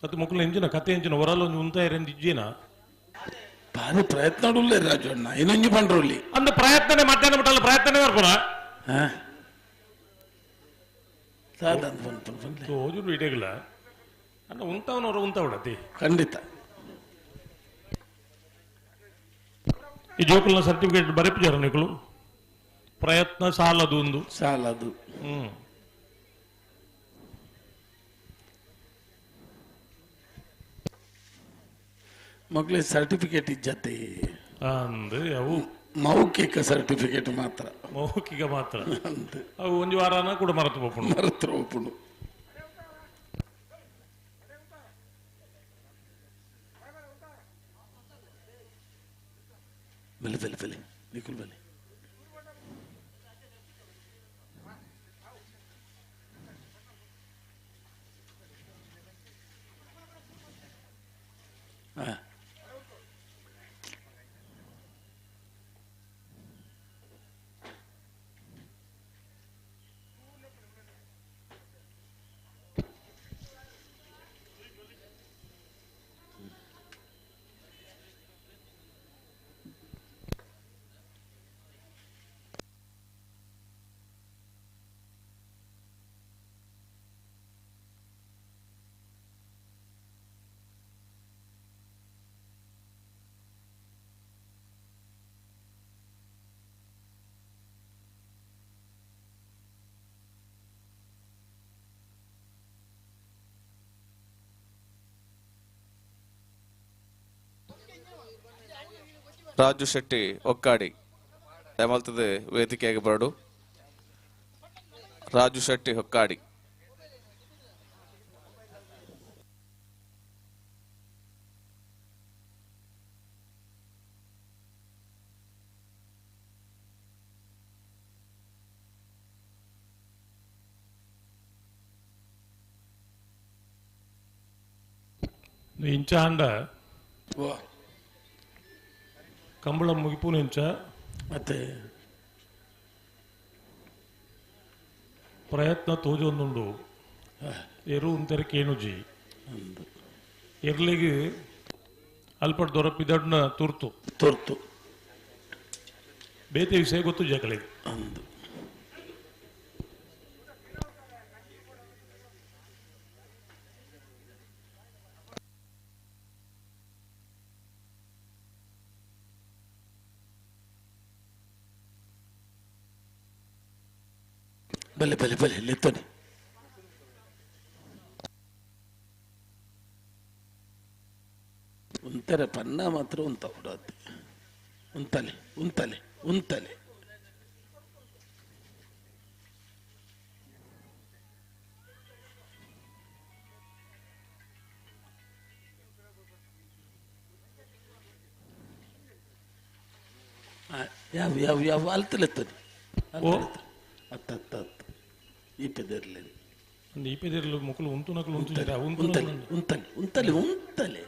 ಅದು ಮುಕುಲು ಎಂಚಿನ ಕತೆ ಎಂಚಿನ ಹೊರಲ್ಲ ಒಂಜಿ ಉಂತಾಯರ್ ಎಂದು ಇಜ್ಜಿನ ಬಾರಿ ಪ್ರಯತ್ನ ಉಳ್ಳೆ ರಾಜಣ್ಣ ಇನ್ನೊಂಜಿ ಪಂಡ್ರುಲ್ಲಿ. ಅಂದು ಪ್ರಯತ್ನನೆ ಮಧ್ಯಾಹ್ನ ಮುಟ್ಟಲ್ಲ ಪ್ರಯತ್ನನೇ ಬರ್ಪುನ. ಸಾಧನ್ ಪನ್ ಪನ್. ತೋಜುಂಡು ಇಡೆಗ್ಲ ಅಣ್ಣ ಉಂತಾವನವರು ಉಂತಾವಡತಿ. ಖಂಡಿತ. ಈ ಜೋಕುಲ್ನ ಸರ್ಟಿಫಿಕೇಟ್ ಬರೆಪಿಜಾರ ನಿಕುಲು ಪ್ರಯತ್ನ ಸಾಲದು ಒಂದು. ಸಾಲದು. ಹ್ಮ್. ಮಕ್ಳಿಗೆ ಸರ್ಟಿಫಿಕೇಟ್ ಇಜ್ಜತೆ. ಅಂದ್ ಅವು ಮೌಖಿಕ ಸರ್ಟಿಫಿಕೇಟ್ ಮಾತ್ರ. ಮೌಖಿಕ ಮಾತ್ರ. ಅಂದ್. ಅವು ಒಂಜಿ ವಾರನ ಕೂಡ ಮರೆತು ಪೋಪುಂಡು. ಮರೆತು ಹೋಪುಂಡು. ಬಲೆ ಬಲೆ ಬಲೆ ನಿಕುಲ್ ಬಲೆ. ಹಾ. ರಾಜು ಶೆಟ್ಟಿ ಒಕ್ಕಾಡಿ ದಯಮಲ್ತದೆ ವೇದಿಕೆಗೆ ಬರಡು. ರಾಜು ಶೆಟ್ಟಿ ಹೊಕ್ಕಾಡಿ. ಇಂಚ ಅಂಡ ವಾ. ಕಂಬಳ ಮುಗಿಪುನ ಇಂಚ ಮತ್ತೆ ಪ್ರಯತ್ನ ತೋಜೊಂದುಂಡು ಎರು ಉಂತೆರೆ ಕೇಣುಜಿ. ಅಂದು. ಎರ್ಲಿಗೆ ಅಲ್ಪಟ್ ದೊರಪಿದಡ್ನ ತುರ್ತು. ತುರ್ತು. ಬೇತೆ ವಿಷಯ ಗೊತ್ತು ಜಕಳಿಗೆ. ಅಂದು. ಬಲೆ ಬಲೆ ಬಲೆ ಲೆತ್ತೋನಿ. ಉಂತಾರೆ ಪನ್ನ ಮಾತ್ರ ಉಂತ ಬಿಡತ್ತೆ. ಉಂತಲೆ ಉಂತಲೆ ಉಂತಲೆ. ಯಾವ ಯಾವ ಯಾವ ಅಲ್ತಲೆತ್ತೋನಿ. ಓ. ಅತ್ತ ಅತ್ತ ಅತ್ತ ಈ ಪೆದರ್ಲೆ. ಒಂದು ಈ ಪೆದಿರ್ಲು ಮುಕುಲು ಉಂತು ನಕಲು ಉಂತು ಉಂತು. ಉಂತಲೆ ಉಂತಲೆ ಉಂತಲೆ ಉಂತಲೆ.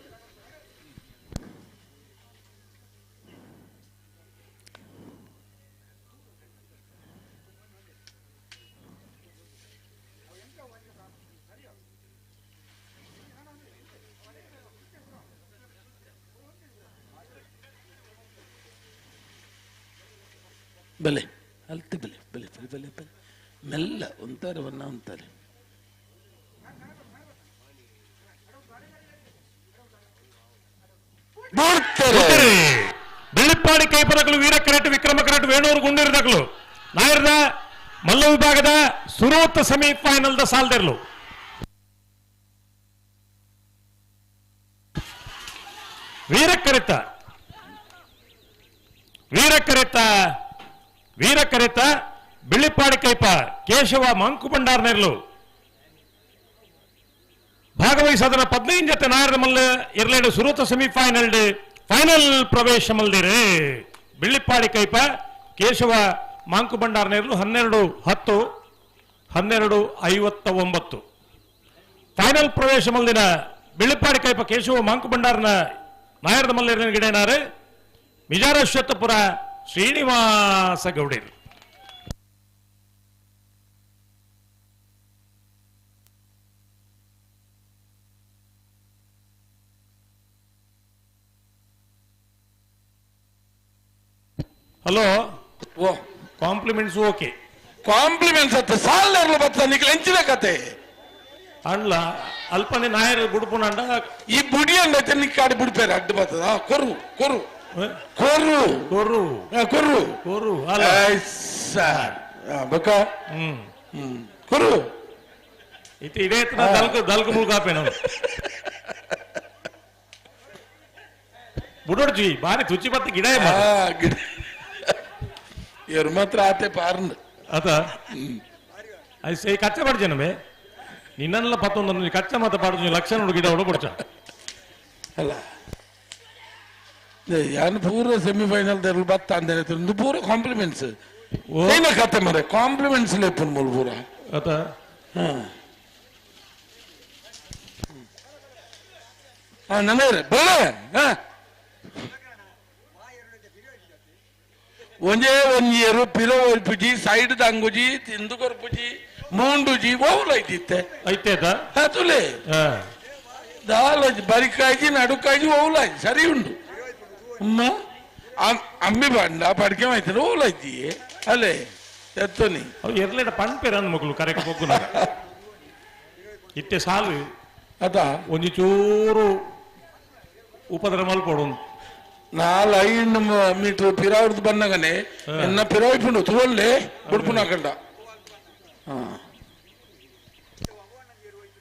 ಬಲೆ ಅಲ್ತೆ ಬಲೆ ಬಲೆ ಬಲೆ ಬಲೆ ಬಲೆ ಮೆಲ್ಲ ಉಂತಾರೆ ಬನ್ನ ಉಂತಾರೆ. ಬೆಳ್ಳಿಪ್ಪಾಡಿ ಕೈಪರಕಲು ವೀರ ಕರೆಟ್ ವಿಕ್ರಮ ಕರೆಟ್ ವೇಣೂರು ಗುಂಡಿರ್ದಕಲು ನಾಯರ್ದ ಮಲ್ಲ ವಿಭಾಗದ ಸುರೋತ್ ಸೆಮಿಫೈನಲ್ the ಸಾಲ್ದೆರ್ಲು. ವೀರ ಕರೆತ ವೀರ ಕರೆತ ವೀರ ಕರೆತ ಬಿಳ್ಳಿಪ್ಪಾಡಿ ಕೈಪ ಕೇಶವ ಮಂಕು ಭಂಡಾರ್ನೆರ್ಲು ಭಾಗವಹಿಸದನ 15 ಜತೆ ನಾಯರದ ಮಲ್ಲ ಇರ್ಲೇಡು ಸುರೂತ ಸೆಮಿಫೈನಲ್ ಫೈನಲ್ ಪ್ರವೇಶ ಮಲ್ದಿರೆ. ಬಿಳ್ಳಿಪ್ಪಾಡಿ ಕೈಪ ಕೇಶವ ಮಾಂಕು ಭಂಡಾರ್ನೆರ್ಲು 12-10 12-59 ಫೈನಲ್ ಪ್ರವೇಶ ಮಲ್ದಿನ ಬಿಳ್ಳಿಪ್ಪಾಡಿ ಕೈಪ ಕೇಶವ ಮಾಂಕು ಭಂಡಾರ್ನ ನಾಯರದ ಮಲ್ಲೇರಿನ ಗಿಡೇನಾರೆ ಮಿಜಾರ ಶ್ವೇತಪುರ ಶ್ರೀನಿವಾಸ ಗೌಡೇರು. Hello oh compliments okay compliments ಅತ್ತ ಸಾಲರ್ಲು ಬತ್ತ ನಿಕ್ಲೆ ಎಂಚಿನ ಕತೆ ಅಂಡ್ಲ ಅಲ್ಪನೆ ನಾಯರ್ ಬುಡ್ಪುನಂಡ ಈ ಬುಡಿ ಅಂಡೈತೆ ನಿಕ್ಕಾಡಿ ಬುಡ್ಪೇರೆ ಅಡ್ಡು ಬರ್ತದ ಕೊರು ಕೊರು ಕೊರು ಕೊರು ಕೊರು ಕೊರು ಅಲ್ಲ ಸರ್ ಬಕ್ಕ ಕೊರು ಇತ್ತೆ ಇದೇ ದಲ್ಕ ದಲ್ಕ ಮುಳ್ಕಾಪೇನು ಬುಡೋಡ್ಜಿ ಬಾರಿ ತುಚಿ ಬತ್ತ ಗಿಡ ಗಿಡ ಇವ್ರು ಮಾತ್ರ ಆತೆ ಪಾರ್ಂಡ್ ಅತ ಐಸೆ ಕಚ್ಚ ಪಡ್ಜನಮೆ ನಿನ್ನೆಲ್ಲ ಪತ್ತೊಂದು ಕಚ್ಚ ಮಾತ ಪಾಡ್ಜು ಲಕ್ಷ ನೋಡು ಗಿಡ ಹೊಡ ಪಡ್ಚ ಅಲ್ಲ ಯಾನು ಪೂರ ಸೆಮಿಫೈನಲ್ ದರ್ಲು ಬತ್ತ ಅಂದೇನೆ ಪೂರ ಕಾಂಪ್ಲಿಮೆಂಟ್ಸ್ ಏನ ಕತೆ ಮರೆ ಕಾಂಪ್ಲಿಮೆಂಟ್ಸ್ ಲೇಪನ್ ಮೂಲ ಪೂರ ಅತ ಹಾ ನನಗೆ ಬರಲೇ ಹಾ ಒಂಜೇ ಒಂಜಿ ಎರು ಪಿಲೋ ಒಲ್ಪುಜಿ ಸೈಡ್ ದಂಗುಜಿ ತಿಂದು ಕೊರ್ಪುಜಿ ಮೂಂಡುಜಿ ಓವುಲ ಐತಿತ್ತೆ ಐತೆ ಅತ ತುಲೆ ದಾಲಜಿ ಬರಿಕಾಯ್ಜಿ ನಡುಕಾಯ್ಜಿ ಓವುಲಾಜಿ ಸರಿ ಉಂಡು ಅಮ್ಮ ಅಮ್ಮಿ ಬಂಡ ಪಡಿಕೆ ಮಾಯ್ತಾರೆ ಓವುಲಾಜಿ ಅಲ್ಲೇ ಎತ್ತೋನಿ ಅವು ಎರ್ಲೇಡ ಪಣ್ಪೇರ ಅಂದ್ ಮಗಳು ಕರೆಕ್ ಪೊಗ್ಗುನ ಇತ್ತೆ ಸಾಲು ಅದ ಒಂಜಿ ಚೂರು ಉಪದ್ರ ಮಲ್ಪೊಡು ನಾಲ್ ಐದು ಮೀಟರ್ ಪಿರಾವ್ರದ್ದು ಬನ್ನಗನೆ ಎನ್ನ ಪಿರಾವಿಪುಂಡು ತುವಲ್ಲೇ ಬುಡ್ಪುನ ಕಂಡ ಹಾ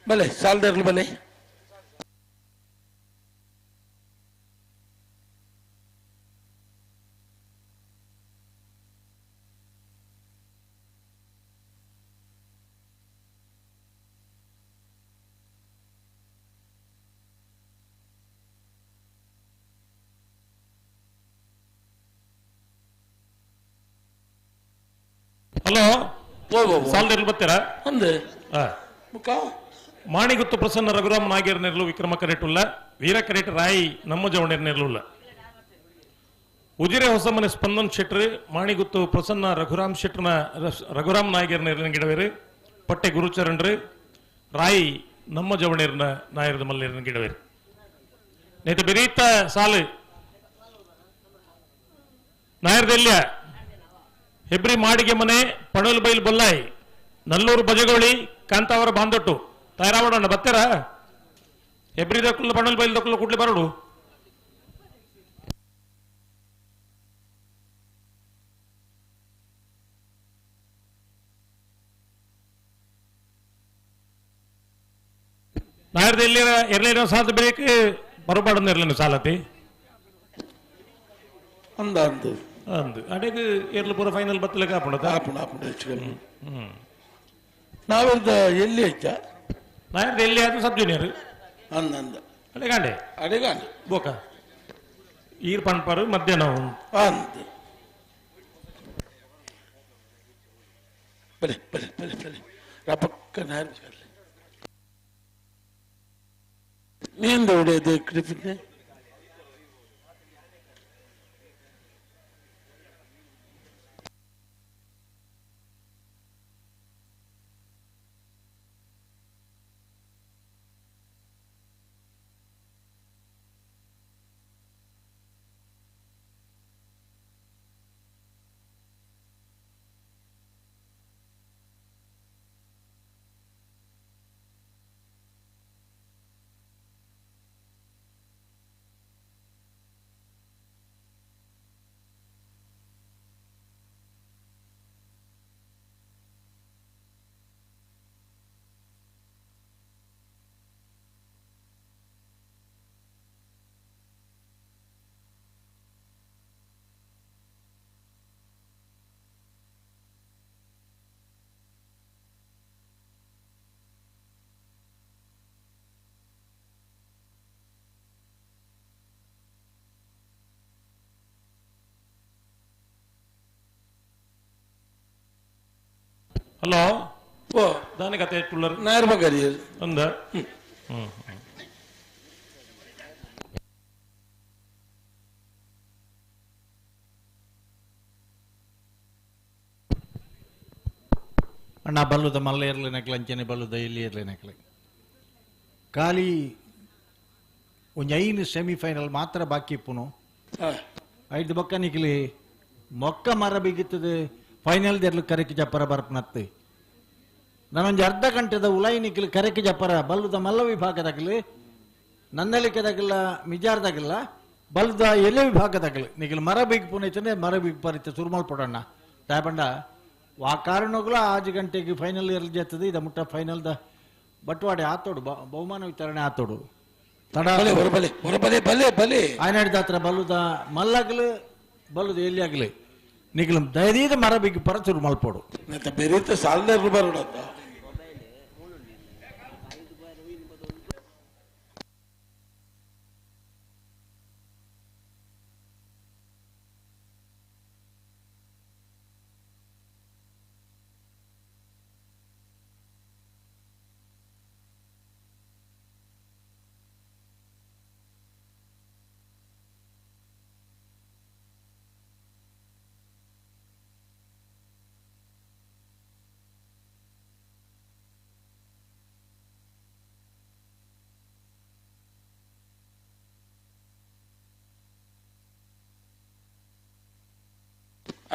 ಬಲೆ ಸಾಲ್ದರ್ಲು ಬಲೆ ಹಲೋ ಸಾಲ್ದರ್ಲು ಬರ್ತೀರಾ ಅಂದೆ ಮುಖ ಮಾಣಿಗುತ್ತು ಪ್ರಸನ್ನ ರಘುರಾಮ್ ನಾಗೇರ್ ನೆರ್ಲು ವಿಕ್ರಮ ಕರೆಟುಲ್ಲ ವೀರ ಕರೆಟ್ ರಾಯಿ ನಮ್ಮ ಜವಣೇರ್ ನೆರ್ಲುಲ್ಲ ಉಜಿರೆ ಹೊಸಮನೆ ಸ್ಪಂದನ್ ಶೆಟ್ರು ಮಾಣಿಗುತ್ತು ಪ್ರಸನ್ನ ರಘುರಾಮ್ ಶೆಟ್ರನ ರಘುರಾಮ್ ನಾಯಕರ್ ನೆರ್ಲಿನ ಗಿಡವೇರು ಪಟ್ಟೆ ಗುರುಚರಣ್ರು ರಾಯಿ ನಮ್ಮ ಜವಣೇರ್ನ ನಾಯರದ ಮಲ್ಲೇರಿನ ಗಿಡವೇರು ನೇತ ಬೆರೀತ ಸಾಲು ನಾಯರ್ದೆಲ್ಯ ಹೆಬ್ರಿ ಮಾಡಿಗೆ ಮನೆ ಪಣೋಲ್ ಬೈಲ್ ಬೊಲ್ಲಾಯಿ ನಲ್ಲೂರು ಬಜಗೋಳಿ ಕಾಂತಾವರ ಬಾಂದೊಟ್ಟು ತಯಾರಾವಡಣ್ಣ ಬತ್ತೀರ ಹೆಬ್ರಿ ದಕ್ಕುಲ್ಲ ಪಣೋಲ್ ಬೈಲ್ ದಕ್ಕುಲ್ಲ ಕೂಡ್ಲೆ ಬರೋಡು ನಾಯರ್ದ ಎಲ್ಲಿ ಎರ್ಲೇನೋ ಸಾಲ ಬೇಕು ಬರಬಾರ್ದು ಇರ್ಲೇನು ಸಾಲತಿ ಅಂದ ಅಂದು ಅಂದು ಅಡೇಗ್ ಎರ್ಲು ಪೂರ ಫೈನಲ್ ಬತ್ತಲಕ್ಕೆ ಹಾಪುಂಡತ ಆಪುಂಡು ಆಪುಂಡು ಹೆಚ್ಚು ಕಮ್ಮಿ ನಾವೆಲ್ದ ಎಲ್ಲಿ ಹೆಚ್ಚ ನಾಯರ್ದ ಎಲ್ಲಿ ಆದ್ರೂ ಸಬ್ ಜೂನಿಯರ್ ಅಂದ ಅಂದ ಅಡೆ ಗಾಂಡೆ ಅಡೆಗಾಂಡ ಬೋಕ ಈರ್ ಪನ್ಪರು ಮಧ್ಯಾಹ್ನ ಅಂದ ಬಲೆ ಬಲೆ ಬಲೆ ಬಲೆ ರಪಕ್ಕ ನಾಯರ್ ನೀಂದ ಹೊಡೆಯೋದು ಕ್ರಿಪಿಟ್ನೆ ಹಲೋ ಓ ದಾನಿ ಕತೆ ತುಳ್ಳರ್ ನಾಯರ್ ಬಗ್ಗರಿ ಅಂದ ಅಣ್ಣ ಬಲ್ಲುದ ಮಲ್ಲ ಇರಲಿ ನಕ್ಲೆ ಅಂಚನೆ ಬಲ್ಲುದ ಇಲ್ಲಿ ಇರಲಿ ನಕ್ಲೆ ಖಾಲಿ ಒಂಜಿ ಐನು ಸೆಮಿಫೈನಲ್ ಮಾತ್ರ ಬಾಕಿ ಇಪ್ಪುನು. ಐದು ಬೊಕ್ಕ ನಿಕ್ಲಿ ಮೊಕ್ಕ ಮರ ಬಿಗಿತ್ತದೆ ಫೈನಲ್ ದೆರ್ಲು ಕರೆಕ್ ಜಪ್ಪರ ಬರ್ಪನತ್ತು ನಾನೊಂದು ಅರ್ಧ ಗಂಟೆದ ಉಲೈ ನಿಕ್ಲು ಕರೆಕ್ ಜಪ್ಪರ ಬಲ್ಲುದ ಮಲ್ಲ ವಿಭಾಗದಾಗಲಿ ನನ್ನಲಿಕೆದಾಗಲ್ಲ ಮಿಜಾರ್ದಾಗಲ್ಲ ಬಲ್ದ ಎಲೆ ವಿಭಾಗದಾಗಲಿ ನಿಖಲ್ ಮರ ಬಿಗ್ ಪುನೈತಂದ್ರೆ ಮರ ಬಿಗ್ ಪರಿತ ಸುರುಮಲ್ ಪಡೋಣ ತಾಯಬಂಡ ಆ ಕಾರಣಗಳು ಆಜು ಗಂಟೆಗೆ ಫೈನಲ್ ಇರಲಿ ಜತ್ತದೆ ಇದ ಮುಟ್ಟ ಫೈನಲ್ದ ಬಟ್ವಾಡೆ ಆತೋಡು ಬಹುಮಾನ ವಿತರಣೆ ಆತೋಡು ತಡ ಬಲೆ ಬಲೆ ಬಲೆ ಬಲೆ ಆಯ್ನಾಡಿದ ಹತ್ರ ಬಲ್ಲುದ ಮಲ್ಲಗಲು ಬಲ್ಲುದ ಎಲ್ಲಿ ಆಗಲಿ ನಿಖಲ್ ದಯದೀದ ಮರ ಬಿಗ್ ಪರ ಸುರು ಮಲ್ಪೋಡು ಬೆರೀತ ಸಾಲದ ಬರೋಣ.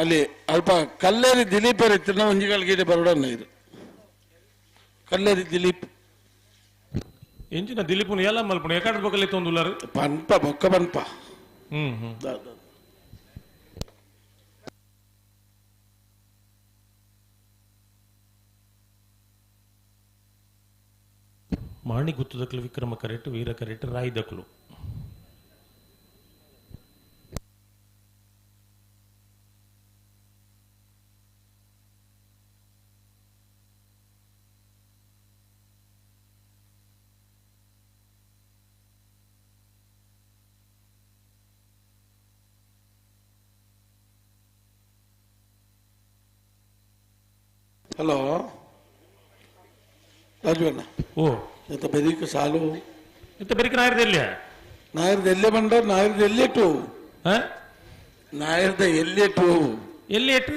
ಅಲ್ಲಿ ಅಲ್ಪ ಕಲ್ಲೇರಿ ದಿಲೀಪ್ ಇತ್ತು ಒಂಜಿಗಳಿಗೆ ಬರೋಣ ಇದು ಕಲ್ಲೇರಿ ದಿಲೀಪ್ ಎಂಚಿನ ದಿಲೀಪುನ ಎಲ್ಲ ಮಲ್ಪುಣ ಎಕಾಡ್ ಬೊಕಲಿ ತೊಂದುಲ್ಲಾರು ಪನ್ಪ ಬೊಕ್ಕ ಪನ್ಪ. ಹ್ಮ್ ಹ್ಮ್. ಮಾಣಿ ಗುತ್ತದಕ್ಲು ವಿಕ್ರಮ ಕರೆಟ್ ವೀರ ಕರೆಟ್ ರಾಯ್ದಕ್ಲು ಹಲೋ ರಾಜುವಣ್ಣ. ಓ ಎಂತ ಬೆರೀಕು ಸಾಲು ಎಂತ ಬೆರಿಕ ನಾಯರ್ದ ಎಲ್ಲಿಯ ನಾಯರ್ದ ಎಲ್ಲೇ ಬಂಡ ನಾಯರ್ದ ಎಲ್ಲಿಟ್ಟು ನಾಯರ್ದ ಎಲ್ಲಿಟ್ಟು ಎಲ್ಲಿ ಎಟ್ಟು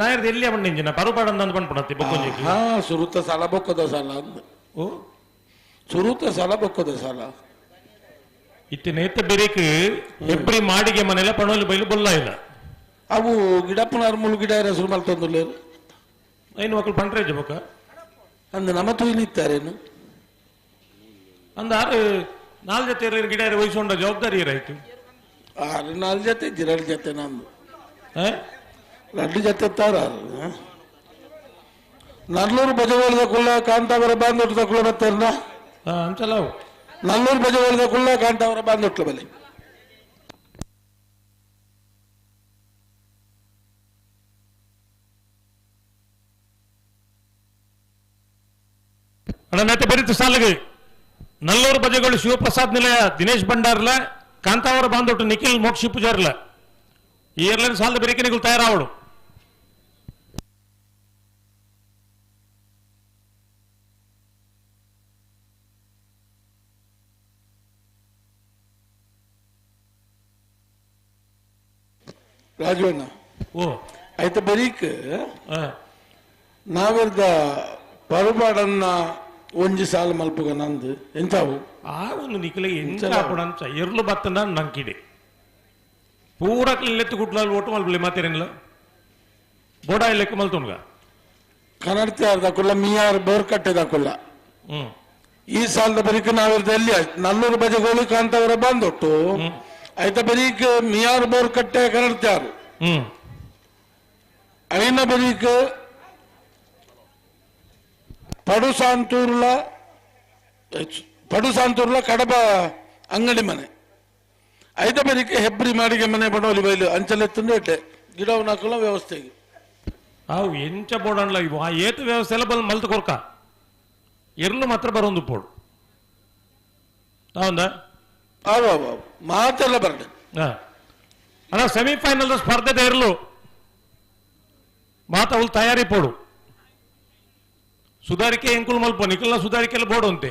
ನಾಯರ್ದ ಎಲ್ಲಿಯ ಬಂಡ ಇಂಜಿನ ಪರುಪಾಡ ಅಂದ್ ಬಂದ್ಪುಣತಿ ಬೊಕ್ಕೊಂಜಿಗೆ. ಹಾ ಸುರುತ ಸಾಲ ಬೊಕ್ಕದ ಸಾಲ ಅಂದ. ಓ ಸುರುತ ಸಾಲ ಬೊಕ್ಕದ ಸಾಲ ಇತ್ತೆ ನೇತ ಬೆರಿಕ್ ಎಬ್ರಿ ಮಾಡಿಗೆ ಮನೆಲ್ಲ ಪಣೋಲಿ ಬೈಲು ಬೊಲ್ಲ ಇಲ್ಲ. ಅವು ಗಿಡಪ್ಪನಾರ್ ಮುಳು ಗಿಡ ಹೆಸರು ಮಲ್ತೊಂದುಲ್ಲೇರು ಐನು ಮಕ್ಕಳು ಪಂಡ್ರೇಜ್ ಬೊಕ್ಕ ಅಂದ ನಮ್ಮ ತೂಯಿನಿತ್ತಾರೇನು ಅಂದ ಆರು ನಾಲ್ ಜೊತೆ ಇರೋ ಗಿಡ ವಹಿಸ್ಕೊಂಡ ಜವಾಬ್ದಾರಿ ಏರಾಯ್ತು. ಆರು ನಾಲ್ ಜೊತೆ ಜಿರಡು ಜೊತೆ ನಂದು రెండు ಜೊತೆ ತಾರ ನಲ್ಲೂರು ಬಜಗೋಳದ ಕುಳ್ಳ ಕಾಂತಾವರ ಬಾಂದೊಟ್ಟದ ಕುಳ್ಳ ಬತ್ತಾರನ ಅಂಚಲ ಅವು. ನಲ್ಲೂರು ಬಜಗೋಳದ ಕುಳ್ಳ ಕಾಂತಾವರ ಬಾಂದೊಟ್ಲ ಬಲೆ ಅಣ್ಣ ನೆತ್ತ ಬೆರಿತು ಸಾಲಿಗೆ ನಲ್ಲೂರು ಬಜೆಗಳು ಶಿವಪ್ರಸಾದ್ ನಿಲಯ ದಿನೇಶ್ ಭಂಡಾರ್ಲ ಕಾಂತಾವರ ಬಾಂದೊಟ್ಟು ನಿಖಿಲ್ ಮೋಕ್ಷಿ ಪೂಜಾರ್ಲ ಈ ಏರ್ಲೈನ್ ಸಾಲದ ಬೆರಿಕೆನಿಗಳು ತಯಾರಾವಡು. ರಾಜವಣ್ಣ. ಓ ಆಯ್ತ ಬರೀಕ್ ನಾವೆರ್ದ ಪರುಪಾಡನ್ನ ಒಂಜಿ ಸಾಲ ಮಲ್ಪುಗ ನಂದು ಎಂತಾವು ಆ ಒಂದು ನಿಖಿಲ ಎಂಚ ಆಪುಡಂಚ ಎರ್ಲು ಬತ್ತನ ನಂಕಿಡೆ ಪೂರಕ್ ಲೆತ್ತು ಗುಡ್ಲಾಲ್ ಓಟು ಮಲ್ಪಲಿ ಮಾತೇನಿಲ್ಲ ಬೋಡ ಲೆಕ್ಕ ಮಲ್ತುನ್ಗ ಕನ್ನಡತಿ ದಾಕುಲ್ಲ ಮಿಯಾರ್ ಬೋರ್ ಕಟ್ಟೆ ದಾಕುಲ್ಲ. ಈ ಸಾಲದ ಬರೀಕ್ ನಾವೆರ್ದ ಎಲ್ಲಿ ನಲ್ಲೂರು ಬಜಗೋಳಿ ಕಾಂತವರ ಬಂದೊಟ್ಟು ಆಯ್ತ ಬರೀಕ್ ಮಿಯಾರ್ ಬೋರ್ ಕಟ್ಟೆ ಕನ್ನಡತ್ಯಾರು ಐನ ಬರೀಕ್ ಪಡುಸಾಂತೂರ್ಲ ಪಡುಸಾಂತೂರ್ಲ ಕಡಬ ಅಂಗಡಿ ಮನೆ ಐದ ಬರೀಕ್ ಹೆಬ್ರಿ ಮಾಡಿಗೆ ಮನೆ ಬಡೋಲಿ ಬೈಲು ಅಂಚಲೆತ್ತಂದು ಇಟ್ಟೆ ಗಿಡವನ್ನ ಹಾಕಲ್ಲ ವ್ಯವಸ್ಥೆಗೆ ಅವು ಎಂಚ ಬೋಡಣ್ಲ ಇವು ಆ ಏತು ವ್ಯವಸ್ಥೆ ಎಲ್ಲ ಬಂದು ಮಲ್ತು ಕೊರ್ಕ ಎರ್ಲು ಮಾತ್ರ ಬರೋಂದು ಪೋಡು ಹೌದಾ ಅವು ಅವು ಅವು ಮಾತೆಲ್ಲ ಬರಡೆ. ಅಣ್ಣ ಸೆಮಿಫೈನಲ್ ಸ್ಪರ್ಧೆ ಇರಲು ಮಾತ ಅವಳು ತಯಾರಿ ಪೋಡು ಸುಧಾರಿಕೆ ಎಂಕುಲು ಮಲ್ಪ ನಿಖಲ್ನ ಸುಧಾರಿಕೆ ಎಲ್ಲ ಬೋಡು ಅಂತೆ.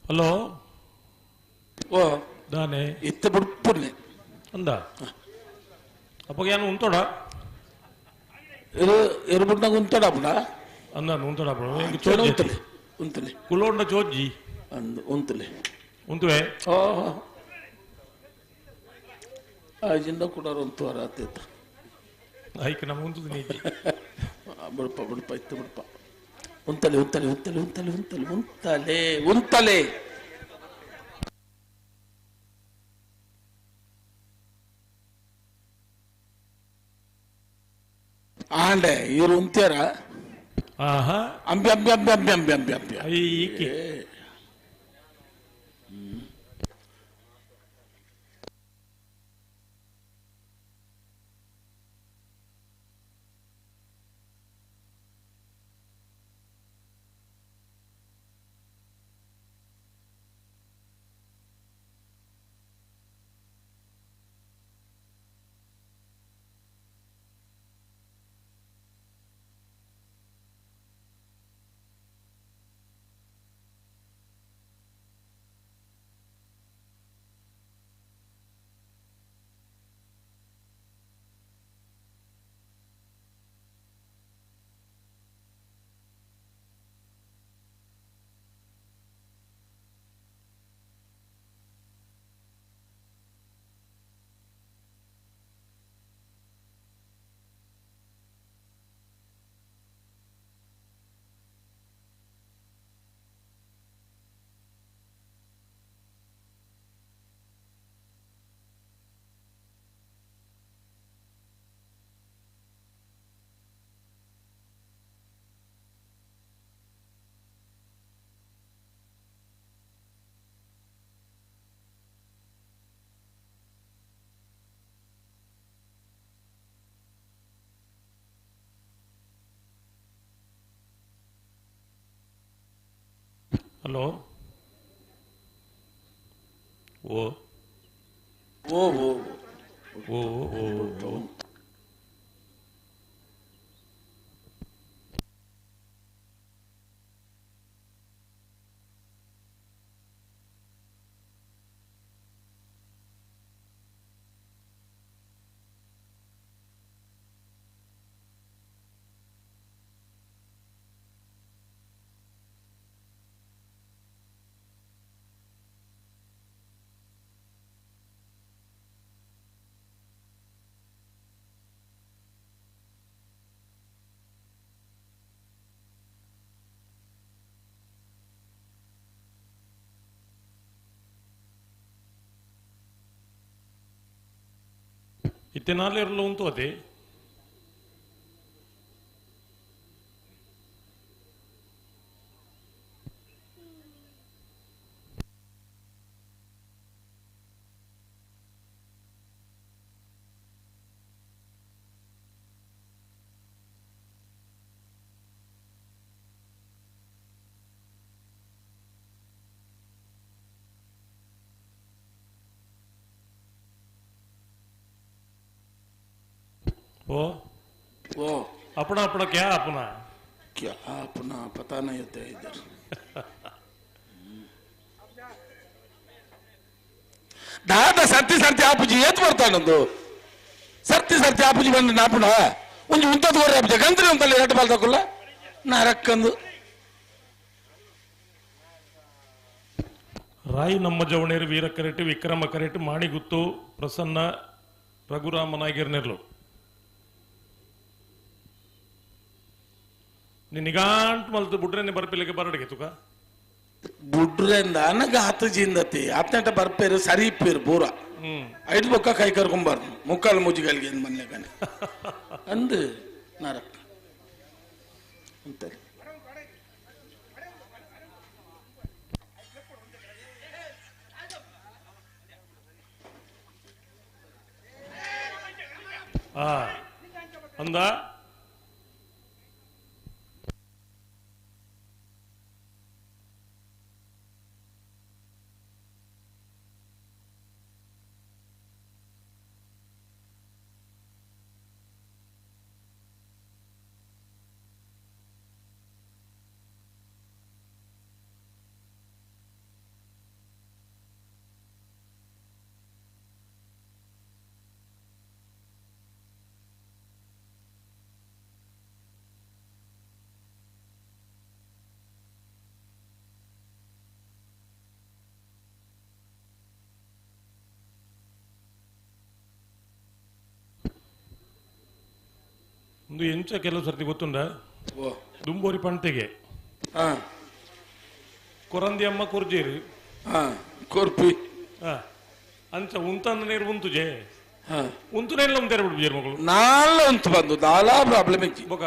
ಹಲೋ ಓ ದಾನೆ ಇತ್ತ ಬುಡ್ಪುರ್ನೆ ಅಂದ ಅಪ್ಪಗೆ ಏನು ಉಂತೋಡ ಇರು ಇರುಬುಡ್ನಾಗ ಉಂತೋಡ ಅಪ್ಪಣ ಅಂದ ಉಂತೋಡ ಚೋಡ ಉಂತಲೆ ಉಂತಲೆ ಕುಲೋಂಡ ಚೋಜ್ಜಿ ಅಂದು ಉಂತಲೆ ಉಂತುವೆ ಓ ಆಜಿಂದ ಕೂಡ ಉಂತುವಾರ ಆತೈತ ಐಕ್ ನಮ್ಮ ಉಂತುದು ನೀಜಿ ಬಿಡಪ್ಪ ಬಿಡಪ್ಪ ಇತ್ತು ಬಿಡಪ್ಪ ಉಂತಲೆ ಉಂತಲೆ ಉಂತಲೆ ಉಂತಲೆ ಉಂತಲೆ ಉಂತಲೆ ಉಂತಲೆ ಆಂಡೆ ಇವ್ರು ಉಂತ್ಯಾರ ಆಹಾ ಅಂಬಿ ಅಂಬಿ ಅಂಬಿ ಅಂಬಿ ಅಂಬಿ ಅಂಬಿ ಅಂಬಿ ಐಕೆ ಹಲೋ ಓ ಓ ಓ ಓ ಓ ಓ ಇತ್ತೆನಾಲೇರ್ಲ ಉಂಟು ಅದೇ ओ ओ अपना अपना क्या अपना क्या अपना पता नहीं होता है इधर। ದಾದ ಸರ್ತಿ ಸರ್ತಿ ಆಪುಜಿ ಏತ್ ಬರ್ತಾನೊಂದು ಸರ್ತಿ ಸರ್ತಿ ಆಪುಜಿ ಬಂದು ನಾಪುಣ ಒಂಜಿ ಉಂತದ ಕೊರ್ರೆ ಆಪುಜಿ ಗಂತ್ರಿ ಉಂತಲ್ಲ ಎರಡು ಬಾಲ್ ತಕೊಲ್ಲ ನರಕ್ಕಂದು. ರಾಯ್ ನಮ್ಮ ಜವಣೇರು ವೀರ ಕರೆಟ್ ವಿಕ್ರಮ ಕರೆಟ್ ಮಾಣಿಗುತ್ತು ಪ್ರಸನ್ನ ರಘುರಾಮ ನಾಯಕರ್ನೆರ್ಲು ನಿಗಾಂಟ್ ಮಲ್ತು ಬುಡ್ರೆನೆ ಬರ್ಪಿಲಿಕ್ಕೆ ಬರಡಿಗೆ ತುಕ ಬುಡ್ರೆಂದ ಅನಗ ಹತ್ತು ಜಿಂದತಿ ಹತ್ನೆಟ ಬರ್ಪೇರು ಸರಿ ಇಪ್ಪೇರು ಪೂರ ಐದು ಬೊಕ್ಕ ಕೈ ಕರ್ಕೊಂಬಾರ್ದು ಮುಕ್ಕಾಲು ಮುಜ್ಜಿಗಲ್ಗೆ ಏನು ಮನ್ಲೆಗನೆ ಅಂದು ನರಕ ಅಂತ. ಅಂದ ಒಂದು ಎಂಚ ಕೆಲವು ಸರ್ತಿ ಗೊತ್ತುಂಡ? ಓ. ದುಂಬೋರಿ ಪಂಟೆಗೆ. ಹಾ. ಕೊರಂದಿ ಅಮ್ಮ ಕುರ್ಜೇರಿ. ಹಾ ಕೊರ್ಪಿ. ಹಾ ಅಂಚ ಉಂತಂದ ನೀರು ಉಂತುಜೆ. ಹಾ. ಉಂತು ನೆಲ್ಲ ಉಂತೇರೆ ಬಿಡು ಮಗಳು. ನಾಲ್ ಉಂತು ಬಂದು ದಾಲಾ ಪ್ರಾಬ್ಲಮ್ ಇಜ್ಜಿ. ಬೊಕ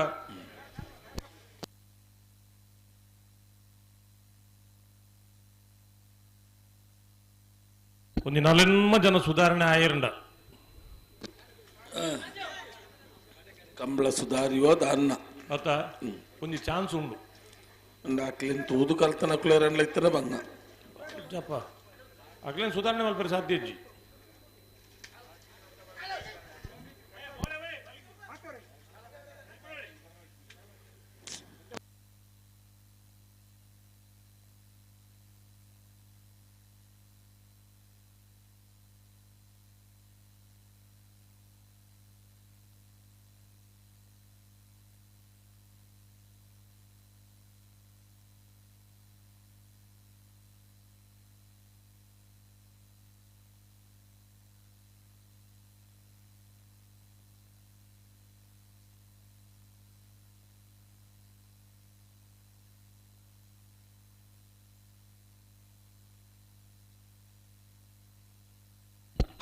ಒಂಜಿ ನಲೆನ್ಮ ಜನ ಸುಧಾರಣೆ ಆಯಿರಂಡ. ಕಂಬಳ ಸುಧಾರಿಯೋ ದಾನ್ನ. ಅತ್ತ ಒಂಜಿ ಚಾನ್ಸ್ ಉಂಡು. ಅಕ್ಲಿನ್ ತೂದು ಕಲ್ತನ ಅಕ್ಲೇರನ್ಲ ಇತ್ತನ ಬಂಗ. ಜಪ್ಪ ಅಕ್ಲೇನ್ ಸುಧಾರಣೆ ಮಲ್ಪರೆ ಸಾಧ್ಯ ಇಜ್ಜಿ.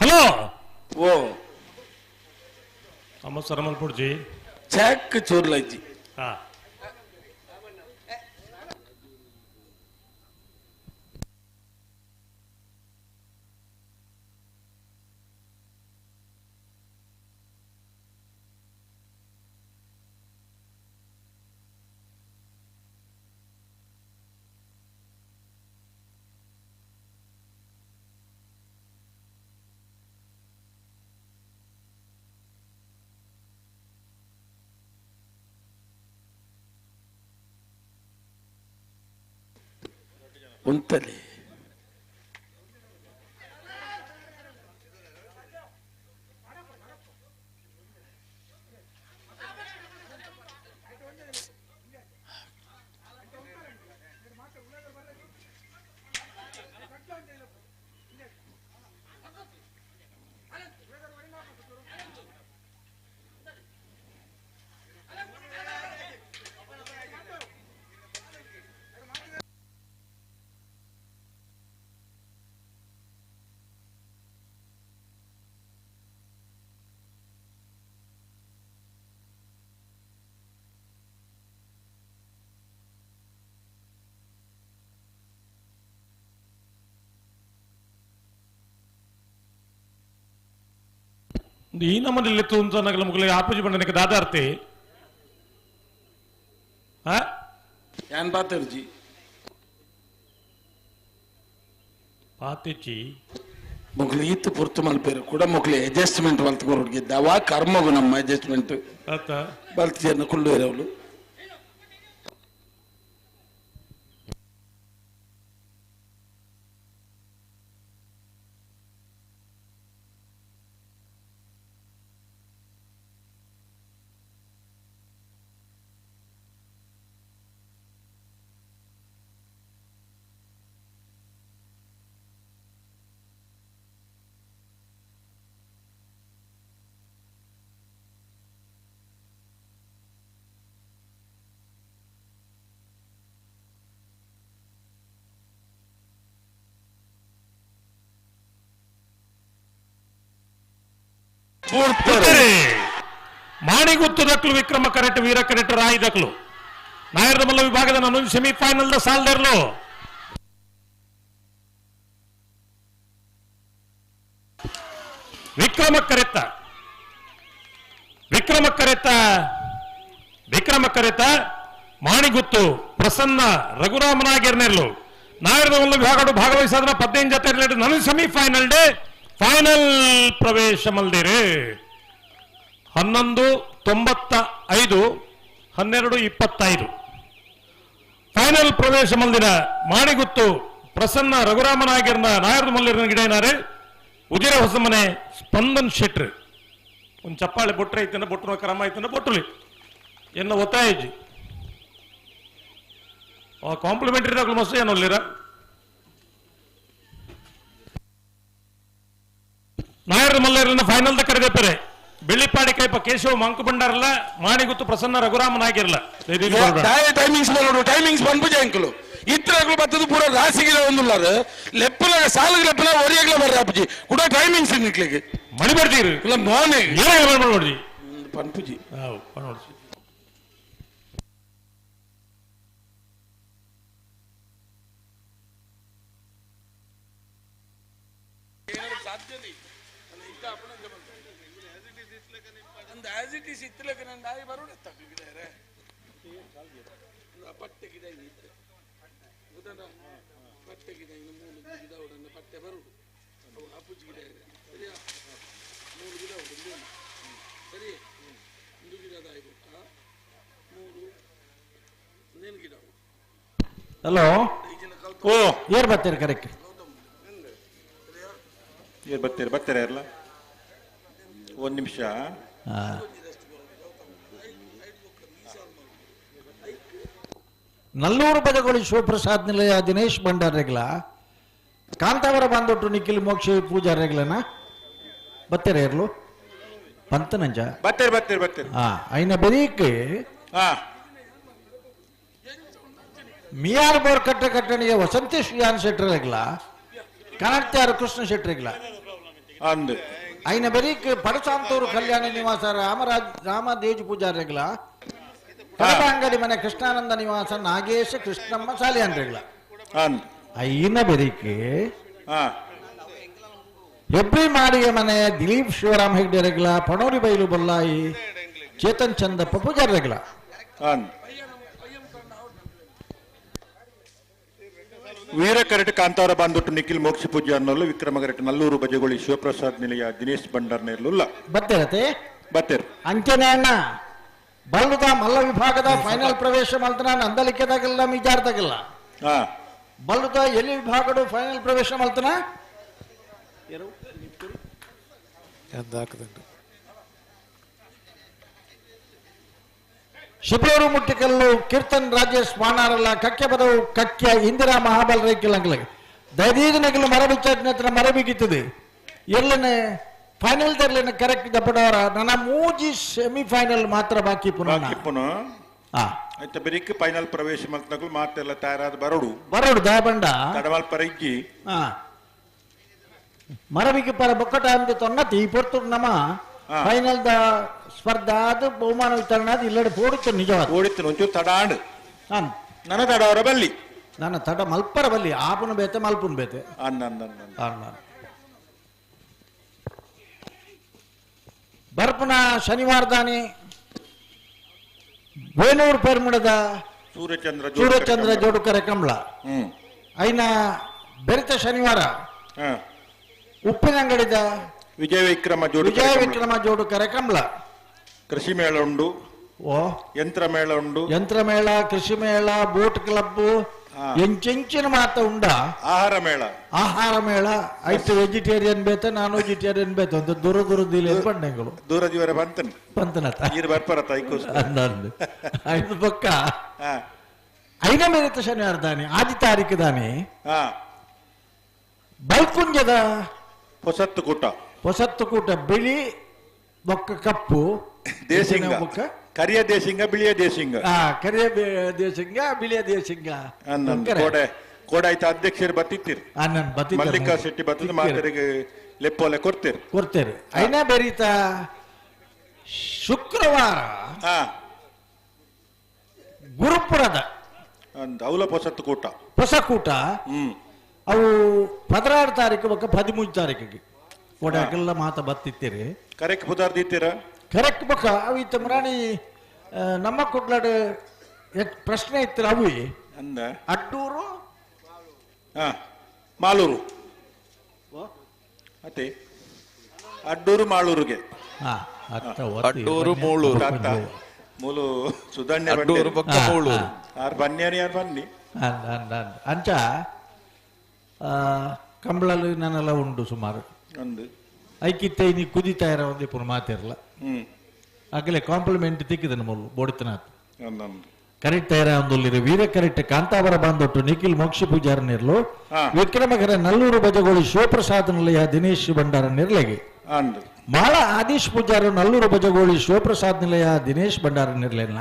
ಹಲೋ. ಓ. ಅಮ್ಮ ಸರಮಲ್ ಪುಡ್ಜಿ. ಚೆಕ್ ಚೂರ್ಲೈಜಿ. ಹಾ. ಉಂತಲೆ. ಈ ನಮ್ಮಲ್ಲಿ ಅಂತ ನಗಲ ಆಪುಜಿ ಬಂಡನಕ್ಕೆ ದಾದಾರ್ತಿ. ಹಾ? ಯಾನ್ ಪಾತೆರ್ಜಿ. ಪಾತೆಚಿ. ಮೊಕ್ಲು ಈತ್ ಪುರ್ತು ಮಲ್ಪೇರು ಕೂಡ ಮೊಕ್ಲು ಅಡ್ಜಸ್ಟ್ಮೆಂಟ್ ಮಲ್ತ್ ಕೊರೊಡ್ಗೆ ದವಾ ಕರ್ಮಗು ನಮ್ಮ ಅಡ್ಜಸ್ಟ್ಮೆಂಟ್. ಅತ್ತ. ಬಲ್ತ್ ಜನ ಕುಳ್ಳು ಇರವಳು. ಮಾಣಿಗುತ್ತು ದಕ್ಲು ವಿಕ್ರಮ ಕರೆಟ್ ವೀರ ಕರೆಟ್ ರಾಯಿ ದಕ್ಲು ನಾಯರದ ಮಲ್ಲ ವಿಭಾಗದ ನಾನು ಸೆಮಿಫೈನಲ್ the ಸಾಲ್ದರ್ಲು. ವಿಕ್ರಮ ಕರೆತ್ತ ವಿಕ್ರಮ ಕರೆತ್ತ ವಿಕ್ರಮ ಕರೆತ ಮಾಣಿಗುತ್ತು ಪ್ರಸನ್ನ ರಘುರಾಮನಾಗಿರ್ನೆರ್ಲು ನಾಯರದ ಮಲ್ಲ ವಿಭಾಗ ಭಾಗವಹಿಸಾದ್ರ 15 ಜೊತೆ ನಾನು ಸೆಮಿಫೈನಲ್ ಡೇ ಫೈನಲ್ ಪ್ರವೇಶ ಮಲ್ದಿರಿ. 11:95 12:25 ಫೈನಲ್ ಪ್ರವೇಶ ಮಲ್ದಿನ ಮಾಣಿಗುತ್ತು ಪ್ರಸನ್ನ ರಘುರಾಮನಾಗಿರ್ನ ನಾಯರದ ಮಲ್ಲಿರ್ನ ಗಿಡ ಏನಾರೆ ಉಜಿರೆ ಹೊಸಮನೆ ಸ್ಪಂದನ್ ಶೆಟ್ರ್. ಒಂದು ಚಪ್ಪಾಳೆ ಬೊಟ್ರೆ ಐತನ ಬೊಟ್ಟುನ ಕ್ರಮ ಐತನ ಬೊಟ್ಟುಲಿ ಎನ್ನ ಒತ್ತಾಯಜ್ಜಿ. ಕಾಂಪ್ಲಿಮೆಂಟರಿ ಮಸ್ತ್ ಏನು ಒಲ್ಲಿರ ನಾಯರ್ ಮಲ್ಲೇರನ್ನ ಫೈನಲ್ the ಕರೆದೆಪ್ಪರೆ. Bellippadi Kaipa Keshava ಮಂಕು ಭಂಡಾರಲ್ಲ ಮಾಣಿಗುತ್ತು ಪ್ರಸನ್ನ ರಘುರಾಮನಾಗಿರಲ್ಲ. ಟೈಮಿಂಗ್ಸ್ ಬರೋಡು ಟೈಮಿಂಗ್ಸ್ ಪನ್ಪುಜ ಅಂಕಲು ಇತ್ತರಗಳು ಬತ್ತದು ಪೂರ ರಾಸಿಗಿರ ಒಂದುಲ್ಲಾರು ಲೆಪ್ಪಲ ಸಾಲುಗೆ ಲೆಪ್ಪಲ ಒರಿಯಗ್ಲ ಬರ್ರ ಅಪ್ಪಜಿ ಕೂಡ ಟೈಮಿಂಗ್ಸ್ ನಿಕ್ಲಿಗೆ ಮಣಿ ಬರ್ತೀರಿ ಇಲ್ಲ ಮೋನೆ ನೋಡಿ ಪನ್ಪುಜಿ. ನೋಡಿ. As it is ಇತ್ತಲಕ್ಕೆ ನನ್ನ ನಾಯಿ ಬರೋಣ ಪಟ್ಟೆ ಗಿಡ ಇತ್ತೆ ಗೊತ್ತಲ್ಲ, ಪಟ್ಟೆ ಗಿಡ ಇನ್ನು ಮೂರು ಗಿಡ ಉಂಟು, ಪಟ್ಟೆ ಬರುಡು ಅವು ಅಪ್ಪುಜಿ ಗಿಡ ಇದೆ ಸರಿಯಾ? ಮೂರು ಗಿಡ ಉಂಟು ಒಂದೇನು. ಸರಿ, ಒಂದು ಗಿಡ ದಾಯಿ ಕೊಟ್ಟ ಮೂರು ಇನ್ನೇನು ಗಿಡ ಉಂಟು? ಹಲೋ. ಓ. ಏರ್ ಬರ್ತೀರಿ ಕರೆಕ್ಟ್? ಏರ್ ಬರ್ತೀರಿ ಬರ್ತೀರಾ ಎಲ್ಲ ಒಂದು ನಿಮಿಷ. ನಲ್ಲೂರು ಬದಗೊಳಿ ಶಿವಪ್ರಸಾದ್ ನಿಲಯ ದಿನೇಶ್ ಭಂಡಾರ್ ರೆಗ್ಲ, ಕಾಂತಾವರ ಬಂದೊಟ್ಟು ನಿಖಿಲ್ ಮೋಕ್ಷ ಪೂಜಾ ರೆಗ್ಲನ ಬತ್ತೀರ ಇರ್ಲು ಪಂತನಂಜ? ಬರ್ತೀರಿ ಬರ್ತೀರಿ ಬರ್ತೀರಿ. ಹಾ, ಐನ ಬೆರೀಕ್ ಹಾ. ಮಿಯಾರ್ ಬೋರ್ ಕಟ್ಟೆ ಕಟ್ಟಣಿಗೆ ವಸಂತಿ ಶ್ರೀಯಾನ್ ಶೆಟ್ಟರ್ ರೆಗ್ಲ, ಕನಕ್ತ್ಯಾರು ಕೃಷ್ಣ ಶೆಟ್ಟರ್ ರೆಗ್ಲ. ಅಂದು. ಐನ ಬೆರೀಕ್ ಪಡಸಾಂತೂರು ಕಲ್ಯಾಣ ನಿವಾಸ ರಾಮರಾಜ್ ರಾಮ ದೇಜ್ ಪೂಜಾರ್ ರೆಗ್ಲ, ಕಡಬ ಅಂಗಡಿ ಮನೆ ಕೃಷ್ಣಾನಂದ ನಿವಾಸ ನಾಗೇಶ ಕೃಷ್ಣಮ್ಮ ಸಾಲಿಯಾನ್ ರೆಗ್ಲ. ಅಂದು. ಐನ ಬೆರೀಕ್ ಹಾ. ಹೆಬ್ರಿ ಮಾಡಿಯ ಮನೆ ದಿಲೀಪ್ ಶಿವರಾಮ್ ಹೆಗ್ಡೆ ರೆಗ್ಲ, ಪಣೋರಿ ಬೈಲು ಬೊಲ್ಲಾಯಿ ಚೇತನ್ ಚಂದಪ್ಪ ಪೂಜಾರ್ ರೆಗ್ಲ. ಅಂದು. ವೀರ ಕರೆಟ್ ಕಾಂತಾರ ಬಂದುಟ್ಟು ನಿಖಿಲ್ ಮೋಕ್ಷ ಪೂಜೆ ಅನ್ನೋಲ್ಲ, ವಿಕ್ರಮ ಕರೆಟ್ ನಲ್ಲೂರು ಬಜಗೋಳಿ ಶಿವಪ್ರಸಾದ್ ನಿಲಯ ದಿನೇಶ್ ಭಂಡಾರ್ ನೇರ್ಲುಲ್ಲ. ಬತ್ತಿರತೆ? ಬತ್ತೇರು. ಅಂಚನೆ ಅಣ್ಣ ಬಲ್ಲುದ ಮಲ್ಲ ವಿಭಾಗದ ಫೈನಲ್ ಪ್ರವೇಶ ಮಲ್ತನ ನಂದಲಿಕೆದಾಗಲ್ಲ ಮಿಜಾರ್ದಾಗಲ್ಲ. ಹಾ. ಬಲ್ಲುದ ಎಲ್ಲಿ ವಿಭಾಗಡು ಫೈನಲ್ ಪ್ರವೇಶ ಮಲ್ತನ? ಎಂದಾಕದಂಡು. ಶಿಬರೂರು ಮುಟ್ಟಿಕಲ್ಲು ಕೀರ್ತನ್ ರಾಜೇಶ್ ಮಾನಾರಲ್ಲ, ಕಕ್ಕೆ ಬದವು ಕಕ್ಕೆ ಇಂದಿರಾ ಮಹಾಬಲ್ ರೇಕಿಲಂಗ್ಲಿಗೆ ದಯದೀದ ನಗಲು ಮರ ಬಿಚ್ಚಾಟಿನ ಹತ್ರ ಮರ ಬಿಗಿತ್ತದೆ. ಎಲ್ಲನೆ ಫೈನಲ್ ತರ್ಲಿನ ಕರೆಕ್ಟ್ ದಪ್ಪಡವರ ನನ್ನ ಮೂಜಿ ಸೆಮಿಫೈನಲ್ ಮಾತ್ರ ಬಾಕಿ ಪುನಃ. ಬಾಕಿ ಪುನಃ. ಹಾ. ಆಯ್ತ, ಬೆರಿಕ್ ಫೈನಲ್ ಪ್ರವೇಶ ಮಲ್ತನಗಳು ಮಾತೆಲ್ಲ ತಯಾರಾದ ಬರೋಡು. ಬರೋಡು ದಯಬಂಡ. ತಡವಾಲ್ ಪರಜ್ಜಿ. ಹಾ, ಮರಬಿಗೆ ಪರ ಬೊಕ್ಕಟ ಅಂತ ತೊನ್ನತಿ ಈ ಪೊರ್ತು ನಮ್ಮ ಫೈನಲ್ the ಸ್ಪರ್ಧಾ ಅದು ಬಹುಮಾನ ವಿತರಣೆ ಅದು ಇಲ್ಲಡೆ ಪೋಡುತ್ತು ನಿಜವಾದ. ಓಡಿತ್ತು ಒಂಚೂರು ತಡಾಂಡ್. ಹಾಂ. ನನ್ನ ತಡವರ ಬಲ್ಲಿ. ನನ್ನ ತಡ ಮಲ್ಪರ ಬಲ್ಲಿ ಆಪುನ ಬೇತೆ ಮಲ್ಪುನ ಬೇತೆ. ಅನ್ನ ಅನ್ನ ಅನ್ನ. ಅನ್ನ. ಬರ್ಪುನ ಶನಿವಾರದಾನಿ ವೇಣೂರು ಪೆರ್ಮುಡದ ಸೂರ್ಯಚಂದ್ರ ಜೋಡು. ಸೂರ್ಯಚಂದ್ರ ಜೋಡುಕರೆ ಕಮಲ. ಐನ ಬೆರಿತ ಶನಿವಾರ ಉಪ್ಪಿನಂಗಡಿದ ವಿಜಯ ವಿಕ್ರಮ ಜೋಡು. ವಿಜಯ ವಿಕ್ರಮ ಜೋಡುಕರೆ ಕಮಲ. ಕೃಷಿ ಮೇಳ ಉಂಡು. ಓ. ಯಂತ್ರ ಮೇಳ ಉಂಡು. ಯಂತ್ರ ಮೇಳ, ಕೃಷಿ ಮೇಳ, ಬೋಟ್ ಕ್ಲಬ್, ಎಂಚೆಂಚಿನ ಮಾತ ಉಂಡ. ಆಹಾರ ಮೇಳ. ಆಹಾರ ಮೇಳ ಐತು, ವೆಜಿಟೇರಿಯನ್ ಬೇತ ನಾನ್ ವೆಜಿಟೇರಿಯನ್ ಬೇತ ಅಂತ ದೂರ ದೂರ ದಿಲೆ ಬಂಡೆಗಳು. ದೂರ ದಿವರ ಬಂತನ್. ಬಂತನತ. ಈರು ಬರ್ಪರತ ಐಕೋಸ್ಕರ. ಅಂದಂದು ಐದು ಪಕ್ಕ. ಐನ ಮೇಲಿತ ಶನಿವಾರ ದಾನಿ ಆದಿ ತಾರೀಕು ದಾನಿ ಬೈಕುಂಜದ ಹೊಸತ್ತು ಕೂಟ. ಹೊಸತ್ತು ಕೂಟ ಬಿಳಿ ಬೊಕ್ಕ ಕಪ್ಪು. ದೇಸಿಂಗ. ಬೊಕ್ಕ ಕರಿಯ ದೇಸಿಂಗ, ಬಿಳಿಯ ದೇಸಿಂಗ. ಕರಿಯ ದೇಸಿಂಗ, ಬಿಳಿಯ ದೇಸಿಂಗ. ಅನ್ನಂದು ಕೋಡೆ ಕೋಡೆ ಆಯ್ತು, ಅಧ್ಯಕ್ಷರು ಬತ್ತಿತ್ತೀರಿ. ಅನ್ನನ್ ಬತ್ತಿತ್ತಾರೆ. ಮಲ್ಲಿಕಾ ಶೆಟ್ಟಿ ಬತ್ತದ ಮಾತರಿಗೆ ಲೆಪ್ಪೋಲೆ ಕೊಡ್ತೀರಿ. ಕೊಡ್ತೇವೆ. ಐನ ಬೆರೀತ ಶುಕ್ರವಾರ ಗುರುಪುರದ ಅಂದ್ ಅವಲ ಹೊಸತ್ತು ಕೂಟ. ಹೊಸ ಕೂಟ. ಅವು 16 ತಾರೀಕು ಬೊಕ್ಕ 13 ತಾರೀಕಿಗೆ ಕೋಡೆ ಅಗೆಲ್ಲ ಮಾತ ಬತ್ತಿತ್ತೀರಿ. ಕರೆಕ್ಟ್ ಪುದಾರ್ ದೀತೀರ? ಕರೆಕ್ಟ್ ಬೊಕ್ಕ ಅವು ಇತ್ತ ಮುರಾಣಿ, ನಮ್ಮ ಕುಡ್ಲಾಡ್ ಪ್ರಶ್ನೆ ಇತ್ತು ಅವು. ಅಂದ. ಅಡ್ಡೂರು. ಮಾಲೂರು ಅತ್ತೆ, ಅಡ್ಡೂರು ಮಾಳೂರಿಗೆ. ಅತ್ತ ಒತ್ತಿ. ಅಡ್ಡೂರು, ಮೂಳೂರು. ಅತ್ತ ಮೂಲು ಸುಧನ್ಯ. ಅಡ್ಡೂರು ಬೊಕ್ಕ ಮೂಳೂರು. ಯಾರು ಬನ್ನಿ, ಯಾರು ಬನ್ನಿ. ಅಂದ ಅಂದ ಅಂದ ಅಂಚ ಕಂಬಳಲು ನನ್ನೆಲ್ಲ ಉಂಡು ಸುಮಾರು. ಅಂದು. ಐಕಿತ್ತೆ ನೀ ಕುದಿತಾ ಇರೋ ಒಂದು ಪುನಃ ಮಾತಿರಲ್ಲ. ಆಗಲೇ ಕಾಂಪ್ಲಿಮೆಂಟ್ ತಿಕ್ಕಿದ ನಮ್ಮಲ್ಲಿ ಬೋಡಿತನಾಥ್. ಅಂದಂದು. ಕರೆಕ್ಟ್ ತಯಾರ ಒಂದೊಲ್ಲಿರು ವೀರ ಕರೆಕ್ಟ್ ಕಾಂತಾವರ ಬಾಂದೊಟ್ಟು ನಿಖಿಲ್ ಮೋಕ್ಷ ಪೂಜಾರ ನಿರ್ಲು, ವಿಕ್ರಮಗರ ನಲ್ಲೂರು ಬಜಗೋಳಿ ಶಿವಪ್ರಸಾದ್ ನಿಲಯ ದಿನೇಶ್ ಭಂಡಾರ ನಿರ್ಲೆಗೆ. ಅಂದು. Mala Adish Pujara Nallur Bajagoli Shivaprasad ನಿಲಯ ದಿನೇಶ್ ಭಂಡಾರ ನಿರ್ಲೇನ.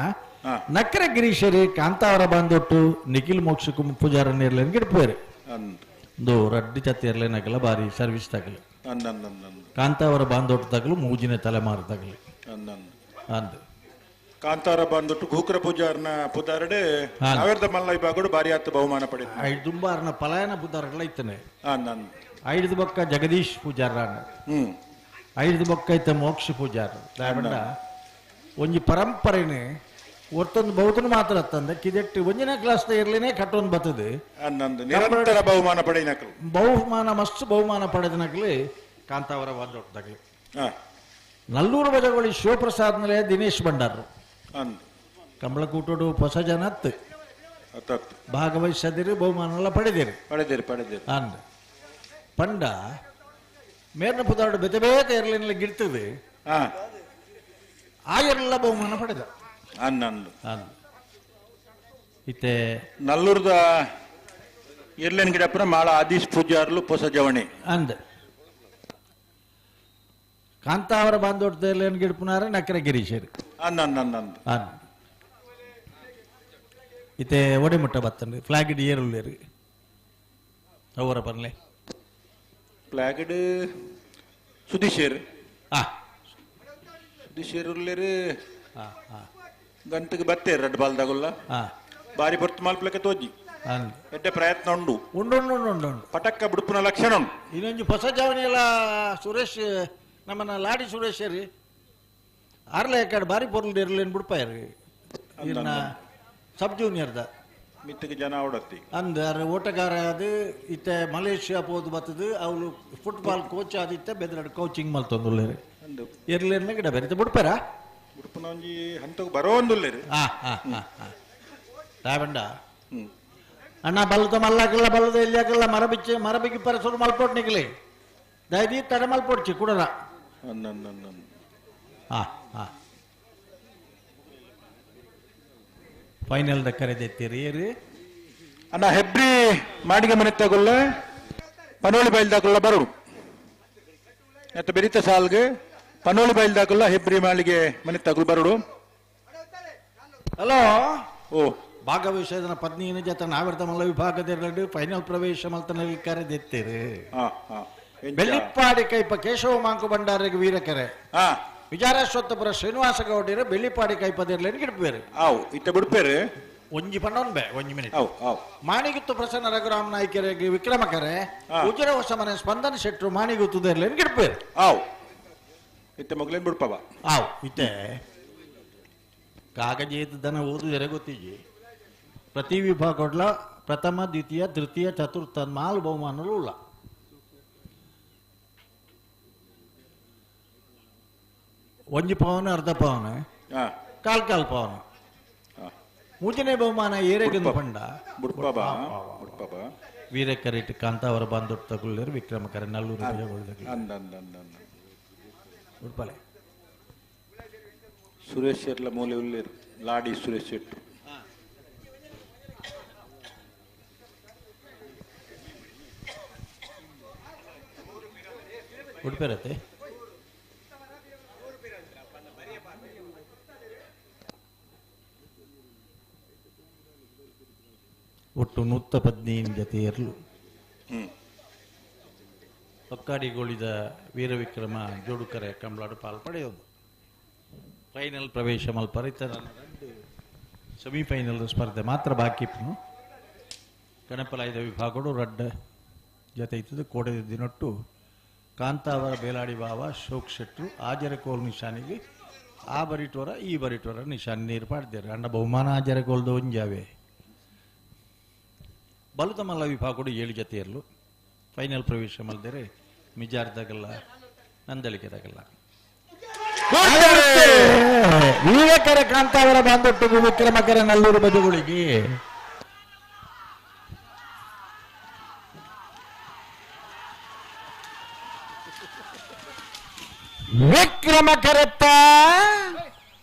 ನಕ್ಕರ ಗಿರೀಶರಿ ಕಾಂತಾವರ ಬಾಂದೊಟ್ಟು ನಿಖಿಲ್ ಮೋಕ್ಷ ಪೂಜಾರ ನಿರ್ಲೇನ ಗಿಡ್ಪೇರು. ಒಂದು ರಡ್ಡಿ ಜತೆ ಇರ್ಲೇನಕಲ್ಲ ಬಾರಿ ಸರ್ವಿಸ್ ತಗಲು. ಕಾಂತಾವರ ಬಾಂದೊಟ್ಟು ತಗಲು ಮೂಜಿನ ತಲೆಮಾರು ತಗಲು ಅಂದು. ಕಾಂತಾರ ಬಂದೊಟ್ಟು ಘೂಕ್ರ ಪೂಜಾರ್ನ ಪುದಾರಡೆ ಸಾವಿರದ ಮಲ್ಲ ವಿಭಾಗಡು ಬಾರಿ ಆತ ಬಹುಮಾನ ಪಡೆದ. ಐದು ದುಂಬಾರನ ಪಲಾಯನ ಪುದಾರಗಳ ಇತ್ತನೆ. ಐದು ಬೊಕ್ಕ ಜಗದೀಶ್ ಪೂಜಾರ, ಐದು ಬೊಕ್ಕ ಐತ ಮೋಕ್ಷ ಪೂಜಾರ. ಒಂಜಿ ಪರಂಪರೆನೆ ಒತ್ತೊಂದು ಬಹುತನ ಮಾತ್ರ ಅತ್ತಂದ ಕಿದೆಟ್ಟು ಒಂಜಿನ ಕ್ಲಾಸ್ ಇರ್ಲಿನೇ ಕಟ್ಟೊಂದು ಬರ್ತದೆ. ನಿರಂತರ ಬಹುಮಾನ ಪಡೆಯನಕಲು ಬಹುಮಾನ ಮಸ್ತ್ ಬಹುಮಾನ ಪಡೆದನಕಲಿ ಕಾಂತಾವರ ಬಾಂದೊಟ್ಟದಾಗಲಿ. ನಲ್ಲೂರು ಬಜಗೋಳಿ ಶಿವಪ್ರಸಾದ್ ನಿಲಯ ದಿನೇಶ್ ಭಂಡಾರರು ಕಂಬಳಕೂಟೋಡು ಹೊಸ ಜನ ಅತ್ತು ಭಾಗವಹಿಸದಿರಿ ಬಹುಮಾನ ಎಲ್ಲ ಪಡೆದಿರಿ ಪಡೆದಿರಿ ಪಡೆದಿರಿ ಅಂದ ಪಂಡ ಮೇರ್ನ ಪುದಾಡು ಬೇತೆ ಬೇತೆ ಇರ್ಲಿನ ಗಿಡ್ತದೆ ಆ ಎಲ್ಲ ಬಹುಮಾನ ಪಡೆದ. ಇತ್ತೆ ನಲ್ಲೂರ್ದ ಇರ್ಲೇನ್ ಗಿಡಪ್ಪನ ಮಾಳ ಆದೀಶ್ ಪೂಜಾರ್ಲು ಹೊಸ ಜವಣಿ ಅಂದ ಕಾಂತಾವರ ಬಾಂದೋಟದ ಇರ್ಲೇನ್ ಗಿಡಪುನಾರ ನಕರ ಗಿರೀಶರಿ ಅಂದ. ಇತ್ತೆ ಒಡೆಮುಟ್ಟ ಬತ್ತಂಡು ಫ್ಲಾಗ್ ಇಡಿ ಏರುಳ್ಳೇರು ಅವರ ಪನ್ಲೆ ಫ್ಲಾಗ್ ಸುದೀಶೇರ್ ಸುದೀಶೇರ್ ಉಳ್ಳೇರು ಗಂಟೆಗೆ ಬತ್ತೇರು ರಡ್ಡು ಬಾಲ್ದಾಗುಲ್ಲ ಬಾರಿ ಬರ್ತು ಮಾಲ್ಪ್ಲಕ್ಕೆ ತೋಜಿ ಎಡ್ಡೆ ಪ್ರಯತ್ನ ಉಂಡು ಉಂಡು ಉಂಡು ಉಂಡು ಉಂಡು ಪಟಕ್ಕ ಬಿಡುಪುನ ಲಕ್ಷಣ ಉಂಡು. ಇನ್ನೊಂದು ಹೊಸ ಜಾವನಿ ಎಲ್ಲ ಸುರೇಶ್ ನಮ್ಮನ್ನ ಲಾಡಿ ಸುರೇಶ್ ರೀ ಆರ್ಲೆ ಕಡೆ ಬಾರಿ ಪೊರ್ಲು ಇರ್ಲೇನು ಬಿಡ್ಪಾಯರಿ ಇನ್ನ ಸಬ್ ಜೂನಿಯರ್ದ ಮಿತ್ತಿಗೆ ಜನ ಓಡತ್ತಿ ಅಂದ ಓಟಗಾರ ಅದು ಇತ್ತೆ ಮಲೇಷ್ಯಾ ಪೋದು ಬತ್ತದು ಅವಳು ಫುಟ್ಬಾಲ್ ಕೋಚ್ ಆದಿತ್ತೆ ಬೆದರಡು ಕೋಚಿಂಗ್ ಮಲ್ತೊಂದುಲ್ಲೇರಿ ಇರ್ಲೇನ ಗಿಡ ಬೇರೆ ಬಿಡ್ಪಾರ ಉಡುಪುನ ಒಂಜಿ ಹಂತಕ್ಕೆ ಬರೋ ಒಂದುಲ್ಲೇರಿ. ರಾಬಂಡ ಅಣ್ಣ ಬಲ್ಲದ ಮಲ್ಲಾಕಲ್ಲ ಬಲ್ಲದ ಎಲ್ಲಿ ಹಾಕಲ್ಲ ಮರ ಬಿಚ್ಚಿ ಮರ ಬಿಕ್ಕಿ ಪರಸರು ಮಲ್ಪೋಟ್ ನಿಗಲಿ ದಯದಿ ತಡೆ ಮಲ್ಪೋಡ್ಚಿ ಕುಡರ. ಫೈನಲ್ the ಕರೆದೆತ್ತೀರಿ ಏರಿ ಅಣ್ಣ ಹೆಬ್ರಿ ಮಾಡಿಗೆ ಮನೆ ತಗೊಲ್ಲ ಪನೋಳಿ ಬಯಲ್ದಾಕಲ್ಲ ಬರು ಎತ್ತ ಬೆರಿತ ಸಾಲ್ಗೆ ಪನೋಳಿ ಬಯಲ್ದಾಕಲ್ಲ ಹೆಬ್ರಿ ಮಾಳಿಗೆ ಮನೆ ತಗೊಲ್ ಬರುಡು. ಹಲೋ ಓ ಭಾಗವಹಿಸಿದ ಪತ್ನಿಯ ಜೊತೆ ನಾವಿರ್ತ ಮಲ್ಲ ವಿಭಾಗದ ಫೈನಲ್ ಪ್ರವೇಶ ಮಲ್ತನಲ್ಲಿ ಕರೆದೆತ್ತೀರಿ. ಬೆಳ್ಳಿಪ್ಪಾಡಿ ಕೈಪ ಕೇಶವ ಮಾಂಕು ಭಂಡಾರಿಗೆ ವೀರಕೆರೆ ವಿಚಾರಸ್ವತ್ತಪುರ ಶ್ರೀನಿವಾಸ ಗೌಡಿರು ಬೆಳ್ಳಿಪಾಡಿ ಕೈಪದಿರ್ಲೇನು ಗಿಡ್ಪೇರು. ಆವು ಇತ್ತ ಬಿಡ್ಪೇರು ಒಂಜಿ ಪಂಡೊನ್ ಬೇ ಒಂಜಿ ಮಿನಿಟ್. ಮಾಣಿಗುತ್ತು ಪ್ರಸನ್ನ ರಘುರಾಮ್ ನಾಯ್ಕರಿಗೆ ವಿಕ್ರಮಕರೆ ಉಜಿರ ಹೊಸ ಮನೆ ಸ್ಪಂದನ ಶೆಟ್ರು ಮಾಣಿಗುತ್ತುದಿರ್ಲೇನು ಗಿಡ್ಪೇರು. ಆವು ಇತ್ತ ಮಗಳೇನು ಬಿಡ್ಪವ. ಆವು ಇತ್ತೆ ಕಾಗಜೇತ ದನ ಓದುದರೆ ಗೊತ್ತಿಜಿ ಪ್ರತಿ ವಿಭಾಗಡ್ಲ ಪ್ರಥಮ ದ್ವಿತೀಯ ತೃತೀಯ ಚತುರ್ಥ ನಾಲ್ ಬಹುಮಾನలు ಉಳ್ಳ. ಒಂಜಿ ಪವನ ಅರ್ಧ ಪವನ ಕಾಲ್ ಕಾಲ್ ಪವನ ಮೂಜನೇ ಬಹುಮಾನ ಏರೆಗಂದು ಪಂಡ ವೀರಕರೇಟ್ ಕಾಂತಾವರ ಬಾಂದೊಟ್ಟು ತಗುಳ್ಳೇರು ವಿಕ್ರಮಕರೆ ನಲ್ಲೂರು ಉಡ್ಪಲೆ ಸುರೇಶ್ ಶೆಟ್ಲ ಮೂಲೆ ಉಳ್ಳೇರು ಲಾಡಿ ಸುರೇಶ್ ಶೆಟ್ರು. ಉಡುಪಿರತ್ತೆ ಒಟ್ಟು 115 ಜೊತೆ ಇರಲು ಹೊಕ್ಕಾಡಿಗೊಳಿದ ವೀರವಿಕ್ರಮ ಜೋಡುಕರೆ ಕಂಬಳಾಡು ಪಾಲ್ ಪಡೆಯೋದು ಫೈನಲ್ ಪ್ರವೇಶ ಮಲ್ಪರ ಇತರ ಸೆಮಿಫೈನಲ್ ಸ್ಪರ್ಧೆ ಮಾತ್ರ ಬಾಕಿ ಇಪ್ಪನು. ಗಣಪಲಾಯದ ವಿಭಾಗಡು ರಡ್ಡ ಜೊತೆ ಇತ್ತದು ಕೋಡೆ ದಿನೊಟ್ಟು ಕಾಂತಾವರ ಬೇಲಾಡಿ ಬಾವ ಶೋಕ್ ಶೆಟ್ರು ಆಜರಕೋಲ್ ನಿಶಾನಿಗೆ ಆ ಬರಿಟೋರ ಈ ಬರಿಟೋರ ನಿಶಾನಿ ನೀರು ಪಾಡ್ತಾರೆ ಅಂಡ ಬಹುಮಾನ ಆಜರಕೋಲ್ದ ಒಂಜಾವೆ ಬಲುತ ಮಲ್ಲ ವಿಭಾಗಡು 7 ಜೊತೆ ಇರಲು ಫೈನಲ್ ಪ್ರವೇಶ ಮಲ್ದರೆ ಮಿಜಾರ್ದಾಗಲ್ಲ ನಂದಳಿಕೆದಾಗಲ್ಲ. ವೀರಕರ ಕಾಂತಾವರ ಬಾಂಧೊಟ್ಟಿಗೂ ವಿಕ್ರಮಕರ ನಲ್ಲೂರು ಬದುಗಳಿಗೆ ವಿಕ್ರಮ ಕರೆತ್ತ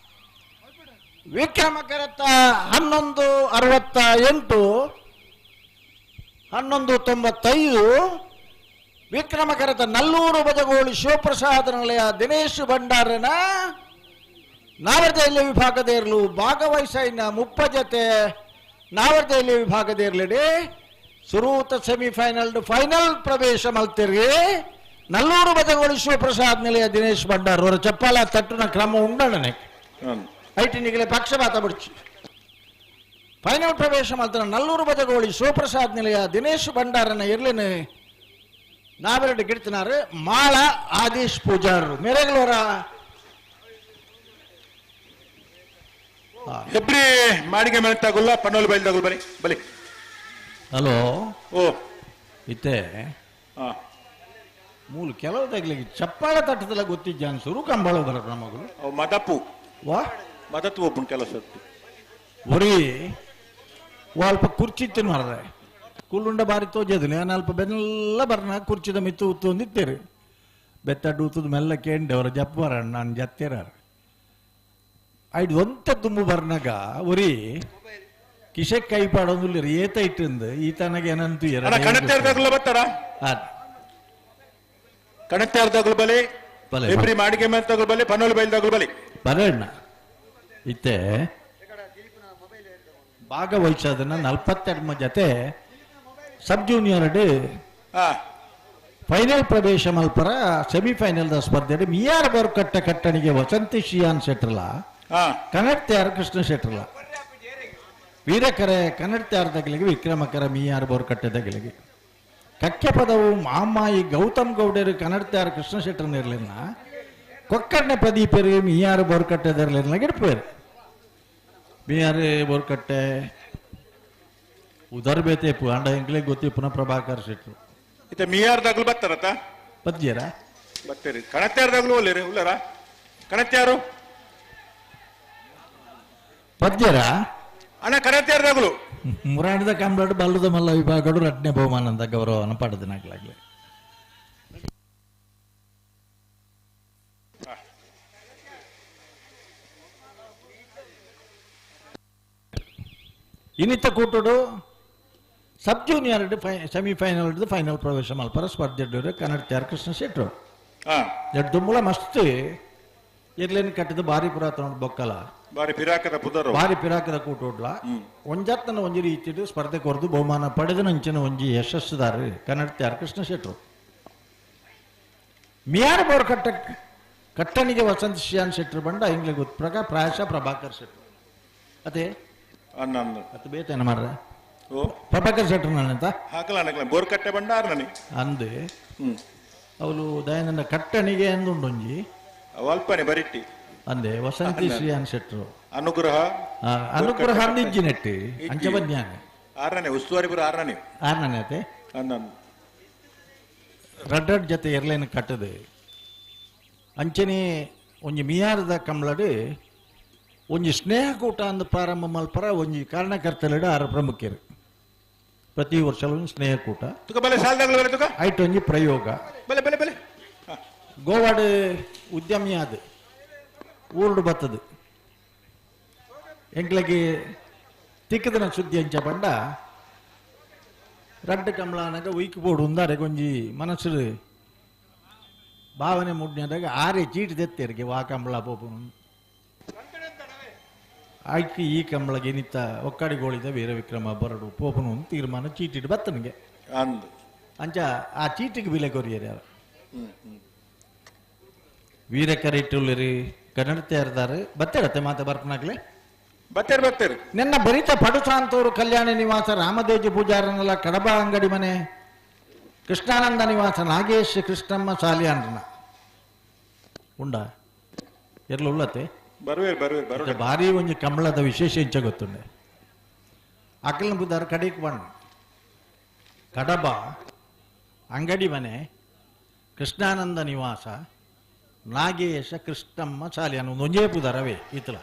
ವಿಕ್ರಮ ಕರೆತ್ತ 11:68 11:95 ವಿಕ್ರಮಕರತ ನಲ್ಲೂರು ಬಜಗೋಳಿ ಶಿವಪ್ರಸಾದ ನಿಲಯ ದಿನೇಶ್ ಭಂಡಾರನ ನಾವರ್ದೆಯಲ್ಲಿ ವಿಭಾಗದೇರ್ಲು ಭಾಗವಹಿಸೈನ ಮುಪ್ಪ ಜತೆ ನಾವರ್ದೆಯಲ್ಲಿ ವಿಭಾಗದೇರ್ಲಿಡಿ ಸುರೂತ ಸೆಮಿಫೈನಲ್ ಫೈನಲ್ ಪ್ರವೇಶ ಮಲ್ತಿರ್ಗಿ ನಲ್ಲೂರು ಬಜಗೋಳಿ ಶಿವಪ್ರಸಾದ್ ನಿಲಯ ದಿನೇಶ್ ಭಂಡಾರ್ ಅವರ ಚಪ್ಪಾಲ ತಟ್ಟುನ ಕ್ರಮ ಉಂಡಣನೆ ಐಟಿನಿಗಲೆ ಪಕ್ಷಪಾತ ಬಿಡ್ಚಿ ಫೈನಲ್ ಪ್ರವೇಶ ಮಲ್ತನ ನಲ್ಲೂರು ಬಜಗೋಳಿ ಶಿವಪ್ರಸಾದ್ ನಿಲಯ ದಿನೇಶ್ ಭಂಡಾರನ ಇರ್ಲಿನ ನಾವೆರಡು ಗಿಡ್ತಿನಾರು ಮಾಳ ಆದೇಶ್ ಪೂಜಾರರು ಮೇರೆಗಳವರ ಹೆಬ್ರಿ ಮಾಡಿಗೆ ಮೇಲೆ ತಗೊಲ್ಲ ಪನ್ನೋಲ್ ಬೈಲ್ ತಗೊಲ್ ಬಲಿ ಬಲಿ. ಹಲೋ. ಓ. ಇತ್ತೆ ಹಾ. ಮೂಲು ಕೆಲವು ತಗ್ಲಿಕ್ಕೆ ಚಪ್ಪಾಳ ತಟ್ಟದಲ್ಲ ಗೊತ್ತಿದ್ದ ಸುರು ಕಂಬಳ ಬರ ನಮಗಳು. ಅವು ಮದಪ್ಪು. ವಾ. ಮದತ್ತು ಒಬ್ಬನ ಕೆಲಸ ಒರಿ ಅಲ್ಪ ಕುರ್ಚಿ ಮಾರ್ರೆ ಕುಲ್ಲುಂಡ ಬಾರಿ ತೋಜದು ನಾನು ಅಲ್ಪ ಬೆನ್ನೆಲ್ಲ ಬರ್ನ ಕುರ್ಚಿದ ಮಿತ್ತು ಉತ್ತು ಒಂದಿತ್ತೇರಿ ಬೆತ್ತಡ್ಡು ಉತ್ತದ ಮೆಲ್ಲ ಕೇಂಡೆ ಅವರ ಜಪ್ಪ ಬರಣ್ಣ ನಾನು ಜತ್ತೇರಾರ ಐದು ಒಂತ ತುಂಬು ಬರ್ನಾಗ ಒರಿ ಕಿಶೆ ಕೈ ಪಾಡೊಂದುಲ್ಲ ಏತ ಇಟ್ಟಿಂದು ಈ ತನಗೆ ಏನಂತ ಅಣ್ಣ ಕಣತ್ಯಾರ್ದಾಗಲ್ಲ ಬರ್ತಾರ ಕಣತ್ಯಾರ್ದಾಗಲು ಬಲಿ. ಬಲೆ. ಹೆಬ್ರಿ ಮಾಡಿಗೆ ಮೇಲೆ ತಗೊಲ್ ಬಲಿ ಪನ್ನೋಲ್ ಬೈಲ್ ತಗೊಲ್ ಬಲಿ. ಬರಣ್ಣ ಇತ್ತೆ ಭಾಗವಹಿಸೋದನ್ನ 42 ಜೊತೆ ಸಬ್ ಜೂನಿಯರ್ ಫೈನಲ್ ಪ್ರವೇಶ ಮಲ್ಪರ ಸೆಮಿಫೈನಲ್ ಸ್ಪರ್ಧೆ ಮಿಯಾರ್ ಬೋರ್ಕಟ್ಟ ಕಟ್ಟಣಿಗೆ ವಸಂತಿ ಶಿಯಾನ್ ಶೆಟ್ರಲ ಕನ್ನಡ ಕೃಷ್ಣ ಶೆಟ್ರಲ ವೀರಕರೆ ಕನ್ನಡ ತಗಲಿಗೆ ವಿಕ್ರಮಕರ ಮಿಯಾರ್ ಬೋರ್ಕಟ್ಟೆ ತಗಲಿಗೆ ಕಕ್ಕೆ ಪದವು ಮಾಮಾಯಿ ಗೌತಮ್ ಗೌಡರು ಕನ್ನಡ ಕೃಷ್ಣ ಶೆಟ್ಟರ್ನ ಇರಲಿಲ್ಲ ಕೊಕ್ಕರ್ಣೆ ಪ್ರದೀಪರು ಮಿಯಾರ್ ಬೋರ್ಕಟ್ಟೆದರ್ಲಿಲ್ಲ ಗಿಡ್ಪೇರು ಮಿಯಾರ್ ಬೋರ್ಕಟ್ಟೆ ಉದರ್ ಬೇತೇಪು ಅಂಡ ಎಂಕ್ಲೆ ಗೊತ್ತಿ ಪುನಃ ಪ್ರಭಾಕರ್ ಶೆಟ್ರು ಇತ್ತೆ ಮಿಯಾರ್ ದಾಗಲು ಬರ್ತಾರತ್ತ ಪದ್ಯರ ಬರ್ತೀರಿ ಕಣತ್ಯಾರ್ದಾಗಲು ಒಲ್ಲೇರಿ ಉಲ್ಲರ ಕಣತ್ಯಾರು ಪದ್ಯರ ಅಣ್ಣ ಕಣತ್ಯಾರ್ದಾಗಲು ಮುರಾಣದ ಕಂಬಳಡು ಬಲ್ಲದ ಮಲ್ಲ ವಿಭಾಗಡು ರಡ್ನೇ ಬಹುಮಾನ ಅಂತ ಗೌರವವನ್ನು ಪಡೆದನಾಗ್ಲಾಗ್ಲಿ. ಇನ್ನಿತ್ತ ಕೂಟಡು ಸಬ್ junior semifinal final ಪ್ರವೇಶ ಮಲ್ಪರ ಸ್ಪರ್ಧೆ ಕನ್ನಡ ತ್ಯಾರ್ ಕೃಷ್ಣ ಶೆಟ್ರು ಎರಡು ದುಂಬುಳ ಮಸ್ತ್ ಇರ್ಲೇನು ಕಟ್ಟಿದ ಬಾರಿ ಪುರಾತನ ಬೊಕ್ಕಲ ಬಾರಿ ಪಿರಾಕದ ಪುದರು ಬಾರಿ ಪಿರಾಕದ ಕೂಟೋಡ್ಲ ಒಂಜಾತನ ಒಂಜಿ ರೀತಿಡು ಸ್ಪರ್ಧೆ ಕೊರದು ಬಹುಮಾನ ಪಡೆದ ನಂಚಿನ ಒಂಜಿ ಯಶಸ್ಸುದಾರ ಕನ್ನಡ ತ್ಯಾರ್ ಕೃಷ್ಣ ಶೆಟ್ರು. ಮಿಯಾರ್ ಬೋರ್ ಕಟ್ಟ ಕಟ್ಟಣಿಗೆ ವಸಂತ ಶ್ರೀಯಾನ್ ಶೆಟ್ರು ಬಂಡ ಇಂಗ್ಲಿ ಗೊತ್ತ ಪ್ರಾಯಶಃ ಪ್ರಭಾಕರ್ ಶೆಟ್ರು ಅದೇ ಅದು ಬೇತೇನ ಮಾರ್ರೆ ಪ್ರಭಾಕರ್ ಶೆಟ್ರು ನಾನಂತ ಹಾಕಲ ಅನಕಲ ಬೋರ್ ಕಟ್ಟೆ ಬಂಡ ಆರ್ನನಿ ಅಂದೆ ಅವಳು ದಯಾನಂದ ಕಟ್ಟಣಿಗೆ ಅಂದುಂಡೊಂಜಿ ಅಲ್ಪನೆ ಬರಿಟ್ಟಿ ಅಂದೆ ವಸಂತಿ ಶ್ರೀಯಾನ್ ಶೆಟ್ರು ಅನುಗ್ರಹ ಅನುಗ್ರಹ ಅಂದಿಜ್ಜಿ ನೆಟ್ಟಿ ಅಂಚೆ ಬಜ್ಞಾನೆ ಆರನೇ ಉಸ್ತುವಾರಿ ಪುರ ಆರನೇ ಆರನೇ ಅತೆ ರಡ್ಡಡ್ ಜೊತೆ ಎರ್ಲೇನು ಕಟ್ಟದೆ ಅಂಚನೆ ಒಂಜಿ ಮಿಯಾರದ ಕಂಬ್ಳಡು ಒಂಜಿ ಸ್ನೇಹಕೂಟ ಅಂದ್ ಪ್ರಾರಂಭ ಮಲ್ಪರ ಒಂಜಿ ಕಾರಣಕರ್ತಲೆಡು ಆರು ಪ್ರಮುಖರು ಪ್ರತಿ ವರ್ಷ ಒಂಜಿ ಸ್ನೇಹಕೂಟ ತುಕ ಬಲೆ ಸಾಲದಾಗಲು ಬಲೆ ತುಕ ಐಟ್ ಒಂಜಿ ಪ್ರಯೋಗ ಬಲೆ ಬಲೆ ಬಲೆ ಗೋವಾಡ್ ಉದ್ಯಮಿ ಅದು ಊರುಡು ಬತ್ತದು ಎಂಕ್ಲಗೆ ತಿಕ್ಕದನ ಸುದ್ದಿ ಅಂಚ ಪಂಡ ರಡ್ಡು ಕಮಲಾನಾಗ ಉಯ್ಕ್ ಬೋಡು ಉಂದಾರೆ ಕೊಂಜಿ ಮನಸ್ಸು ಭಾವನೆ ಮುಡ್ನ್ಯಾದಾಗ ಆರೆ ಚೀಟ್ ದೆತ್ತೇರಿಗೆ ವಾ ಕಂಬಳ ಪೋಪುನು ಆಯ್ಕೆ ಈ ಕಂಬಳಗೆ ನಿತ್ತ ಒಕ್ಕಾಡಿಗೋಳಿದ ವೀರ ವಿಕ್ರಮ ಬರಡು ಪೋಪನು ಅಂತ ತೀರ್ಮಾನ ಚೀಟಿಟ್ಟು ಬತ್ತನಿಗೆ ಅಂದು ಅಂಚ ಆ ಚೀಟಿಗೆ ಬಿಲೆ ಕೊರಿಯರ್ ಯಾರು ವೀರಕರಿಟ್ಟುಲ್ಲಿರಿ ಕನ್ನಡ ತೇರ್ದಾರೆ ಬತ್ತೇರತ್ತೆ ಮಾತೆ ಬರ್ಪನಾಗ್ಲೆ ಬತ್ತೇರು ಬತ್ತೇರು ನಿನ್ನ ಬರಿತ ಪಡುಸಾಂತೂರು ಕಲ್ಯಾಣ ನಿವಾಸ ರಾಮದೇಜಿ ಪೂಜಾರನಲ್ಲ ಕಡಬ ಅಂಗಡಿ ಮನೆ ಕೃಷ್ಣಾನಂದ ನಿವಾಸ ನಾಗೇಶ್ ಕೃಷ್ಣಮ್ಮ ಸಾಲಿಯಾನ್ರನ ಉಂಡ ಎರ್ಲು ಉಳ್ಳತೆ ಬರುವೇರು ಬರುವೇರು ಬರು ಭಾರಿ ಒಂಜಿ ಕಮಲದ ವಿಶೇಷ ಇಂಚ ಗೊತ್ತುಂಡೆ ಅಕಲ್ನ ಬುದ್ಧಾರ ಕಡೆಗೆ ಬಣ್ಣ ಕಡಬ ಅಂಗಡಿ ಮನೆ ಕೃಷ್ಣಾನಂದ ನಿವಾಸ ನಾಗೇಶ ಕೃಷ್ಣಮ್ಮ ಸಾಲಿಯಾನ ಒಂಜೇ ಪುದಾರವೇ ಈತಲ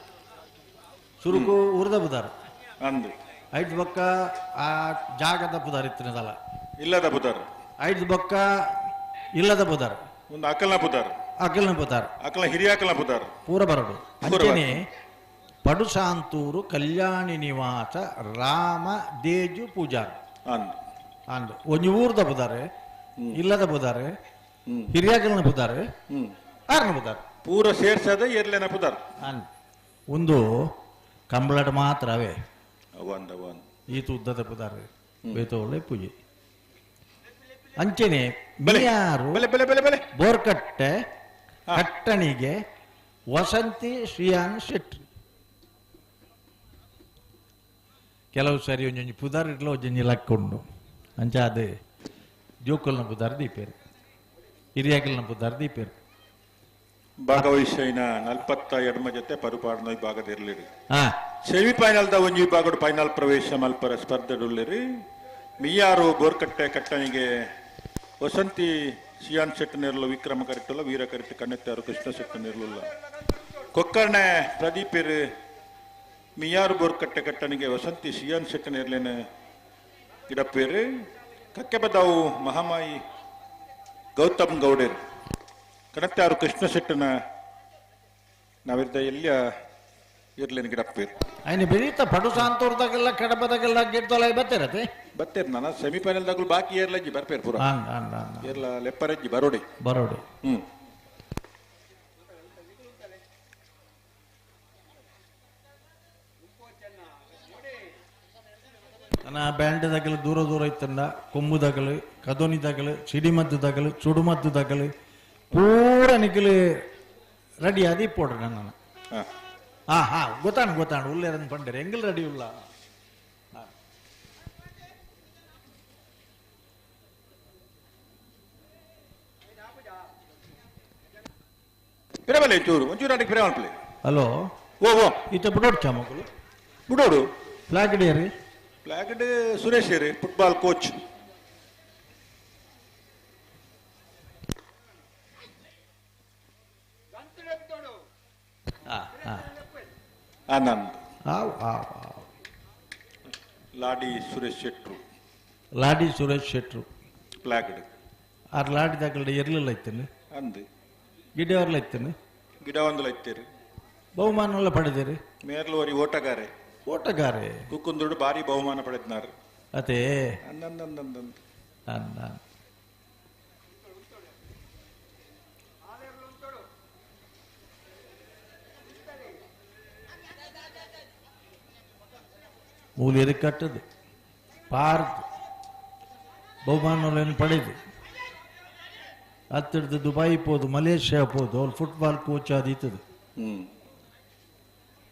ಸುರುಕು ಉರ್ದ ಬುದಾರ ಅಂದು ಐದು ಬೊಕ್ಕ ಆ ಜಾಗದ ಪುದಾರ ಇತ್ತಿನದಲ್ಲ ಇಲ್ಲದ ಬುದಾರ ಐದು ಬೊಕ್ಕ ಇಲ್ಲದ ಬುದಾರ ಒಂದು ಅಕಲ್ನ ಬುದಾರ ಅಕಲ್ನ ಬುದಾರ ಅಕಲ್ನ ಹಿರಿಯ ಅಕಲ್ನ ಬುದಾರ ಪೂರ ಬರಡು ಅಂಚನೆ ಪಡುಸಾಂತೂರು ಕಲ್ಯಾಣಿ ನಿವಾಸ ರಾಮ ದೇಜು ಪೂಜಾರ್ ಅಂದು ಅಂದು ಒಂಜಿ ಊರ್ದ ಬುದಾರೆ ಇಲ್ಲದ ಬುದಾರು, ಹಿರಿಯಾಗಲ್ನ ಬುದಾರು, ಆರ್ನ ಬುದಾರು ಪೂರ ಸೇರ್ಸದ ಎರ್ಲೆನ ಪುದರ್. ಒಂದು ಕಂಬಳಟ ಮಾತ್ರ ಅವೇ. ಒಂದ ಒಂದ್ ಈತ ಉದ್ದದ ಪುದಾರು ಬೇತೋಳೆ ಪೂಜೆ ಅಂಚೆನೆ ಬಿಳಿಯಾರು ಬಲೆ ಬಲೆ ಬಲೆ ಬಲೆ ಬೋರ್ಕಟ್ಟೆ ಕಟ್ಟಣಿಗೆ ವಸಂತಿ ಶ್ರೀಯಾನ್ ಶೆಟ್ಟಿ. ಕೆಲವು ಸಾರಿ ಒಂಜೊಂಜಿ ಪುದಾರ್ ಇಟ್ಲ ಒಂಜೊಂಜಿ ಲಕ್ಕೊಂಡು ಅಂಚ ಅದೇ ಜೋಕಲ್ನ ಪುದಾರ್ ದೀಪೇರು, ಹಿರಿಯಾಕಲ್ನ ಪುದಾರ್ ದೀಪೇರು. ಭಾಗವಹಿಸಿನ 42 ಜೊತೆ ಪರುಪಾಡ್ನ ವಿಭಾಗದ ಇರಲಿರಿ. ಸೆಮಿಫೈನಲ್ದ ಒಂಜಿ ವಿಭಾಗದ ಫೈನಲ್ ಪ್ರವೇಶ ಮಲ್ಪರ ಸ್ಪರ್ಧೆಡುಳ್ಳಿರಿ. ಮಿಯಾರು ಬೋರ್ಕಟ್ಟೆ ಕಟ್ಟಣಿಗೆ ವಸಂತಿ ಸಿಯಾನ್ ಶೆಟ್ಟಿ ನೆರಳು, ವಿಕ್ರಮ ಕರಿಟ್ಟುಲ್ಲ, ವೀರ ಕರಿಟ್ಟು ಕಣ್ಣೆತ್ತಾರು ಕೃಷ್ಣ ಶೆಟ್ಟಿ ನೆರಳುಲ್ಲ. ಕೊಕ್ಕರ್ಣೆ ಪ್ರದೀಪರು ಮಿಯಾರು ಬೋರ್ಕಟ್ಟೆ ಕಟ್ಟಣಿಗೆ ವಸಂತಿ ಸಿಯಾನ್ ಶೆಟ್ಟಿ ನೆರಳಿನ ಗಿಡಪ್ಪೇರು. ಕಕ್ಕೆಬದಾವು ಮಹಾಮಾಯಿ ಗೌತಮ್ ಗೌಡೇರು ಕಣತ್ತಾರು ಕೃಷ್ಣ ಶೆಟ್ಟನ ನಾವಿದ್ದ ಎಲ್ಲಿಯ ಇರ್ಲೇನು ಗಿಡಪ್ಪೇರು. ಅಯ್ಯ ಬೆಳೀತ ಪಡು ಸಾಂತೂರ್ದಾಗೆಲ್ಲ ಕಡಬದಾಗೆಲ್ಲ ಗಿಡದೊಳ ಬತ್ತಿರತ್ತೆ ಬತ್ತೇರು. ನಾನು ಸೆಮಿಫೈನಲ್ದಾಗಲೂ ಬಾಕಿ ಏರ್ಲಜ್ಜಿ ಬರ್ಪೇರು ಪೂರ ಏರ್ಲ ಲೆಪ್ಪರಜ್ಜಿ ಬರೋಡಿ ಬರೋಡಿ. ಹ್ಮ್ ನನ್ನ ಬ್ಯಾಂಡ್ ದಾಗಲು ದೂರ ದೂರ ಇತ್ತಂಡ ಕೊಂಬು ದಾಗಲು, ಕದೋನಿ ದಾಗಲು, ಸಿಡಿಮದ್ದು ದಾಗಲು, ಚುಡುಮದ್ದು ದಾಗಲು ಪೂರ ನಿಖಲು ರೆಡಿ ಆದಿ ಪೋಡ್ರಿ ನನ್ನ. ಹಾ ಹಾ ಗೊತ್ತಾಣ ಗೊತ್ತಾಣ ಉಳ್ಳೇರನ್ನು ಪಂಡೇರಿ ಎಂಗಲ್ ರೆಡಿ ಉಲ್ಲ. ಪಿರಬಲೆ ಚೂರು ಒಂಚೂರು ಅಡಿಗೆ ಪಿರ ಮಲ್ಪಲೆ. ಹಲೋ ಓ ಓ ಈತ ಬಿಡೋಡು ಚಾ ಮಕ್ಕಳು ಬಿಡೋಡು ಫ್ಲಾಗ್ ಹಿಡಿಯರಿ. ಫ್ಲಾಗ್ ಸುರೇಶ್ ರೀ ಫುಟ್ಬಾಲ್ ಕೋಚ್. ಆನಂದ್ ಆವ್ ಆವ್ ಆವ್ ಲಾಡಿ ಸುರೇಶ್ ಶೆಟ್ರು. ಲಾಡಿ ಸುರೇಶ್ ಶೆಟ್ರು ಫ್ಲಾಗ್ ಆರ್ ಲಾಡಿ ದಾಗಲ್ಡೆ ಎರ್ಲಿಲ್ಲ ಐತೇನೆ ಅಂದು ಗಿಡವರ್ಲ ಐತೇನೆ ಗಿಡ ಒಂದಲ ಐತೇರಿ. ಬಹುಮಾನ ಪಡೆದಿರಿ. ಮೇರ್ಲುವರಿ ಓಟಗಾರೆ. ಓಟಗಾರೆ ಕುಕ್ಕುಂದುಡು ಭಾರಿ ಬಹುಮಾನ ಪಡೆದ್ನಾರು. ಅದೇ ಅಂದಂದಂದಂದಂದ ಅಂದ ಮೂಲಿಯರು ಕಟ್ಟದು ಪಾರ್ದು ಬಹುಮಾನಗಳನ್ನು ಪಡೆದು ಹತ್ತಿರದ ದುಬೈ ಪೋದು ಮಲೇಷ್ಯಾ ಪೋದು ಅವ್ರು ಫುಟ್ಬಾಲ್ ಕೋಚ್ ಆದೀತದೆ.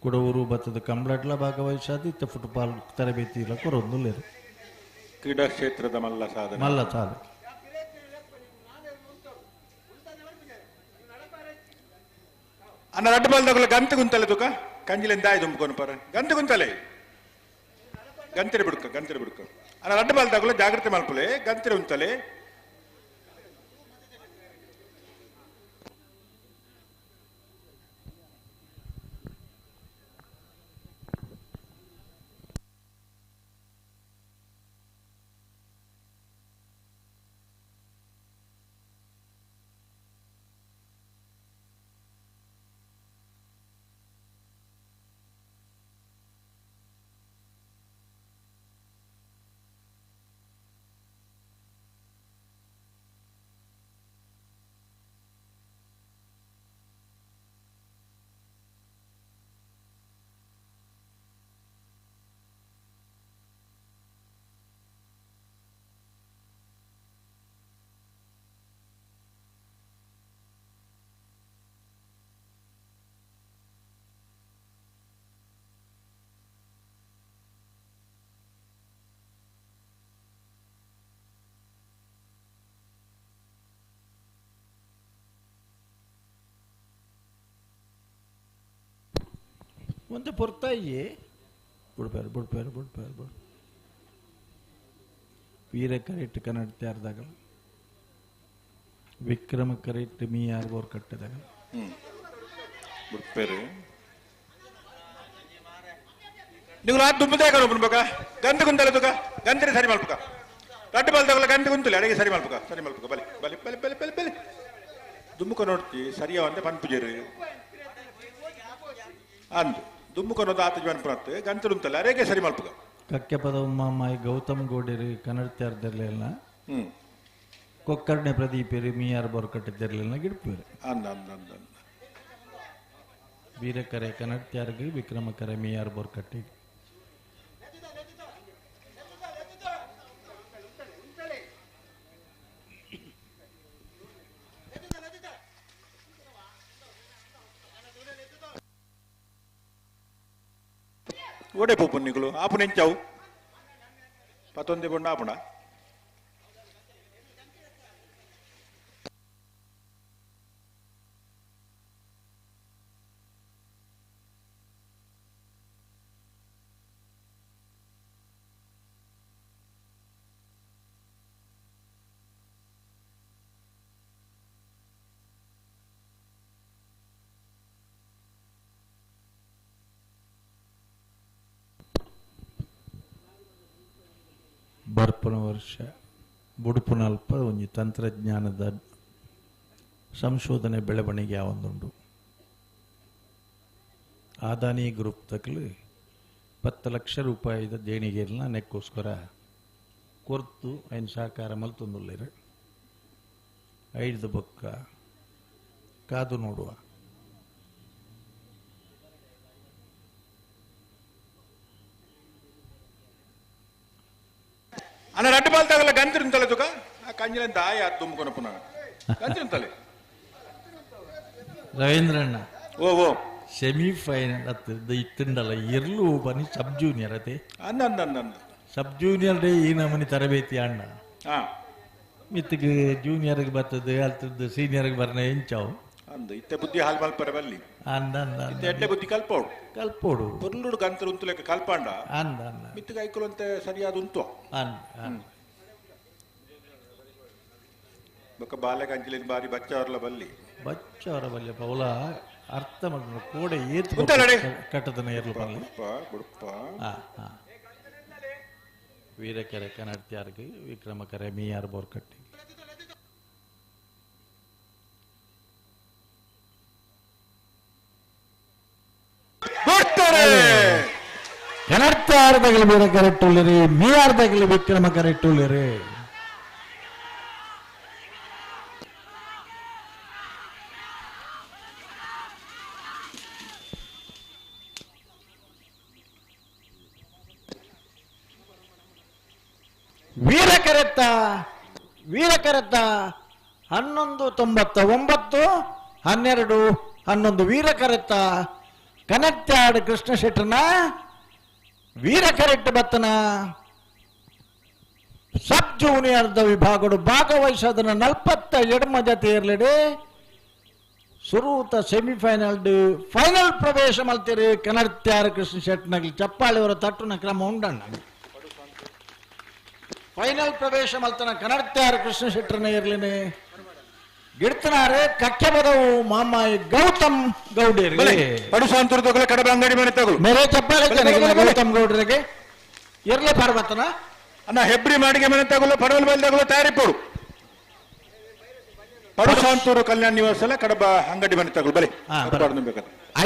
ಕೊಡವೂರು ಬತ್ತದ ಕಂಬ್ಳಟ್ಲ ಭಾಗವಹಿಸಾದಿತ್ತ ಫುಟ್ಬಾಲ್ ತರಬೇತಿ ಇಲ್ಲ ಕೊರೊಂದುಲ್ಲೇರು. ಕ್ರೀಡಾ ಕ್ಷೇತ್ರದ ಮಲ್ಲ ಸಾಧನೆ. ಮಲ್ಲ ಸಾಧನೆ. ಅನ್ನ ರಡ್ಡು ಬಲ್ದಗುಲ ಗಂತ ಗುಂತಲೆ ತುಕ ಕಂಜಿಲಿಂದ ಆಯ್ತು ತುಂಬಿಕೊಂಡು ಪರ ಗಂತ ಗುಂತಲೆ ಗಂತಿರ ಬಿಡ್ಕ ಗಂತಿರ ಬಿಡ್ಕ ಅನ್ನ ರಡ್ಡು ಬಲ್ದಾಗುಲ ಜಾಗ್ರತೆ ಮಲ್ಪಲೆ ಗಂತಿರ ಉಂತಲೆ. ಒಂದು ಪೊರ್ತಾಯಿ ಬುಡ್ಪೇರು ಬುಡ್ಪೇರು ಬುಡ್ಪೇರು ಬುಡ್ ವೀರ ಕರೆಕ್ಟ್ ಕನ್ನಡ ತಯಾರ್ದಾಗ ವಿಕ್ರಮ ಕರೆಕ್ಟ್ ಮೀ ಯಾರು ಬೋರ್ ಕಟ್ಟಿದಾಗ ಬುಡ್ಪೇರು ನೀವು ರಾತ್ ದುಂಬುದೇ ಕರೋ ಬಕ ಗಂಧ ಗುಂತಲೆ ತುಕ ಗಂಧರೆ ಸರಿ ಮಲ್ಪಕ ರಡ್ಡು ಬಲ್ದಾಗಲ ಗಂಧ ಗುಂತಲೆ ಅಡಿಗೆ ಸರಿ ಮಲ್ಪಕ ಸರಿ ಮಲ್ಪಕ ಬಲೆ ಬಲೆ ಬಲೆ ಬಲೆ ಬಲೆ ಬಲೆ ದುಮ್ಮುಕ ನೋಡ್ತಿ ಸರಿಯ ಒಂದೇ ಪನ್ಪುಜೇರು ಅಂದು ದುಮ್ಮುಕ ಆತ ಜೀವನ ಗಂತಲು ಅರೇಗೆ ಸರಿ ಮಲ್ಪಕ. ಕಕ್ಕೆ ಪದ ಉಮ್ಮಾಯಿ ಗೌತಮ್ ಗೋಡಿರಿ ಕನ್ನಡ ತಯಾರ್ದಿರಲಿಲ್ಲ. ಕೊಕ್ಕರ್ಣೆ ಪ್ರದೀಪೇರು ಮೀಯಾರ್ ಬೋರ್ಕಟ್ಟೆ ತೆರಲಿನ ಗಿಡ್ಪೇರು. ಅಂದ ಅಂದ ಅಂದ ವೀರಕರೆ ಕನ್ನಡ್ತ್ಯಾರ್ಗೆ ವಿಕ್ರಮಕರೆ ಮೀಯಾರ್ ಬೋರ್ಕಟ್ಟೆ. ಓಡೆ ಪೋಪು ನಿಗಳು ಆಪು ನೆಂಚಾವು ಪತ್ತೊಂದೇ ಬೊಂಡ ಆಪುಣ ಬರ್ಪನ ವರ್ಷ ಬುಡುಪುನಲ್ಪ ಒಂಜಿ ತಂತ್ರಜ್ಞಾನದ ಸಂಶೋಧನೆ ಬೆಳವಣಿಗೆ ಒಂದುಂಡು. ಆದಾನಿ ಗ್ರೂಪ್ ತಕಲು 10 ಲಕ್ಷ ರೂಪಾಯಿದ ದೇಣಿಗೆಯನ್ನ ನೆಕ್ಕೋಸ್ಕರ ಕೊರ್ತು ಐನ್ ಸಹಕಾರ ಮಲ್ತೊಂದುಲ್ಲೇರು. ಐದು ಬೊಕ್ಕ ಕಾದು ನೋಡುವ. ಅಣ್ಣ ರಡ್ಡು ಬಾಲ್ ತಗಲ್ಲ ಗಂತ್ರಿ ತಲೆ ತುಕ ಆ ಕಂಜಿನ ದಾಯ ತುಂಬಿಕೊನ ಪುನಃ ಗಂತ್ರಿ ತಲೆ. ರವೀಂದ್ರಣ್ಣ ಓ ಓ ಸೆಮಿಫೈನಲ್ ಹತ್ತಿರದ ಇತ್ತಂಡಲ್ಲ ಇರ್ಲು ಬನ್ನಿ ಸಬ್ ಜೂನಿಯರ್ ಅದೇ ಅಂದ ಅಂದ ಅಂದ ಅಂದ ಸಬ್ ಜೂನಿಯರ್ ಡೇ ಈ ನಮನಿ ತರಬೇತಿ ಅಣ್ಣ ಮಿತ್ತಿಗೆ ಜೂನಿಯರ್ಗೆ ಬರ್ತದೆ ಅಲ್ತದ್ದು ಸೀನಿಯರ್ಗೆ ಬರ್ನ ಎಂಚಾವು ಅಂದ ಇತ್ತೆ ಬುದ್ಧಿ ಹಾಲ್ ಮಲ್ಪರ ಬಲ್ಲಿ ಅಂದ ಅಂದ ಇತ್ತೆ ಎಡ್ಡೆ ಬುದ್ಧಿ ಕಲ್ಪೋಡು ಕಲ್ಪೋಡು ಪೊರ್ಲುಡು ಗಂತ್ರ ಉಂತುಲೆಕ್ಕ ಕಲ್ಪಾಂಡ ಅಂದ ಅಂದ ಮಿತ್ತಿಗೆ ಐಕುಲಂತೆ ಸರಿಯಾದ ಉಂತು ಅಂದ ಅಂದ ಬೊಕ್ಕ ಬಾಲೆ ಕಂಚಿಲಿನ ಬಾರಿ ಬಚ್ಚವರ್ಲ ಬಲ್ಲಿ ಬಚ್ಚವರ ಬಲ್ಲಿ ಪೌಲ ಅರ್ಥ ಮಾಡ್ಕೊಂಡು ಕೋಡೆ ಏತು ಕಟ್ಟದನ ಇರ್ಲು ಬಲ್ಲಿ ಬುಡಪ್ಪ. ವೀರಕೆರೆ ಕನ್ನಡ್ತಿಯಾರ್ಗೆ ವಿಕ್ರಮಕರೆ ಮೀಯಾರ್ ಬೋರ್ಕಟ್ಟಿ. ಕನ್ನಡ್ತಿಯಾರ್ದಾಗಲಿ ವೀರ ಕರೆಕ್ಟ್ ಉಳ್ಳಿರಿ, ಮೀಯಾರ್ದಾಗಲಿ ವಿಕ್ರಮ ಕರೆಕ್ಟ್ ಉಳ್ಳಿರಿ. ವೀರಕರೆತ್ತ ವೀರಕರೆತ್ತ 11.99 12 11 ವೀರಕರೆತ್ತ ಕನತ್ಯಾಡ್ ಕೃಷ್ಣ ಶೆಟ್ಟರ್ನ ವೀರಕರೆಟ್ಟ ಬತ್ತನ ಸಬ್ ಜೂನಿಯರ್ದ ವಿಭಾಗಡು ಭಾಗವಹಿಸೋದನ್ನ 42 ಜತೆ ಇರಲಿಡಿ ಸುರೂತ ಸೆಮಿಫೈನಲ್ ಫೈನಲ್ ಪ್ರವೇಶ ಮಲ್ತೀರಿ ಕನರ್ತ್ಯಾರ ಕೃಷ್ಣ ಶೆಟ್ಟರ್ನಾಗಲಿ ಚಪ್ಪಾಳಿಯವರ ತಟ್ಟುನ ಕ್ರಮ ಉಂಡಣ್ಣ. ಫೈನಲ್ ಪ್ರವೇಶ ಮಲ್ತನ ಕನ್ನಡತ್ಯಾರ ಕೃಷ್ಣ ಶೆಟ್ಟರ್ನ ಇರ್ಲಿನಿ ಗಿಡ್ತನಾರೆ ಕಕ್ಕೆ ಬದವು ಮಾಮಾಯಿ ಗೌತಮ್ ಗೌಡರಿಗೆ ಕಡಬ ಅಂಗಡಿ ಮನೆ ತಗಲು ಮೇರೆ ಚಪ್ಪಾಳೆ ಗೌತಮ್ ಗೌಡರಿಗೆ ಇರ್ಲಿ ಪಾರ್ವತನ ಅಣ್ಣ ಹೆಬ್ರಿ ಮಾಡಿಗೆ ಮನೆ ತಗಲು ಪಡವಲ್ ಮೇಲೆ ತಗಲು ತಯಾರಿಪೋಡು ಪಡುಶಾಂತೂರು ಕಲ್ಯಾಣ ನಿವಾಸ ಕಡಬ ಅಂಗಡಿ ಮನೆ ತಗಲು ಬಲೆ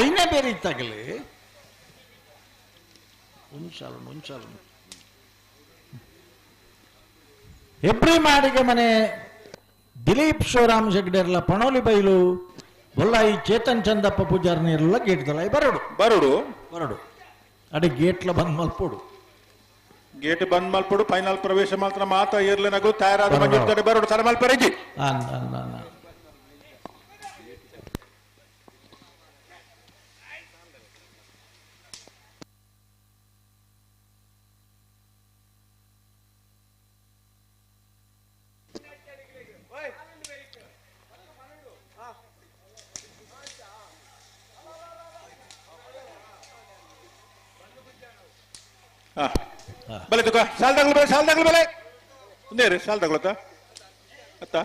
ಐನೇ ಬೇರೆ ಇತ್ತಾಗಲಿ ಒಂದ್ಸಾಲ ಒಂದ್ಸಾಲ ಹೆಬ್ರಿ ಮಾಡಿಗೆ ಮನೆ ದಿಲೀಪ್ ಶಿವರಾಮ್ ಶೆಗ್ಡೆರ್ಲ ಪಣೋಲಿ ಬೈಲು ಬೊಲ್ಲಾಯಿ ಚೇತನ್ ಚಂದಪ್ಪ ಪೂಜಾರ್ನಿರ್ಲ ಗೇಟ್ ದಲ ಬರಡು ಬರಡು ಬರಡು ಅಡಿ ಗೇಟ್ಲ ಬಂದ್ ಮಲ್ಪೋಡು ಗೇಟ್ ಬಂದ್ ಮಲ್ಪೋಡು ಫೈನಲ್ ಪ್ರವೇಶ ಮಾತ್ರ ಮಾತಾ ಇರ್ಲಿ ನಗು ತಯಾರಾದ ಮಂಜೂರು ಬರಡು ಸರ ಮಲ್ಪರೆಜಿ ಬಲೆ ತುಕ ಸಾಲ್ ತಗಲು ಬಲೆ ಸಾಲ್ ತಗಲು ಬಲೆ ಒಂದೇ ಸಾಲ್ ತಗೊಳತ್ತ ಅತ್ತ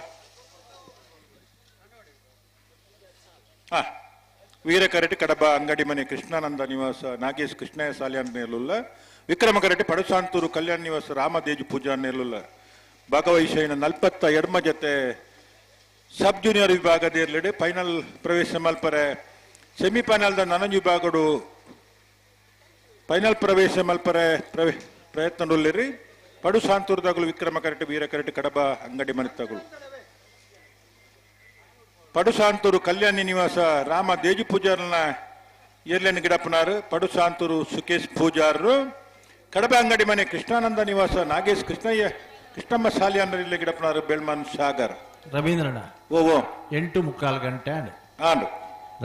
ಹಾ ವೀರ ಕರೆಟಿ ಕಡಬ ಅಂಗಡಿ ಮನೆ ಕೃಷ್ಣಾನಂದ ನಿವಾಸ ನಾಗೇಶ್ ಕೃಷ್ಣಯ್ಯ ಸಾಲಿಯಾನ್ ನೇರ್ಲುಲ್ಲ ವಿಕ್ರಮ ಕರೆಟಿ ಪಡಸಾಂತೂರು ಕಲ್ಯಾಣ ನಿವಾಸ ರಾಮದೇಜು ಪೂಜಾ ನೇರ್ಲುಲ್ಲ ಭಾಗವಹಿಸೈನ 42 ಜೊತೆ ಸಬ್ ಜೂನಿಯರ್ ವಿಭಾಗದ ಇರ್ಲಿಡೆ ಫೈನಲ್ ಪ್ರವೇಶ ಮಲ್ಪರೆ ಸೆಮಿಫೈನಲ್ದ ನನಂಜು ವಿಭಾಗಡು ಫೈನಲ್ ಪ್ರವೇಶ ಮಲ್ಪರೆ ಪ್ರಯತ್ನ ಉಳ್ಳಿರಿ. ಪಡು ಸಾಂತೂರ್ದಾಗಲು ವಿಕ್ರಮ ಕರೆಟ್ ವೀರ ಕರೆಟ್ ಕಡಬ ಅಂಗಡಿ ಮನೆತ್ತಾಗಲು ಪಡು ಸಾಂತೂರು ಕಲ್ಯಾಣಿ ನಿವಾಸ ರಾಮ ದೇಜು ಪೂಜಾರನ ಏರ್ಲೆನ್ ಗಿಡಪ್ಪನಾರು ಪಡು ಸಾಂತೂರು ಸುಕೇಶ್ ಪೂಜಾರರು ಕಡಬ ಅಂಗಡಿ ಮನೆ ಕೃಷ್ಣಾನಂದ ನಿವಾಸ ನಾಗೇಶ್ ಕೃಷ್ಣಯ್ಯ ಕೃಷ್ಣಮ್ಮ ಸಾಲಿಯಾನರಲ್ಲಿ ಗಿಡಪ್ಪನಾರು ಬೆಳ್ಮನ್ ಸಾಗರ್ ರವೀಂದ್ರಣ್ಣ ಓ ಓ 8.75 ಗಂಟೆ ಆಂಡು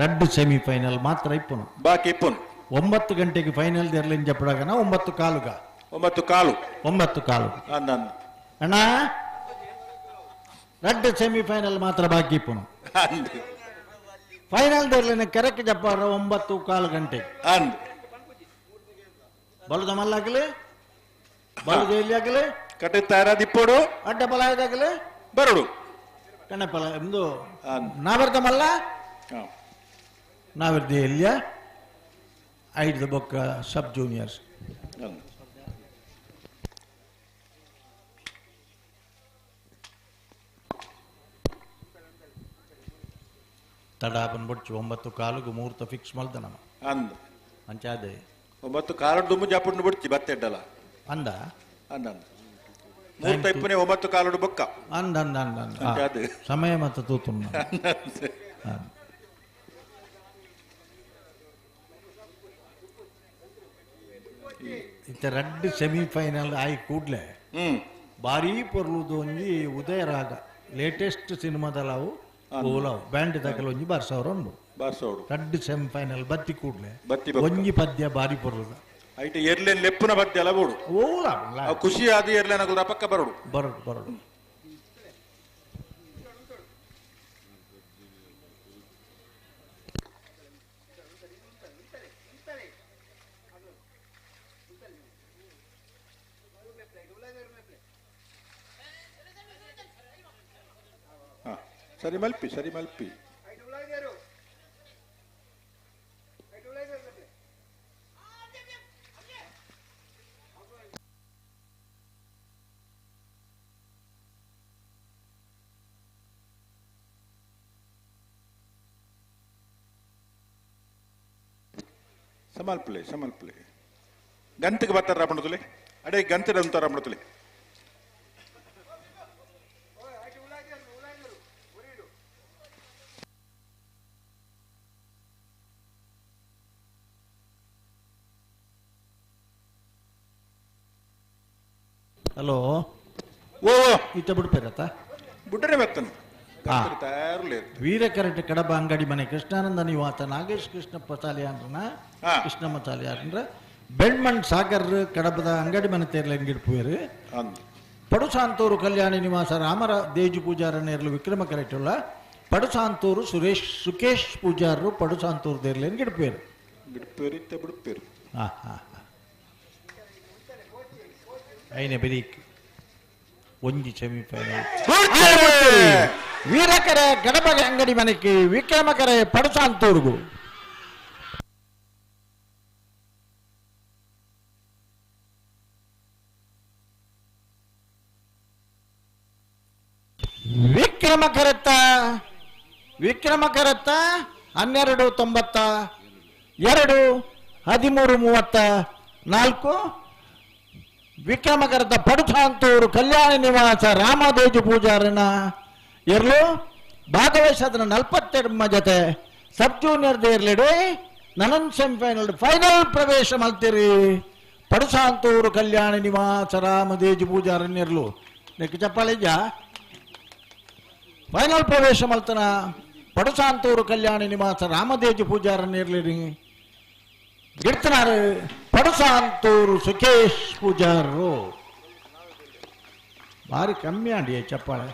ರಡ್ಡು ಸೆಮಿಫೈನಲ್ ಮಾತ್ರ ಇಪ್ಪನು ಬಾಕಿ ಇಪ್ಪನು 9 ಗಂಟೆಗೆ ಫೈನಲ್ ದೇರ್ಲಿನ್ ಜಪ್ಪಡಗನ 9:15 9:15 9:15 ಅಂದ ಅಣ್ಣ ರಡ್ಡು ಸೆಮಿಫೈನಲ್ ಮಾತ್ರ ಬಾಕಿ ಇಪ್ಪನು ಫೈನಲ್ ದೇರ್ಲಿನ ಕರೆಕ್ಟ್ ಜಪ್ಪಾರ 9:15 ಗಂಟೆಗೆ ಅಂದ್ ಬಲದ ಮಲ್ಲಾಗಲಿ ಬಲದ ಎಲ್ಲಿ ಆಗಲಿ ಕಟ್ಟೆ ತಯಾರಾದಿಪ್ಪೋಡು ಅಡ್ಡ ಬಲ ಇದಾಗಲಿ ಬರಡು ಕಣ್ಣಪ್ಪಲ ಎಂದು ನಾವರ್ದ ಮಲ್ಲ ನಾವಿರ್ದ ಎಲ್ಲಿಯ ಐದು ಬೊಕ್ಕ ಸಬ್ ಜೂನಿಯರ್ಸ್ ತಡ ಬಂದ್ಬಿಡ್ಚು 9:15 ಮುಹೂರ್ತ ಫಿಕ್ಸ್ ಮಲ್ದ ನಮ್ಮ ಅಂದ ಅಂಚಾದೆ 9:15 ದುಮ್ಮು ಜಾಪುಂಡು ಬಿಡ್ತಿ ಬತ್ತೆಡ್ಡಲ್ಲ ಅಂದ ಅಂದ ಮುಹೂರ್ತ ಇಪ್ಪನೇ 9:15 ಬೊಕ್ಕ ಅಂದ ಅಂದ ಅಂದ ಅಂದ ಸಮಯ ಮತ್ತು ತೂತು ಇತ್ತ ರಡ್ಡು ಸೆಮಿಫೈನಲ್ ಆಯಿ ಕೂಡ್ಲೆ ಭಾರಿ ಪೊರ್ಲುದು ಒಂಜಿ ಉದಯರಾಗ ಲೇಟೆಸ್ಟ್ ಸಿನಿಮಾದಲಾವು ಓಲಾವು ಬ್ಯಾಂಡ್ ದಾಖಲೆ ಒಂಜಿ ಬಾರ್ಸವ್ರ ಉಂಡು ಬಾರ್ಸೋಡು ರಡ್ಡು ಸೆಮಿಫೈನಲ್ ಬತ್ತಿ ಕೂಡ್ಲೆ ಬತ್ತಿ ಒಂಜಿ ಪದ್ಯ ಭಾರಿ ಪೊರ್ಲುದ ಐಟ ಎರ್ಲೆನ್ ಲೆಪ್ಪುನ ಪದ್ಯ ಅಲ್ಲ ಬೋಡು ಓಲಾ ಖುಷಿ ಆದ ಎರ್ಲೆನ್ ಅಗುದ ಪಕ್ಕ ಬರೋಡು ಬರೋಡು ಬರೋಡು ಸರಿ ಮಲ್ಪಿ ಸರಿ ಮಲ್ಪಿ ಸಮಾಲ್ಪಲೆ ಸಮಾಲ್ಪಲೆ ಗಂತಿಗೆ ಬರ್ತಾರ ರಾಮಣతుಲೆ ಅಡೇ ಗಂತಿಡ ಅಂತಾರ ರಾಮಣతుಲೆ ಹಲೋ ಓ ಇತ್ತ ಬಿಡ್ಪೇರತ್ತ ಬಿಟ್ಟರೆ ಬರ್ತಾನೆ ವೀರಕರಟ ಕಡಬ ಅಂಗಡಿ ಮನೆ ಕೃಷ್ಣಾನಂದ ನಿವಾಸ ನಾಗೇಶ್ ಕೃಷ್ಣಪ್ಪ ಸಾಲಿಯಾನ್ರನ ಕೃಷ್ಣಮ್ಮ ಸಾಲಿಯಾನ್ರ ಬೆಣ್ಮಣ್ ಸಾಗರ್ ಕಡಬದ ಅಂಗಡಿ ಮನೆ ತೇರ್ಲೆಂಗಿಡ್ಪುವೇರು ಪಡುಸಾಂತೂರು ಕಲ್ಯಾಣಿ ನಿವಾಸ ರಾಮರ ದೇಜು ಪೂಜಾರ ನೇರ್ಲು ವಿಕ್ರಮ ಕರೆಟುಲ್ಲ ಪಡುಸಾಂತೂರು ಸುರೇಶ್ ಸುಕೇಶ್ ಪೂಜಾರರು ಪಡುಸಾಂತೂರು ದೇರ್ಲೆಂಗಿಡ್ಪುವೇರು ಬಿಡ್ಪೇರು ಹಾಂ ಹಾಂ ಐನೆ ಬೆರೀಕ್ ಒಂಜಿ ಸೆಮಿಫೈನಲ್ ವೀರಕರೆ ಗಡಬಗೆ ಅಂಗಡಿ ಮನೆಗೆ ವಿಕ್ರಮಕರೆ ಪಡುಸಾಂತೂರ್ಗು ವಿಕ್ರಮಕರತ್ತ ವಿಕ್ರಮಕರತ್ತ 12.92 13.34 ವಿಕ್ರಮಕರತ ಪಡುಸಾಂತೂರು ಕಲ್ಯಾಣ ನಿವಾಸ ರಾಮದೇಜು ಪೂಜಾರನ ಎರ್ಲು ಭಾಗವಹಿಸೋದನ್ನ 42 ಜೊತೆ ಸಬ್ ಜೂನಿಯರ್ ದೇರ್ಲೆಡೆ ನನನ್ ಸೆಮಿಫೈನಲ್ ಫೈನಲ್ ಪ್ರವೇಶ ಮಲ್ತಿರಿ ಪಡುಸಾಂತೂರು ಕಲ್ಯಾಣ ನಿವಾಸ ರಾಮದೇಜು ಪೂಜಾರನ ಎರ್ಲು ನೆಕ್ ಚಪ್ಪಾಳಿಜ ಫೈನಲ್ ಪ್ರವೇಶ ಮಲ್ತನ ಪಡುಸಾಂತೂರು ಕಲ್ಯಾಣ ನಿವಾಸ ರಾಮದೇಜು ಪೂಜಾರನ ಎರ್ಲಿರಿ ಗಿಡ್ತನಾರು ಪಡುಸಾಂತೂರು ಸುಕೇಶ್ ಪೂಜಾರರು ಭಾರಿ ಕಮ್ಮಿ ಅಂಡಿ ಚಪ್ಪಾಳೆ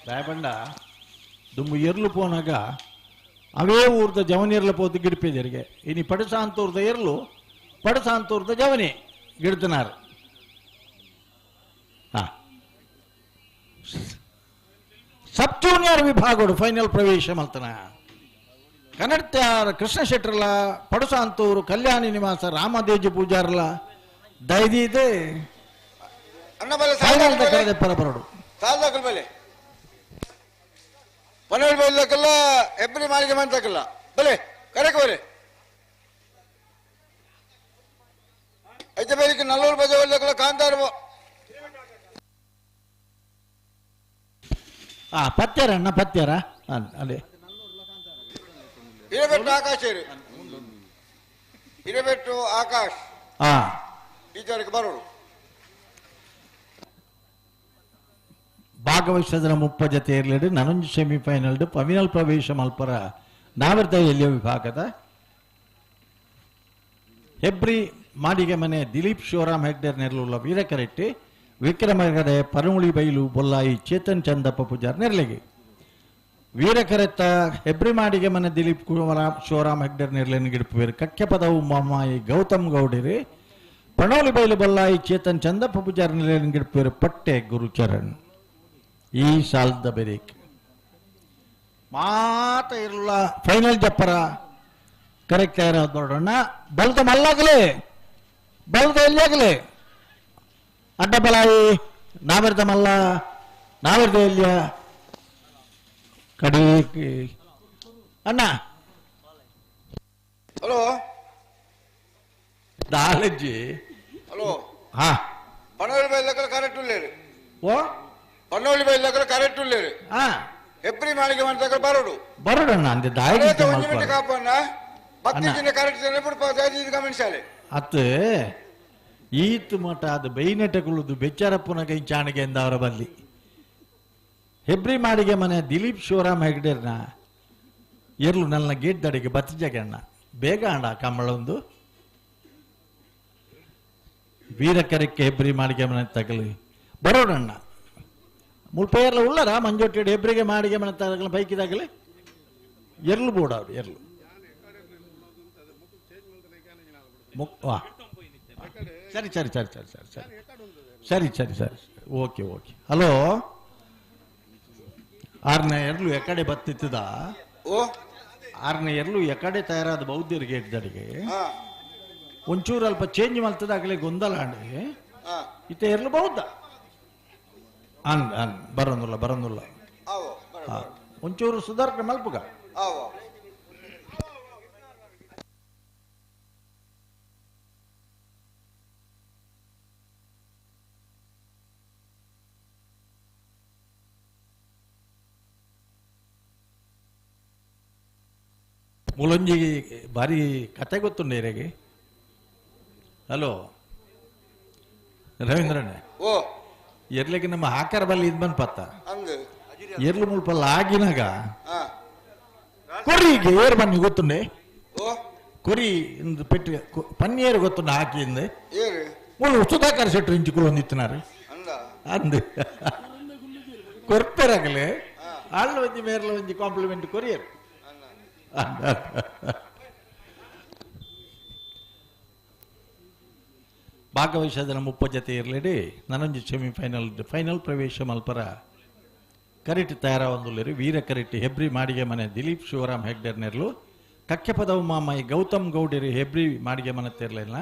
ರಾಯಬಂಡ ದುಮ್ಮು ಎರ್ಲು ಪೋನಾಗ ಅವೇ ಊರ್ದ ಜವನಿರ್ಲ ಪೋತು ಗಿಡ್ಪಿದರಿಗೆ ಇನಿ ಪಡುಸಾಂತೂರ್ದ ಎರ್ಲು ಪಡುಸಾಂತೂರ್ದ ಜವನಿ ಗಿಡ್ತನಾರು ಹಾ ಸಬ್ ಜೂನಿಯರ್ ವಿಭಾಗಡು ಫೈನಲ್ ಪ್ರವೇಶ ಮಲ್ತನ ಕನ್ನಡತ್ಯಾರ ಕೃಷ್ಣ ಶೆಟ್ಟರ್ಲ ಪಡುಸಾಂತೂರು ಕಲ್ಯಾಣಿ ನಿವಾಸ ರಾಮದೇಜು ಪೂಜಾರ್ಲ ದೈದಿದೆ ಫೈನಲ್ ಕರೆದೆಪ್ಪರ ಬರಡು ಸಾಲ್ದಾಕಲ್ ಪನ್ನೇಳು ಬೈಲಕ್ಕಲ್ಲ ಎಬ್ರಿ ಮಾಲಿಗೆ ಮಂತಕ್ಕಲ್ಲ ಬಲೆ ಕರೆಕ್ ಬಲೆ ಐತೆ ಬೇಲಿಕ್ಕೆ ನಲ್ಲೂರು ಬಜೆ ಕಾಂತಾರ. ಪತ್ಯಾರ ಅಣ್ಣ, ಪತ್ಯಾರ ಅದೇ. ಹಿರೇಬೆಟ್ಟು ಆಕಾಶ್, ಹಿರೇಬೆಟ್ಟು ಆಕಾಶ್ ಈಚರಿಗೆ ಬರೋರು. ಭಾಗವಹಿಸದರ ಮುಪ್ಪ ಜತೆ ಇರಲಿಡು ನನೊಂಜಿ ಸೆಮಿಫೈನಲ್ ಫೈನಲ್ ಪ್ರವೇಶ ಮಲ್ಪರ ನಾವರ್ದ ಎಲ್ಲಿಯ ವಿಭಾಗದ ಹೆಬ್ರಿ ಮಾಡಿಗೆ ಮನೆ ದಿಲೀಪ್ ಶಿವರಾಮ್ ಹೆಗ್ಡೆರ್ ನೆರಳುಳ್ಳ ವೀರಕರೆಟ್ಟಿ, ವಿಕ್ರಮಗಡೆ ಪರುಮುಳಿ ಬೈಲು ಬೊಲ್ಲಾಯಿ ಚೇತನ್ ಚಂದಪ್ಪ ಪೂಜಾರ್ ನೆರಳಿಗೆ. ವೀರಕರೆತ್ತ ಹೆಬ್ರಿ ಮಾಡಿಗೆ ಮನೆ ದಿಲೀಪ್ ಕುಮಾರ ಶಿವರಾಮ್ ಹೆಗ್ಡೆರ್ ನೆರಳಿನ ಗಿಡಪುವೇರು ಕಕ್ಕೆಪದವು ಮಾಮಾಯಿ ಗೌತಮ್ ಗೌಡಿರಿ, ಪಣೋಲಿ ಬೈಲು ಬೊಲ್ಲಾಯಿ ಚೇತನ್ ಚಂದಪ್ಪ ಪೂಜಾರ್ ನೆರಳಿನ ಗಿಡಪುವೇರು ಪಟ್ಟೆ ಗುರುಚರಣ್. ಈ ಸಾಲದ ಬೆರಿಕ್ ಮಾತ ಇರಲ್ಲ ಫೈನಲ್ ಜಪ್ಪರ ಕರೆಕ್ಟ್ ಇರೋದು ನೋಡೋಣ. ಬಲ್ದ ಮಲ್ಲಾಗಲಿ, ಬಲ್ದ ಎಲ್ಲಿಯಾಗಲಿ, ಅಡ್ಡ ಬಲಾಯಿ ನಾವೆರ್ದ ಮಲ್ಲ, ನಾವೆರ್ದ ಎಲ್ಲಿಯ ಕಡಿ ಅಣ್ಣ. ಹಲೋ ದಾಲಜ್ಜಿ. ಹಲೋ. ಹಾ. ಪಣೋಲಿ ಬೈಲಕ್ಕಲ ಕರೆಕ್ಟ್ ಉಳ್ಳೇರು. ಓ ಪಣೋಲಿ ಬೈಲಕ್ಕಲ ಕರೆಕ್ಟ್ ಉಳ್ಳೇರು. ಹಾ. ಹೆಬ್ರಿ ಮಾಳಿಗೆ ಮಂತಕಲ್ ಬರೋಡು. ಬರೋಡಣ್ಣ ಅಂದೆ ದಾಯಿ ಒಂಜಿ ಮಿನಿಟ್ ಕಾಪಣ್ಣ. ಬತ್ತಿ ದಿನ ಕರೆಕ್ಟ್ ಗಮನಿಸಾಲೆ. ಅತ್ ಈತ್ ಮಠ ಅದು ಬೈನೆಟ ಕುಳ್ಳುದು ಬೆಚ್ಚಾರಪ್ಪನ ಕೈ ಚಾಣಿಗೆ ಎಂದವರ ಬಲ್ಲಿ. ಹೆಬ್ರಿ ಮಾಡಿಗೆ ಮನೆ ದಿಲೀಪ್ ಶಿವರಾಮ್ ಹೆಗ್ಡೇರ್ನ ಎರ್ಲು ನನ್ನ ಗೇಟ್ ದಡಿಗೆ ಬತ್ತಿಜಗಣ್ಣ ಬೇಗ ಅಣ್ಣ ಕಮ್ಮಳೊಂದು ವೀರಕರಕ್ಕೆ ಹೆಬ್ರಿ ಮಾಡಿಗೆ ಮನೆ ತಗಲಿ ಬರೋಡಣ್ಣ. ಮುಲ್ಪೇರ್ಲ ಉಳ್ಳರ ಮಂಜೊಟ್ಟಿ ಹೆಬ್ರಿಗೆ ಮಾಡಿಗೆ ಮನೆ ತಗಲ ಬೈಕಿದಾಗಲಿ ಎರ್ಲು ಬೋಡ ಅವರು ಎರ್ಲು ಸರಿ ಸರಿ ಸರಿ ಸರಿ ಸರಿ ಸರಿ ಸರಿ ಸರಿ ಸರಿ ಓಕೆ ಓಕೆ. ಹಲೋ ಆರನೇ ಎರ್ಲು ಎಕಡೆ ಬತ್ತಿತ್ತದ? ಓ ಆರನೇ ಎರ್ಲು ಎಕಡೆ ತಯಾರಾದ ಬೌದ್ಧರಿಗೆ ಗೇಟ್ದಡಿಗೆ ಒಂಚೂರು ಅಲ್ಪ ಚೇಂಜ್ ಮಲ್ತದ ಆಗಲೇ ಗೊಂದಲ ಅಂಡಿ ಇತ್ತ ಎರ್ಲು ಬೌದ್ಧ ಅನ್ ಅನ್ ಬರೋದಿಲ್ಲ ಬರೋದಿಲ್ಲ. ಒಂಚೂರು ಸುಧಾರಣೆ ಮಲ್ಪುಗ. ಮೂಲೊಂಜಿ ಭಾರಿ ಕತೆ ಗೊತ್ತುಂಡು ಏರೆಗೆ. ಹಲೋ ರವೀಂದ್ರಣ್ಣ. ಓ ಎರ್ಲಿಗೆ ನಮ್ಮ ಹಾಕರ ಬಲ್ಲಿ ಇದ್ ಬಂದ್ ಪತ್ತ ಎರ್ಲು ಮುಲ್ಪಲ್ಲ ಆಗಿನಾಗ ಕೊರಿಗೆ ಏರ್ ಬನ್ನಿ ಗೊತ್ತುಂಡೆ ಕೊರಿ ಇಂದು ಪೆಟ್ಟು ಪನ್ನೀರ್ ಗೊತ್ತುಂಡು ಹಾಕಿ ಇಂದು ಮುಳು ಸುಧಾಕರ್ ಶೆಟ್ರು ಇಂಚು ಕುಲೊಂದಿತ್ತಿನಾರು ಅಂದು ಕೊರ್ಪೆರಾಗಲೇ ಆಳ್ನ ಒಂಜಿ ಮೇರ್ಲ ಒಂಜಿ ಕಾಂಪ್ಲಿಮೆಂಟ್ ಕೊರಿಯರ್. ಭಾಗವಹಿಸದ ಮುಪ್ಪ ಜತೆ ಇರಲಿಡಿ ನನೊಂಜಿ ಸೆಮಿಫೈನಲ್ ಫೈನಲ್ ಪ್ರವೇಶ ಮಲ್ಪರ ಕರಿಟಿ ತಯಾರಾವಂದುಲ್ಲೇರು ವೀರ ಕರಿಟಿ ಹೆಬ್ರಿ ಮಾಡಿಗೆ ಮನೆ ದಿಲೀಪ್ ಶಿವರಾಮ್ ಹೆಗ್ಡೆರ್ ನೆರ್ಲು, ಕಕ್ಕೆಪದವು ಮಾಮಾಯಿ ಗೌತಮ್ ಗೌಡೇರಿ ಹೆಬ್ರಿ ಮಾಡಿಗೆ ಮನೆ ತೇರ್ಲಿಲ್ಲ,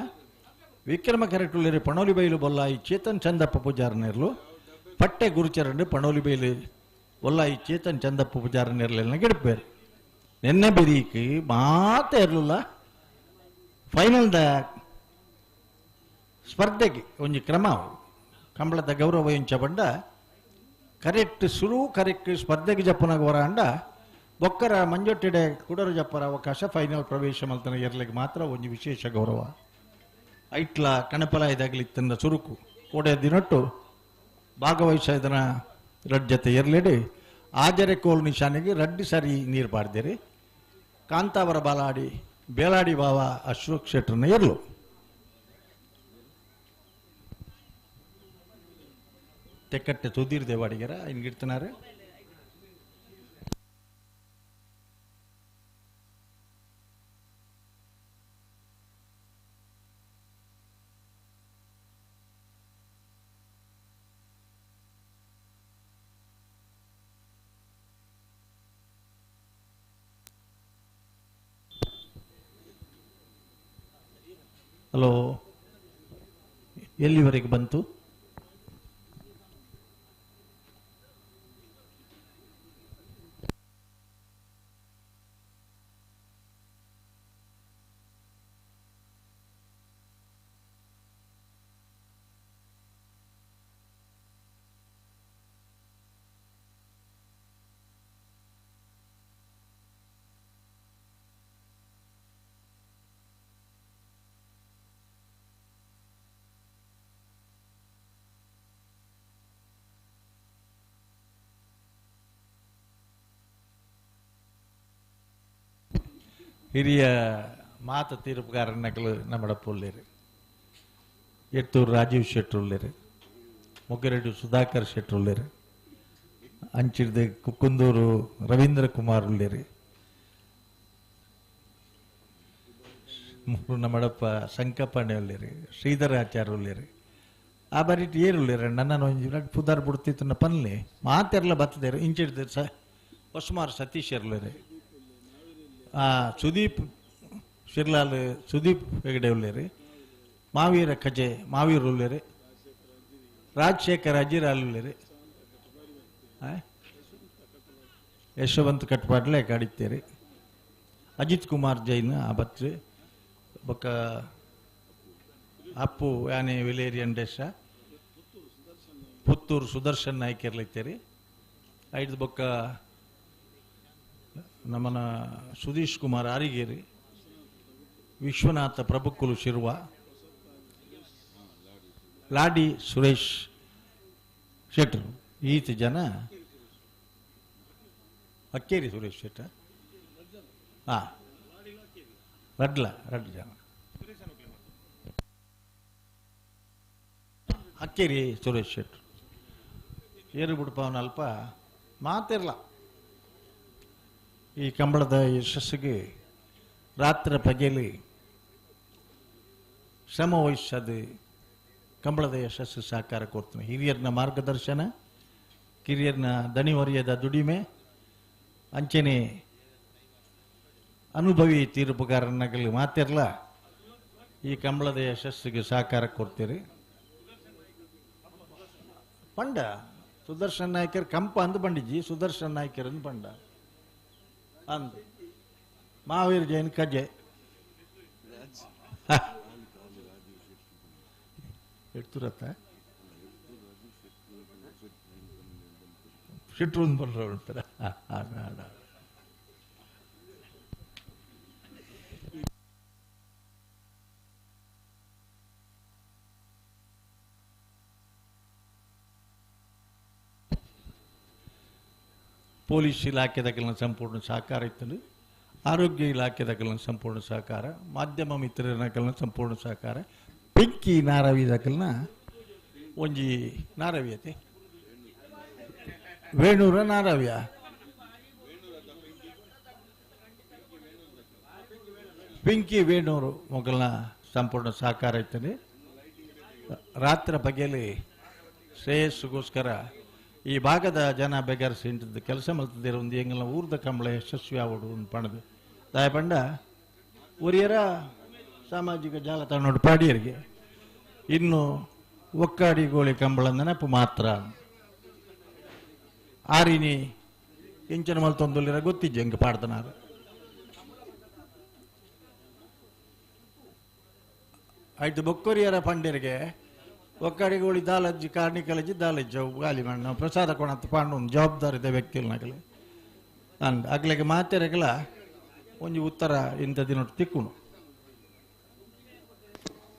ವಿಕ್ರಮ ಕರೆಟುಲ್ಲೇರಿ ಪಣೋಲಿ ಬೈಲು ಬೊಲ್ಲಾಯಿ ಚೇತನ್ ಚಂದಪ್ಪ ಪೂಜಾರ ನೆರ್ಲು, ಪಟ್ಟೆ ಗುರುಚರಣ್ ಪಣೋಲಿ ಬೈಲು ಬೊಲ್ಲಾಯಿ ಚೇತನ್ ಚಂದಪ್ಪ ಪೂಜಾರ ನೆರ್ಲಿಲ್ಲ ಗೆಡಪೇರು. ನಿನ್ನೆ ಬೆರೀಕ್ ಮಾತೇ ಇರಲಿಲ್ಲ ಫೈನಲ್ದ ಸ್ಪರ್ಧೆಗೆ ಒಂಜಿ ಕ್ರಮ ಕಂಬಳದ ಗೌರವ ಇಂಚ ಬಂಡ ಕರೆಕ್ಟ್ ಸುರು ಕರೆಕ್ಟ್ ಸ್ಪರ್ಧೆಗೆ ಜಪ್ಪನಾಗ ಹೊರ ಅಂಡ ಬೊಕ್ಕರ ಮಂಜೊಟ್ಟಿಡೆ ಕುಡರು ಜಪ್ಪರ ಅವಕಾಶ ಫೈನಲ್ ಪ್ರವೇಶ ಮಲ್ತನ ಎರ್ಲಿಗೆ ಮಾತ್ರ ಒಂಜಿ ವಿಶೇಷ ಗೌರವ. ಐಟ್ಲ ಕಣಪಲ ಇದಾಗಲಿ ತನ್ನ ಸುರುಕು ಕೋಡೆ ದಿನಟ್ಟು ಭಾಗವಹಿಸ ಇದನ್ನ ರಡ್ ಜೊತೆ ಎರ್ಲಿಡಿ ಆಜರೆ ಕೋಲ್ ನಿಶಾನಿಗೆ ರಡ್ಡಿ ಸರಿ ನೀರು ಬಾರ್ದಿರಿ. ಕಾಂತಾವರ ಬಾಲಾಡಿ ಬೇಲಾಡಿ ಬಾವ ಅಶೋಕ್ ಶೆಟ್ಟರ್ನ ಎರ್ಲು. ತೆಕ್ಕಟ್ಟೆ ತುದೀರ್ ದೇವಾಡಿಗೆರ ಇನ್ಗಿಡ್ತನಾರೆ. ಹಲೋ, ಎಲ್ಲಿವರೆಗೆ ಬಂತು? ಹಿರಿಯ ಮಾತ ತೀರ್ಪುಗಾರನಕಲು ನಮ್ಮಡ ಪೊಲ್ಲೇರು ಎತ್ತೂರು ರಾಜೀವ್ ಶೆಟ್ರು ಉಳ್ಳೇರು, ಮೊಗ್ಗರೆಡ್ಡಿ ಸುಧಾಕರ್ ಶೆಟ್ರು ಉಳ್ಳೇರು, ಅಂಚಿಡ್ದು ಕುಕ್ಕುಂದೂರು ರವೀಂದ್ರ ಕುಮಾರ್ ಉಳ್ಳೇರು, ಮೂರು ನಮ್ಮಡಪ್ಪ ಸಂಕಪ್ಪಣ್ಣೆ ಉಳ್ಳೇರು, ಶ್ರೀಧರ ಆಚಾರ್ಯ ಉಳ್ಳೇರು. ಆ ಬರೀಟ್ ಏರು ಉಳ್ಳೇರು ನನ್ನ ಒಂಜಿ ರಡ್ಡ್ ಪುದಾರ್ ಬುಡ್ತಿತ್ತನ್ನ ಪನ್ಲೆ ಮಾತೆರ್ಲ ಬತ್ತದೇರು. ಇಂಚಿಡ್ದು ಸ ಹೊಸ್ಮಾರ್ ಸತೀಶ್ ಉಳ್ಳೇರು, ಸುದೀಪ್ ಶಿರ್ಲಾಲ್ ಸುದೀಪ್ ಹೆಗಡೆ ಉಳ್ಳೇರು, ಮಾವೀರ ಕಜೆ ಮಾವೀರ್ ಉಳ್ಳೇರು, ರಾಜಶೇಖರ್ ಅಜಿರಾಲ್ ಉಳ್ಳೇರು, ಯಶವಂತ್ ಕಟ್ಪಾಡ್ಲೆ ಕಾಡಿತ್ತೇರಿ, ಅಜಿತ್ ಕುಮಾರ್ ಜೈನ್ ಆ ಬತ್ರೆ ಬೊಕ್ಕ ಅಪ್ಪು ಯಾನೆ ವಿಲೇರಿಯನ್ ದೇಶ ಪುತ್ತೂರು ಸುದರ್ಶನ್ ನಾಯ್ಕರ್ಲಿತ್ತೇರಿ, ಐದು ಬೊಕ್ಕ ನಮ್ಮನ ಸುಧೀಶ್ ಕುಮಾರ್ ಆರಿಗೇರಿ, ವಿಶ್ವನಾಥ ಪ್ರಭುಕುಲು ಶಿರ್ವ, ಲಾಡಿ ಸುರೇಶ್ ಶೆಟ್ಟರು, ಈತ ಜನ ಅಕ್ಕೇರಿ ಸುರೇಶ್ ಶೆಟ್ಟ ಹಾಂ ರಡ್ಲ ರಡ್ ಜನ ಅಕ್ಕೇರಿ ಸುರೇಶ್ ಶೆಟ್ಟರು. ಏರು ಬಿಡ್ಪವನ ಅಲ್ಪ ಮಾತಿರಲ್ಲ. ಈ ಕಂಬಳದ ಯಶಸ್ಸಿಗೆ ರಾತ್ರಿ ಪಗೆಲಿ ಶ್ರಮ ವಹಿಸೋದು ಕಂಬಳದ ಯಶಸ್ಸು ಸಹಕಾರ ಕೊಡ್ತೀನಿ. ಹಿರಿಯರನ್ನ ಮಾರ್ಗದರ್ಶನ, ಕಿರಿಯರನ್ನ ದಣಿವರಿಯದ ದುಡಿಮೆ, ಅಂಚನೆ ಅನುಭವಿ ತೀರ್ಪುಗಾರನಾಗಲಿ ಮಾತಿರಲ್ಲ ಈ ಕಂಬಳದ ಯಶಸ್ಸಿಗೆ ಸಹಕಾರ ಕೊಡ್ತೀರಿ. ಪಂಡ ಸುದರ್ಶನ್ ನಾಯ್ಕರ್ ಕಂಪ ಅಂದು ಬಂಡಿಜ್ಜಿ, ಸುದರ್ಶನ್ ನಾಯ್ಕರ್ ಅಂದು ಪಂಡ ಅಂದು ಮಹಾವೀರ್ ಜೈನ್ ಕಜೆ ಎಡ್ತುರತ್ತ ಶೆಟ್ರು ಒಂದು ಬಂದ್ರೆ ಹೇಳ್ತಾರೆ. ಪೊಲೀಸ್ ಇಲಾಖೆದಾಗಲಿನ ಸಂಪೂರ್ಣ ಸಹಕಾರ ಇತ್ತು, ಆರೋಗ್ಯ ಇಲಾಖೆದಾಗಲಿನ ಸಂಪೂರ್ಣ ಸಹಕಾರ, ಮಾಧ್ಯಮ ಮಿತ್ರರನಕಲಿನ ಸಂಪೂರ್ಣ ಸಹಕಾರ, ಪಿಂಕಿ ನಾರವಿದಾಕಲ್ನ ಒಂಜಿ ನಾರವಿ ಐತೆ ವೇಣೂರ ನಾರವಿಯ ಪಿಂಕಿ ವೇಣೂರು ಮೊಗಲ್ನ ಸಂಪೂರ್ಣ ಸಹಕಾರ ಇರ್ತದೆ. ರಾತ್ರಿ ಬಗೆಯಲ್ಲಿ ಶ್ರೇಯಸ್ಸಿಗೋಸ್ಕರ ಈ ಭಾಗದ ಜನ ಬೆಗರ್ಸ್ ಇಂಟದ್ದು ಕೆಲಸ ಮಲ್ತಿದ್ದೀರ ಒಂದು ಎಂಗಲ್ನ ಊರ್ದ ಕಂಬಳ ಯಶಸ್ವಿ ಆವಡು ಒಂದು ಪಣದು ದಾಯ ಪಂಡ ಒರಿಯರ ಸಾಮಾಜಿಕ ಜಾಲತಾಣ ಪಾಡಿಯರಿಗೆ ಇನ್ನು ಒಕ್ಕಾಡಿ ಗೋಳಿ ಕಂಬಳ ನೆನಪು ಮಾತ್ರ. ಆರಿನಿ ಎಂಚನ ಮಲ್ತೊಂದುಲ್ಲಿರ ಗೊತ್ತಿಜ್ಜೆ ಹೆಂಗೆ ಪಾಡ್ದನಾರ. ಆಯ್ತು ಬೊಕ್ಕೊರಿಯರ ಪಂಡ್ಯರಿಗೆ ಒಕ್ಕಾಡಿ ಗೋಳಿ ದಾಲಜ್ಜಿ ಕಾರ್ಣಿಕಲಜ್ಜಿ ದಾಲಜ್ಜಿ ಅವು ಗಾಲಿ ಮಣ್ಣ ಪ್ರಸಾದ ಕೊಣತ್ ಪಾಂಡು ಒಂದು ಜವಾಬ್ದಾರಿದೆ ವ್ಯಕ್ತಿಲ್ನಾಗಲಿ ಅಂದ್ ಅಗ್ಲಿಗೆ ಮಾತೆರಗಲ ಒಂಜಿ ಉತ್ತರ ಇಂಥ ದಿನ ತಿಕ್ಕುಣು.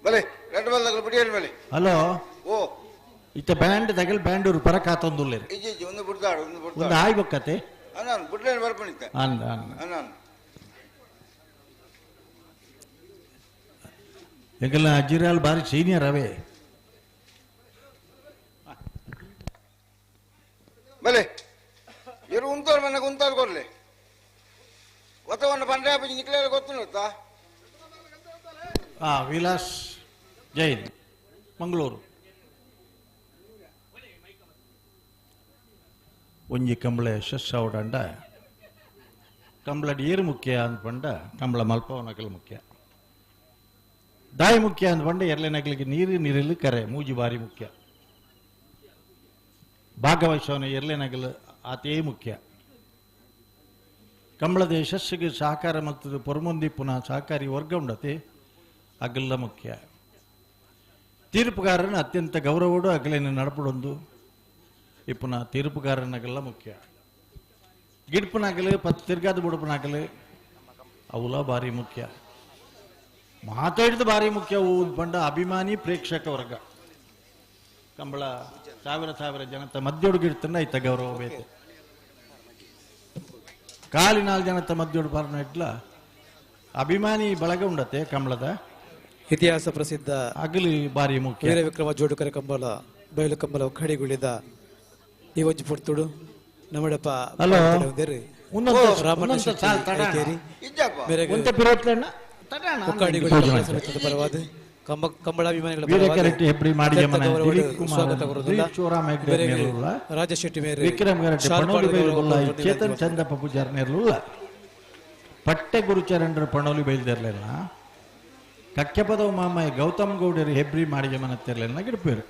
ಬಲೆ ಎರಡು ಬಲ್ದಾಗಲು ಬಿಡಿಯೇನು ಬಲೆ. ಹಲೋ ಓ ಇತ್ತ ಬ್ಯಾಂಡ್ ತಗಲ್ ಬ್ಯಾಂಡೂರು ಪರಕ ಆತೊಂದುಲ್ಲೇರಿ ಇಜ್ಜಿ ಇಜ್ಜಿ ಒಂದು ಬುಡ್ದಾಡು ಒಂದು ಒಂದು ಬುಡ್ದಾಡು ಆಯ್ ಬೊಕ್ಕತೆ ಅನ್ನಾನು ಬುಡ್ಲೇನು ಬರ್ಪಣಿತ್ತ ಅಂದ ಅಂದ ಅನ್ನಾನು ಎಂಗೆಲ್ಲ ಅಜ್ಜಿರಾಲ್ ಬಾರಿ ಸೀನಿಯರ್ ಅವೇ. ಬಲೆ ಇರು ಉಂತೋರು ಮನೆಗೆ ಉಂತಾರು ಕೊಡ್ಲಿ ಒತ್ತವನ್ನು ಪಂಡ್ರೆ ಆಪಿ ನಿಕ್ಲೇರ ಗೊತ್ತುಂಟಾ. ಆ ವಿಲಾಸ್ ಜೈನ್ ಮಂಗಳೂರು ಒಂಜಿ ಕಂಬಳ ಯಶಸ್ಸು ಅವಡಂಡ ಕಂಬಳಡ್ ಏರು ಮುಖ್ಯ ಅಂದ್ಪಂಡ ಕಂಬಳ ಮಲ್ಪವನಕಲ್ ಮುಖ್ಯ ದಾಯಿ ಮುಖ್ಯ ಅಂದ್ಪಂಡ ಎರ್ಲೆನಕಲಿಗೆ ನೀರು ನೀರಲ್ಲಿ ಕರೆ ಮೂಜಿ ಬಾರಿ ಮುಖ್ಯ ಭಾಗವಹಿಸೋನ ಎರ್ಲೆನಗಲು ಆತೇ ಮುಖ್ಯ. ಕಂಬಳದ ಯಶಸ್ಸಿಗೆ ಸಹಕಾರ ಮತ್ತು ಪೊರ್ಮೊಂದಿ ಪುನಃ ಸಹಕಾರಿ ವರ್ಗ ಉಂಡತೆ ಅಗಲ್ಲ ಮುಖ್ಯ. ತೀರ್ಪುಗಾರನ ಅತ್ಯಂತ ಗೌರವಡು ಅಗಲೇನು ನಡಪಡೊಂದು ಇಪ್ಪುನ ತೀರ್ಪುಗಾರನಾಗಲ್ಲ ಮುಖ್ಯ. ಗಿಡ್ಪನಾಗಲಿ ಪತ್ತು ತಿರ್ಗಾದ ಬುಡಪನಾಗಲಿ ಅವುಲ ಭಾರಿ ಮುಖ್ಯ. ಮಾತಾಡಿದ ಭಾರಿ ಮುಖ್ಯ ಬಂಡ ಅಭಿಮಾನಿ ಪ್ರೇಕ್ಷಕ ವರ್ಗ ಕಂಬಳ ಸಾವಿರ ಸಾವಿರ ಜನತ ಮಧ್ಯೊಡುಗಿಡ್ತಾನೆ ಐತ ಗೌರವ ಬೇಕು. ಕಾಲಿ ನಾಲ್ಕು ಜನತ ಮಧ್ಯೊಡು ಬಾರನ ಇಡ್ಲ ಅಭಿಮಾನಿ ಬಳಗ ಉಂಡತೆ ಕಂಬಳದ ಇತಿಹಾಸ ಪ್ರಸಿದ್ಧ ಅಗಲಿ ಬಾರಿ ಮುಖ್ಯ ವೀರವಿಕ್ರಮ ಜೋಡುಕರೆ ಕಂಬಳ ಬಯಲು ಕಂಬಳ ಒಕ್ಕಡಿಗುಳಿದ ಈ ಒಂಜಿ ಪೊರ್ತುಡು ನಮ್ಮಡಪ್ಪ ಹಲೋ. ರಾಮಣ್ಣ ಶೆಟ್ಟಿ ಐಕೇರಿ. ಮೇರೆಗೆ ಒಕ್ಕಾಡಿಗುಳಿ ಕಂಬಳ ಸಮಿತಿಯ ಪರವಾದ ಕಂಬಳಾಭಿಮಾನಿಗಳ ವೀರಕರೆಟ್ಟಿ ಹೆಬ್ರಿ ಮಾಡಿಗೆ ಅತ್ಯಂತ ಮನೆ ಗೌರವೋಡು ದಿಲೀಪ್ ಕುಮಾರ್ ಸ್ವಾಗತ ಕೋರುವುದಿಲ್ಲ. ದಿಲೀಪ್ ಚೋರಾಮ್ ಹೆಗ್ಡೆ ಮೇರೆಗೆ ನೇರ್ಲುಲ್ಲ. ರಾಜೇಶ್ ಶೆಟ್ಟಿ ಮೇರೆ ವಿಕ್ರಮ್ ಗರಟೆ ಶಾಲ್ ಪಣೋಲಿ ಪಾಡದ ಬೈಲು ಗೌರವ ಬೊಲ್ಲಾಯಿ ಕೊಡುವುದಿಲ್ಲ. ಚೇತನ್ ಚಂದಪ್ಪ ಪೂಜಾರ್ ನೇರ್ಲುಲ್ಲ. ಪಟ್ಟೆ ಗುರುಚರಣರು ಪಣೋಲಿ ಬಯಲ್ದೇರ್ಲಿಲ್ಲ. ಕಕ್ಕೆಪದವು ಮಾಮಾಯಿ ಗೌತಮ್ ಗೌಡರು ಹೆಬ್ರಿ ಮಾಡಿಗೆ ಮನತ್ತಿರ್ಲಿಲ್ಲ ಗಿಡಪೇರು.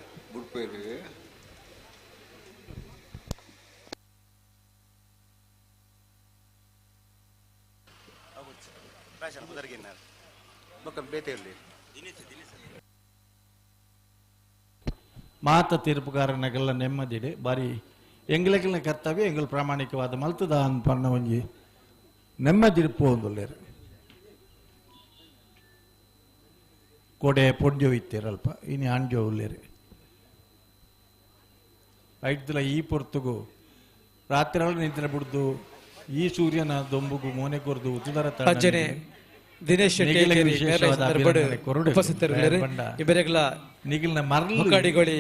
ಮಾತ ತೀರ್ಪುಗಾರನಾಗೆಲ್ಲ ನೆಮ್ಮದಿಡೆ ಬಾರಿ ಎಂಗ್ಲಕಿನ ಕರ್ತವ್ಯ ಎಂಗಲ್ ಪ್ರಾಮಾಣಿಕವಾದ ಮಲ್ತದ ಪಣ್ಣ ಒಂಜಿ ನೆಮ್ಮದಿರ್ಪು ಒಂದುಲ್ಲೇರು ಕೊಡೆ ಪೊಡ್ಜೋ ಇತ್ತೀರಲ್ಪ ಇನಿ ಆಂಜೋ ಉಲ್ಲೇರು ಐದ್ಲ ಈ ಪೊರ್ತುಗು ರಾತ್ರಿ ನಿದ್ರೆ ಬಿಡ್ದು ಈ ಸೂರ್ಯನ ದೊಂಬುಗು ಮೋನೆ ಕೊರ್ದು ಉತ್ತುದರ ಅಂಚನೆ ದಿನೇಶ್ ಶೆಟ್ಟಿ ನಿಗಿಲಿಗೆ ಐಕೇರಿ ವಿಶೇಷವಾದ ಮೇರೆ ಸಂದರ್ಭಡ್ ಅಭಿನಂದನೆ ಕೊರಡು. ಉಪಸ್ಥಿತರಿದ್ದಾರೆ. ಬಂಡ. ಇಬ್ಬರಿಗಳ ನಿಗಿಲ್ನ ಮರಳು ಒಕ್ಕಾಡಿಗೋಳಿ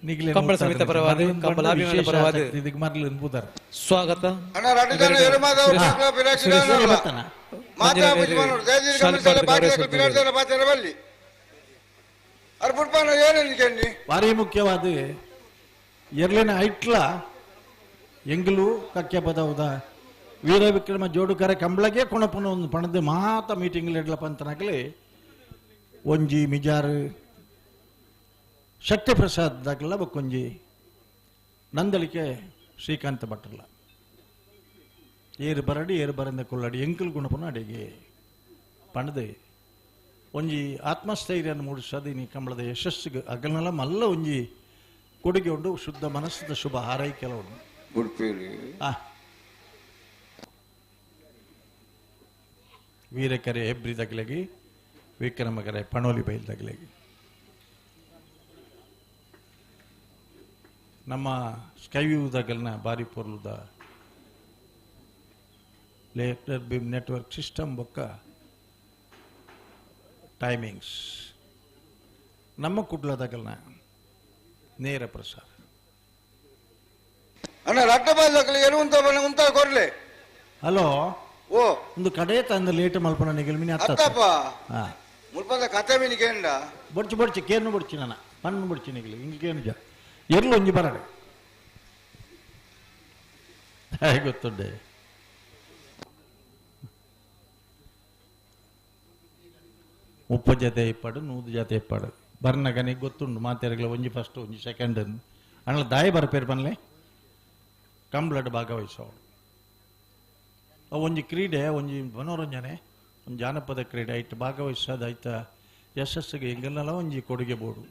ನಿಗಿಲಿನ ಕಂಬಳ ಉತ್ತರ ಸಮಿತಿ ಪರವಾದ ಮರಳು ಕಂಬಳ ಬಂಡ ಅಭಿಮಾನಿಗಳ ವಿಶೇಷ ಪರವಾದ ಆಸಕ್ತಿ ಇದಕ್ಕೆ ಮರಳು ಅನ್ಬುದಾರ. ಸ್ವಾಗತ. ಅಣ್ಣ ರಡ್ಡು ಜನ ಎರುಮಾದವ್ರು ಸುರೇಶ್ ಮಕ್ಕಳು ಪಿರಾಕಿ ಸುರೇಶ್ ಅಲ್ಲ. ಬತ್ತನ? ಮಾತಾ ಮಂಜುನಾಥ್ ಬುಜ್ಜಿ ಮಾಡೋರು. ದಯದೀರ್ಘ ಶಾಲೆ ಮನುಷ್ಯರ ಪಾಠದ ಬಾಕಿ ಗೌರವ ಪಿರಾಕಿ ಜನ ಪಾತ್ರ ಬಲ್ಲಿ. ಅರ್ ಪುಟ್ಪಾನ ಏನೇನು ಕೇಳಿ? ಭಾರಿ ಮುಖ್ಯವಾದ ಎರ್ಲಿನ ಐಟ್ಲ ಎಂಗ್ಲು ಕಕ್ಕೆ ಪದವುದ ವೀರ ವಿಕ್ರಮ ಜೋಡುಕರ ಕಂಬಳಗೆ ಕೊಣಪುನ ಒಂದು ಪಣದ ಮಾತ ಮೀಟಿಂಗ್ ಎಡ್ಲಪ್ಪ ಅಂತನಾಗಲಿ ಒಂಜಿ ಮಿಜಾರು ಶಕ್ತಿ ಪ್ರಸಾದ್ ದಾಗಲ ಬಕ್ಕೊಂಜಿ ನಂದಳಿಕೆ ಶ್ರೀಕಾಂತ ಭಟ್ರಲ್ಲ ಏರು ಬರಡಿ ಏರು ಬರಂದ ಕೊಲ್ಲಡಿ ಎಂಕಲ್ ಗುಣಪುನ ಅಡಿಗೆ ಪಣದೆ ಒಂಜಿ ಆತ್ಮಸ್ಥೈರ್ಯನ ಮೂಡಿಸೋದು ನೀ ಕಂಬಳದ ಯಶಸ್ಸಿಗೆ ಅಗಲ್ನೆಲ್ಲ ಮಲ್ಲ ಒಂಜಿ ಕೊಡುಗೆ ಉಂಡು ಶುದ್ಧ ಮನಸ್ಸದ ಶುಭ ಹಾರೈಕೆಲ್ಲ ಉಂಡು. ಆ. ವೀರಕರೆ ಹೆಬ್ರಿ ತಗಲಗಿ ವಿಕ್ರಮಕರೆ ಪಣೋಲಿ ಬೈಲ್ ತಗಲಗಿ ನಮ್ಮ ಸ್ಕೈವ್ಯೂ ತಗಲ್ನ ಬಾರಿ ಪೊರ್ಲುದ ಲೇಟರ್ ಬಿಮ್ ನೆಟ್ವರ್ಕ್ ಸಿಸ್ಟಮ್ ಬೊಕ್ಕ ಟೈಮಿಂಗ್ಸ್ ನಮ್ಮ ಕುಡ್ಲದಾಗಲ್ನ ನೇರ ಪ್ರಸಾರ. ಅಣ್ಣ ರಡ್ಡ ಬಾಜಕಲಿ ಎರುವಂತ ಬನ್ನ ಉಂತ ಕೊರ್ಲೆ. ಹಲೋ. ಓ. ಒಂದು ಕಡೆ ತಂದು ಲೇಟ್ ಮಲ್ಪನ ನಿಗಲ್ ಮಿನಿ ಅತ್ತ. ಅತ್ತಪ್ಪ. ಹಾ. ಮುಲ್ಪದ ಕತೆ ಮಿನಿ ಕೇಂಡ. ಬೊಡ್ಚಿ ಬೊಡ್ಚಿ ಕೇನು ಬೊಡ್ಚಿ ನನ್ನ ಪಣ್ಣು ಬೊಡ್ಚಿ ನಿಗಲಿ ಹಿಂಗೆ ಕೇನು ಜ ಎರ್ಲು ಒಂಜಿ ಬರಡೆ ಹೇಗೆ ಗೊತ್ತುಂಡೆ ಮುಪ್ಪ ಜೊತೆ ಇಪ್ಪಾಡು ನೂದು ಜೊತೆ ಇಪ್ಪಾಡು ಬರ್ನಗನಿಗೆ ಗೊತ್ತುಂಡು ಮಾತೆರಗಳ ಒಂಜಿ ಫಸ್ಟ್ ಒಂಜಿ ಸೆಕೆಂಡ್ ಅಣ್ಣ ದಾಯಿ ಬರ್ಪೇರು ಬನ್ಲೆ ಕಂಬ್ಲಡ್ ಭಾಗವಹಿಸೋಳು ಅವು ಒಂಜಿ ಕ್ರೀಡೆ ಒಂಜಿ ಮನೋರಂಜನೆ ಒಂದು ಜಾನಪದ ಕ್ರೀಡೆ ಐಟ್ ಭಾಗವಹಿಸೋದು ಐತ ಯಶಸ್ಸಿಗೆ ಎಂಗಲ್ನೆಲ್ಲ ಒಂಜಿ ಕೊಡುಗೆ ಬೋಡು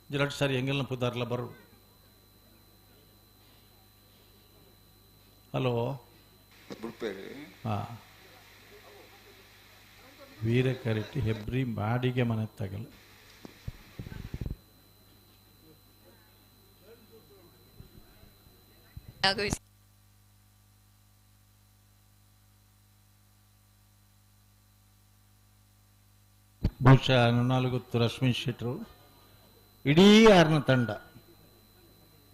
ಎರಡು ಸಾರಿ ಎಂಗಲ್ನ ಪುದಾರ್ಲ ಬರು. ಹಲೋ. ಹಾಂ. ವೀರಕರೆಟ್ಟಿ ಹೆಬ್ರಿ ಬಾಡಿಗೆ ಮನೆ ತಗಲು ಬಹುಶಃ ನಾಲ್ಗೊತ್ತು ರಶ್ಮಿ ಶೆಟ್ಟರು ಇಡೀ ಆರ್ನ ತಂಡ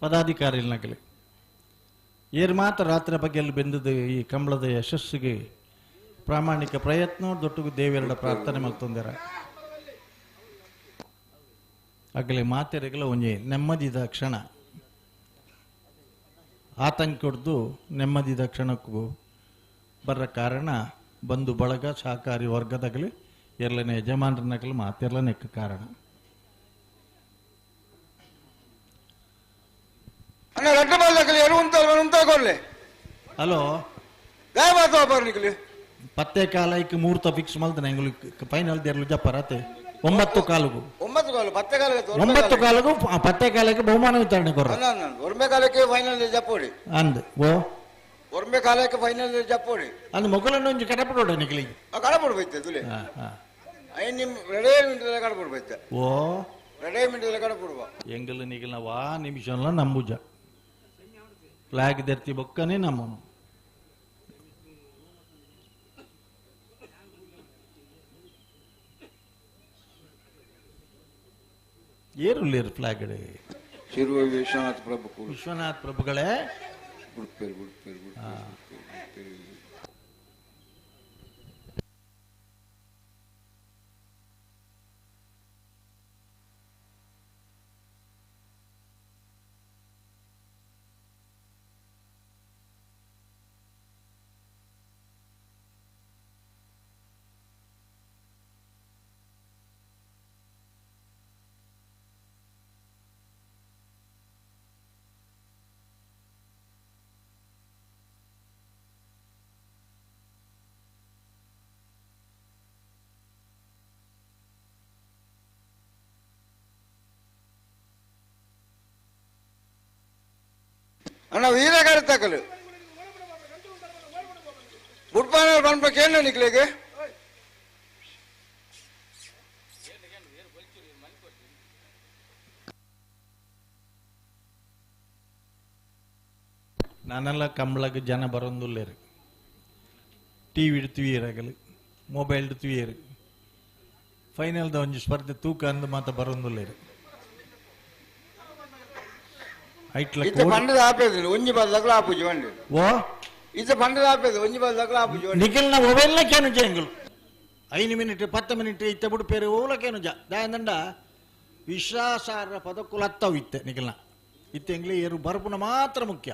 ಪದಾಧಿಕಾರಿ ನಗಲಿ ಏರ್ ಮಾತ್ರ ರಾತ್ರಿ ಬಗ್ಗೆ ಬೆಂದದ್ದು ಈ ಕಂಬಳದ ಯಶಸ್ಸಿಗೆ ಪ್ರಾಮಾಣಿಕ ಪ್ರಯತ್ನ ದೊಡ್ಡ ದೇವಿಯರ ಪ್ರಾರ್ಥನೆ ಮಲ್ತೊಂದರ ಅಗಲಿ ಮಾತೆರೆಗಲ ಒಂಜಿ ನೆಮ್ಮದಿದ ಕ್ಷಣ ಆತಂಕ ಹೊಡೆದು ನೆಮ್ಮದಿದ ಕ್ಷಣಕ್ಕೂ ಬರ ಕಾರಣ ಬಂಧು ಬಳಗ ಸಹಕಾರಿ ವರ್ಗದಾಗಲಿ ಎರಲನೆ ಯಜಮಾನರನ್ನಾಗಲಿ ಮಾತೆರ್ಲನೆಕ್ಕ ಕಾರಣ. ಅಣ್ಣ ರಡ್ಡ ಬಾಜಕಲಿ ಎರುವಂತ ಉಂತ ಕೊರ್ಲೆ. ಹಲೋ. ಗಾಯ ಮಾತು ಬರ್ನಿಕಲಿ. ಪತ್ತೆ ಕಾಲ ಇಕ್ ಮುಹೂರ್ತ ಫಿಕ್ಸ್ ಮಲ್ತನೆ ಎಂಗುಲು ಫೈನಲ್ ದೇರ್ಲು ಜಪ್ಪರತೆ ಒಂಬತ್ತು ಕಾಲುಗು. ಒಂಬತ್ತು ಕಾಲು ಪತ್ತೆ ಕಾಲಕ್ಕೆ ಒಂಬತ್ತು ಕಾಲುಗು ಪತ್ತೆ ಕಾಲಕ್ಕೆ ಬಹುಮಾನ ವಿತರಣೆ ಕೊರ. ಒರ್ಮೆ ಕಾಲಕ್ಕೆ ಫೈನಲ್ ಜಪ್ಪೋಡಿ. ಅಂದ್ ಓ ಒರ್ಮೆ ಕಾಲಕ್ಕೆ ಫೈನಲ್ ಜಪ್ಪೋಡಿ. ಅಂದ್ ಮೊಗಲನ್ನು ಒಂಜಿ ಕಡಪಡೋಡ ನಿಕ್ಲಿ. ಕಡಪಡು ಬೈತೆ ತುಲೆ. ಐನ್ ನಿಮ್ ರೆಡೇ ಮಿಂಟದ ಕಡಪಡು ಬೈತೆ. ಓ ರೆಡೇ ಮಿಂಟದ ಕಡಪಡುವ. ಎಂಗಲು ನಿಗಲ್ನ ವಾ ನಿಮಿಷಲ್ಲ ನಂಬುಜ. ಫ್ಲಾಗ್ ದರ್ತಿ ಬೊಕ್ಕನೆ ನಮ್ಮನು. ಏರುಳ್ಳೇರು ಫ್ಲಾಗ್ ಶಿರುವ ವಿಶ್ವನಾಥ್ ಪ್ರಭು ವಿಶ್ವನಾಥ್ ಪ್ರಭುಗಳೇ ಉಡುಪೇರು ಉಡುಪೇರು ಉಡುಪೇರು. ಅಣ್ಣ ವೀರಗಾರ ತಕಲು ಬುಡ್ಪಾನ ಪನ್ಪ ಕೇಳ ನಿಕ್ಲೆಗೆ ನಾನೆಲ್ಲ ಕಂಬಳಕ್ಕೆ ಜನ ಬರೋಂದುಲ್ಲೇರು ಟಿ ವಿಡ್ ತುಯ್ಯರಾಗಲಿ ಮೊಬೈಲ್ ತುಯ್ಯರು ಫೈನಲ್ದ ಒಂಜಿ ಸ್ಪರ್ಧೆ ತೂಕ ಅಂದು ಮಾತ ಬರೋಂದುಲ್ಲೇರು ಐಟ್ಲ ಇತ್ತ ಪಂಡದ ಆಪೇದು ಒಂಜಿ ಬಲ್ದಕ್ಲ ಆಪುಜಿ ಬಂಡಿ ಓ ಇತ್ತ ಪಂಡದ ಆಪೇದು ಒಂಜಿ ಬಲ್ದಕ್ಲ ಆಪುಜಿ ಬಂಡಿ ನಿಖಿಲ್ನ ಮೊಬೈಲ್ನ ಕೇನು ಜೇಂಗುಲು 5 ಮಿನಿಟ್ 10 ಮಿನಿಟ್ ಇತ್ತ ಬಿಡು ಪೇರು ಓಲಕೇನು ಜ ದಾಯಂದಂಡ ವಿಶ್ವಾಸಾರ್ಹ ಪದಕ್ಕುಲತ್ತವು ಇತ್ತೆ ನಿಖಿಲ್ನ ಇತ್ತೆ ಎಂಗ್ಲಿ ಏರು ಬರಪುನ ಮಾತ್ರ ಮುಖ್ಯ.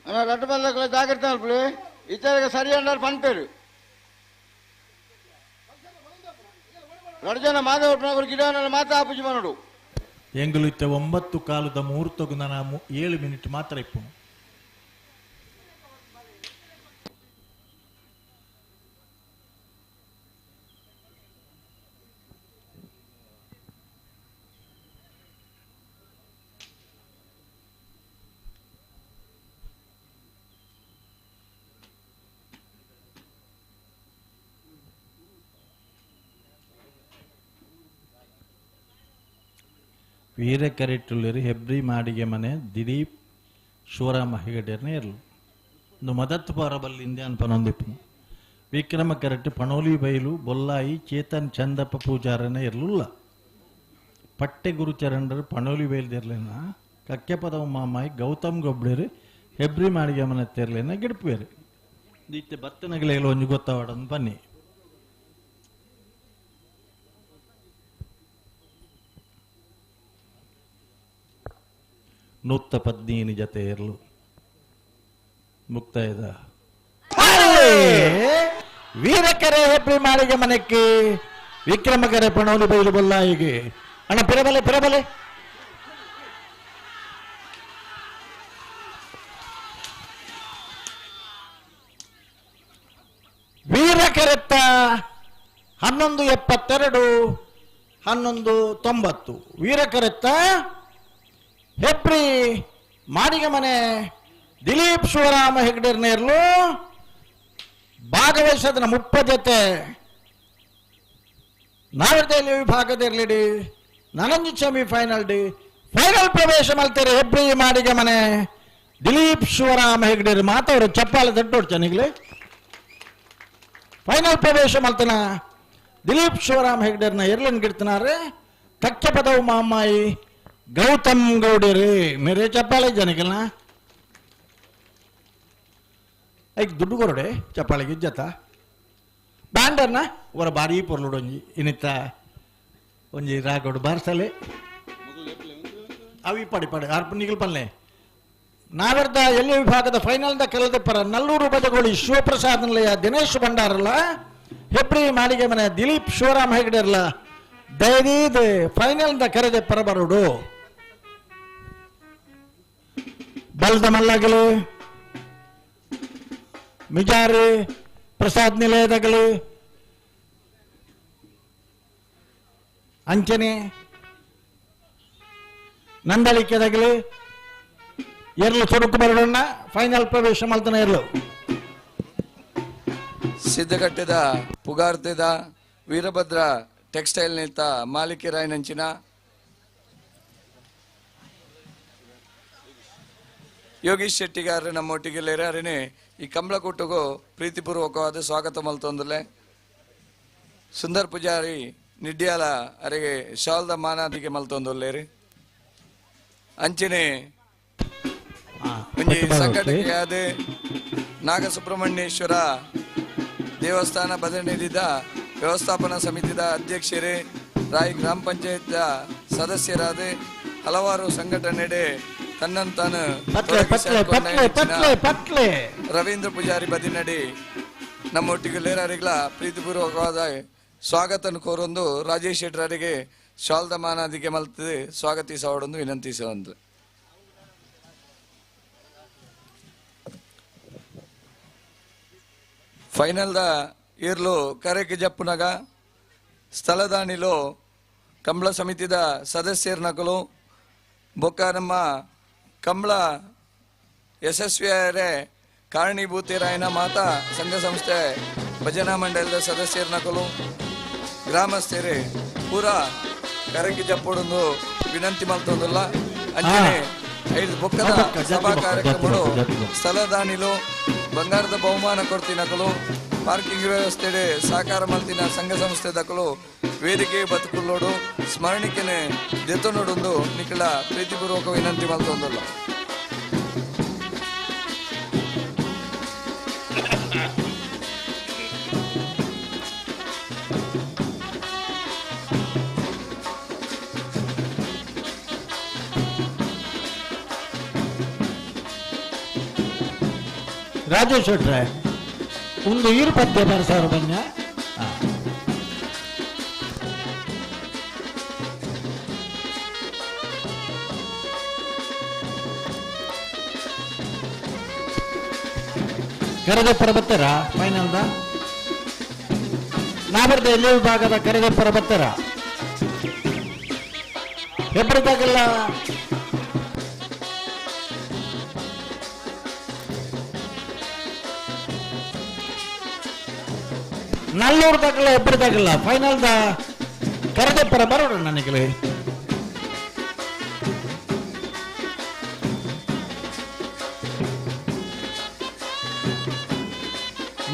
ಅಣ್ಣ ರಡ್ಡು ಬಲ್ದಕ್ಲ ಜಾಗ್ರತೆ ಅಲ್ಪುಲಿ ಇತ್ತರಿಗೆ ಸರಿ ಅಂಡಾರ್ ಪನ್ಪೇರು ರಡ್ಡು ಜನ ಮಾಧವ ಗಿಡ ಮಾತಾ ಆಪುಜಿ ಮನಡು ಎಂಗುಲು ಇತ್ತ 9 ಕಾಲದ ಮುಹೂರ್ತಕ್ಕೂ ನಾನು 7 ಮಿನಿಟ್ ಮಾತ್ರ ಇಪ್ಪು. ವೀರಕರೆಟ್ಟುಳ್ಳರು ಹೆಬ್ರಿ ಮಾಡಿಗೆ ಮನೆ ದಿಲೀಪ್ ಶಿವರಾಮ ಹೆಗಡೆರ್ನ ಇರಲು ಒಂದು ಮದತ್ತು ಪಾರಬಲ್ಲಿಂದ ಅನ್ಪನೊಂದಿಪ್ಪು ವಿಕ್ರಮ ಕರೆಟ್ಟು ಪಣೋಲಿ ಬೈಲು ಬೊಲ್ಲಾಯಿ ಚೇತನ್ ಚಂದಪ್ಪ ಪೂಜಾರನ ಇರಲಿಲ್ಲ ಪಟ್ಟೆ ಗುರುಚರಣರು ಪಣೋಲಿ ಬೈಲ್ದಿರ್ಲೇನ ಕಕ್ಕೆಪದವ ಮಾಮಾಯಿ ಗೌತಮ್ ಗೊಬ್ಳೇರು ಹೆಬ್ರಿ ಮಾಡಿಗೆ ಮನೆ ತೆರ್ಲೇನ ಗಿಡಪುವೇರು ಇತ್ತೆ ಬತ್ತನಗಲೆಲ್ಲ ಒಂಜಿ ಗೊತ್ತಾವಡನ್ ಬನ್ನಿ. ನೂತ್ತ ಪತ್ನಿಯನ ಜೊತೆ ಇರಲು ಮುಕ್ತಾಯದ ವೀರಕರೆ ಹೆಬ್ರಿ ಮಾಡಿಗೆ ಮನೆಕ್ಕೆ ವಿಕ್ರಮಕರೆ ಪಣೋಲಿ ಬೈಲು ಬೊಲ್ಲಾಯಿಗೆ ಅಣ್ಣ ಪಿರಬಲೆ ಪಿರಬಲೆ ವೀರಕರೆತ್ತ 11:72 11:90 ವೀರಕರೆತ್ತ ಹೆಬ್ರಿ ಮಾಡಿಗೆ ಮನೆ ದಿಲೀಪ್ ಶಿವರಾಮ ಹೆಗ್ಡೇರ್ನೇರ್ಲು ಭಾಗವಹಿಸದ 30 ಜೊತೆ ನಾವರ್ದೆಯಲ್ಲಿ ವಿಭಾಗದಿರಲಿಡಿ ನನಂಜಿ ಸೆಮಿ ಫೈನಲ್ ಡಿ ಫೈನಲ್ ಪ್ರವೇಶ ಮಲ್ತೇರೆ ಹೆಬ್ರಿ ಮಾಡಿಗೆ ಮನೆ ದಿಲೀಪ್ ಶಿವರಾಮ ಹೆಗ್ಡೇರ್ ಮಾತವರು ಚಪ್ಪಾಳೆ ದೊಡ್ಡ ಫೈನಲ್ ಪ್ರವೇಶ ಮಲ್ತನ ದಿಲೀಪ್ ಶಿವರಾಮ ಹೆಗ್ಡೇರ್ನ ಎರ್ಲನ್ ಗಿಡ್ತನಾರೆ ತಕ್ಕೆ ಪದವು ಮಾಮಾಯಿ ಗೌತಮ್ ಗೌಡರಿ ಮೇರೆ ಚಪ್ಪಾಳೆ ಜನಕ್ಕೆಲ್ಲ ಐಕ್ ದುಡ್ಡು ಕೊರಡೆ ಚಪ್ಪಾಳೆಗೆ ಇಜ್ಜತ ಬ್ಯಾಂಡರ್ನ ಅವರ ಭಾರಿ ಪೊರ್ಲುಡು ಒಂಜಿ ಇನ್ನಿತ್ತ ಒಂಜಿ ರಾಗೋಡು ಬಾರ್ಸಲೆ ಅವಿ ಪಡಿ ಪಡಿ ಅರ್ಪ ನಿಗಲ್ ಪಲ್ಲೆ ನಾವೆರ್ದ ಎಲ್ಲಿ ವಿಭಾಗದ ಫೈನಲ್ the ಕಲದೆಪ್ಪರ ನಲ್ಲೂರು ಬಜಗೋಳಿ ಶಿವಪ್ರಸಾದ್ ನಿಲಯ ದಿನೇಶ್ ಭಂಡಾರಲ್ಲ ಹೆಬ್ರಿ ಮಾಳಿಗೆ ಮನೆ ದಿಲೀಪ್ ಶಿವರಾಮ್ ಹೆಗಡೆರ್ಲ ದಯದೀದ್ ಫೈನಲ್ the ಕರೆದೆಪ್ಪರ ಬರುಡು. ಬಲ್ದ ಮಲ್ಲಗಲಿ ಮಿಜಾರಿ ಪ್ರಸಾದ್ ನಿಲಯದಗಲಿ ಅಂಚನೆ ನಂದಳಿಕೆದಗಲಿ ಎರ್ಲು ಚೊರುಕು ಬರೋಣ ಫೈನಲ್ ಪ್ರವೇಶ ಮಲ್ತನ ಎರ್ಲು. ಸಿದ್ಧಗಟ್ಟೆದ ಪುಗಾರ್ತೆದ ವೀರಭದ್ರ ಟೆಕ್ಸ್ಟೈಲ್ ನಿಂತ ಮಾಲೀಕರಾಯನಂಚಿನ ಯೋಗೀಶ್ ಶೆಟ್ಟಿಗಾರರು ನಮ್ಮೊಟ್ಟಿಗೆ ಲೇರಾರನೆ ಈ ಕಂಬಳಕೂಟಗೂ ಪ್ರೀತಿಪೂರ್ವಕವಾದ ಸ್ವಾಗತ ಮಲ್ತೊಂದುಲೆ. ಸುಂದರ್ ಪೂಜಾರಿ ನಿಡ್ಯಾಲ ಅರೆಗೆ ಶಾಲ್ದ ಮಾನಾದಿಗೆ ಮಲ್ತೊಂದುಲ್ಲೇರಿ. ಅಂಚನೆ ಒಂಜಿ ಸಂಘಟನೆಯಾದ ನಾಗಸುಬ್ರಹ್ಮಣ್ಯೇಶ್ವರ ದೇವಸ್ಥಾನ ಬದನೆದಿದ್ದ ವ್ಯವಸ್ಥಾಪನಾ ಸಮಿತಿಯ ಅಧ್ಯಕ್ಷರೇ, ರಾಯ್ ಗ್ರಾಮ ಪಂಚಾಯತ್ ಸದಸ್ಯರಾದ ಹಲವಾರು ಸಂಘಟನೆಡೆ ತನ್ನಂತಾನು ರವೀಂದ್ರ ಪೂಜಾರಿ ಬದಿನಡಿ ನಮ್ಮೊಟ್ಟಿಗೆ ಲೇರಾರಿಗಳ ಪ್ರೀತಿಪೂರ್ವಕವಾದ ಸ್ವಾಗತ ಕೋರೊಂದು ರಾಜೇಶ್ ಶೆಟ್ಟರಿಗೆ ಶಾಲ್ದ ಮಾನಾದಿಗೆ ಮಲ್ತದೆ ಸ್ವಾಗತಿಸೋಡೊಂದು ವಿನಂತಿಸೊಂದು. ಫೈನಲ್ದ ಈರ್ಲು ಕರೆಕ್ ಜಪ್ಪುನಗ ಸ್ಥಳದಾನಿಲು ಕಂಬಳ ಸಮಿತಿದ ಸದಸ್ಯರ್ನಕಲು ಬೊಕ್ಕ ನಮ್ಮ ಕಂಬಳ ಯಶಸ್ವಿಯರೇ ಕಾರಣೀಭೂತಿರಾಯನ ಮಾತಾ ಸಂಘ ಸಂಸ್ಥೆ ಭಜನಾ ಮಂಡಲದ ಸದಸ್ಯರ್ನಕಲು ಗ್ರಾಮಸ್ಥರೇ ಪೂರಾ ಕರೆಕ್ ಜಪ್ಪುಡೊಂದು ವಿನಂತಿ ಮಲ್ತೊಂದುಲ್ಲ. ಅಂಚನೆ ಐದು ಬೊಕ್ಕದ ಸಭಾ ಕಾರ್ಯಕ್ರಮಗಳು ಸ್ಥಳದಾನಿಲು ಬಂಗಾರದ ಬಹುಮಾನ ಕೊಡ್ತಿನಕಲು ಪಾರ್ಕಿಂಗ್ ವ್ಯವಸ್ಥೆ ಸಹಕಾರ ಮಲ್ತಿನ ಸಂಘ ಸಂಸ್ಥೆ ದಕಲು ವೇದಿಕೆ ಬದುಕುಲ್ಲೋಡು ಸ್ಮರಣಿಕೆನೆ ದೆತ್ತನೋಡೊಂದು ನಿಖಿಲ ಪ್ರೀತಿಪೂರ್ವಕ ವಿನಂತಿ ಮಲ್ತೊಂದುಲ್ಲ. ರಾಜೇಶ್ ಶೆಟ್ರೆ ಒಂದು ಈರು ಪದ್ಯ ಬರ್ಸಾರ ಬನ್ನಿ. ಕರೆದಪ್ಪರ ಬತ್ತರ ಫೈನಲ್ದ ನಾಬರ್ದ ಎಲ್ಲಿ ವಿಭಾಗದ ಕರೆದಪ್ಪರ ಬತ್ತರ ಹೆಬ್ಬರಿದಾಗೆಲ್ಲ ನಲ್ಲೂರು ತಗಲ್ಲ ಎಬ್ಬರು ತಗಲ್ಲ ಫೈನಲ್ದ ಕರೆದಪ್ಪರ ಬರೋಣ ನನಗೆ.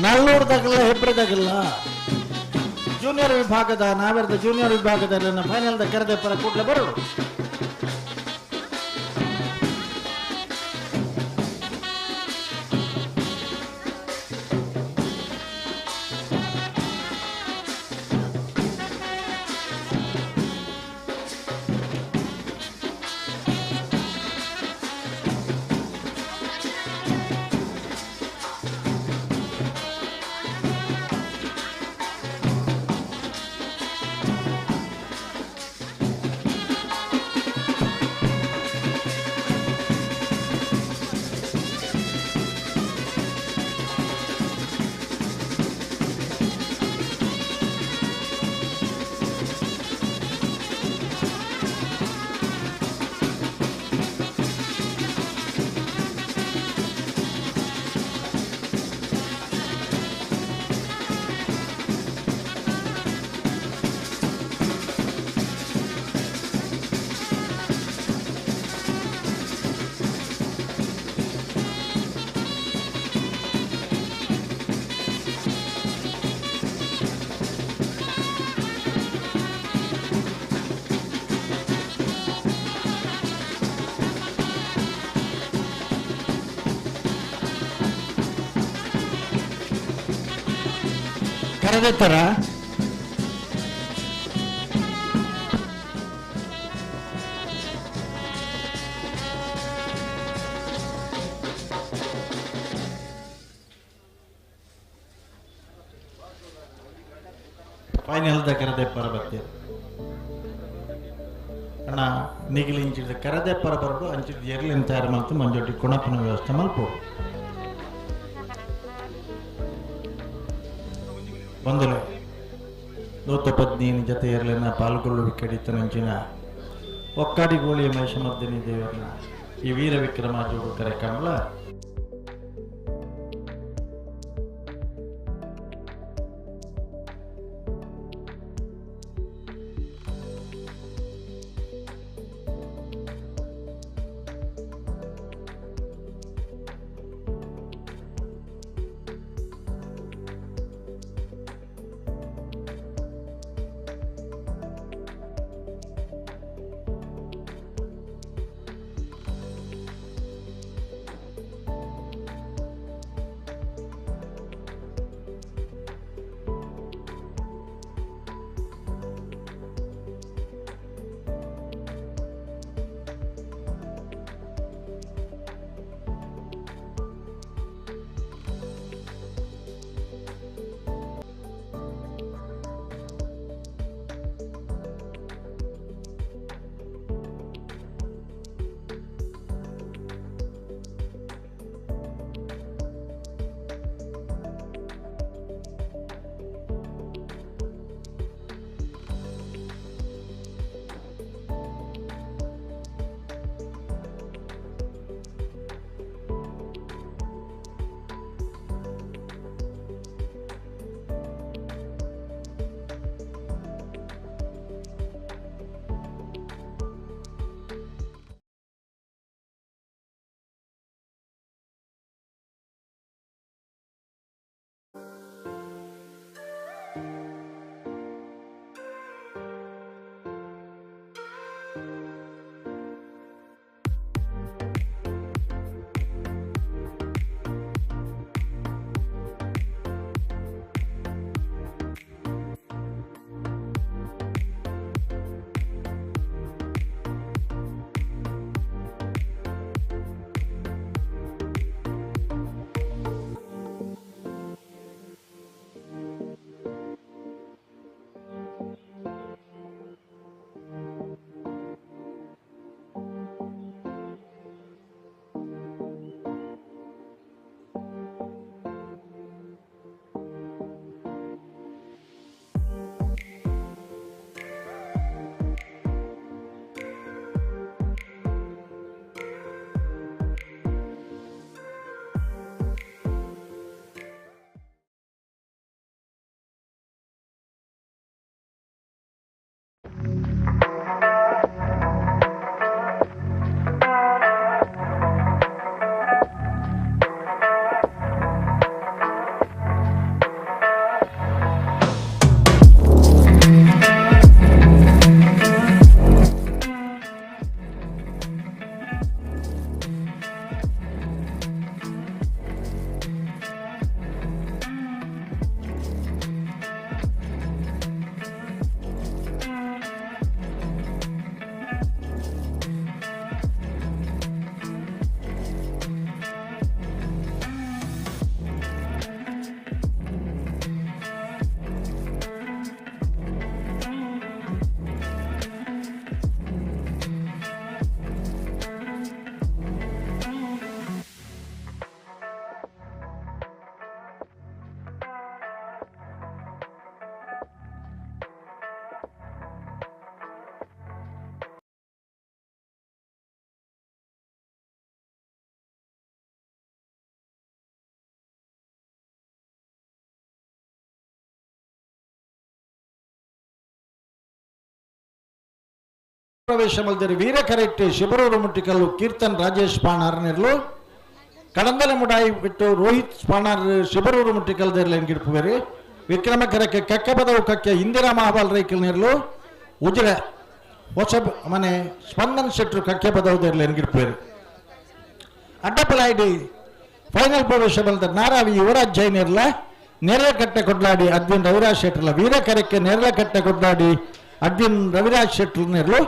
ನಲ್ಲೂರು ತಗಲ್ಲ ಹೆಬ್ಬರು ತಗಲ್ಲ ಜೂನಿಯರ್ ವಿಭಾಗದ ನಾವೆರದ ಜೂನಿಯರ್ ವಿಭಾಗದಲ್ಲಿ ಫೈನಲ್ದ ಕರೆದಪ್ಪರ ಕೂಡಲೇ ಬರೋಣ. ಕರೆದೆತ್ತರ Final the ಕರದೆ ಪರಬತ್ತೆ ಅಣ್ಣ ನಿಗಿಲಿ ಇಂಚಿದ ಕರದೆ ಪರ ಬರಡು ಅಂಚಿದ ಎರ್ಲಿನ ತಯಾರು ಮಲ್ತು ಮಂಜೊಟ್ಟಿ ಕುಣಪನ ವ್ಯವಸ್ಥೆ ಮಲ್ಪು ಬಂದಲೆ 115 ಜೊತೆ ಎರ್ಲಿನ ಪಾಲ್ಗೊಳ್ಳುವಿಕೆ ನಂಚಿನ ಒಕ್ಕಾಡಿ ಗೋಳಿಯ ಮಹಿಷಮರ್ದಿನಿ ದೇವರನ್ನ ಈ ವೀರ ವಿಕ್ರಮ ಜೋಡು ಕರೆ ಕಮಲ ಪ್ರವೇಶ ಮಲ್ದರು ವೀರ ಕರೆಕ್ಟ್ ಶಿಬರೂರು ಮುಟ್ಟಿಕಲ್ಲು ಕೀರ್ತನ್ ರಾಜೇಶ್ ಪಾಣಾರ್ ನೆರ್ಲು ಕಡಂದಲೆ ಮುಡಾಯಿ ಬಿಟ್ಟು ರೋಹಿತ್ ಸ್ಪಾಣಾರ್ ಶಿಬರೂರು ಮುಟ್ಟಿಕಲ್ ದೇರ್ಲೇನ್ ಗಿಡ್ಪುವೇರಿ ವಿಕ್ರಮ ಕರಕ್ಕೆ ಕಕ್ಕಬದವು ಕಕ್ಕೆ ಇಂದಿರಾ ಮಹಾಬಾಲ್ ರೈಕಲ್ ನೆರ್ಲು ಉಜಿರೆ ಹೊಸ ಮನೆ ಸ್ಪಂದನ್ ಶೆಟ್ರು ಕಕ್ಕೆ ಬದವು ದೇರ್ಲೇನ್ ಗಿಡ್ಪುವೇರಿ ಅಡ್ಡಪಲಾಯ್ಡಿ ಫೈನಲ್ ಪ್ರವೇಶ ಬಲ್ದ ನಾರಾವಿ ಯುವರಾಜ್ ಜೈನ್ ಇರಲ ನೇರಳಕಟ್ಟೆ ಕೊಡ್ಲಾಡಿ ಅದ್ವಿನ್ ರವಿರಾಜ್ ಶೆಟ್ರಲ್ಲ ವೀರ ಕರೆಕ್ಕೆ ನೇರಳಕಟ್ಟೆ ಕೊಡ್ಲಾಡಿ ಅದ್ವಿನ್ ರವಿರಾಜ್ ಶೆಟ್ರು ನೆರಳು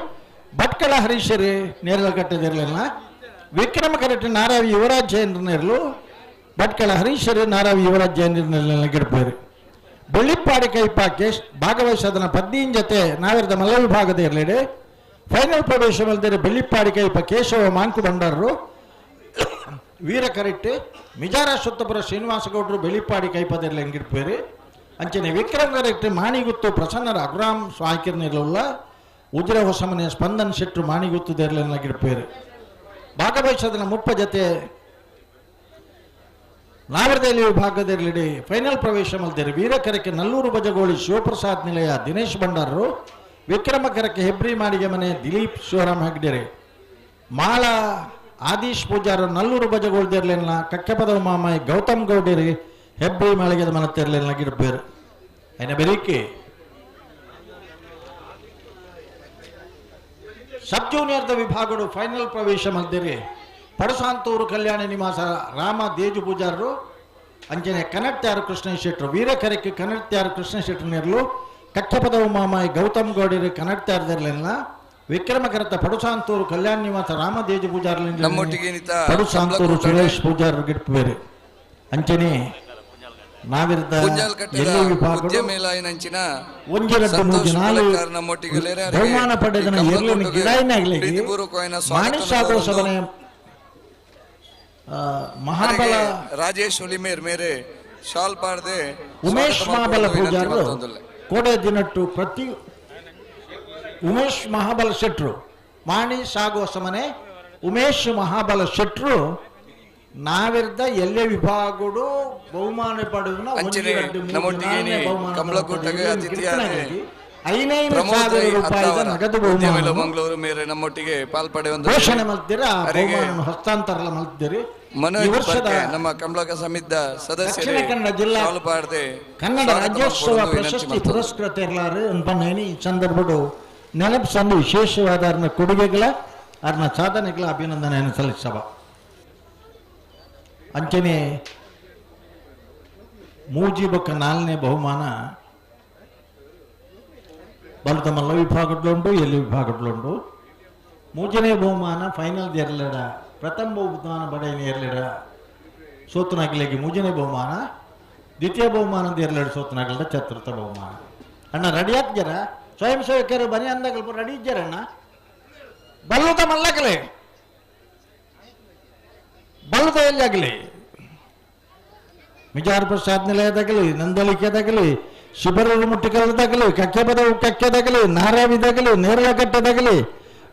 ಭಟ್ಕಳ ಹರೀಶರಿ ನೇರಳಕಟ್ಟೆದಿರಲಿಲ್ಲ ವಿಕ್ರಮ ಕರೆಕ್ಟ್ ನಾರಾವಿ ಯುವರಾಜ್ ಜೈನ್ ನೆರಳು ಭಟ್ಕಳ ಹರೀಶರಿ ನಾರಾವಿ ಯುವರಾಜ್ ಜೈನ್ ಗಿಡಪೇರಿ ಬೆಳ್ಳಿಪ್ಪಾಡಿ ಕೈಪ ಕೇಶ್ ಭಾಗವಹಿಸದನ ಪದ್ನೀನ್ ಜೊತೆ ನಾವಿರದ ಮಲ್ಲ ವಿಭಾಗದ ಇರಲಿಡೆ ಫೈನಲ್ ಪ್ರವೇಶ ಮಲ್ದರೆ ಬೆಳ್ಳಿಪ್ಪಾಡಿ ಕೈಪ ಕೇಶವ ಮಾಂಕು ಭಂಡಾರರು ವೀರ ಕರಿಟ್ಟೆ ಮಿಜಾರ ಸುತ್ತಪುರ ಶ್ರೀನಿವಾಸಗೌಡರು ಬೆಳ್ಳಿಪ್ಪಾಡಿ ಕೈಪದಿರಲಿ ಎಂಗಿಡ್ಪೇರಿ ಅಂಚನೆ ವಿಕ್ರಮ್ ಕರೆಕ್ಟ್ ಮಾಣಿಗುತ್ತು ಪ್ರಸನ್ನರ ಅಗ್ರಾಮ್ ಸ್ವಾಕಿರ್ನಿರಲಿಲ್ಲ ಉಜಿರ ಹೊಸಮನೆ ಸ್ಪಂದನ್ ಶೆಟ್ರು ಮಾಣಿಗುತ್ತು ದೇರ್ಲೆನ್ನಾಗಿಡ್ಪೇರು ಭಾಗವಹಿಸದನ ಮುಪ್ಪ ಜೊತೆ ನಾವರದೇಲಿ ವಿಭಾಗದಲ್ಲಿ ಫೈನಲ್ ಪ್ರವೇಶ ಮಲ್ದೇರಿ ವೀರಕರಕ್ಕೆ ನಲ್ಲೂರು ಬಜಗೋಳಿ ಶಿವಪ್ರಸಾದ್ ನಿಲಯ ದಿನೇಶ್ ಭಂಡಾರರು ವಿಕ್ರಮಕರಕ್ಕೆ ಹೆಬ್ರಿ ಮಾಡಿಗೆ ಮನೆ ದಿಲೀಪ್ ಶಿವರಾಮ್ ಹೆಗ್ಡೆರೆ ಮಾಳ ಆದೀಶ್ ಪೂಜಾರು ನಲ್ಲೂರು ಬಜಗೋಳ್ದಿರ್ಲಿಲ್ಲ ಕಕ್ಕೆಪದವ ಮಾಮಾಯಿ ಗೌತಮ್ ಗೌಡೇರಿ ಹೆಬ್ರಿ ಮಾಳಿಗೆದ ಮನೆ ತೆರಲಿಲ್ಲ ಗಿಡ್ಬೇರು ಏನ ಬೆರಿಕೆ ಸಬ್ ಜೂನಿಯರ್ದ ವಿಭಾಗಡು ಫೈನಲ್ ಪ್ರವೇಶ ಮಲ್ದಿರಿ ಪಡಸಾಂತೂರು ಕಲ್ಯಾಣ ನಿವಾಸ ರಾಮ ದೇಜು ಪೂಜಾರರು ಅಂಜನೆ ಕನ್ನಡ್ತ್ಯಾರು ಕೃಷ್ಣ ಶೆಟ್ಟರು ವೀರಕರಕ್ಕೆ ಕನ್ನಡ್ತ್ಯಾರು ಕೃಷ್ಣ ಶೆಟ್ಟರು ನೆರಳು ಕಚ್ಚಪದವು ಮಾಮಾಯಿ ಗೌತಮ್ ಗೌಡರು ಕನ್ನಡ್ತ್ಯಾರದಿರಲಿಲ್ಲ ವಿಕ್ರಮಕರತ ಪಡುಸಾಂತೂರು ಕಲ್ಯಾಣ ನಿವಾಸ ರಾಮ ದೇಜು ಪೂಜಾರ ಪಡುಸಾಂತೂರು ಸುರೇಶ್ ಪೂಜಾರರು ಗಿಟ್ಪೇರು ಅಂಚನೆ ನಾವಿರ್ದ ಎಲ್ಲಿ ವಿಭಾಗಗಳು ಒಂಜಿ ರಡ್ಡು ಮೂಜಿ ನಾಲು ಬಹುಮಾನ ಪಡೆದನ ಎರ್ಲಿನ ಗಿಡಾಯಿನಾಗ್ಲಿ ಮಾಣಿಸಾಗೋ ಸಭನೆ ಮಹಾಬಲ ರಾಜೇಶ್ ಹುಲಿಮೇರ್ ಮೇರೆ ಶಾಲ್ ಪಾಡ್ದೆ ಉಮೇಶ್ ಮಹಾಬಲ ಪೂಜಾರರು ಕೋಡೆ ದಿನಟ್ಟು ಪ್ರತಿ ಉಮೇಶ್ ಮಹಾಬಲ ಶೆಟ್ರು ಮಾಣಿ ಸಾಗುವ ಸಮನೆ ಉಮೇಶ್ ಮಹಾಬಲ ಶೆಟ್ರು ನಾವಿರ್ದ ಎಲ್ಲೆ ವಿಭಾಗಡು ಬಹುಮಾನ ಪಡೆದ ಐನೈದು ಸಾವಿರ ರೂಪಾಯಿದ ನಗದು ಬಹುಮಾನ ಮಂಗಳೂರು ಮೇರೆ ನಮ್ಮೊಟ್ಟಿಗೆ ಪಾಲ್ಪಡೆಯುವ ಘೋಷಣೆ ಮಲ್ತೀರಾ ಬಹುಮಾನ ಹಸ್ತಾಂತರ ಮಲ್ತಿದ್ದೀರಿ ಮನೋಜ್ ವರ್ಷದ ನಮ್ಮ ಕಮಲಕ ಸಮಿತಿಯ ಸದಸ್ಯರು ದಕ್ಷಿಣ ಕನ್ನಡ ಜಿಲ್ಲಾ ಕನ್ನಡ ರಾಜ್ಯೋತ್ಸವ ಪ್ರಶಸ್ತಿ ಪುರಸ್ಕೃತರ್ಲಾರು ಅನ್ಪನ್ನೇನಿ ಈ ಸಂದರ್ಭಡು ನೆನಪು ಸಂದು ವಿಶೇಷವಾದ ಅರ್ನ ಕೊಡುಗೆಗಳ ಅರ್ನ ಸಾಧನೆಗಳ ಅಭಿನಂದನೆಯನ್ನು ಸಲ್ಲಿಸವ. ಅಂಚನೆ ಮೂಜಿ ಬೊಕ್ಕ ನಾಲ್ನೇ ಬಹುಮಾನ ಬಲದ ಮಲ್ಲ ವಿಭಾಗಡ್ಲುಂಡು ಎಲ್ಲಿ ವಿಭಾಗಡ್ಲುಂಡು. ಮೂಜನೇ ಬಹುಮಾನ ಫೈನಲ್ ಎರಲೆಡ ಪ್ರಥಮ ಬಹುಮಾನ ಬಡೈನ ಎರಲೆಡ ಸೋತನಾಗಲಿಗೆ ಮೂಜನೇ ಬಹುಮಾನ, ದ್ವಿತೀಯ ಬಹುಮಾನ ಎರಲೆಡ ಸೋತನಾಗಲದ ಚತುರ್ಥ ಬಹುಮಾನ. ಅಣ್ಣ ರೆಡಿ ಆಗ್ಜರ ಸ್ವಯಂ ಸೇವಕರು ಬನ್ನಿ ಅಂದಾಗಲ್ಪ ರೆಡಿ ಇದ್ದಾರಣ್ಣ. ಬಲ್ಲದ ಮಲ್ಲಕಲೆ ಬಲ್ಲದ ಎಲ್ಲಿ ಆಗಲಿ ಮಿಜಾರ್ ಪ್ರಸಾದ್ ನಿಲಯದಾಗಲಿ ನಂದಳಿಕೆದಾಗಲಿ ಶಿಬರೂರು ಮುಟ್ಟಿಕಲ್ದಾಗಲಿ ಕಕ್ಕೆಪದ ಕಕ್ಕೆದಾಗಲಿ ನಾರಾವಿದಾಗಲಿ ನೇರಳಕಟ್ಟೆದಾಗಲಿ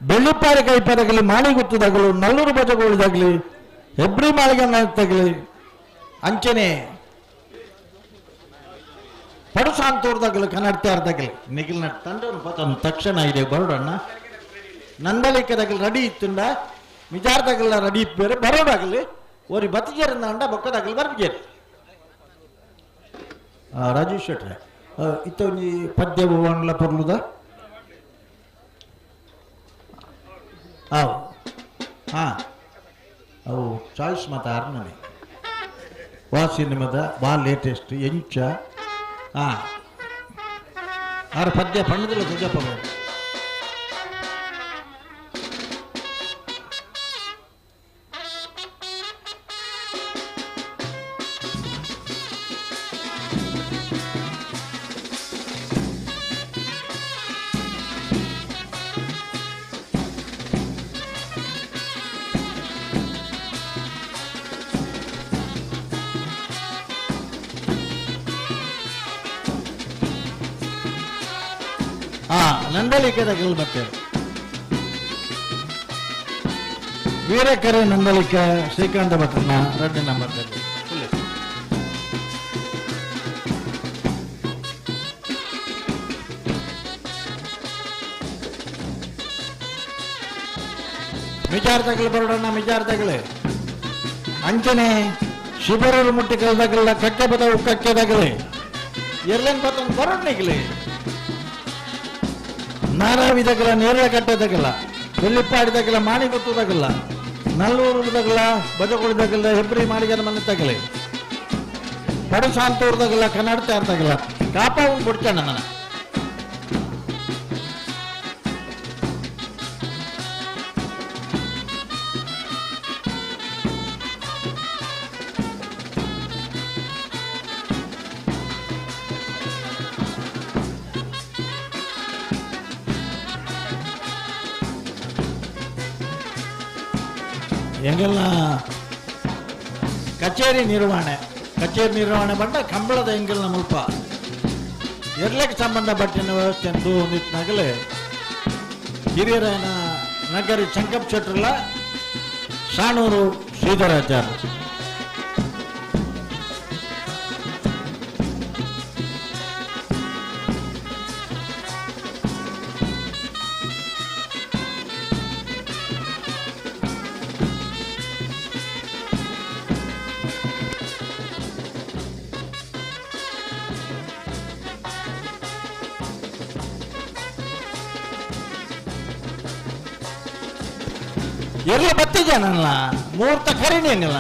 ಬೆಳ್ಳಿಪ್ಪಾರಿ ಕೈಪದಾಗಲಿ ಮಾಣಿಗುತ್ತದಾಗಲು ನಲ್ಲೂರು ಬಜಗೋಳಿದಾಗಲಿ ಹೆಬ್ರಿ ಮಾಳಿಗೆ ಅಂಚನೆ ಪಡುಸಾಂತೂರ್ದಾಗಲಿ ಕನ್ನಡತಾರ್ದಾಗಲಿ ನಿಗಿಲ್ನ ತಂಡವನ್ನು ಪತನ ತಕ್ಷಣ ಇದೆ ಬರೋಡಣ್ಣ. ನಂದಳಿಕೆದಾಗಲಿ ರೆಡಿ ಇತ್ತುಂಡ ಮಿಜಾರ್ದಾಗಲ್ಲ ರೆಡಿ ಬೇರೆ ಬರೋಡಾಗಲಿ ಓರಿ ಬತ್ತಿಜೇರಿಂದ ಅಂಡ ಬೊಕ್ಕದಾಗಲಿ ಬರ್ಬಿಜೇರಿ. ರಾಜೇಶ್ ಶೆಟ್ರೆ ಇತ್ತ ಒಂಜಿ ಪದ್ಯ ಭುವನ್ಲ ಪೊರ್ಲುದ ಆವು ಹಾಂ ಅವು ಚಾಯ್ಸ್ ಮಾತ ಅರ್ನನೆ ವಾ ಸಿನಿಮಾದ ವಾ ಲೇಟೆಸ್ಟ್ ಎಂಚ ಹಾಂ ಆರು ಪದ್ಯ ಪಣ್ಣದಿಲ್ಲ ಸುಜಪ್ಪ. ನಂದಳಿಕೆದಾಗಲಿ ಬರ್ತೇವೆ ವೀರಕರೆ ನಂದಳಿಕ ಶ್ರೀಕಾಂತ ಭಟ್ರನ ಎರಡನೇ ನಂಬರ್. ಮಿಜಾರ್ದಾಗಲಿ ಬರೋಣ ಮಿಜಾರ್ದಾಗಲಿ ಅಂಚನೆ ಶಿಬರೂರು ಮುಟ್ಟಿಕಲ್ದಾಗಲ್ಲ ಕಕ್ಕೆ ಬದವು ಕಕ್ಕೆದಾಗಲಿ ಎರ್ಲೇನ್ ಬತ್ತೊಂದು ಬರೋಣ್ಣಿಗಲಿ ನಾರಾವಿದಾಗಲ ನೇರಳೆ ಕಟ್ಟೆದಾಗಲ್ಲ ಬೆಳ್ಳಿಪ್ಪಾಡಿದಾಗಲ ಮಾಣಿಗೊತ್ತದಾಗಲ್ಲ ನಲ್ಲೂರುದಾಗಲ ಬಜಗೋಳಿದಾಗಲ್ಲ ಹೆಬ್ರಿ ಮಾಳಿಗನ ಮನೆ ತಗಲಿ ಪಡಸಾಂತೂರ್ದಾಗಲ್ಲ ಕನ್ನಡ ಅರ್ತಾಗಲ್ಲ ಕಾಪ ಬಿಡ್ತಾನೆ ನನ್ನ. ಎಂಗೆಲ್ಲ ಕಚೇರಿ ನಿರ್ವಹಣೆ, ಕಚೇರಿ ನಿರ್ವಹಣೆ ಬಂಡ ಕಂಬಳದ ಎಂಗೆಲ್ನ ಮುಲ್ಪ ಎರ್ಲೆಗೆ ಸಂಬಂಧಪಟ್ಟಿನ ವ್ಯವಸ್ಥೆ ಎಂದು ಒಂದಿತ್ನಾಗಲೇ ಹಿರಿಯರನ ನಗರಿ ಸಂಕಪ್ ಶೆಟ್ರಲ್ಲ ಸಾಣೂರು ಶ್ರೀಧರಾಚಾರ್ಯ. ಎಲ್ಲ ಬತ್ತಿದ್ದಾನಲ್ಲ ಮೂರ್ತ ಕರಿನೇನಿಲ್ಲ.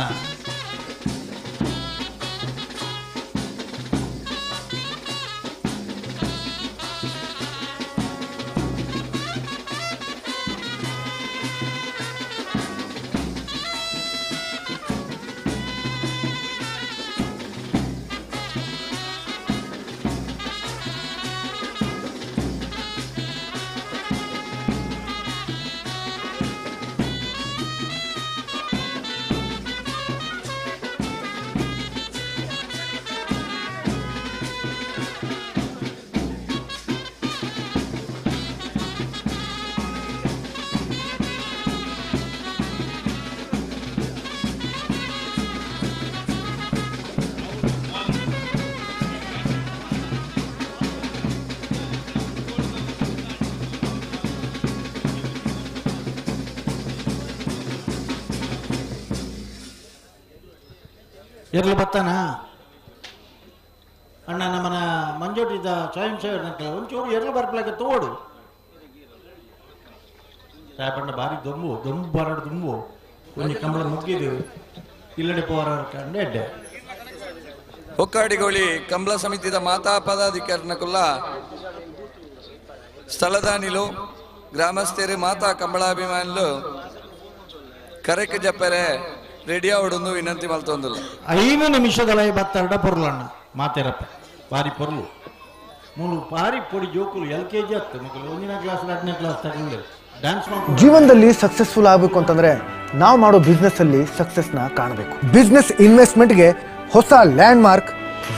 ಎರ್ಲು ಬತ್ತಾನ ಅಣ್ಣ ನಮ್ಮನ ಮಂಜೋಟಿದ್ದ ಸ್ವಯಂ ಸೇವಕನ ಒಂಚೂರು ಎರ್ಲು ಬರ್ಪ್ಲಾಕ ತೋಡು ಸಾಯಪಣ್ಣ ಭಾರಿ ದೊಂಬು ದೊಂಬು ಬರಡು ದುಂಬು ಒಂಜಿ ಕಂಬಳ ಮುಗ್ಗಿದು ಇಲ್ಲಡೆ ಪೋರ ಕಂಡೆ ಅಡ್ಡೆ. ಹೊಕ್ಕಾಡಿಗೋಳಿ ಕಂಬಳ ಸಮಿತಿದ ಮಾತಾ ಪದಾಧಿಕಾರಿನಕುಲ್ಲ ಸ್ಥಳದಾನಿಲು ಗ್ರಾಮಸ್ಥರು ಮಾತಾ ಕಂಬಳಾಭಿಮಾನುಲು ಕರೆಕ್ ಜಪ್ಪರೆ ರೆಡಿ ಅವಡೊಂದು ವಿನಂತಿ ಮಲ್ತೊಂದಿಲ್ಲ. 5 ನಿಮಿಷದಲ್ಲ ಬತ್ತೆರಡ ಪೊರ್ಲಣ್ಣ ಮಾತೇರಪ್ಪ ಭಾರಿ ಪೊರ್ಲು ಮೂಲು ಭಾರಿ ಪೊಡಿ ಜೋಕುಲು ಎಲ್ ಕೆ ಜಿ ಹತ್ತು ಮಕ್ಕಳು ಒಂದಿನ ಕ್ಲಾಸ್ 2ನೇ ಕ್ಲಾಸ್ ತಗೊಂಡು ಡ್ಯಾನ್ಸ್ ಮಾಡ್ಕೊಂಡು. ಜೀವನದಲ್ಲಿ ಸಕ್ಸಸ್ಫುಲ್ ಆಗಬೇಕು ಅಂತಂದ್ರೆ ನಾವು ಮಾಡೋ ಬಿಸ್ನೆಸ್ ಅಲ್ಲಿ ಸಕ್ಸಸ್ನ ಕಾಣಬೇಕು. ಬಿಸ್ನೆಸ್ ಇನ್ವೆಸ್ಟ್ಮೆಂಟ್ಗೆ ಹೊಸ ಲ್ಯಾಂಡ್ ಮಾರ್ಕ್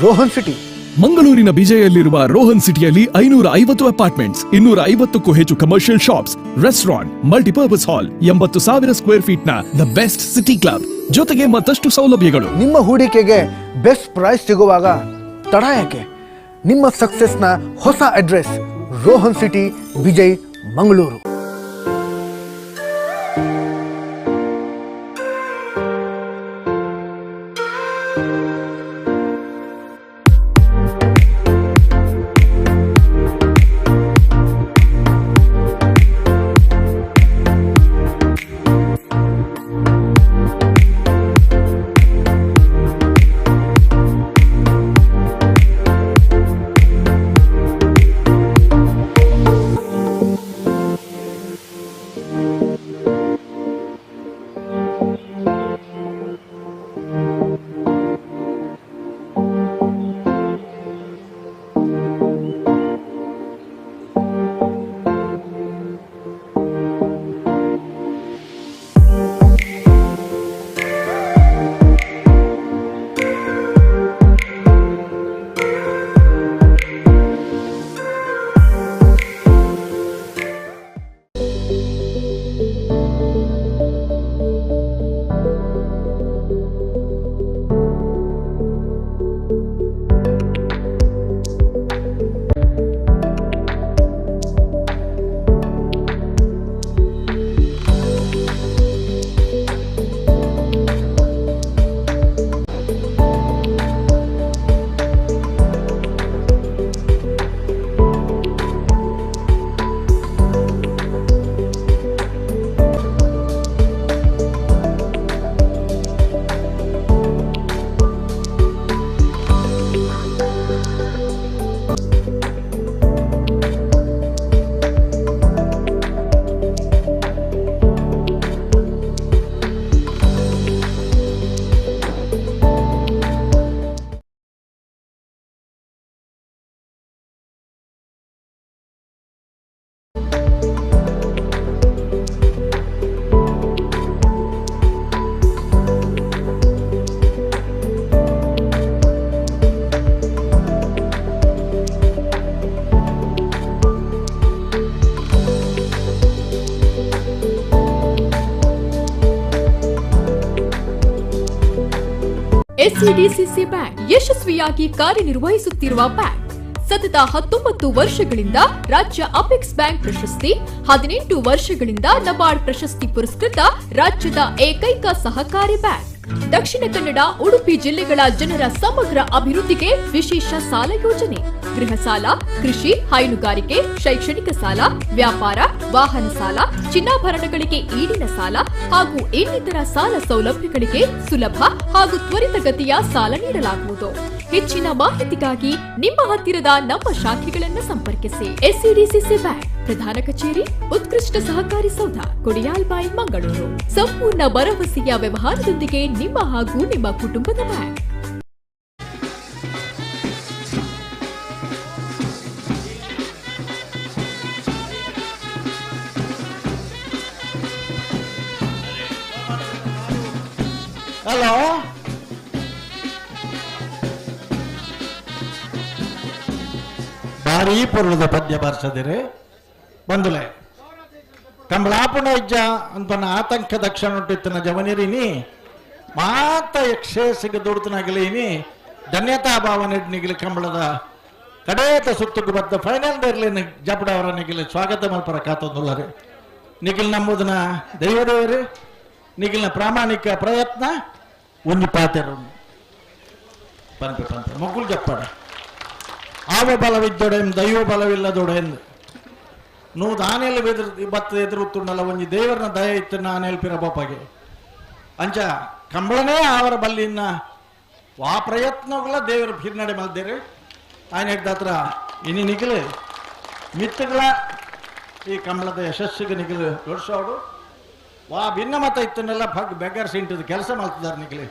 ರೋಹನ್ ಸಿಟಿ. ಮಂಗಳೂರಿನ ಬಿಜೆಯಲ್ಲಿರುವ ರೋಹನ್ ಸಿಟಿಯಲ್ಲಿ 550 ಅಪಾರ್ಟ್ಮೆಂಟ್ಸ್, 250ಕ್ಕೂ ಹೆಚ್ಚು commercial shops, restaurant, multipurpose hall, 80,000 square feet ನ the best city club ಜೊತೆಗೆ ಮತ್ತಷ್ಟು ಸೌಲಭ್ಯಗಳು. ನಿಮ್ಮ ಹೂಡಿಕೆಗೆ ಬೆಸ್ಟ್ ಪ್ರೈಸ್ ಸಿಗುವಾಗ ತಡ ಯಾಕೆ? ನಿಮ್ಮ ಸಕ್ಸಸ್ನ ಹೊಸ address Rohan city, Vijay, Mangaluru. SCDCC bank ಯಶಸ್ವಿಯಾಗಿ ಕಾರ್ಯನಿರ್ವಹಿಸುತ್ತಿರುವ ಬ್ಯಾಂಕ್ ಸತತ 19 ವರ್ಷಗಳಿಂದ ರಾಜ್ಯ ಅಪೆಕ್ಸ್ ಬ್ಯಾಂಕ್ ಪ್ರಶಸ್ತಿ, 18 ವರ್ಷಗಳಿಂದ ನಬಾರ್ಡ್ ಪ್ರಶಸ್ತಿ ಪುರಸ್ಕೃತ ರಾಜ್ಯದ ಏಕೈಕ ಸಹಕಾರಿ ಬ್ಯಾಂಕ್. ದಕ್ಷಿಣ ಕನ್ನಡ, ಉಡುಪಿ ಜಿಲ್ಲೆಗಳ ಜನರ ಸಮಗ್ರ ಅಭಿವೃದ್ಧಿಗೆ ವಿಶೇಷ ಸಾಲ ಯೋಜನೆ, ಗೃಹ ಸಾಲ, ಕೃಷಿ, ಹೈನುಗಾರಿಕೆ, ಶೈಕ್ಷಣಿಕ ಸಾಲ, ವ್ಯಾಪಾರ, ವಾಹನ ಸಾಲ, ಚಿನ್ನಾಭರಣಗಳಿಗೆ ಈಡಿನ ಸಾಲ ಹಾಗೂ ಇನ್ನಿತರ ಸಾಲ ಸೌಲಭ್ಯಗಳಿಗೆ ಸುಲಭ ಹಾಗೂ ತ್ವರಿತಗತಿಯ ಸಾಲ ನೀಡಲಾಗುವುದು. ಹೆಚ್ಚಿನ ಮಾಹಿತಿಗಾಗಿ ನಿಮ್ಮ ಹತ್ತಿರದ ನಮ್ಮ ಶಾಖೆಗಳನ್ನು ಸಂಪರ್ಕಿಸಿ. ಎಸ್ಸಿಡಿಸಿಸಿ ಬ್ಯಾಂಕ್, ಪ್ರಧಾನ ಕಚೇರಿ, ಉತ್ಕೃಷ್ಟ ಸಹಕಾರಿ ಸೌಧ, ಕೊಡಿಯಾಲ್ಬೈಲ್, ಮಂಗಳೂರು. ಸಂಪೂರ್ಣ ಭರವಸೆಯ ವ್ಯವಹಾರದೊಂದಿಗೆ ನಿಮ್ಮ ಹಾಗೂ ನಿಮ್ಮ ಕುಟುಂಬದ ಬ್ಯಾಂಕ್. ಹಲೋ, ಭಾರೀ ಪೊರುಳದ ಪದ್ಯ ಬಾರಿಸದಿರಿ ಬಂದುಲೆ ಕಂಬಳಾಪುಣ ಇಜ್ಜ ಅಂತನ ಆತಂಕ ದಕ್ಷಿಣ ಉಂಟಿತ್ತನ ಜವನಿರಿನಿ ಮಾತ ಯಕ್ಷೇಸಿಗೆ ದುಡ್ತನಾಗಲೀನಿ ಧನ್ಯತಾ ಭಾವನೆ ನಿಗಿಲಿ ಕಂಬಳದ ಕಡೇತ ಸುತ್ತುಗು ಬದ್ದ ಫೈನಲ್ ದೇರ್ಲಿ ಜಪಡವರ ನಿಗಿಲಿ ಸ್ವಾಗತ ಮಲ್ಪರ ಕಾತೊಂದುಲ್ಲರೆ. ನಿಗಿಲ್ ನಂಬುದನ ದೈವದೇವರು, ನಿಗಿಲ್ನ ಪ್ರಾಮಾಣಿಕ ಪ್ರಯತ್ನ ಒಂಜಿ ಪಾತೆರು ಪಂಪೆ ಪಂಪೆ ಮೊಗ್ಗುಲು ಜಪ್ಪಾಡ ಆವ ಬಲವಿದ್ದೊಡೆ ದೈವ ಬಲವಿಲ್ಲದೊಡೆ ಎಂದು ನೂದು ಆನೆಯಲ್ಲಿ ಬೆದ್ರ ಬತ್ತ ಎದುರುತ್ತುಂಡಲ್ಲ ಒಂಜಿ ದೇವರನ ದಯ ಇತ್ತು ಆನೆಯಲ್ಲಿ ಪಿರಬಪ್ಪಗೆ ಅಂಚ ಕಂಬಳನೇ ಅವರ ಬಲ್ಲಿನ ವಾ ಪ್ರಯತ್ನಗಳ ದೇವರ ಹಿನ್ನಡೆ ಮಲ್ದೇರು ಆಯ್ನ ಹತ್ರ ಇನಿ ನಿಗಿಲು ಮಿತ್ತುಗಳ ಈ ಕಂಬಳದ ಯಶಸ್ಸಿಗೆ ನಿಗಿಲು ಜೋಡಿಸೋಡು ವಾ ಭಿನ್ನ ಮತ ಇತ್ತನ್ನೆಲ್ಲ ಬಗ್ ಬೆಗ್ಗರ್ ಸಿಂಟದ ಕೆಲಸ ಮಾಡ್ತಿದ್ದಾರೆ ನಿಗಿಲಿ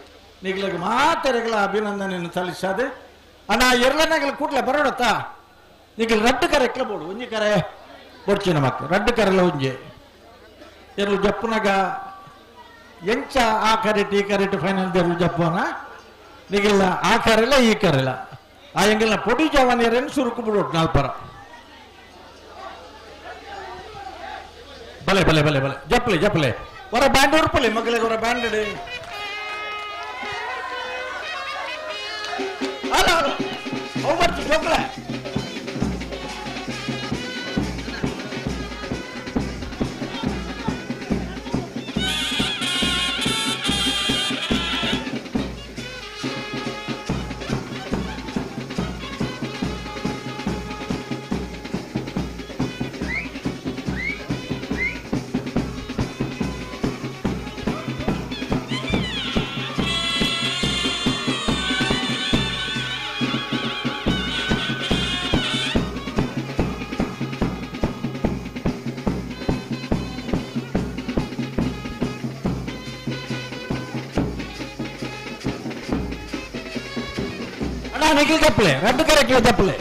ನಿಗಿಲಿಗೆ ಮಾತೆರೆಗಳ ಅಭಿನಂದನೆಯನ್ನು ಸಲ್ಲಿಸದೆ ಅಣ್ಣ ಎರಲನಾಗಲಿ ಕೂಡ್ಲೆ ಬರೋಡತ್ತ ನಿಗಿಲ್ ರಡ್ಡು ಕರೆ ಬೋಡು ಒಂಜಿ ಕರೆ ಬೊಡ್ಚಿನ ಮಕ್ಕಳು ರಡ್ಡು ಕರೆಲ್ಲ ಒಂಜಿ ಎರಲು ಜಪ್ಪುನಾಗ ಎಂಚ ಆ ಕರೆಟ್ ಈ ಕರೆಟ್ ಫೈನಲ್ ದೇರ್ಲು ಜಪ್ಪುನ ನಿಗಿಲ್ಲ ಆ ಕರೆಲ್ಲ ಈ ಕರೆಲ್ಲ ಆ ಎಂಗಿಲ್ಲ ಪೊಡಿ ಜವಾನಿಯರೇನು ಸುರುಕು ಬಿಡೋಟ್ ನಾಲ್ಪರ ಬಲೆ ಬಲೆ ಬಲೆ ಬಲೆ ಜಪ್ಪಲೆ ಜಪ್ಪಲೆ ಹೊರ ಬ್ಯಾಂಡ್ ಉರ್ಪಲೆ ಮಕ್ಕಳಿಗೆ ಹೊರ ಬ್ಯಾಂಡ್ ಅಲ್ಲ ಅಲ್ಲ ಅವು ಬರ್ತು ಜೋಕ್ಲೆ. ನಿಖಿಲ್ ಚಪ್ಪಲೆ ರಡ್ಡು ಕರೆಕ್ಟ್ ಚಪ್ಪಲೆ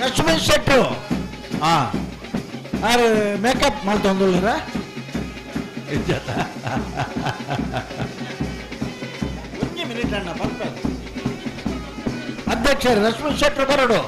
ಲಕ್ಷ್ಮಣ್ ಶೆಟ್ರು ಹಾ ಆರು ಮೇಕಪ್ ಮಾಡ್ತೊಂದುಳ್ಳರ ಒಂಜಿ ಮಿನಿಟ್ ಅಣ್ಣ ಪರ್ಫೆಕ್ಟ್. ಅಧ್ಯಕ್ಷರು ಲಕ್ಷ್ಮಣ್ ಶೆಟ್ರು ಬರಡು.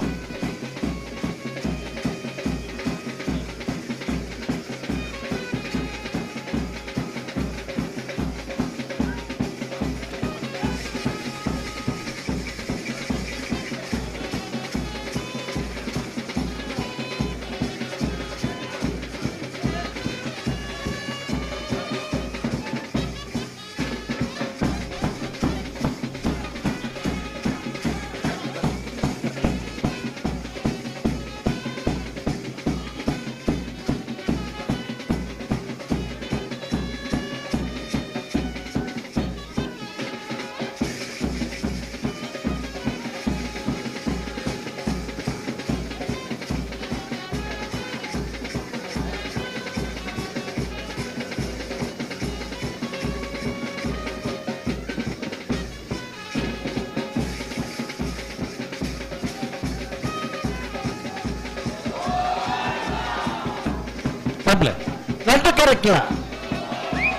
ரெண்டு கரெக்டா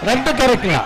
ரெண்டு கரெக்டா.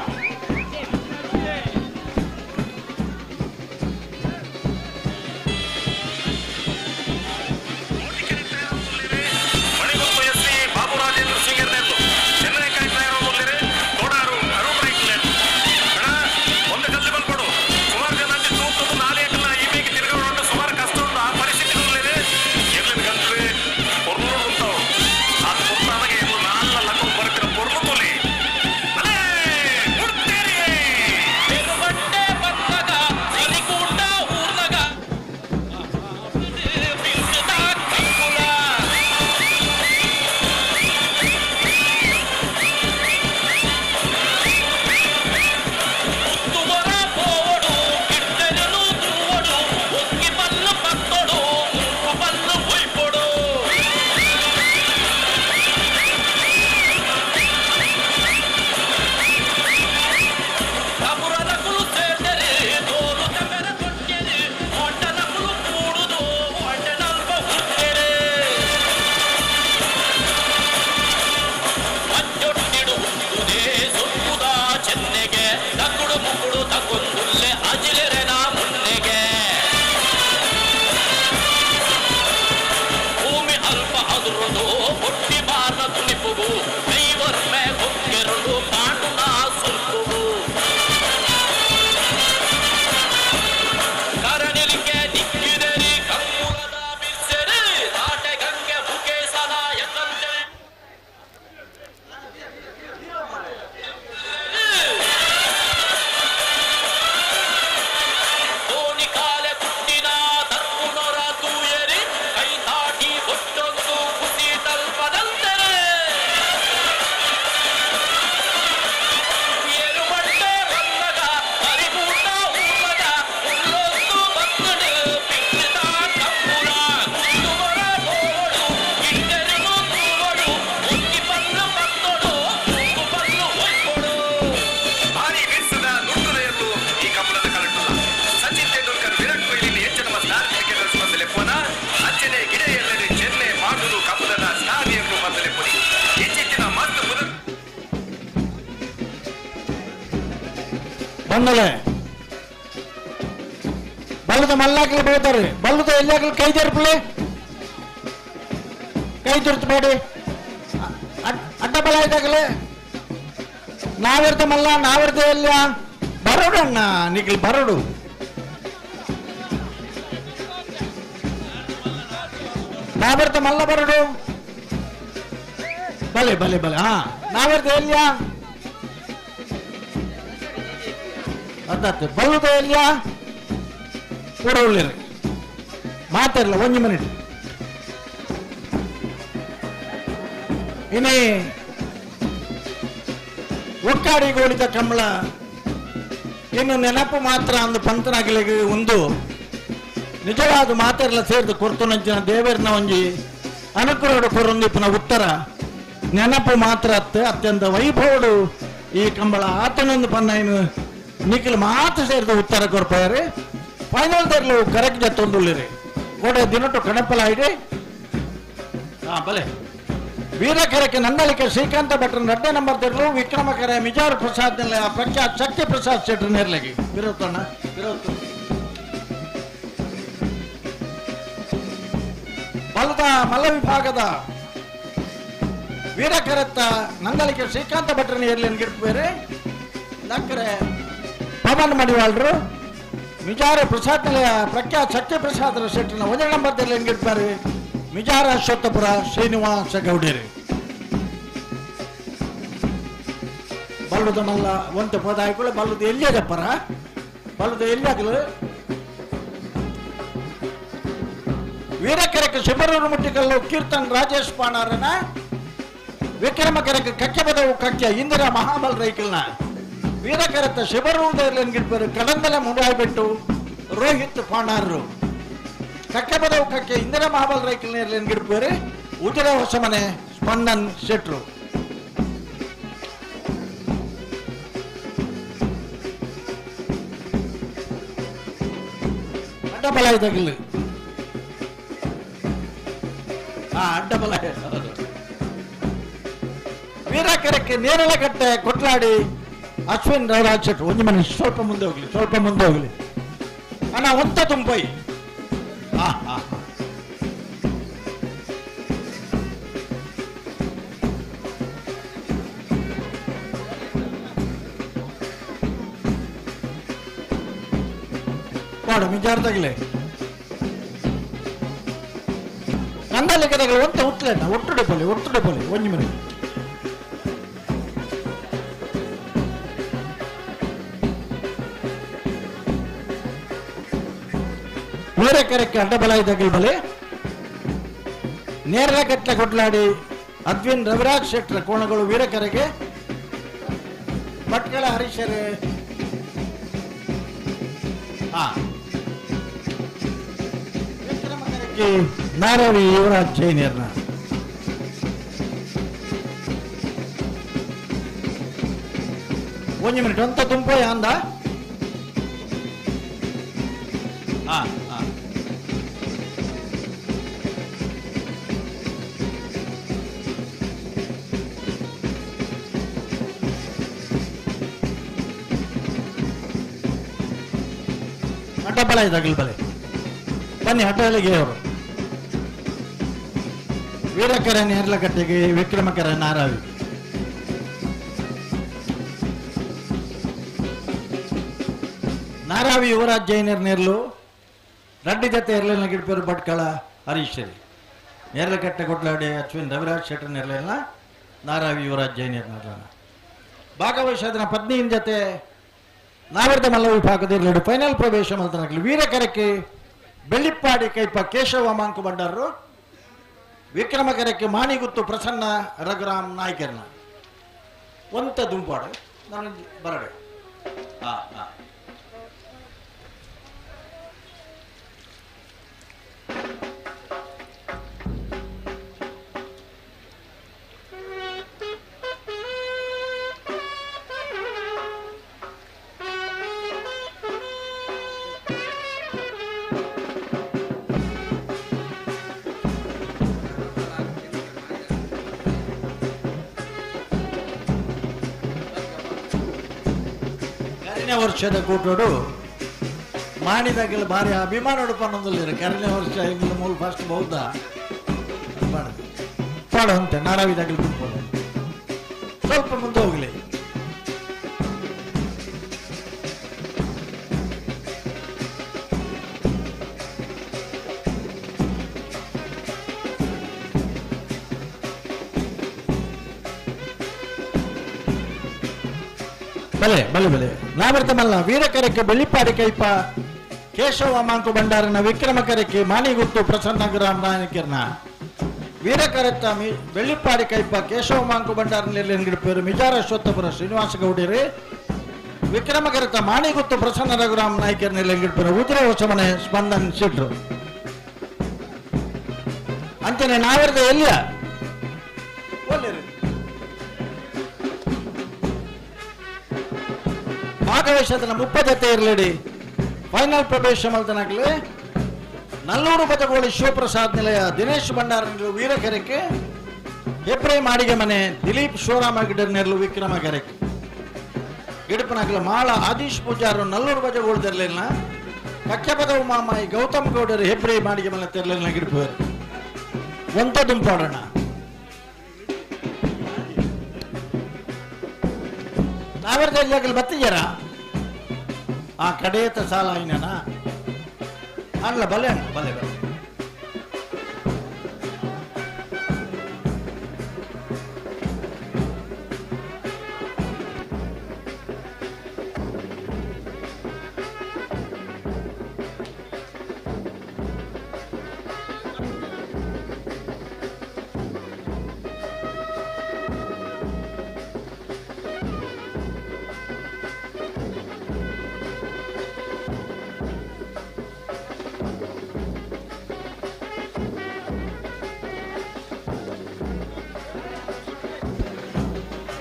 ಬಂದಲೆ ಬಲ್ಲದ ಮಲ್ಲಾಕ್ಲಿ ಬೀಳ್ತಾರೆ. ಬಲ್ಲದ ಎಲ್ಲಾಗ್ಲಿ ಕೈ ಜರುಪಲಿ, ಕೈ ತುರ್ತು ಅಡ್ಡ ಬಲ ಇದ್ದಾಗಲೇ ನಾವಿರ್ದ ಮಲ್ಲ ನಾವಿರ್ದ ಎಲ್ಲ ಬರೋಡು ಅಣ್ಣ ನಿಖಿಲ್ ಬರೋಡು. ನಾವಿರ್ದ ಮಲ್ಲ ಬರೋಡು, ಬಲೆ ಬಲೆ ಬಲೆ. ಹಾ ನಾವಿರ್ದ ಎಲ್ಲ ಅರ್ಧಾತ್ ಬಲ್ಲದ ಎಲ್ಲ ಕೂಡ ಉಳ್ಳಿರಿ ಮಾತಾಡಲ್ಲ ಒಂದು ಮಿನಿಟ್. ಇನಿ ಒಕ್ಕಾಡಿಗೋಳಿದ ಕಮಲ ಇನ್ನು ನೆನಪು ಮಾತ್ರ ಅಂದು ಪಂತನಾಗಲಿಗೆ ಒಂದು ನಿಜವಾದ ಮಾತೆಲ್ಲ ಸೇರಿದು ಕೊರ್ತುನಂಚಿನ ದೇವರನ ಒಂಜಿ ಅನುಕೂಲ ಕೊರೊಂದಿಪ್ಪನ ಉತ್ತರ ನೆನಪು ಮಾತ್ರ ಅತ್ತ ಅತ್ಯಂತ ವೈಭವಡು ಈ ಕಂಬಳ ಆತನೊಂದು ಪನ್ನ ಇನ್ನು ನಿಖಿಲ್ ಮಾತು ಸೇರಿದ ಉತ್ತರ ಕೊರ್ಪಾಯರಿ. ಫೈನಲ್ ದರ್ಲು ಕರೆಕ್ಟ್ ಜತ್ತೊಂದುಳ್ಳಿರಿ ಕೋಡೆ ದಿನಟು ಕಣಪಲ ಇಡಿ. ಹಾ ಬಲೆ ವೀರಕರಕ್ಕೆ ನಂದಳಿಕೆ ಶ್ರೀಕಾಂತ ಭಟ್ರ ರಡ್ಡೆ ನಂಬರ್ ತೆರಲು ವಿಕ್ರಮಕರೆ ಮಿಜಾರ್ ಪ್ರಸಾದ್ ಪ್ರಖ್ಯಾತ್ ಶಕ್ತಿ ಪ್ರಸಾದ್ ಶೆಟ್ಟರ್ ನೇರ್ಲಗಿ ವಿರೋತಣ್ಣ ವಿರೋತ ಬಲದ ಮಲ್ಲ ವಿಭಾಗದ ವೀರಕರತ್ತ ನಂದಳಿಕೆ ಶ್ರೀಕಾಂತ ಭಟ್ರ ನೇರ್ಲಿನ ಗಿಡ್ಪೇರೆ ಲಕ್ಕರೆ ಪವನ್ ಮಡಿವಾಳ್ರು ಮಿಜಾರ ಪ್ರಸಾದ್ ನಿಲಯ ಪ್ರಖ್ಯಾತ್ ಶಕ್ತಿ ಪ್ರಸಾದ್ ಶೆಟ್ಟರ್ನ ಒಂದೇ ನಂಬರ್ ತೆರಲಿನ ಗಿಡ್ಪಾರೆ ಮಿಜಾರ ಅಶ್ವತ್ಥಪುರ ಶ್ರೀನಿವಾಸ ಗೌಡೇರಿ. ಬಲ್ಲದ ಮಲ್ಲ ಒಂತ ಪದಾಯಿಗಳು ಬಲ್ಲದ ಎಲ್ಲಿಯದಪ್ಪರ ಬಲ್ಲದ ಎಲ್ಲಿಯಾಗಲು ವೀರಕರಕ್ಕೆ ಶಿಬರೂರು ಮುಟ್ಟಿಕಲ್ಲು ಕೀರ್ತನ್ ರಾಜೇಶ್ ಪಾಣಾರನ ವಿಕ್ರಮಕರಕ್ಕೆ ಕಕ್ಕೆಬದವು ಕಕ್ಕೆ ಇಂದಿರಾ ಮಹಾಬಲ್ ರೈಕಲ್ನ ವೀರಕರತ್ತ ಶಿಬರೂರು ಗಿಡ್ಬರು ಕಡಂದಲೆ ಮುಂಡಾಯ್ಬಿಟ್ಟು ರೋಹಿತ್ ಪಾಣಾರರು ಕಕ್ಕೆಬದವು ಕಕ್ಕೆ ಇಂದಿರಾ ಮಹಾಬಲ್ ರೈಕಲ್ ನೇರ್ಲೇನ್ ಗಿಡ್ಬೇರೆ ಉಜಿರೆ ಹೊಸಮನೆ ಸ್ಪಂದನ್ ಶೆಟ್ರು. ಅಡ್ಡಬಲ ಇದ್ದಾಗಲಿ ಹಾ ಅಡ್ಡಬಲ ವೀರಕರಕ್ಕೆ ನೇರಳಗಟ್ಟೆ ಕೊಟ್ಲಾಡಿ ಅಶ್ವಿನ್ ರವಿರಾಜ್ ಶೆಟ್ರು. ಒಂದು ಮನೆ ಸ್ವಲ್ಪ ಮುಂದೆ ಹೋಗ್ಲಿ, ಸ್ವಲ್ಪ ಮುಂದೆ ಹೋಗ್ಲಿ ಅಣ್ಣ ಒಂತ ತುಂಬೈ. ಹಾ ಹಾ ನೋಡು ಮಿಜಾರ್ ತಗಲೆ ನಂದಲ್ಲಿಗೆ ತಗಲೆ ಒಂತ ಉತ್ತಲೇನ ಒಟ್ಟುಡೆ ಪೊಲಿ ಒಟ್ಟುಡೆ ಪೊಲಿ ಒಂದು ಮಿನಿಟ್. ವೀರಕರಕ್ಕೆ ಅಡ್ಡಬಲ ಇದ್ದಾಗಲಿ ಬಲೆ ನೇರಗಟ್ಟಲೆ ಕೊಟ್ಲಾಡಿ ಅದ್ವಿನ್ ರವಿರಾಜ್ ಶೆಟ್ಟರ ಕೋಣಗಳು ವೀರಕರೆಗೆ ಭಟ್ಕಳ ಹರೀಶರೇ. ಹಾ ವಿಕ್ರಮಕರಕ್ಕೆ ನಾರವಿ ಯುವರಾಜ್ ಜೈನಿಯರ್ನ ಒಂದು ಮಿನಿಟ್ ಅಂತ ತುಂಬೋಯ ಅಂದ. ಹಾ ಹಾ ಅಡ್ಡಬಲ ಇದಾಗಲಿ ಬಲೆ ಬನ್ನಿ ಹಟ್ಟಗಳಿಗೆ ಅವರು ವೀರಕರ ನೇರ್ಲಕಟ್ಟೆಗೆ ವಿಕ್ರಮಕರ ನಾರಾವಿ. ನಾರಾವಿ ಯುವರಾಜ್ ಜೈನರ್ ನೇರ್ಲು ರಡ್ಡಿ ಜೊತೆ ಇರಲಿಲ್ಲ ಗಿಡ್ಪೇರು ಭಟ್ಕಳ ಹರೀಶರಿ ನೇರ್ಲಕಟ್ಟೆ ಕೊಟ್ಲಾಡಿ ಅಶ್ವಿನ್ ರವಿರಾಜ್ ಶೆಟ್ಟರ್ ನೇರ್ಲಿಲ್ಲ ನಾರಾವಿ ಯುವರಾಜ್ ಜೈನರ್ ನೇರ್ಲನ ಭಾಗವಹಿಸೋದನ್ನ ಪತ್ನಿಯ ಜೊತೆ ನಾವಿರ್ದ ಮಲ್ಲ ವಿಭಾಗದ ಇರಲಿಡು ಫೈನಲ್ ಪ್ರವೇಶ ಮಲ್ತನಾಗಲಿ. ವೀರಕರಕ್ಕೆ ಬೆಳ್ಳಿಪ್ಪಾಡಿ ಕೈಪ ಕೇಶವ ಮಾಂಕು ಬಂಡಾರರು ವಿಕ್ರಮಕರಕ್ಕೆ ಮಾಣಿಗುತ್ತು ಪ್ರಸನ್ನ ರಘುರಾಮ್ ನಾಯ್ಕರ್ನ ಒಂತ ದುಂಪಾಡು ನಾನು ಬರಡೆ. ಹಾ ಹಾ ಕರಿನ ವರ್ಷದ ಕೂಟೋಡು ಮಾಡಿದಾಗೆಲ್ಲ ಭಾರಿ ಅಭಿಮಾನ ಪನ್ನೊಂದಿಲ್ಲ. ಕರಿನ ವರ್ಷ ಎಂಗ್ಲ ಮೂಲ ಫಸ್ಟ್ ಬೌದ್ಧ ಪಾಡು ಅಂತೆ ನಾರಾವಿದಾಗಲಿ ಬಿಟ್ಬೋದು. ಸ್ವಲ್ಪ ಮುಂದೆ ಹೋಗ್ಲಿ. ಬಲೆ ಬಲೆ ಬಲೆ ನಾವರ್ತಮಲ್ಲ ವೀರಕರಕ್ಕೆ ಬೆಳ್ಳಿಪಾಡಿ ಕೈಪ ಕೇಶವ ಮಾಂಕು ಭಂಡಾರನ ವಿಕ್ರಮ ಕರಕ್ಕೆ ಮಾಣಿಗುತ್ತು ಪ್ರಸನ್ನ ಗ್ರಾಮ ನಾಯಕರ್ನ ವೀರಕರತ್ತ ಬೆಳ್ಳಿಪಾಡಿ ಕೈಪ ಕೇಶವ ಮಾಂಕು ಭಂಡಾರನ ಪೇರು ಮಿಜಾರ ಅಶ್ವತ್ಥಪುರ ಶ್ರೀನಿವಾಸ ಗೌಡರಿ ವಿಕ್ರಮ ಕರತ್ತ ಮಾಣಿಗುತ್ತು ಪ್ರಸನ್ನ ರಘುರಾಮ್ ನಾಯಕರ್ನ ಪೇರು ಉದುರೆ ಹೊಸಮನೆ ಸ್ಪಂದನ್ ಶೆಟ್ರು. ಅಂಚನೆ ನಾವರದ ಎಲ್ಲಿಯ ಭಾಗವಹಿಸದನ ಮುಪ್ಪಜತೆ ಇರಲಿಡಿ ಫೈನಲ್ ಪ್ರವೇಶ ಮಲ್ತನಾಗಲಿ ನಲ್ಲೂರು ಬದಗೋಳಿ ಶಿವಪ್ರಸಾದ್ ನಿಲಯ ದಿನೇಶ್ ಭಂಡಾರ ವೀರಕೆರೆಗೆ ಹೆಬ್ರೆ ಮಾಡಿಗೆ ಮನೆ ದಿಲೀಪ್ ಶಿವರಾಮ ಗಿಡರ್ನೆರ್ಲು ವಿಕ್ರಮ ಕೆರೆಗೆ ಗಿಡಪನಾಗಲ ಮಾಳ ಆದೀಶ್ ಪೂಜಾರು ನಲ್ಲೂರು ಬಜಗೋಳು ತೆರಲಿಲ್ಲ ಕಖ್ಯಪದ ಮಾಮಾಯಿ ಗೌತಮ್ ಗೌಡರು ಹೆಬ್ರೆ ಮಾಡಿಗೆ ಮನೆ ತೆರಲಿಲ್ಲ ಗಿಡಪುವರು ಒಂತ ದುಂಪಾಡೋಣ. ನಾವೆಲ್ಲ ಬತ್ತಿದ್ದೀರಾ ಆ ಕಡೆಯತ ಸಾಲ అయినా ಅಲ್ಲ ಬಲೆ ಅಣ್ಣ ಬಲೆ ಬಲೆ.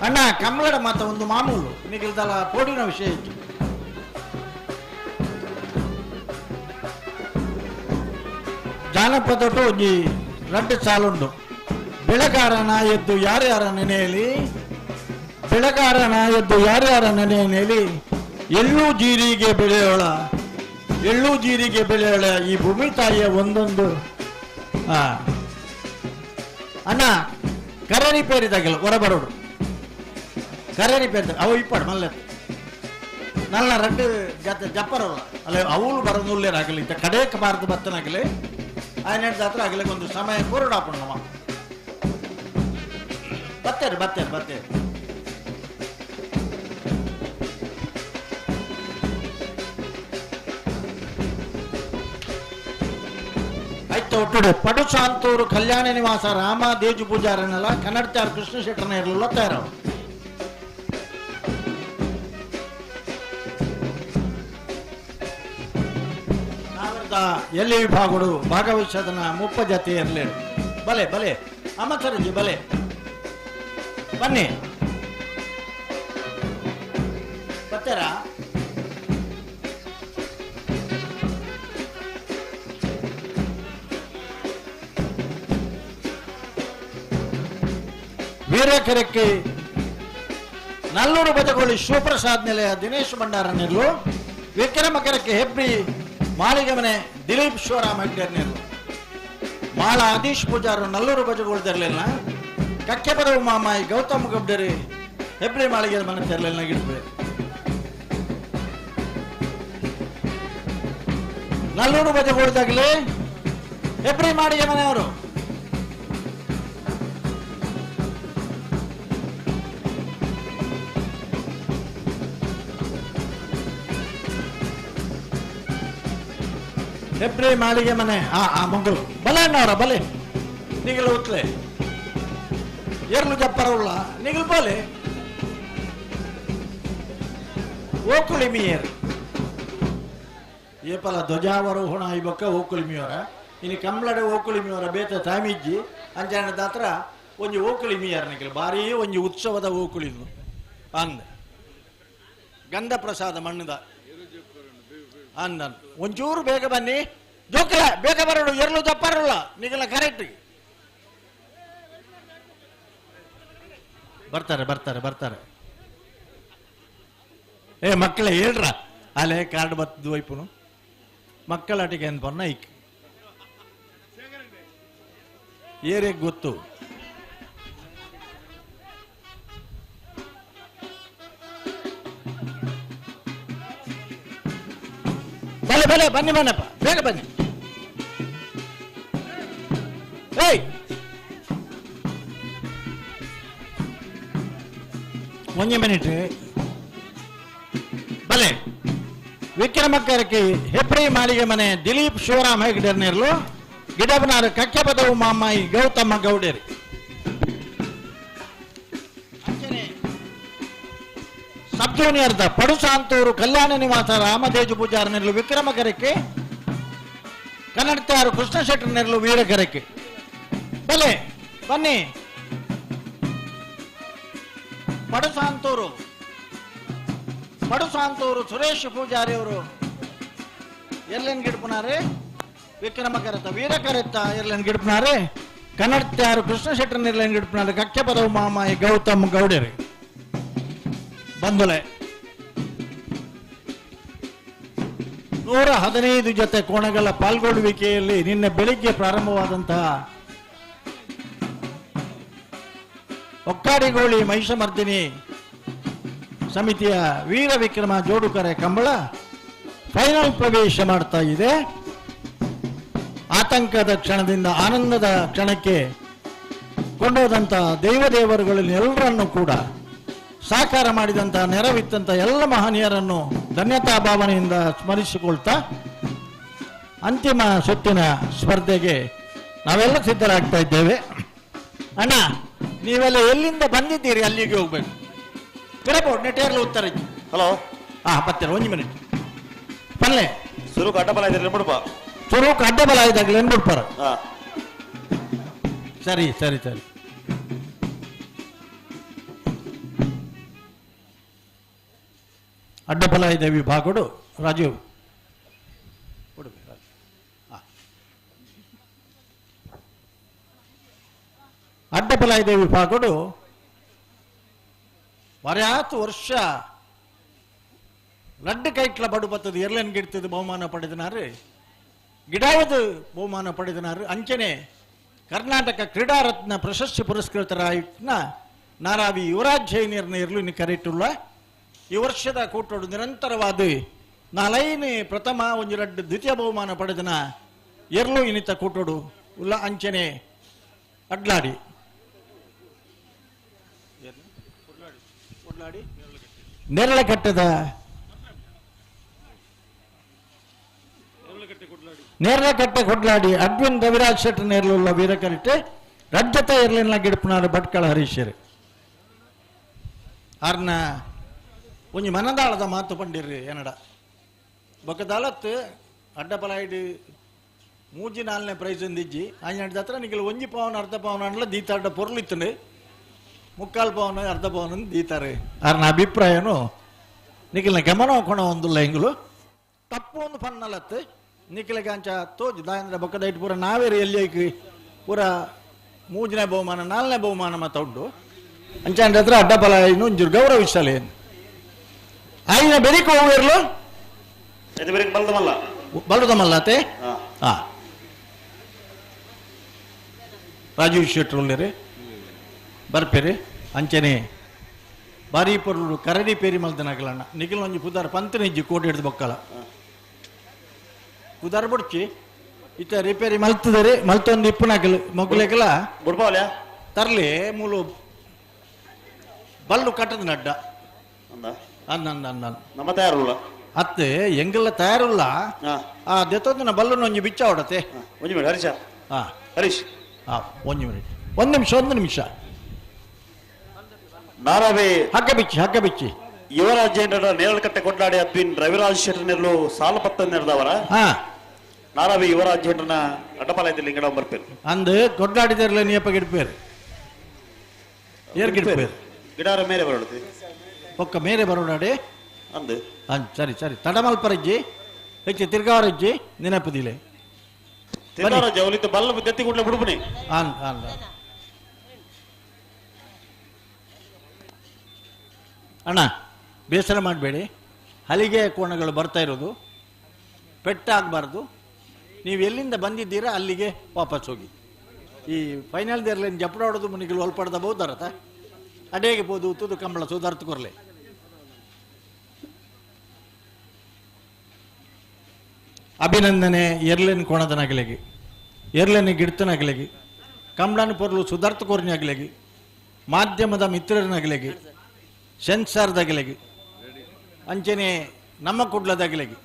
ಅಣ್ಣ ಕಮ್ಮಲಡ ಮಾತ ಒಂದು ಮಾಮೂಲು ನಿಗಿಲ್ದಲ್ಲ ಪೋಡಿನ ವಿಷಯ ಇತ್ತು. ಜಾನಪದಟು ಒಂಜಿ ರಡ್ಡು ಸಾಲುಂಡು. ಬೆಳಗಾರನ ಎದ್ದು ಯಾರ್ಯಾರ ನೆನೆಯಲಿ, ಬೆಳಗಾರನ ಎದ್ದು ಯಾರ್ಯಾರ ನೆನೆಯಲಿ, ಎಳ್ಳು ಜೀರಿಗೆ ಬೆಳೆಯೋಳ, ಎಳ್ಳು ಜೀರಿಗೆ ಬೆಳೆಯೋಳ ಈ ಭೂಮಿ ತಾಯಿಯ ಒಂದೊಂದು. ಅಣ್ಣ ಕರೆ ರಿಪೇರಿದಾಗಲ್ಲ ಹೊರಬರೋಡು ಕರೆ ರಿಪೇರಿ ಅವು ಇಪ್ಪಾಡು ಮಲ್ಲೆ ನನ್ನ ರಡ್ಡು ಜತ ಜಪ್ಪರಲ್ಲ ಅಲ್ಲ ಅವಳು ಬರೋನುಲ್ಲೇರಾಗಲಿ ಇಂಥ ಕಡೇಕ ಬಾರದು ಬತ್ತನಾಗಲಿ ಆಯ್ನ ಜಾತ್ರೆ ಆಗಲಿ ಒಂದು ಸಮಯ ಕೊರಡಾಪಣ್ಣವ ಬತ್ತೇರಿ ಬತ್ತೇರಿ ಬತ್ತೇರಿ. ಆಯ್ತು ಒಟ್ಟು ಪಡು ಶಾಂತೂರು ಕಲ್ಯಾಣ ನಿವಾಸ ರಾಮ ದೇಜು ಪೂಜಾರನೆಲ್ಲ ಕನ್ನಡಚಾರ ಕೃಷ್ಣ ಶೆಟ್ಟರ್ನ ಇರಲಿಲ್ಲ ತಯಾರವರು. ಎಲ್ಲಿ ವಿಭಾಗಗಳು ಭಾಗವಹಿಸೋದನ್ನ ಮುಪ್ಪ ಜಾತಿ ಇರಲಿ. ಬಲೆ ಬಲೆ ಅಮ್ಮ ಸರಜಿ ಬಲೆ ಬನ್ನಿ ಬರ್ತಾರಾ? ವೀರಕೆರೆಕ್ಕೆ ನಲ್ಲೂರು ಬಜಗೋಳಿ ಶಿವಪ್ರಸಾದ್ ನಿಲಯ ದಿನೇಶ್ ಭಂಡಾರ ನೆರಳು, ವಿಕ್ರಮಕರಕ್ಕೆ ಹೆಬ್ರಿ ಮಾಳಿಗೆ ಮನೆ ದಿಲೀಪ್ ಶಿವರಾಮ ಹೆಗ್ಡೆರ್ ನೆರಳು, ಮಾಳ ಆದೀಶ್ ಪೂಜಾರು ನಲ್ಲೂರು ಬಜಗೋಳು ತೆರಲಿಲ್ಲ, ಕಕ್ಕೆಪದವು ಮಾಮಾಯಿ ಗೌತಮ್ ಗಬ್ಡರಿ ಹೆಬ್ರಿ ಮಾಳಿಗೆ ಮನೆ ತೆರಲಿಲ್ಲ ಗಿಡಪೆ. ನಲ್ಲೂರು ಬಜಗೋಳ್ದಾಗಲಿ ಹೆಬ್ರಿ ಮಾಳಿಗೆ ಮನೆಯವರು ಹೆಬ್ರಿ ಮಾಳಿಗೆ ಮನೆ ಆ ಆ ಮಂಗಲು ಬಲೆ ಅಣ್ಣವರ ಬಲೆ ನಿಗಲು ಉತ್ಲೆ ಏರ್ಲು ಜಪ್ಪರವುಳ್ಳ ನಿಗಲು ಬೋಲೆ ಓಕುಳಿ ಮೀಯರ್ ಏಪಲ ಧ್ವಜಾವರೋಹಣ ಈ ಬೊಕ್ಕ ಓಕುಳಿ ಮೀಯವರ ಇನ್ನು ಕಮ್ಲಡೆ ಓಕುಳಿ ಮೀಯವರ ಬೇತ ತಾಮಿಜ್ಜಿ ಅಂಚಾಣ ದಾತ್ರ ಒಂಜಿ ಓಕುಳಿ ಮೀಯರ್ ನಿಗಲು ಭಾರೀ ಒಂಜಿ ಉತ್ಸವದ ಓಕುಳಿ ಅಂದ ಗಂಧ ಪ್ರಸಾದ ಮಣ್ಣದ ಅಂದ ಒಂಚೂರು ಬೇಗ ಬನ್ನಿ ಜೋಕ್ಲ ಬೇಗ ಬರೋಡು ಎರಲು ತಪ್ಪಾರಲ್ಲ ನಿಗಲ ಕರೆಕ್ಟ್ ಬರ್ತಾರೆ ಬರ್ತಾರೆ ಬರ್ತಾರೆ. ಏ ಮಕ್ಕಳೇ ಹೇಳ್ರ ಅಲ್ಲೇ ಕಾರ್ಡ್ ಬತ್ತದು ವೈಪುನು ಮಕ್ಕಳಾಟಿಗೆ ಏನು ಪನ್ನ ಐಕ್ ಏರಿಯಾಗ ಗೊತ್ತು. ಬಲೆ ಬಲೆ ಬನ್ನಿ ಬನ್ನಪ್ಪ, ಬೇಗ ಬನ್ನಿ. ಏಯ್ ಒಂಜಿ ಮಿನಿಟ್ ಬಲೆ. ವಿಕ್ರಮಕ್ಕರಕ್ಕೆ ಹೆಪ್ರಿ ಮಾಳಿಗೆ ಮನೆ ದಿಲೀಪ್ ಶಿವರಾಮ್ ಹೆಗ್ಡರ್ನೇರ್ಲು ಗಿಡಬನಾರು ಕಕ್ಕೆಪದವು ಮಾಮಾಯಿ ಗೌತಮ ಗೌಡೇರಿ. ಸಬ್ ಜೂನಿಯರ್ದ ಪಡುಸಾಂತೂರು ಕಲ್ಯಾಣ ನಿವಾಸ ರಾಮತೇಜು ಪೂಜಾರನೆರ್ಲು ವಿಕ್ರಮಕರಕ್ಕೆ, ಕನ್ನಡತಾರು ಕೃಷ್ಣ ಶೆಟ್ಟರ್ನೆರ್ಲು ವೀರಕರಕ್ಕೆ. ಬಲೆ ಬನ್ನಿ. ಪಡುಸಾಂತೂರು ಪಡುಸಾಂತೂರು ಸುರೇಶ್ ಪೂಜಾರಿ ಅವರು ಎರ್ಲೆನ್ ಗಿಡ್ಪುನಾರೆ ವಿಕ್ರಮ ಕರೆತ ವೀರ ಕರೆತ ಎರ್ಲೆನ್ ಗಿಡ್ಪುನಾರೆ ಕನ್ನಡತ್ಯಾರು ಕೃಷ್ಣ ಶೆಟ್ಟರ್ ಎರ್ಲೆನ್ ಗಿಡ್ಪುನಾರೆ ಕಕ್ಕೆಪದವು ಮಾಮಾಯಿ ಗೌತಮ್ ಗೌಡರಿ. ಬಂದುಲೆ 115 ಜೊತೆ ಕೋಣಗಳ ಪಾಲ್ಗೊಳ್ಳುವಿಕೆಯಲ್ಲಿ ನಿನ್ನೆ ಬೆಳಿಗ್ಗೆ ಪ್ರಾರಂಭವಾದಂತಹ ಒಕ್ಕಾಡಿಗೋಳಿ ಮಹಿಷಮರ್ದಿನಿ ಸಮಿತಿಯ ವೀರ ವಿಕ್ರಮ ಜೋಡುಕರೆ ಕಂಬಳ ಫೈನಲ್ ಪ್ರವೇಶ ಮಾಡ್ತಾ ಇದೆ. ಆತಂಕದ ಕ್ಷಣದಿಂದ ಆನಂದದ ಕ್ಷಣಕ್ಕೆ ಕೊಂಡೋದಂತಹ ದೈವದೇವರುಗಳಲ್ಲಿ ಎಲ್ಲರನ್ನೂ ಕೂಡ ಸಾಕಾರ ಮಾಡಿದಂತಹ ನೆರವಿತ್ತಂಥ ಎಲ್ಲ ಮಹನೀಯರನ್ನು ಧನ್ಯತಾ ಭಾವನೆಯಿಂದ ಸ್ಮರಿಸಿಕೊಳ್ತಾ ಅಂತಿಮ ಸುತ್ತಿನ ಸ್ಪರ್ಧೆಗೆ ನಾವೆಲ್ಲ ಸಿದ್ಧರಾಗ್ತಾ ಇದ್ದೇವೆ. ಅಣ್ಣ, ನೀವೆಲ್ಲ ಎಲ್ಲಿಂದ ಬಂದಿದ್ದೀರಿ ಅಲ್ಲಿಗೆ ಹೋಗ್ಬೇಕು. ಪಿರಪೋ ನೆಟೇರ್ಲು ಉತ್ತರ. ಹಲೋ. ಹಾ ಬರ್ತೀರ, ಒಂದು ಮಿನಿಟ್ ಪಲ್ಲೆ. ಸುರುಕು ಅಡ್ಡಬಲ ಇದ್ರೆ ಬಿಡಪ್ಪ. ಸುರುಕು ಅಡ್ಡಬಲ ಇದ್ದಾಗಲೇ ಬಿಡ್ಪಾರ. ಸರಿ ಸರಿ ಸರಿ. ಅಡ್ಡಬಲ ಇದೆ ವಿಭಾಗಡು ರಾಜೀವ್. ಅಡ್ಡಬಲ ಇದೆ ವಿಭಾಗಡು ಬರ್ಯಾತು ವರ್ಷ ಲಡ್ಡು ಕೈಟ್ಲ ಬಡು ಬತ್ತದು ಎರ್ಲೆನ್ ಗಿಡ್ತದ ಬಹುಮಾನ ಪಡೆದನಾರು, ಗಿಡಾವದು ಬಹುಮಾನ ಪಡೆದನಾರು. ಅಂಚನೆ ಕರ್ನಾಟಕ ಕ್ರೀಡಾರತ್ನ ಪ್ರಶಸ್ತಿ ಪುರಸ್ಕೃತರಾಯುಕ್ತನ ನಾರಾವಿ ಯುವರಾಜ್ ಜೈನಿಯರ್ನ ಇರಲು ಇನ್ನು ಕರೆಯಿಟ್ಟುಳ್ಳ ಈ ವರ್ಷದ ಕೂಟೋಡು ನಿರಂತರವಾದ ನಾಲೈನೆ ಪ್ರಥಮ ಒಂದು ರಡ್ಡು ದ್ವಿತೀಯ ಬಹುಮಾನ ಪಡೆದನ ಎರ್ಲು ಇನ್ನಿತ ಕೂಟೋಡು ಉಲ್ಲ. ಅಂಚನೆ ಅಡ್ಲಾಡಿ ನೇರಳಕಟ್ಟದ ನೇರಳಕಟ್ಟೆ ಕೊಡ್ಲಾಡಿ ಅಡ್ವಿನ್ ರವಿರಾಜ್ ಶೆಟ್ಟರ್ ನೇರಳುಳ್ಳ ವೀರಕರಿಟೆ ರಜ್ಜತ ಎರ್ಲಿನ ಗಿಡಪುನಾರು ಭಟ್ಕಳ ಹರೀಶರು. ಆರ್ನ ಒಂಜಿ ಮನದಾಳದ ಮಾತು ಪಂಡಿರ್ರಿ ಏನಡ ಬೊಕ್ಕದಾಲತ್ತು ಅಡ್ಡಪಲಾಯ್ಡು ಮೂಜಿ ನಾಲ್ನೇ ಪ್ರೈಸ್ ಒಂದಿಜ್ಜಿ ಆಂಜಾಂಡ ಹತ್ರ ನಿಖಲ್ ಒಂಜಿ ಪವನ್ ಅರ್ಧ ಪವನ್ ಅಂಡ್ಲ ದೀತಾಡ ಪೊರ್ಲಿತ್ತಂಡು ಮುಕ್ಕಾಲು ಪವನ್ ಅರ್ಧ ಪವನ್ ದೀತಾರೆ. ಆರ್ನ ಅಭಿಪ್ರಾಯನು ನಿಖಲ್ನ ಗಮನ ಕೊಣ ಒಂದುಲ್ಲ ಎಂಗುಲು ತಪ್ಪು ಒಂದು ಪನ್ನಲತ್ತು ನಿಖಲಿಗೆ ಅಂಚ ತೋಜು ದಾಯಂದ್ರ ಬೊಕ್ಕದ ಇಟ್ಟು ಪೂರ ನಾವೇರಿ ಎಲ್ಲಿ ಪೂರ ಮೂಜನೇ ಬಹುಮಾನ ನಾಲ್ನೇ ಬಹುಮಾನ ಮಾತ ಉಂಟು. ಅಂಚಾಂಡ ಹತ್ರ ಅಡ್ಡಪಲ ಒಂಚೂರು ಗೌರವಿಸಲೇ ಆಯ್ನ ಬೆರಿಕ ಹೋಗಿರ್ಲು ಬಲ್ದಮಲ್ಲತೆ. ಹಾ ರಾಜೀವ್ ಶೆಟ್ಟರ್ ಉಳ್ಳೇರಿ ಬರ್ಪೇರಿ. ಅಂಚನೆ ಬಾರಿ ಪೊರ್ಲು ಕರಡಿ ಪೇರಿ ಮಲ್ದನಗಲಣ್ಣ ನಿಖಿಲ್ ಒಂಜಿ ಪುದಾರ್ ಪಂತನಿಜ್ಜಿ ಕೋಟಿ ಹಿಡ್ದು ಬೊಕ್ಕಲ ಪುದಾರ್ ಬುಡ್ಚಿ ಇತ್ತ ರಿಪೇರಿ ಮಲ್ತದರೆ ಮಲ್ತೊಂದು ಇಪ್ಪುನಕಲ್ ಮೊಗ್ಲೆಕಲ ಬುಡ್ಪಾವಲ್ಯ ತರ್ಲಿ ಮೂಲು ಬಲ್ಲು ಕಟ್ಟದ ನಡ್ಡ ಅಂದ ಅಂದ ನಮ್ಮ ತಯಾರುಲ್ಲ ಅತ್ತೆ ಎಂಗೆಲ್ಲ ತಯಾರುಲ್ಲ. ಆ ದೆತ್ತೊಂದಿನ ಬಲ್ಲುನ ಒಂಜಿ ಬಿಚ್ಚ ಹೊಡತೆ. ಒಂಜಿ ಮಿನಿಟ್ ಹರೀಶ. ಹಾ ಹರೀಶ್. ಹಾ ಒಂದು ಮಿನಿಟ್, ಒಂದು ನಿಮಿಷ, ಒಂದು ನಿಮಿಷ. ನಾರಾವಿ ಹಗ್ಗ ಬಿಚ್ಚಿ ಹಗ್ಗ ಬಿಚ್ಚಿ. ಯುವರಾಜ್ ನೇರಳಕಟ್ಟೆ ಕೊಡ್ಲಾಡಿ ಅದ್ವಿನ್ ರವಿರಾಜ್ ಶೆಟ್ಟರ್ ನೆರಳು ಸಾಲಪತ್ತ ನೆರೆದವರ. ಹಾ ನಾರಾವಿ ಯುವರಾಜ್ ಶೆಟ್ಟರ್ನ ಅಡ್ಡಪಾಲಯದಲ್ಲಿ ಲಿಂಗಡ ಬರ್ಪೇರು ಅಂದು ಕೊಡ್ಲಾಡಿದರ್ಲ ನಿಯಪ ಗಿಡ್ಪೇರು ಏರ್ ಗಿಡ್ಪೇರು ಗಿಡಾರ ಮೇರೆ ಬರೋಡುತ್ತೆ ಒಕ್ಕ ಮೇರೆ ಬರೋಡಾಡಿ ಅಂದು ಸರಿ ಸರಿ. ತಡಮಲ್ಪರಜ್ಜಿ ಹೆಚ್ಚು ತಿರ್ಗಾವರಜ್ಜಿ ನೆನಪದಿಲೆ ತಿರ್ಗಾವರಜ್ಜಿ ಅವಲಿತ್ತು ಬಲ್ಲ ದತ್ತಿ ಕೂಡಲೇ ಬಿಡುಪನಿ ಆನ್ ಆನ್ ಅಣ್ಣ ಬೇಸರ ಮಾಡಬೇಡಿ. ಹಲಿಗೆ ಕೋಣಗಳು ಬರ್ತಾ ಇರೋದು, ಪೆಟ್ಟಾಗಬಾರ್ದು. ನೀವು ಎಲ್ಲಿಂದ ಬಂದಿದ್ದೀರಾ ಅಲ್ಲಿಗೆ ವಾಪಸ್ ಹೋಗಿ. ಈ ಫೈನಲ್ ದೇರ್ಲೇನು ಜಪ್ಪಡಾಡೋದು ಮುನಿಗಳು ಒಲ್ಪಡ್ದ ಬಹುದರತ ಅಡೇಗೆ ಬೋದು ತುದು ಕಂಬಳ ಸುಧಾರ್ತು ಕೊರ್ಲೆ. ಅಭಿನಂದನೆ ಎರ್ಲೆನ್ ಕೋಣದನಗಲೆಗೆ, ಎರ್ಲೆನ್ ಗಿಡ್ತನಗಲೆಗೆ, ಕಂಬಳನ ಪೊರ್ಲು ಸುಧಾರ್ಥ ಕೋರ್ನಾಗಲೆಗೆ, ಮಾಧ್ಯಮದ ಮಿತ್ರರನಗಲೆಗೆ, ಸೆನ್ಸಾರ್ದಾಗಲೆಗೆ, ಅಂಚನೆ ನಮ್ಮ ಕುಡ್ಲದಾಗಲೆಗೆ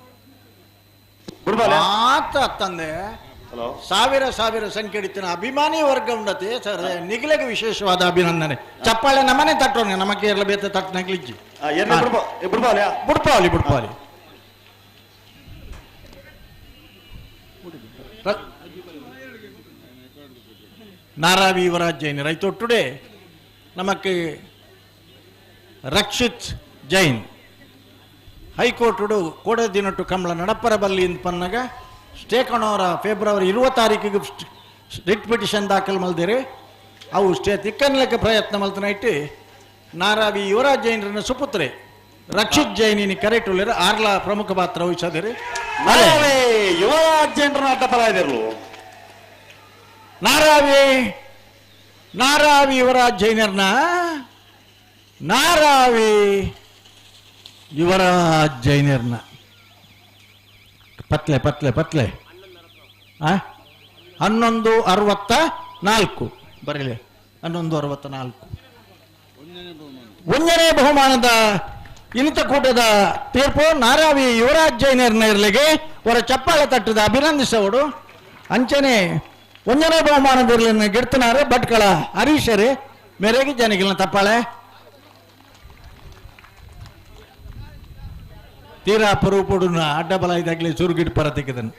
ಮಾತ್ರ ತಂದೆ ಸಾವಿರ ಸಾವಿರ ಸಂಖ್ಯೆ ಹಿಡಿತನ ಅಭಿಮಾನಿ ವರ್ಗ ಉಂಡತೆ ಸರ್. ನಿಗಲೆಗೆ ವಿಶೇಷವಾದ ಅಭಿನಂದನೆ. ಚಪ್ಪಾಳೆ ನಮ್ಮನೆ ತಟ್ಟೋಣ, ನಮಗೆ ಎಲ್ಲ ಬೇತ ತಟ್ಟನಗ್ಲಿಜ್ಜಿ. ಬುಡ್ಪಾಲಿ ಬುಡ್ಪಾಲಿ ನಾರಾವಿ ಯುವರಾಜ್ ಜೈನ್ ರೈತೊಟ್ಟುಡೆ ನಮಕ್ ರಕ್ಷಿತ್ ಜೈನ್ ಹೈಕೋರ್ಟುಡು ಕೋಡೆ ದಿನಟ್ಟು ಕಂಬಳ ನಡಪರ ಬಲ್ಲಿ ಪನ್ನಾಗ ಸ್ಟೇ ಕಣೋರ ಫೆಬ್ರವರಿ 20 ತಾರೀಕಿಗೆ ರಿಟ್ ಪಿಟಿಷನ್ ದಾಖಲು ಮಲ್ದಿರಿ. ಅವು ಸ್ಟೇ ತಿಕ್ಕನ್ಲೆಕ್ಕ ಪ್ರಯತ್ನ ಮಲ್ತನ ಇಟ್ಟು ನಾರಾವಿ ಯುವರಾಜ್ ಜೈನರನ್ನ ಸುಪುತ್ರೆ ರಕ್ಷಿತ್ ಜೈನಿನಿ ಕರೆಟುಳ್ಳರು ಆರ್ಲ ಪ್ರಮುಖ ಪಾತ್ರ ವಹಿಸದಿರಿ. ಯುವರಾಜ್ ಜೈನರನ್ನ ಅಡ್ಡಪರ ಇದಿರಲು ನಾರಾವಿ ನಾರಾವಿ ಯುವರಾಜ್ ಜೈನರ್ನ ನಾರಾವಿ ಯುವರಾಜ್ ಜೈನರ್ನ ಪತ್ಲೆ ಪತ್ಲೆ ಪತ್ಲೆ 11:64 ಬರಲಿ. 11:64 ಒಂದನೇ ಬಹುಮಾನದ ಇನಿತ ಕೂಟದ ತೀರ್ಪು ನಾರಾವಿ ಯುವರಾಜ್ ಜೈನರ್ನ ಇರಲಿಗೆ ಅವರ ಚಪ್ಪಾಳೆ ತಟ್ಟದ ಅಭಿನಂದಿಸವಡು. ಅಂಚನೆ ಒಂದನೇ ಬಹುಮಾನದ ಇರಲಿನ ಗಿಡ್ತನಾರು ಭಟ್ಕಳ ಹರೀಶರೇ ಮೇರೆಗೆ ಜನಗಿಲ್ನ ತಪ್ಪಾಳೆ. ತೀರಾ ಅಪರೂಪಡುನ ಅಡ್ಡಬಲ ಇದಾಗಲಿ ಚೂರುಗಿಡ್ ಪರ ತೆಗೆದನು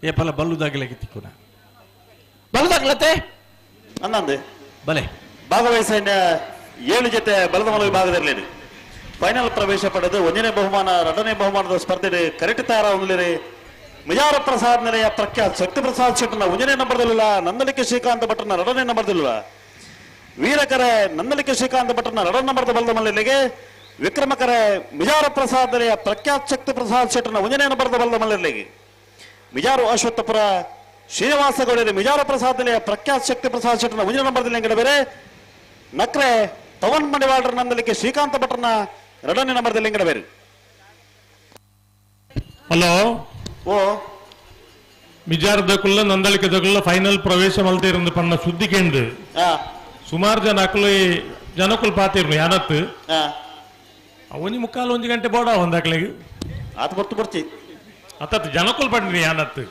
ಏಪಲ ಬಲ್ಲುದಾಗಲೇ ತಿಕ್ಕುನ ಬಲ್ಲುದಾಗ್ಲತ್ತೆ ಅನ್ನಂದೆ ಬಲೆ. ಭಾಗವಹಿಸಿದ 7 ಜೊತೆ ಬಲದ ಮಲ ವಿಭಾಗದಲ್ಲಿ ಫೈನಲ್ ಪ್ರವೇಶ ಪಡೆದು ಒಂದನೇ ಬಹುಮಾನ ಎರಡನೇ ಬಹುಮಾನದ ಸ್ಪರ್ಧೆ ಕರೆಕ್ಟ್ ತಾರ ಹೊಂದಲಿರಿ. ಮಿಜಾರ ಪ್ರಸಾದ್ ನೆಲೆಯ ಪ್ರಖ್ಯಾತ್ ಶಕ್ತಿ ಪ್ರಸಾದ್ ಶೆಟ್ಟನ ಒಂದನೇ ನಂಬರ್ದಲ್ಲಿಲ್ಲ, ನಂದಲಿಕೆ ಶ್ರೀಕಾಂತ ಭಟ್ಟನ ಎರಡನೇ ನಂಬರ್ದಲ್ಲಿಲ್ಲ, ವೀರಕರೆ ನಂದಲಿಕೆ ಶ್ರೀಕಾಂತ ಭಟ್ಟನ ಎರಡನೇ ನಂಬರ್ದ ಬಲದ ಮಲ್ಲಿಗೆ, ವಿಕ್ರಮಕರೆ ಮಿಜಾರ ಪ್ರಸಾದ್ ನೆಲೆಯ ಪ್ರಖ್ಯಾತ್ ಶಕ್ತಿ ಪ್ರಸಾದ್ ಶೆಟ್ಟನ ಒಂದನೇ ನಂಬರ್ದ ಬಲದ ಮಲ್ಲಿಗೆ, ಮಿಜಾರು ಅಶ್ವತ್ಥಪುರ ಶ್ರೀನಿವಾಸ ಗೌಡರಿ ಮಿಜಾರ ಪ್ರಸಾದ್ ನೆಲೆಯ ಪ್ರಖ್ಯಾತ್ ಶಕ್ತಿ ಪ್ರಸಾದ್ ಶೆಟ್ಟನ ಒಂದನೇ ನಂಬರ್ದಲ್ಲಿ ಅಂಗಡಿ ಬೇರೆ, ನಕ್ರೆ ಪವನ್ ಮಡಿವಾಳರ ನಂದಲಿಕೆ ಶ್ರೀಕಾಂತ ಭಟ್ಟನ ಎರಡನೇ ನಂಬರ್ದಲ್ಲಿ ಅಂಗಡಿ ಬೇರೆ. ಹಲೋ ಓ ಮಿಜಾರ್ ದಕುಲ್ಲ ನಂದಳಿಕೆ ದಕುಲ್ಲ ಫೈನಲ್ ಪ್ರವೇಶ ಮಲ್ತೇರಂದು ಪಣ್ಣ ಸುದ್ದಿ ಕೇಂದ್ರ ಸುಮಾರು ಜನ ಅಕುಲು ಜನಕುಲ್ ಪಾತಿರ್ನು ಯಾನತ್ ಒಂಜಿ ಮುಕ್ಕಾಲು ಒಂಜಿ ಗಂಟೆ ಬೋಡ ಒಂದಾಕ್ಲಿಗೆ ಆತ ಬರ್ತು ಬರ್ತಿ ಅತ್ತ ಜನಕುಲ್ ಪಂಡ್ರಿ ಯಾನತ್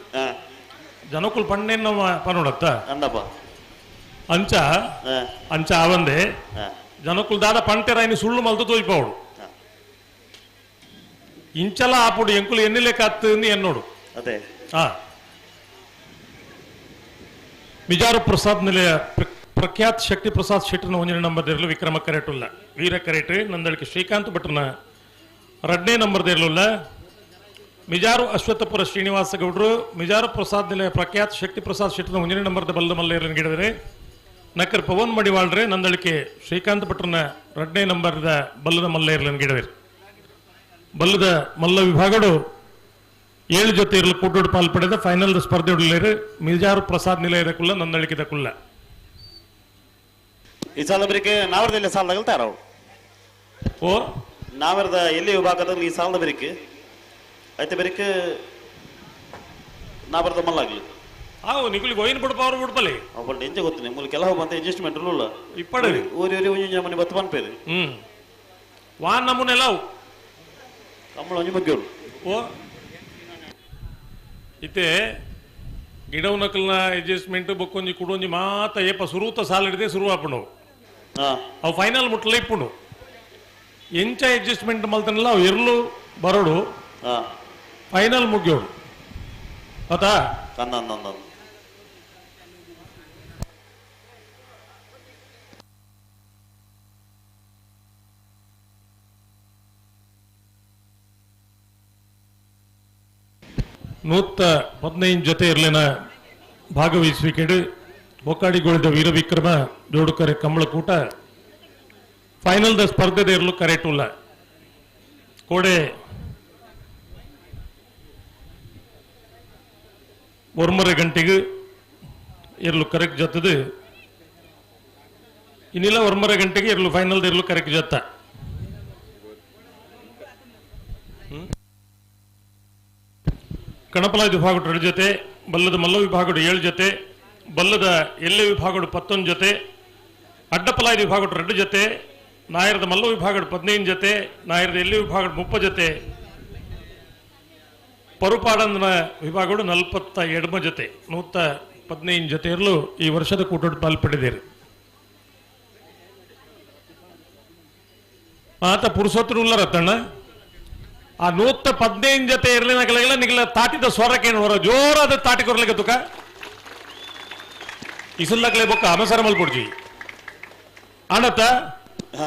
ಜನಕುಲ್ ಪಣ್ಣೆನ್ನ ಪನೋಡತ್ತ ಅಂದಪ್ಪ ಅಂಚ ಅಂಚ ಆವಂದೆ ಜನಕುಲ್ ದಾದ ಪಂಟೆರಾಯಿನಿ ಸುಳ್ಳು ಮಲ್ತು ತೋಯ್ಪವಡು ಇಂಚಲ ಆಪುಡು ಎಂಕುಲು ಎನ್ನಿಲೆ ಕತ್ತು ಎನ್ನೋಡು. ಅದೇ ಮಿಜಾರು ಪ್ರಸಾದ್ ನಿಲಯ ಪ್ರಖ್ಯಾತ್ ಶಕ್ತಿ ಪ್ರಸಾದ್ ಶೆಟ್ಟನ ಒಂದನೇ ನಂಬರ್ ಇರಲು ವಿಕ್ರಮ ಕರೆಟುಲ್ಲ ವೀರ ಕರೆಟ್ ನಂದಳಿಕೆ ಶ್ರೀಕಾಂತ್ ಭಟ್ರನ ಎರಡನೇ ನಂಬರ್ ಇರಲಿಲ್ಲ. ಮಿಜಾರು ಅಶ್ವತ್ಥಪುರ ಶ್ರೀನಿವಾಸ ಗೌಡರು ಮಿಜಾರು ಪ್ರಸಾದ್ ನಿಲಯ ಪ್ರಖ್ಯಾತ್ ಶಕ್ತಿ ಪ್ರಸಾದ್ ಶೆಟ್ಟನ ಒಂದನೇ ನಂಬರ್ದ ಬಲ್ಲದ ಮಲ್ಲೇರನ್ನು ಗಿಡದರೆ ನಕರ್ ಪವನ್ ಮಡಿವಾಳ್ರೆ ನಂದಳಿಕೆ ಶ್ರೀಕಾಂತ್ ಭಟ್ರನ ಎರಡನೇ ನಂಬರ್ದ ಬಲ್ಲದ ಮಲ್ಲೇರನ್ನು ಗಿಡದಿರಿ. ಬಲ್ಲದ ಮಲ್ಲ ವಿಭಾಗಡು 7 ಜೊತೆ ಇರಲು ಕೂಟೋಡು ಪಾಲ್ ಪಡೆದ ಫೈನಲ್ ಸ್ಪರ್ಧೆ ಉಳ್ಳೇರು ಮಿಜಾರು ಪ್ರಸಾದ್ ನಿಲಯದ ಕುಲ್ಲ ನಂದಳಿಕೆದ ಕುಲ್ಲ. ಈ ಸಾಲ ಬರಿಕೆ ನಾವರದಲ್ಲಿ ಸಾಲದಾಗ ತಾರವು ಓ ನಾವರದ ಎಲ್ಲಿ ವಿಭಾಗದಲ್ಲಿ ಈ ಸಾಲದ ಬರಿಕೆ ಐತೆ ಬರಿಕೆ ನಾವರದ ಮಲ್ಲಾಗ್ಲಿ ಆವು ನಿಗುಲಿ ಗೋಯಿನ ಬಿಡಪ ಅವ್ರು ಬಿಡ್ಪಲಿ ಅವಳು ಎಂಜ ಗೊತ್ತು ನಿಮ್ಮಲ್ಲಿ ಕೆಲವು ಬಂತ ಅಡ್ಜಸ್ಟ್ಮೆಂಟ್ ಇಲ್ಲ ಇಪ್ಪಡು ಊರಿ ಊರಿ ಒಂಜಿ ಮನೆ ಬತ್ತು ಪನ್ಪೇರು ವಾನ್ ನಮೂನೆ ಅವು ಕಮ್ಮಳ ಒಂಜಿ ಬಗ್ಗೆ ಓ ಇತ್ತೆ ಗಿಡವು ನಕಲ್ನ ಅಡ್ಜಸ್ಟ್ಮೆಂಟ್ ಬೊಕ್ಕೊಂಜಿ ಕುಡೊಂಜಿ ಮಾತ ಏಪ ಸುರೂತ ಸಾಲ ಹಿಡಿದೆ ಸುರು ಆಪುಂಡು ಅವು ಫೈನಲ್ ಮುಟ್ಲ ಇಪ್ಪುಂಡು ಎಂಚ ಅಡ್ಜಸ್ಟ್ಮೆಂಟ್ ಮಲ್ತನಲ್ಲ ಅವು ಎರ್ಲು ಬರೋಡು ಫೈನಲ್ ಮುಗಿಯೋಡು ಆತಾ. 115 ಜೊತೆ ಇರಲಿನ ಭಾಗವಹಿಸುವಿಕೆಡು ಬೊಕ್ಕಾಡಿಗೋಳಿದ ವೀರವಿಕ್ರಮ ಜೋಡುಕರೆ ಕಮಲಕೂಟ ಫೈನಲ್ the ಸ್ಪರ್ಧೆ ಇರಲು ಕರೆಟುಲ್ಲ. ಕೋಡೆ 1:30 ಗಂಟೆಗೆ ಇರ್ಲು ಕರೆಕ್ಟ್ ಜೊತೆದು ಇನ್ನಿಲ್ಲ 1:30 ಗಂಟೆಗೆ ಇರ್ಲು ಫೈನಲ್ ಇರ್ಲು ಕರೆಕ್ಟ್ ಜೊತ್ತ ಕಣಪಲ ವಿಭಾಗ 2 ಜೊತೆ, ಬಲ್ಲದ ಮಲ್ಲ ವಿಭಾಗ 7 ಜೊತೆ, ಬಲ್ಲದ ಎಲ್ಲೆ ವಿಭಾಗ 11 ಜೊತೆ, ಅಡ್ಡಪಲಾಯ ವಿಭಾಗ 2 ಜೊತೆ, ನಾಯರದ ಮಲ್ಲ ವಿಭಾಗ 15 ಜೊತೆ, ನಾಯರದ ಎಲ್ಲಿ ವಿಭಾಗ 30 ಜೊತೆ, ಪರುಪಾಡಂದನ ವಿಭಾಗ 42 ಜೊತೆ, 115 ಜೊತೆ ಇರಲು ಈ ವರ್ಷದ ಕೂಟೋಟ ಪಾಲ್ಪಟ್ಟಿದ್ದೀರಿ. ಆತ ಪುರುಷೋತ್ತರು ಉಲ್ಲರತ್ತಣ್ಣ ಆ 115 ಜೊತೆ ಇರಲಿನ ಕೆಳಗೆಲ್ಲ ನಿಗಲ ತಾಟಿದ ಸ್ವರಕ್ಕೇನು ಹೊರ ಜೋರಾದ ತಾಟಿ ಕೊರ್ಲಿಕ್ಕೆ ತುಕ ಇಸುಲ್ಲಕ್ಲೆ ಬೊಕ್ಕ ಅಮಸರ ಮಲ್ಪುಡ್ಜಿ ಅಣತ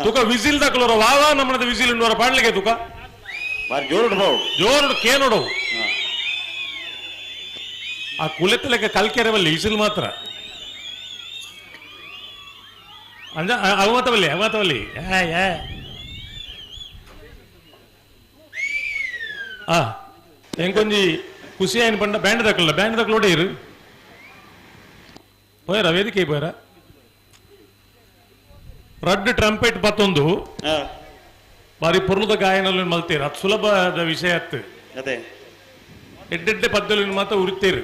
ತುಕ ವಿಸಿಲ್ ದಕ್ಲೋರ ವಾವಾ ನಮ್ಮನದ ವಿಸಿಲ್ ಇನ್ನೋರ ಪಾಡ್ಲಿಕ್ಕೆ ತುಕ ಜೋರು ಜೋರು ಕೇನೋಡು ಆ ಕುಲೆತ್ತಲೆಕ್ಕ ಕಲ್ಕೆರವಲ್ಲಿ ಇಸಿಲ್ ಮಾತ್ರ ಅಂದ ಅವಮಾತವಲ್ಲಿ ಅವಮಾತವಲ್ಲಿ ಆ ಎಂಕೊಂಜಿ ಖುಷಿ ಆಯ್ನ ಪಂಡ ಬ್ಯಾಂಡ್ ದಕ್ಕಲ್ಲ ಬ್ಯಾಂಡ್ ದಕ್ಕಲೋಡೆ ಇರು ಪೋಯರ ವೇದಿಕೆ ಪೋಯರ ರಡ್ಡು ಟ್ರಂಪೆಟ್ ಪತ್ತೊಂದು ಬಾರಿ ಪೊರ್ಲದ ಗಾಯನಲ್ಲಿ ಮಲ್ತೀರ ಅದು ಸುಲಭದ ವಿಷಯ ಅತ್ತು ಅದೇ ಎಡ್ಡೆಡ್ಡೆ ಪದ್ಯದಲ್ಲಿ ಮಾತ್ರ ಉರಿತೀರು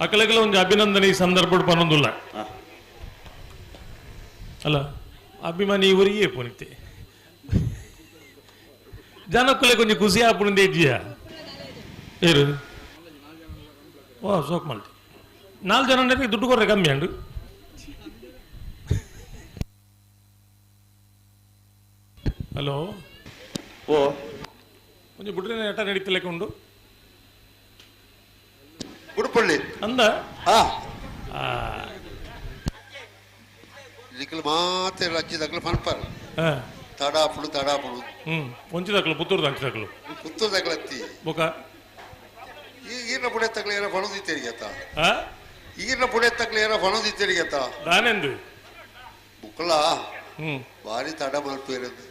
ಅಕಲಗಲ ಒಂದು ಅಭಿನಂದನೆ ಈ ಸಂದರ್ಭ ಪನ್ನೊಂದುಲ್ಲ ಅಲ್ಲ ಅಭಿಮಾನಿ ಇವರಿಗೆ ಪುನಿತೆ ಜನಕ್ಕಲೆ ಕೊಂಚ ಖುಷಿ ಆಪುಣಿಂದ ಇಜ್ಜಿಯ ಏರು ಓ ಸೋಕ್ ಮಲ್ತಿ 4 ಜನ ದುಡ್ಡು ಕೊರ್ರೆ ಕಮ್ಮಿ ಅಂಡು ಹಲೋ ಓ ಒಂಜಿ ಬುಡ್ರೆ ಆಟ ನಡೀತಲೆಕ್ಕ ಉಂಡು ಉಡುಪಳ್ಳಿ ಅಂದ ನಿಖಲ್ ಮಾತೆ ಲಚ್ಚಿದಕ್ಲು ಪನ್ಪರ್ ತಡಾಪುಡು ತಡಾಪುಡು ಒಂಚಿದಕ್ಲು ಪುತ್ತೂರು ಅಂಚಿದಕ್ಲು ಪುತ್ತೂರು ದಕ್ಲತ್ತಿ ಬೊಕ ಈಗಿನ ಪುಡೆ ತಕ್ಲೆ ಏನ ಫಣದಿತ್ತೇರಿಗತ್ತ ಈಗಿನ ಪುಡೆ ತಕ್ಲೆ ಏನ ಫಣದಿತ್ತೇರಿಗತ್ತ ದಾನೆಂದು ಬುಕ್ಕಲ ಭಾರಿ ತಡ ಮಲ್ಪೇರದು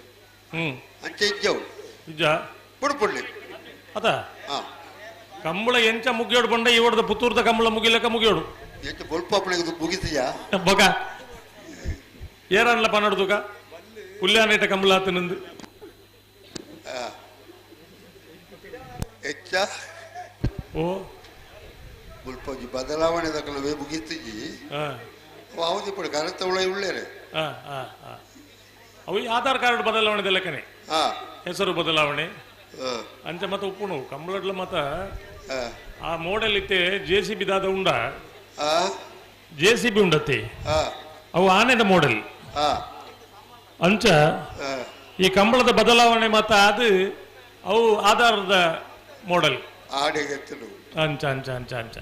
ಅಂಚೆ ಇಜ್ಜವು ಇಜ್ಜ ಬುಡುಪಳ್ಳಿ ಅದ ಕಂಬಳ ಎಂಚ ಮುಗಿಯೋಡು ಬಂಡ ಇವಡ್ದ ಪುತ್ತೂರ್ದ ಕಂಬಳ ಮುಗಿಲಕ್ಕ ಮುಗಿಯೋಡು ಎಂಚ ಬೊಲ್ಪಾಪಳಿಗೆ ಮುಗಿತೀಯಾ ಬೊಕ ಏರನ್ಲ ಪನ್ನಡ್ದುಕ ಪುಲ್ಯಾನೇಟ ಕಂಬಳ ಆತನಂದು ಹೆಚ್ಚ ಓ ಮುಲ್ಪೊಂಜಿ ಬದಲಾವಣೆ ದಕ್ಕಲವೇ ಮುಗಿತಿಜಿ ಅವು ಪುಡಿ ಕರತ ಉಳ ಉಳ್ಳೇರೆ ಅವು ಆಧಾರ್ ಕಾರ್ಡ್ ಬದಲಾವಣೆ ಲೆಕ್ಕನೆ ಹೆಸರು ಬದಲಾವಣೆ ಅಂಚ ಮತ್ತ ಉಪ್ಪುಣು ಕಂಬಳಡ್ಲ ಮತ ಆ ಮೋಡಲ್ ಇತ್ತೆ ಜೆ ಸಿ ಬಿ ದಾದ ಉಂಡ ಜೆ ಸಿ ಬಿ ಉಂಡತ್ತೆ ಅವು ಆನೆದ ಮೋಡಲ್ ಅಂಚ ಈ ಕಂಬಳದ ಬದಲಾವಣೆ ಮತ್ತ ಅದು ಅವು ಆಧಾರದ ಮೋಡಲ್ ಅಂಚ ಅಂಚ ಅಂಚ ಅಂಚ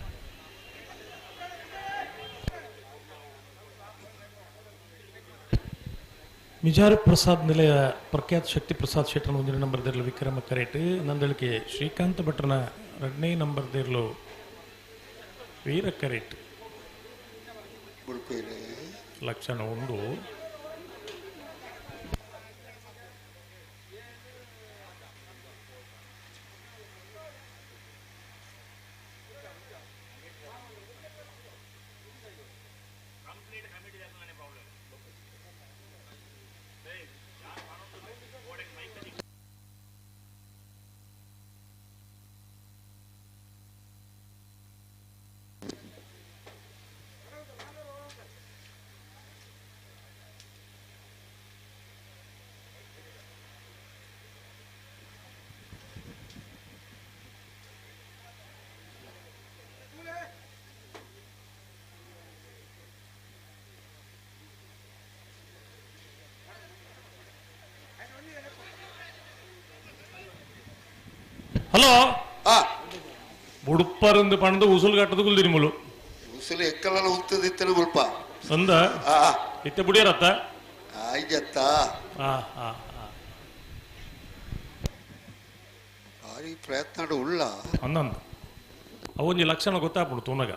ಮಿಜಾರು ಪ್ರಸಾದ್ ನಿಲಯ ಪ್ರಖ್ಯಾತ ಶಕ್ತಿ ಪ್ರಸಾದ್ ಶೆಟ್ಟನ 1ನೇ ನಂಬರ್ದಿರಲು ವಿಕ್ರಮ ಕರೇಟ್ ನಂದಳಿಕೆ ಶ್ರೀಕಾಂತ ಭಟ್ರನ 2ನೇ ನಂಬರ್ದಿರಲು ವೀರ ಕರೇಟ್ ಲಕ್ಷಣ ಉಂಡು. ಹಲೋ ಬುಡುಪ್ಪರಂದು ಪಣದು ಉಸುಲು ಕಟ್ಟದು ಕುಲ್ದಿರಿಮುಲು ಉಸುಲು ಎಕ್ಕಲ ಉತ್ತದಿತ್ತನ ಮುಲ್ಪ ಅಂದ ಇತ್ತೆ ಬುಡಿಯರತ್ತ ಆಯ್ಜತ್ತ ಭಾರಿ ಪ್ರಯತ್ನ ಉಳ್ಳ ಅಂದಂದ ಅವೊಂಜಿ ಲಕ್ಷಣ ಗೊತ್ತಾಪುಡು ತೂನಗ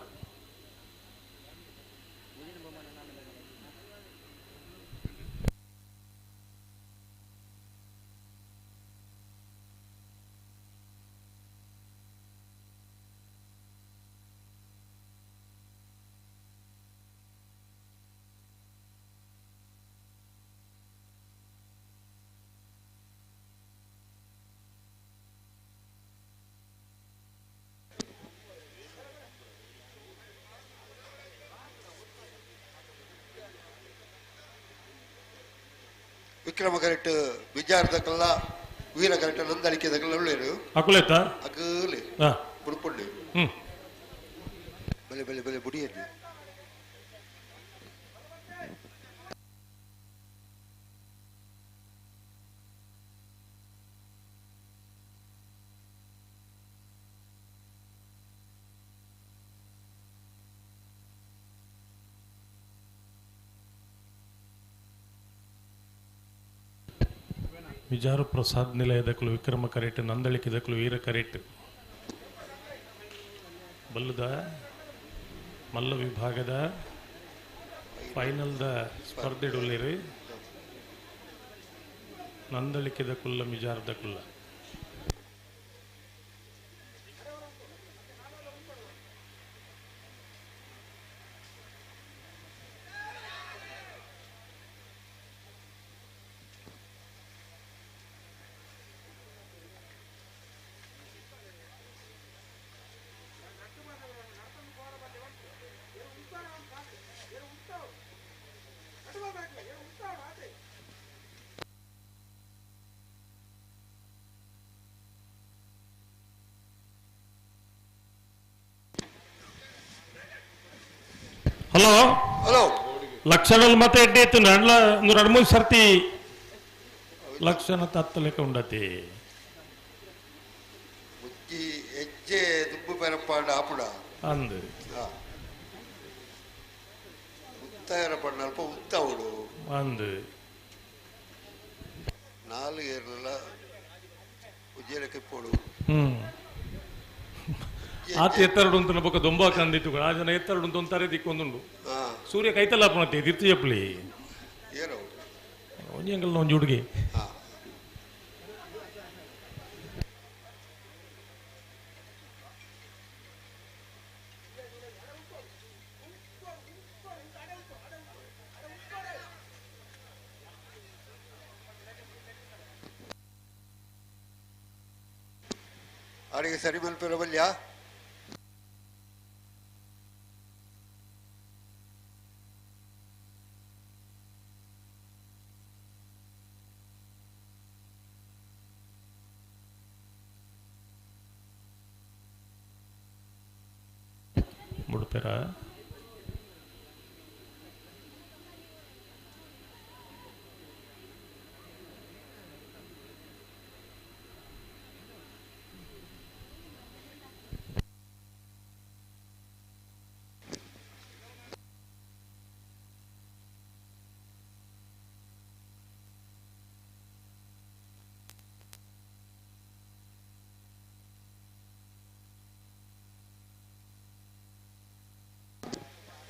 ವಿಕ್ರಮ ಕರೆಕ್ಟ್ ಬಿಜಾರ್ದಕಲ್ಲ ವೀರ ಕರೆಕ್ಟ್ ನಂದಳಿಕೆದಕಲ್ಲ ಉಳ್ಳೇರು ಅಕುಲೇತ ಅಕಲೆ ಹಾ. ಬುಡ್ಪುಂಡು ಹ್ಮ್ ಬಲೆ ಬಲೆ ಬಲೆ ಬುಡಿಯಲ್ಲಿ ವಿಜಾರು ಪ್ರಸಾದ್ ನಿಲಯದಕಲು ವಿಕ್ರಮ ಕರೆಟ್ ನಂದಳಿಕೆದಕಲು ವೀರ ಕರೆಟ್ ಬಲ್ಲದ ಮಲ್ಲ ವಿಭಾಗದ ಫೈನಲ್ದ ಸ್ಪರ್ಧೆಡುಲ್ಲಿರಿ ನಂದಳಿಕೆದ ಕುಲ್ಲ ಮಿಜಾರದ ಕುಲ್ಲ ಹಲೋ ಹಲೋ ಲಕ್ಷಣಲ್ ಮತ್ತೆ ಎಡ್ಡೆ ಇತ್ತು ನಡ್ಲ ಎರಡು ಮೂರು ಸರ್ತಿ ಲಕ್ಷಣ ತತ್ತಲೆಕ್ಕ ಉಂಡತಿ ಮುಜ್ಜಿ ಹೆಜ್ಜೆ ದುಬ್ಬು ಪೆರಪ್ಪಾಂಡ ಆಪುಡ ಅಂದು ಉತ್ತಾಯರ ಪಣ್ಣ ಅಲ್ಪ ಉತ್ತಾವಡು ಅಂದು ನಾಲ್ಕು ಏರ್ಲ ಉಜ್ಜೇಲಕ್ಕೆ ಪೋಡು ಹ್ಮ್ ಆತ ಎತ್ತರಡು ಅಂತ ಬೊಕ್ಕ ದೊಂಬ ಕಂದಿತ್ತು ಆ ಜನ ಎತ್ತರಡು ಅಂತ ಒಂತಾರೆ ದಿಕ್ಕೊಂದುಂಡು ಸೂರ್ಯ ಕೈತಲ್ಲ ಪುಣತಿ ದಿರ್ತು ಚಪ್ಪಲಿ ಏನೋ ಒಂಜಿ ಅಂಕಲ್ ಒಂಜಿ ಹುಡುಗಿ ಅಡಿಗೆ ಸರಿ ಮಲ್ಪೆರ ಬಲ್ಯ ಮುಡ್ಪೆರ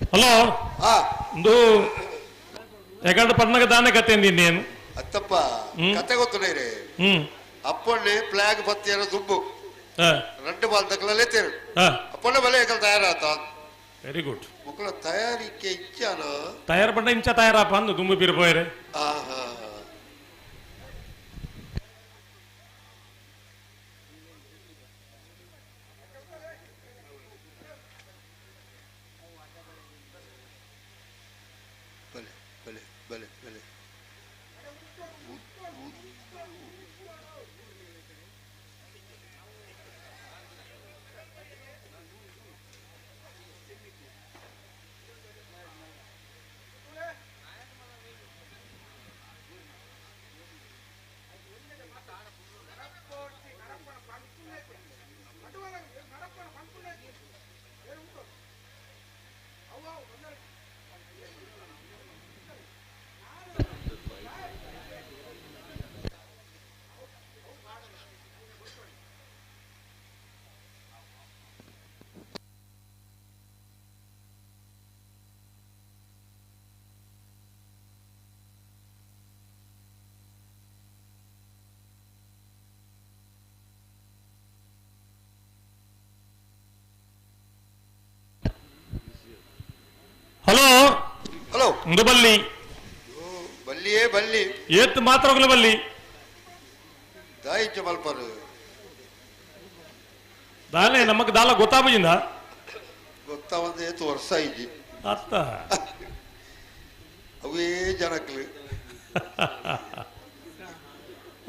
ಹಲೋ ಒಂದು ಎಗಂಡ ಪಣ್ಣಗ ದಾನೆ ಕತೆ ನೀನು ಅತ್ತಪ್ಪ ಕತೆ ಗೊತ್ತುನೇರಿ ಹ್ಮ್ ಅಪ್ಪಣ್ಣೆ ಫ್ಲಾಗ್ ಪತ್ತಿಯರ ದುಂಬು రెండు ಬಾಲ್ ತಕ್ಕಲಲ್ಲೇ ತೇರು ಹಾ. ಅಪ್ಪಣ್ಣೆ ಬಲೆ ಏಕಲ್ ತಯಾರಾತ ವೆರಿ ಗುಡ್ ಮಕ್ಕಳ ತಯಾರಿಕೆ ಇಚ್ಚಾನ ತಯಾರು ಪಂಡ ಇಂಚ ತಯಾರಪ್ಪ ಅಂದು ದುಂಬು ಬೀರ್ ಪೋಯರೆ ಆಹಾ ಬಲೆ ಬಲೆ ಬಲೆ ಬಲೆ ಹಲೋ ಹಲೋ ಒಂದು ಬಲ್ಲಿ ಬಲ್ಲಿಯೇ ಬಲ್ಲಿ ಏತ್ ಮಾತ್ರ ಹೋಗ್ಲಿ ಬಲ್ಲಿ ದಾಯಿಚ ಮಲ್ಪರು ದಾಲೆ ನಮಗ್ ದಾಲ ಗೊತ್ತಾಬಜಿಂದ ಗೊತ್ತಾ ಒಂದು ಏತು ವರ್ಷ ಇಜ್ಜಿ ಅತ್ತ ಅವೇ ಜನಕ್ಲು.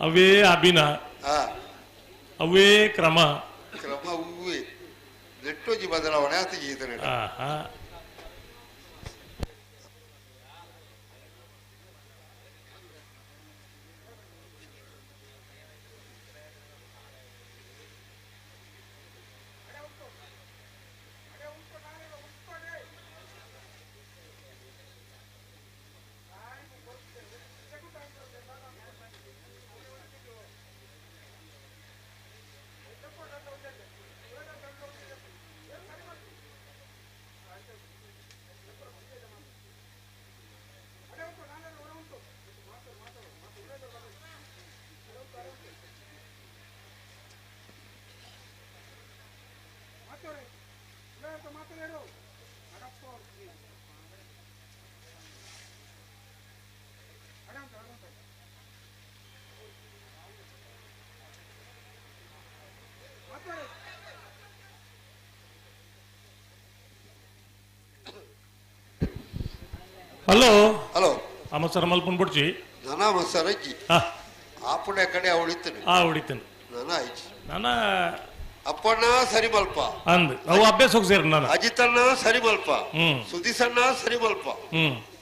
ಅವೇ ಅಭಿನ, ಅವೇ ಕ್ರಮ ಕ್ರಮ ಹೂವೆ ನೆಟ್ಟೋಜಿ ಬದಲಾವಣೆ ಆತ ಜೀತನೆ. ಹಲೋ ಹಲೋ ಅಮಸರ ಮಲ್ಪನ್ ಬುಡ್ಚಿ ನಾನಾ ಮಸರ ಅಜ್ಜಿ ಆಪುಣ ಕಡೆ ಅವಳಿತ್ತೇನೆ. ಆ ಹೊಡಿತೇನೆ ನಾನಾ ಆಯ್ತು ನಾನ ಅಪ್ಪಣ್ಣ ಸರಿ ಮಲ್ಪ ಅಂದ್ ಅವು ಅಭ್ಯಾಸ ಹೋಗ್ಸೇರ ನಾನು. ಅಜಿತಣ್ಣ ಸರಿ ಮಲ್ಪ, ಸುದೀಸಣ್ಣ ಸರಿ ಮಲ್ಪ,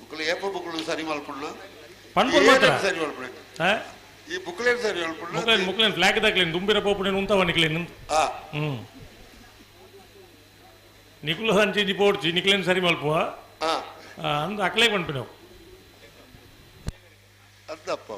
ಬುಕ್ಲು ಏಪ ಬುಕ್ಲು ಸರಿ ಮಲ್ಪಣ್ಣ ಪಣ್ಪುರ್ ಮಾತ್ರ ಸರಿ ಮಲ್ಪಣ ಈ ಬುಕ್ಲೇನ್ ಸರಿ ಮಲ್ಪಣ್ಣ ಮುಕ್ಲೇನ್ ಮುಕ್ಲೇನ್ ಫ್ಲಾಗ್ ದಾಕ್ಲೇನ್ ದುಂಬಿರ ಪೋಪುಣೇನ್ ಉಂತವ ನಿಕ್ಲೇನ್. ನಿಕ್ಲು ಹಂಚಿ ಪೋಡ್ಚಿ ನಿಕ್ಲೇನ್ ಸರಿ ಮಲ್ಪುವ ಅಂದ್ ಅಕ್ಲೇ ಪನ್ಪಿನವು ಅದ್ದಪ್ಪ.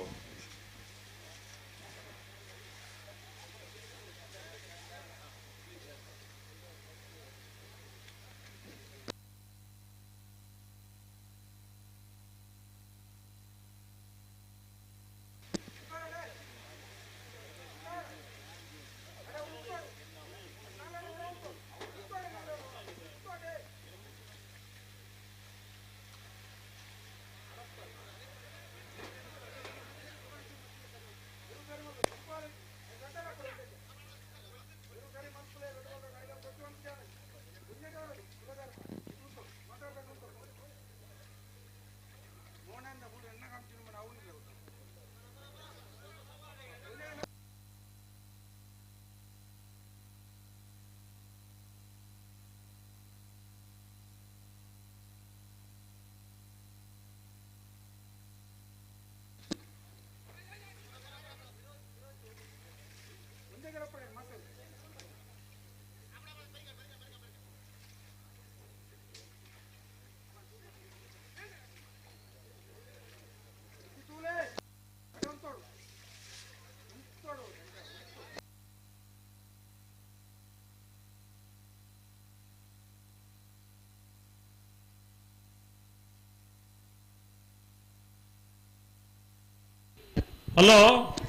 ಹಲೋ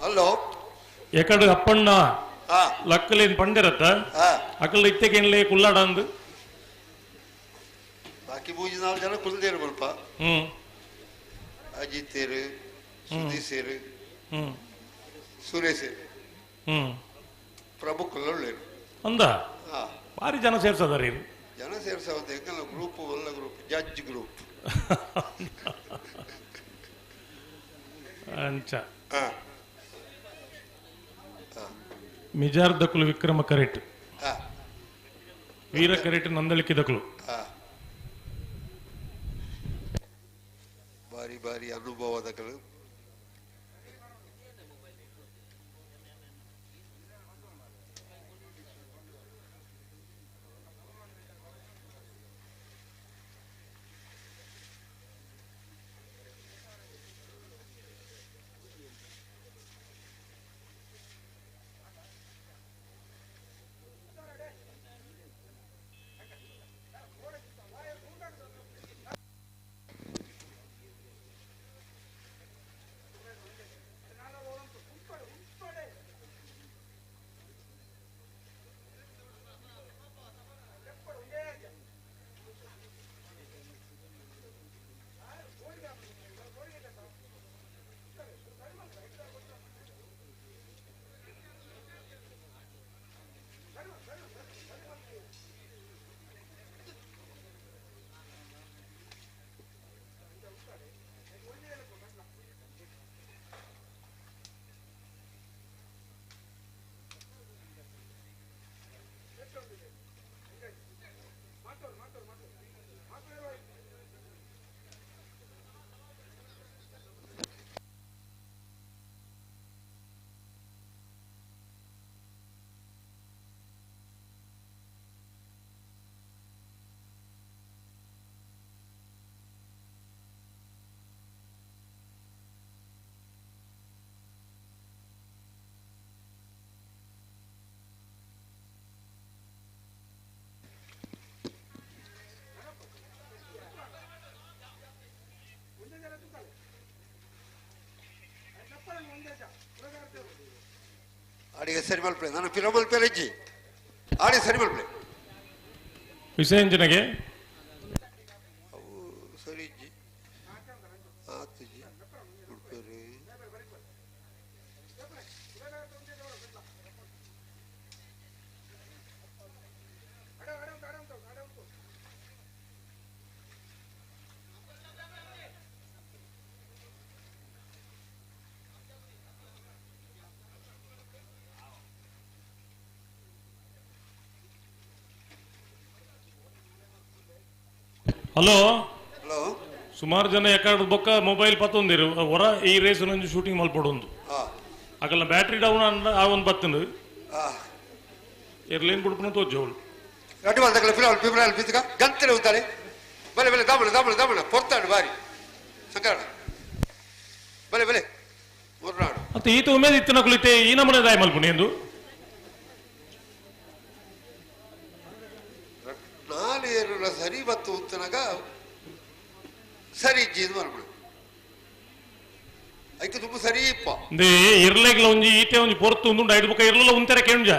ಹಲೋ ಎಕಡು ಅಪ್ಪಣ್ಣ ಲಕ್ಕಲೇನ್ ಪಂಡಿರತ್ತ ಅಕಲ್ ಇತ್ತೆಗೇನ್ಲೇ ಕುಲ್ಲಾಡ ಅಂದು ಬಾಕಿ ಮೂಜಿ ನಾಲ್ಕು ಜನ ಕುಲ್ದೇರು ಬಲ್ಪ. ಅಜಿತೇರು, ಸುದೀಸೇರು, ಸುರೇಶೇರು, ಪ್ರಮುಖ ಒಳ್ಳೆಯರು ಅಂದ ಭಾರಿ ಜನ ಸೇರ್ಸದಾರ. ಜನ ಸೇರ್ಸೋದು ಹೆಂಗಲ್ಲ, ಗ್ರೂಪ್ ಒಳ್ಳೆ ಗ್ರೂಪ್, ಜಡ್ಜ್ ಗ್ರೂಪ್ ಅಂಚ. ಮಿಜಾರ್ ದಕ್ಕಲು ವಿಕ್ರಮ ಕರೆಟ್, ವೀರ ಕರೆಟ್ ನಂದಳಿಕೆ ದಕ್ಕಲು. ಬಾರಿ ಬಾರಿ ಅನುಭವದಗಳು. ಅಡಿಗೆ ಸರಿ ಮಲ್ಪಲೆ ನಾನು ಪಿರ ಮಲ್ಪೆ ಅಜ್ಜಿ ಆಡಿ ಸರಿ ಮಲ್ಪಲೆ ವಿಷಯ ಅವು ಸರಿ ಇಜ್ಜಿ ಆತುಜಿ ಉಡುಪೇರು ಹಲೋ ಹಲೋ ಸುಮಾರು ಜನ ಎಕಡೆ ಬೊಕ್ಕ ಮೊಬೈಲ್ ಪತ್ತೊಂದಿರು ಹೊರ ಈ ರೇಸ್ ಒಂಜಿ ಶೂಟಿಂಗ್ ಮಲ್ಪಡೊಂದು ಅಗಲ ಬ್ಯಾಟ್ರಿ ಡೌನ್ ಅಂದ ಆ ಒಂದು ಬತ್ತಂದು ಎರ್ಲೇನ್ ಬುಡ್ಪುನ ತೋಜೋಳು ರಡ್ಡು ಬಾಲ್ ಫಿಲಾಲ್ ಫಿಬ್ರಾಲ್ ಫಿಸ್ಕ ಗಂತಲೆ ಉಂತಾಳೆ ಬಲೆ ಬಲೆ ದಾಮಣ ದಾಮಣ ದಾಮಣ ಪೊರ್ತಾಡು ಬಾರಿ ಸಂಕರಣ ಬಲೆ ಬಲೆ ಮೂರ್ನಾಡು ಮತ್ತೆ ಈತ ಉಮೇದ್ ಇತ್ತಿನ ಕುಳಿತೆ ಈ ನಮೂನೆ ದಾಯ ಮಲ್ಪುನಿ ಎಂದು ನಾಲ್ ಏರುಲ ಸರಿ ಬತ್ತು ಉತ್ತನಗ ಸರಿ ಇಜ್ಜಿ ಇದು ಮಲ್ಪಡು ಐಕೆ ತುಂಬ ಸರಿ ಇಪ್ಪ ಇಂದೇ ಇರ್ಲೇಗ್ಲ ಒಂಜಿ ಈತೆ ಒಂಜಿ ಪೊರ್ತು ಉಂದುಂಡು ಐದು ಬೊಕ್ಕ ಇರ್ಲಲ್ಲ ಉಂತೆರೆ ಕೇಂಜ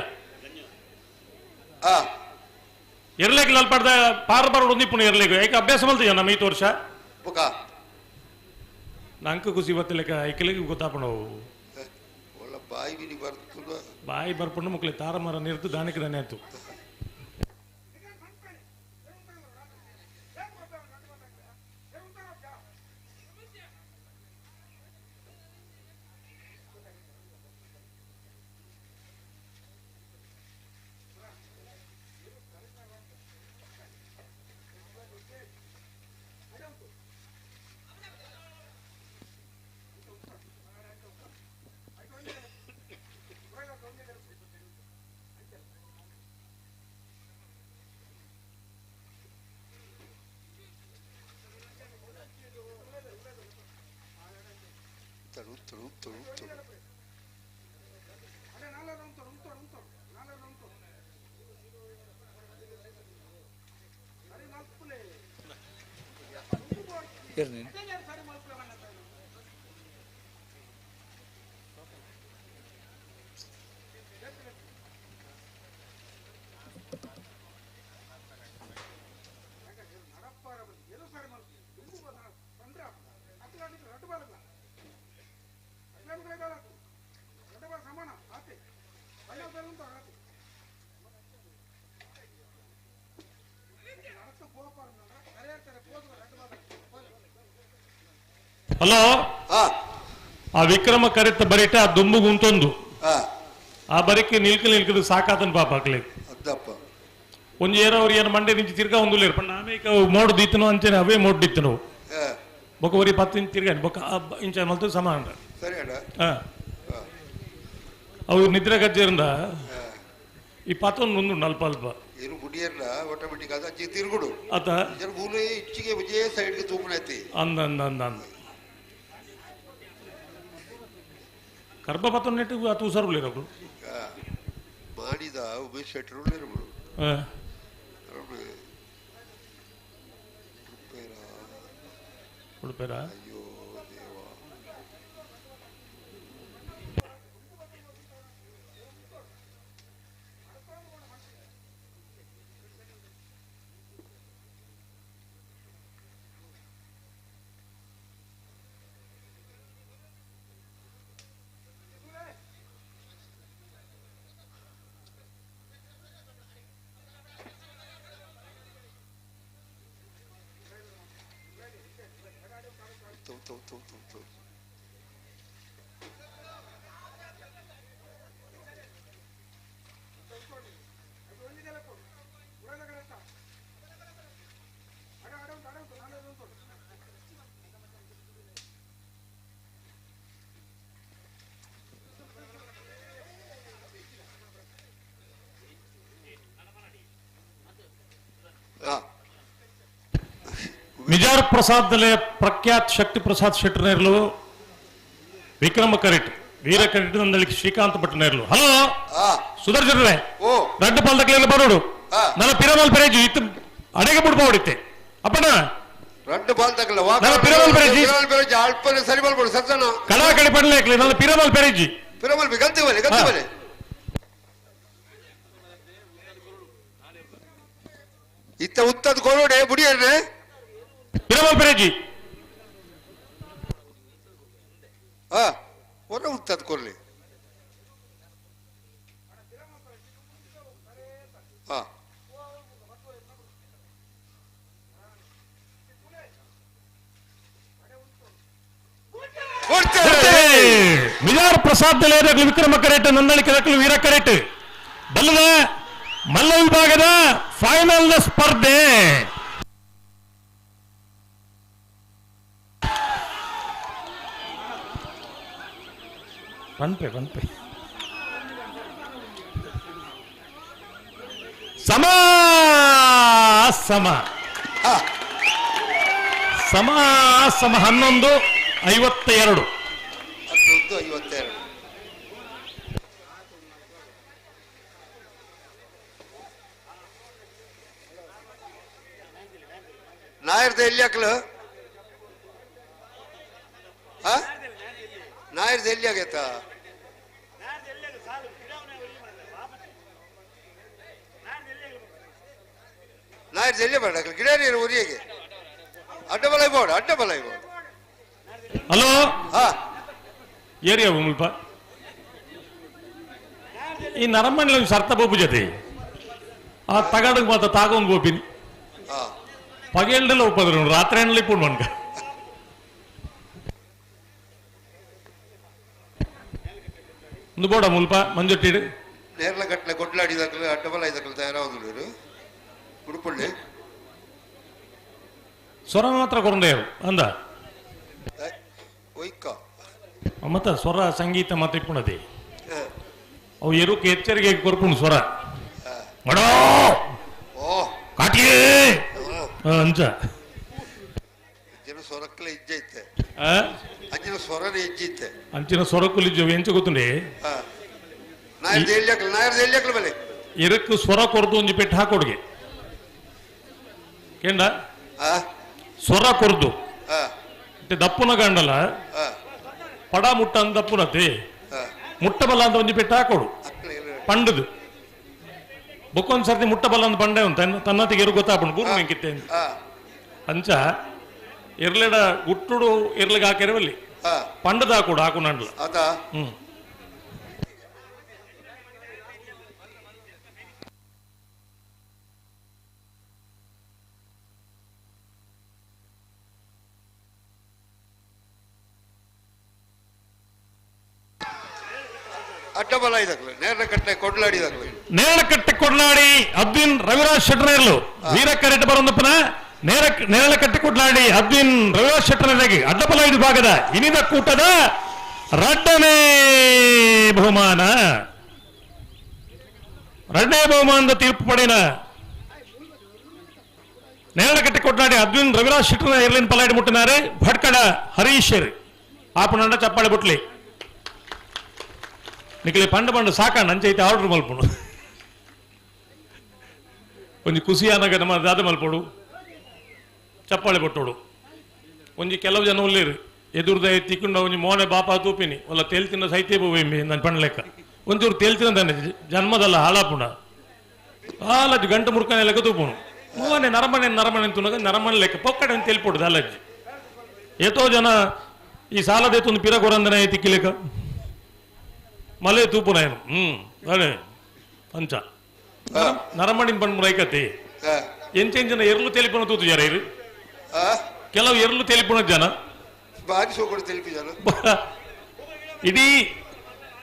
ಇರ್ಲೇಗ್ಲ ಅಲ್ಪಡ್ದ ಪಾರ ಬಾರ ಒಂದಿಪ್ಪುನು ಇರ್ಲೇಗು ಏಕ ಅಭ್ಯಾಸ ಮಲ್ತೀಯ ನಮ್ಮ ಈತ ವರ್ಷ ಬೊಕ ನಂಕ ಖುಷಿ ಬತ್ತಲೆಕ್ಕ ಐಕಲಿಗೆ ಗೊತ್ತಾಪಣ ಒಳ್ಳ ಬಾಯಿ ಬಿನಿ ಬರ್ತುಲ್ಲ ಬಾಯಿ ಬರ್ಪಂಡು ಮುಕ್ಲೆ ತಾರ ಮರ ನಿರ್ತು ದಾನಕ್ಕೆ ದಾನೆ ಆಯ್ತು ತಡು ತಡು ತಡು ತಡು ಹಲೋ ಆ ವಿಕ್ರಮ ಕರೆತ ಬರಿಟ ಆ ದುಂಬು ಗುಂತೊಂದು ಆ ಬರಿಕೆ ನಿಲ್ಕ ನಿಲ್ಕದು ಸಾಕಾತನ್ ಪಾಪ ಹಾಕ್ಲಿ ಅದ್ದಪ್ಪ ಒಂಜಿ ಏರೋ ಅವ್ರು ಏನು ಮಂಡೆ ನಿಂಚಿ ತಿರ್ಗಾ ಒಂದು ಪಂಡ ಆಮೇಕ ಮೋಡ್ ದೀತನು ಅಂಚನೆ ಅವೇ ಮೋಡ್ ದಿತ್ತನು ಬೊಕ ಒರಿ 10 ಇಂಚ್ ತಿರ್ಗಾನಿ ಬೊಕ ಇಂಚ ಮಲ್ತು ಸಮಾನ ಸರಿ ಅಣ್ಣ ಅವು ನಿದ್ರೆ ಗಜ್ಜೆರಿಂದ ಈ ಪತ್ತೊಂದು ಉಂಡು ಅಲ್ಪ ಅಲ್ಪ ಇರು ಗುಡಿಯರ್ಲ ಆಟೋಮೆಟಿಕ್ ಅದು ಅಜ್ಜಿ ತಿರುಗುಡು ಅತ ಜನ ಮೂಲೆ ಇಚ್ಚಿಗೆ ವಿಜಯ ಸೈಡ್ಗೆ ತೂಪಣೈತಿ ಅಂದ ಅಂದ ಅಂದ ಅಂದ ಕರ್ಬ ಪತ್ತೊಂದು ನೆಟ್ಟು ಆತ ಹುಷಾರುಗಳಿರೋರು ಮಾಡಿದ ಉಮೇಶ್ ಶೆಟ್ಟರು ಇರ್ಬೋದು ಉಡುಪೇರ ಅಯ್ಯೋ ದೇವ ತೌ ತೌ ತೌ ತೌ ತೌ ಮಿಜಾರ್ ಪ್ರಸಾದ್ ದಲೆ ಪ್ರಖ್ಯಾತ್ ಶಕ್ತಿ ಪ್ರಸಾದ್ ಶೆಟ್ಟರ್ನೇರ್ಲು ವಿಕ್ರಮ ಕರೆಟ್ ವೀರ ಕರೆಟ್ ನಂದಳಿಗೆ ಶ್ರೀಕಾಂತ್ ಭಟ್ನೇರ್ಲು ಹಲೋ ಸುದರ್ಶನ್ ರೇ ರಡ್ಡು ಪಾಲ್ದಕ್ಲೆಲ್ಲ ಬರೋಡು ನನ್ನ ಪಿರಮಲ್ ಪೆರೇಜು ಇತ್ತು ಅಡೆಗೆ ಬಿಡ್ಬೋಡಿತ್ತೆ ಅಪ್ಪಣ್ಣ ರಡ್ಡು ಬಾಲ್ ತಗಲ್ಲ. ನನ್ನ ಪಿರಮಲ್ ಪೆರೇಜಿ. ಪಿರಮಲ್ ಪೆರೇಜಿ ಅಲ್ಪನೆ ಸರಿ ಮಲ್ಪಡು ಸತ್ತನ. ಕಡಾ ಕಡೆ ಪಡಲೇಕ್ಲೆ ನನ್ನ ಪಿರಮಲ್ ಪೆರೇಜಿ. ಪಿರಮಲ್ ಬಿ ಗಂತಿ ಬಲೆ ಗಂತಿ ಬಲೆ. ಇತ್ತ ಉತ್ತದ ಕೊರೋಡೆ ಬುಡಿಯರ್ನೆ. ಪಿರಮಲ್ ಪೆರೇಜಿ. ಹಾ ಹೊರ ಉತ್ತದ ಕೊರ್ಲಿ. ಹಾ ಮಿಜಾರ್ ಪ್ರಸಾದ್ ದಲೇದಕ್ಲು ವಿಕ್ರಮ ಕರೇಟ್ ನಂದಳಿಕೆ ದಕ್ಲು ವೀರ ಕರೇಟ್ ಬಲ್ಲದ ಮಲ್ಲ ವಿಭಾಗದ ಫೈನಲ್ ಸ್ಪರ್ಧೆ. ಪನ್ಪೆ ಪನ್ಪೆ ಸಮ ಸಮ ಸಮ ಸಮ 11:52. 11:52. ನಾಯರ್ದ ಎಲ್ಲಿ ಹಾಕ್ಲು? ನಾಯರ್ದ ಎಲ್ಲಿ ಆಗೈತ? ನಾಯರ್ದ ಎಲ್ಲಿ ಬೇಡ ಗಿಡ ನೀರು ಉರಿಯಗೆ ಅಡ್ಡ ಬಲ ಬೋಡು ಅಡ್ಡ ಬಲ ಬೋಡು. ಹಲೋ ಹಾ ಏರಿಯಾ ಮುಲ್ಪ ಈ ನರಮಣ್ಣ ಸರ್ತ ಬೋಪು ಜೊತೆ ಆ ತಗಡಗ್ ಮಾತ್ರ ತಾಗೊಂದು ಬೋಪಿನಿ ಪಗೆಲ್ಡೆಲ್ಲ ಒಪ್ಪದ್ರು ರಾತ್ರಿ ಹಣ್ಣಲ್ಲಿ ಇಪ್ಪುಂಡು ಮನ್ಕ ಒಂದು ಬೋಡ ಮುಲ್ಪ ಮಂಜೊಟ್ಟಿಡು ನೇರ್ಲ ಗಟ್ಟಲೆ ಕೊಡ್ಲಾಡಿದಾಕಲು ಅಡ್ಡ ಬಲ ಇದಾಕಲು ತಯಾರಾಗುದಿಲ್ಲ ಉಡುಪಳ್ಳಿ ಸ್ವರ ಮಾತ್ರ ಕೊರಂಡೆಯರು ಅಂದ ಒಯ್ಕ ಮತ್ತ ಸ್ವರ ಸಂಗೀತ ಮಾತ್ರ ಇಪ್ಪುಣದೆ ಅವು ಎರುಕ್ ಎಚ್ಚರಿಕೆ ಕೊರ್ಪುಂಡು ಸ್ವರ ಮಡೋ ಕಾಟಿಯೇ ಅಂಚ ಅಂಚಿನ ಸ್ವರಕ್ಕಲೆ ಇಜ್ಜೆ ಇತ್ತೆ ಅಂಚಿನ ಸ್ವರನೇ ಇಜ್ಜೆ ಇತ್ತೆ ಅಂಚಿನ ಸ್ವರಕ್ಕಲು ಇಜ್ಜೆ ಎಂಚ ಗೊತ್ತುಂಡೆ ನಾಯರ್ದ ಎಲ್ಲಿ ಹಾಕಲು ನಾಯರ್ದ ಎಲ್ಲಿ ಹಾಕಲು ಬಲೆ ಎರಕ್ ಸ್ವರ ಕೊರ್ದು ಒಂಜಿ ಪೆಟ್ಟು ಹಾಕೊಡ್ಗೆ ಕೇಂಡ ಸ್ವರ ಕೊರ್ದು ದಪ್ಪುನ ಗಂಡಲ ಪಡ ಮುಟ್ಟ ಅಂತ ದಪ್ಪುನತೆ ಮುಟ್ಟಬಲ್ಲ ಅಂತ ಒಂಜಿ ಪೆಟ್ಟು ಹಾಕೊಡು ಪಂಡದು ಬೊಕ್ಕೊಂದ್ ಸರ್ತಿ ಮುಟ್ಟಬಲ್ಲ ಅಂತ ಪಂಡೆ ಉಂಟು ತನ್ನತಿಗೆ ಎರು ಗೊತ್ತಾಪುಂಡು ಬೂರು ಮೆಂಕಿತ್ತೆ ಅಂಚ ಎರ್ಲೆಡ ಗುಟ್ಟುಡು ಎರ್ಲಿಗೆ ಹಾಕಿರವಲ್ಲಿ ಪಂಡದ ಹಾಕೊಡು ಹಾಕು ನಂಡ್ಲ. ಹ್ಮ್ ಅಡ್ಡಬಲ ಇದಾಗಲು ನೇರಕಟ್ಟೆ ಕೊಡ್ಲಾಡಿ ನೇರಕಟ್ಟೆ ಕೊಡ್ಲಾಡಿ ಅದ್ವಿನ್ ರವಿರಾಜ್ ಶೆಟ್ಟರ್ ವೀರ ಕರೆಟ್ ಬರೊಂದಪ್ಪನ ನೇರಕಟ್ಟೆ ಕೊಡ್ಲಾಡಿ ಅದ್ವಿನ್ ರವಿರಾಜ್ ಶೆಟ್ಟರ್ ಅಡ್ಡಬಲ ವಿಭಾಗದ ಇನಿದ ಕೂಟದ ರಡ್ಡನೇ ಬಹುಮಾನ. ರಡ್ಡನೇ ಬಹುಮಾನದ ತೀರ್ಪು ಪಡೆಯ ನೇರಕಟ್ಟೆ ಕೊಡ್ಲಾಡಿ ಅದ್ವಿನ್ ರವಿರಾಜ್ ಶೆಟ್ಟರ್ ಎರ್ಲಿನ್ ಪಲಾಡಿ ಮುಟ್ಟಿನಾರೆ ಭಟ್ಕಡ ಹರೀಶ್ ಆಪನಂಡ ಚಪ್ಪಾಳೆ ಬುಟ್ಲಿ ನಿಕ್ಲೆ ಪಂಡ ಪಂಡ ಸಾಕಣ್ಣ ಅಂಚೈತೆ ಆರ್ಡರ್ ಮಲ್ಪುಂಡು ಒಂಜಿ ಖುಷಿ ಆನಾಗ ನಮ್ಮ ದಾದ ಮಲ್ಪೋಡು ಚಪ್ಪಾಳೆ ಬಟ್ಟೋಡು ಒಂಜಿ ಕೆಲವು ಜನ ಉಲ್ಲೇರು ಎದುರ್ದ ತಿಕ್ಕೊಂಡ ಒಂಜಿ ಮೋನೆ ಬಾಪ ತೂಪಿನಿ ಒಲ್ಲ ತೇಲ್ತಿನ ಸೈತೆ ಬೋವೆಂಬಿ ನಾನು ಪಂಡ ಲೆಕ್ಕ ಒಂಚೂರು ತೇಲ್ತಿನ ತಾನೆ ಜನ್ಮದಲ್ಲ ಹಾಳಾಪುಂಡ ಹಾಲಜ್ಜು ಗಂಟು ಮುರ್ಕನೆ ಲೆಕ್ಕ ತೂಪುಣು ಮೋನೆ ನರಮಣೆ ನರಮಣೆ ತುನಗ ನರಮಣೆ ಲೆಕ್ಕ ಪೊಕ್ಕಡೆ ಒಂದು ತೇಲ್ಪೊಡು ದಾಲಜ್ಜಿ ಏತೋ ಜನ ಈ ಸಾಲದೇತೊಂದು ಪಿರ ಕೊರಂದನೆ ತಿಕ್ಕಿಲೆಕ್ಕ ಮಲೆ ತೂಪುನಾಯನು ಅದೇ ಅಂಚ ನರಮಣಿ ಪಂಡ್ ರೈಕತಿ ಎಂಚೆಂಚನ ಎರ್ಲು ತೆಲಿಪುನ ತೂತು ಜರ ಇರು ಕೆಲವು ಎರ್ಲು ತೆಲಿಪುನ ಜನ ಇಡೀ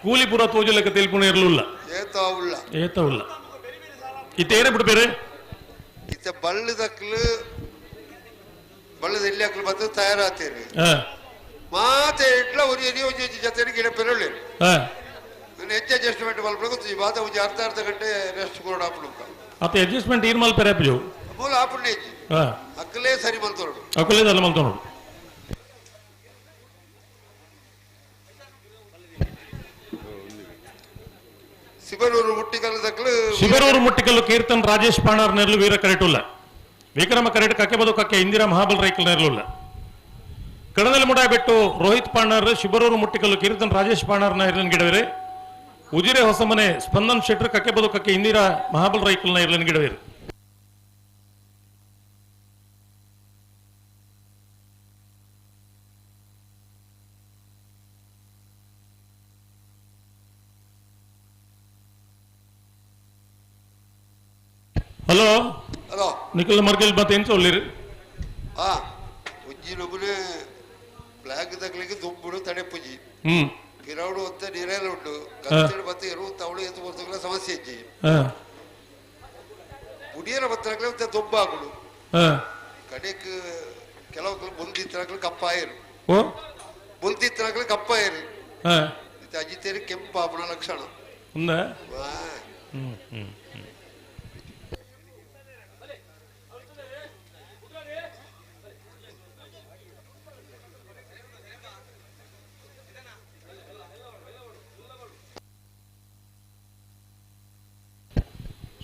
ಕೂಲಿಪುರ ತೋಜು ಲೆಕ್ಕ ತೆಲಿಪುನ ಎರ್ಲುಲ್ಲ ಏತವುಲ್ಲ ಇತ್ತೇನೆ ಬಿಡು ಬೇರೆ ಇತ್ತ ಬಳ್ಳದಕ್ಲು ಬಳ್ಳದ ಎಲ್ಲಿ ಹಾಕ್ಲು ಬಂದು ತಯಾರಾಗ್ತೀರಿ ಮಾತೆ ಇಟ್ಲ ಒಂದು ಎಲ್ಲಿ ಒಂಜಿ ಒಂಜಿ ಜೊತೆ ಗಿಡ ಪೆರೊಳ್ಳಿ ಹೆಚ್ಚು ಅಡ್ಜಸ್ಟ್ಮೆಂಟ್ ಮಲ್ಪಡು ಈ ಬಾತ ಒಂಜಿ ಅರ್ಧ ಅರ್ಧ ಗಂಟೆ ರೆಸ್ಟ್ ಕೊಡ ಆಪುಂಡು ಅತ್ತ ಅಡ್ಜಸ್ಟ್ಮೆಂಟ್ ಏನ್ ಮಲ್ಪೆರೆ ಆಪುಜು ಮೂಲ ಆಪುಂಡು ಹೆಜ್ಜಿ ಅಕ್ಕಲೇ ಸರಿ ಮಲ್ತೋಡು ಅಕ್ಕಲೇ ದಲ್ಲ ಮಲ್ತೋಡು. ಶಿಬರೂರು ಮುಟ್ಟಿಕಲ್ಲು ದಕ್ಕಲು ಶಿಬರೂರು ಮುಟ್ಟಿಕಲ್ಲು ಕೀರ್ತನ್ ರಾಜೇಶ್ ಪಾಣಾರ್ ನೆರ್ಲು ವೀರ ಕರೆಟುಲ್ಲ ವಿಕ್ರಮ ಕರೆಟ್ ಕಕ್ಕೆ ಬದು ಕಕ್ಕೆ ಇಂದಿರಾ ಮಹಾಬಲ್ ರೈಕಲ್ ಇರಲಿಲ್ಲ. ಕಡದಲ್ಲಿ ಮುಡಾಯಬೆಟ್ಟು ರೋಹಿತ್ ಪಾಣರ್, ಶಿಬರೂರು ಮುಟ್ಟಿಕಲ್ಲು ಕೀರ್ತನ್ ರಾಜೇಶ್ ಪಾಣರ್ನ ಇರ್ಲಿನ ಗಿಡವಿರಿ. ಉಜಿರೆ ಹೊಸಮನೆ ಸ್ಪಂದನ್ ಶೆಟ್ರ್, ಕಕ್ಕೆ ಬದು ಕಕ್ಕೆ ಇಂದಿರಾ ಮಹಾಬಲ್ ರೈಕಲ್ನ ಇರ್ಲಿನ ಗಿಡವಿರಿ. ಹಲೋ ಹಲೋ ನಿಖಿಲ್ ಮರ್ಗಿಲ್ ಮತ್ತೆ ಏನು ಚೊಲ್ಲಿರಿ? ಆ ಉಜ್ಜಿನೊಬ್ಬನೇ ಬ್ಲಾಕ್ ತಗ್ಲಿಕ್ಕೆ ದುಂಬುಡು ತಡೆಪುಜಿ ಪಿರೌಡು ಅಂತ ನೀರೆಲ್ಲ ಉಂಟು ಗಂತೇಡು ಮತ್ತೆ ಎರು ತವಳು ಎತ್ತು ಬರ್ತಕ್ಕಲ್ಲ ಸಮಸ್ಯೆ ಇಜ್ಜಿ ಮುಡಿಯರ ಬತ್ತನಾಗ್ಲೆ ಮತ್ತೆ ದುಂಬಾಗುಡು ಕಡೆಕ್ ಕೆಲವು ಬುಲ್ದಿತ್ತನಾಗ್ಲೆ ಕಪ್ಪಾಯರು ಬುಲ್ದಿತ್ತನಾಗ್ಲೆ ಕಪ್ಪಾಯರು ಅಜಿತೇರಿ ಕೆಂಪಾಪುಣ ಲಕ್ಷಣ.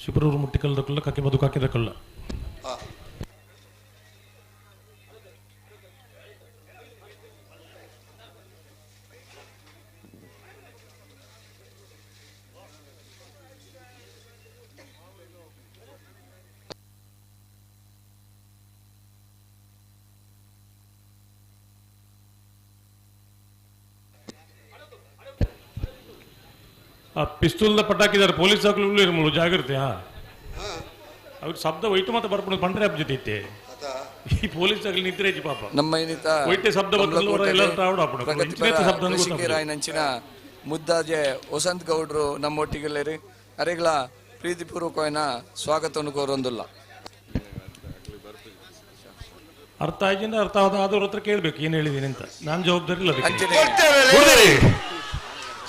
ಶಿಬರೂರು ಮುಟ್ಟಿಕಲ್ದ ಕಕ್ಕೆ ಬದು ಕಾಕಿದ ಕಳ್ಳ. ಆ ಪಿಸ್ತೂಲ್ದ ಪಟಾಕಿದ್ದಾರೆ ಪೊಲೀಸ್ ಹಾಕಲು ಜಾಗೃತಿ. ಹಾ ಅವ್ರ ಶಬ್ದ ಒಯ್ತು ಮತ್ತೆ ಬರ್ಕೊಂಡು ಬಂದ್ರೆ ಹಬ್ಬ ಜೊತೆ ಇತ್ತೆ ಈ ಪೊಲೀಸ್ ಆಗಲಿ ನಿದ್ರೆ ಪಾಪ ನಮ್ಮ ಏನಿತ ಒಯ್ತೆ ಶಬ್ದ ನಂಚಿನ ಮುದ್ದಾಜೆ ವಸಂತ್ ಗೌಡ್ರು ನಮ್ಮೊಟ್ಟಿಗೆಲ್ಲರಿ ಅರೆಗಳ ಪ್ರೀತಿಪೂರ್ವಕವಾದ ಸ್ವಾಗತವನ್ನು ಕೋರೊಂದಿಲ್ಲ. ಅರ್ಥ ಆಯ್ತು, ಅರ್ಥ ಆದವ್ರ ಹತ್ರ ಕೇಳ್ಬೇಕು ಏನ್ ಹೇಳಿದೀನಿ ಅಂತ, ನಾನು ಜವಾಬ್ದಾರಿ ಇಲ್ಲ.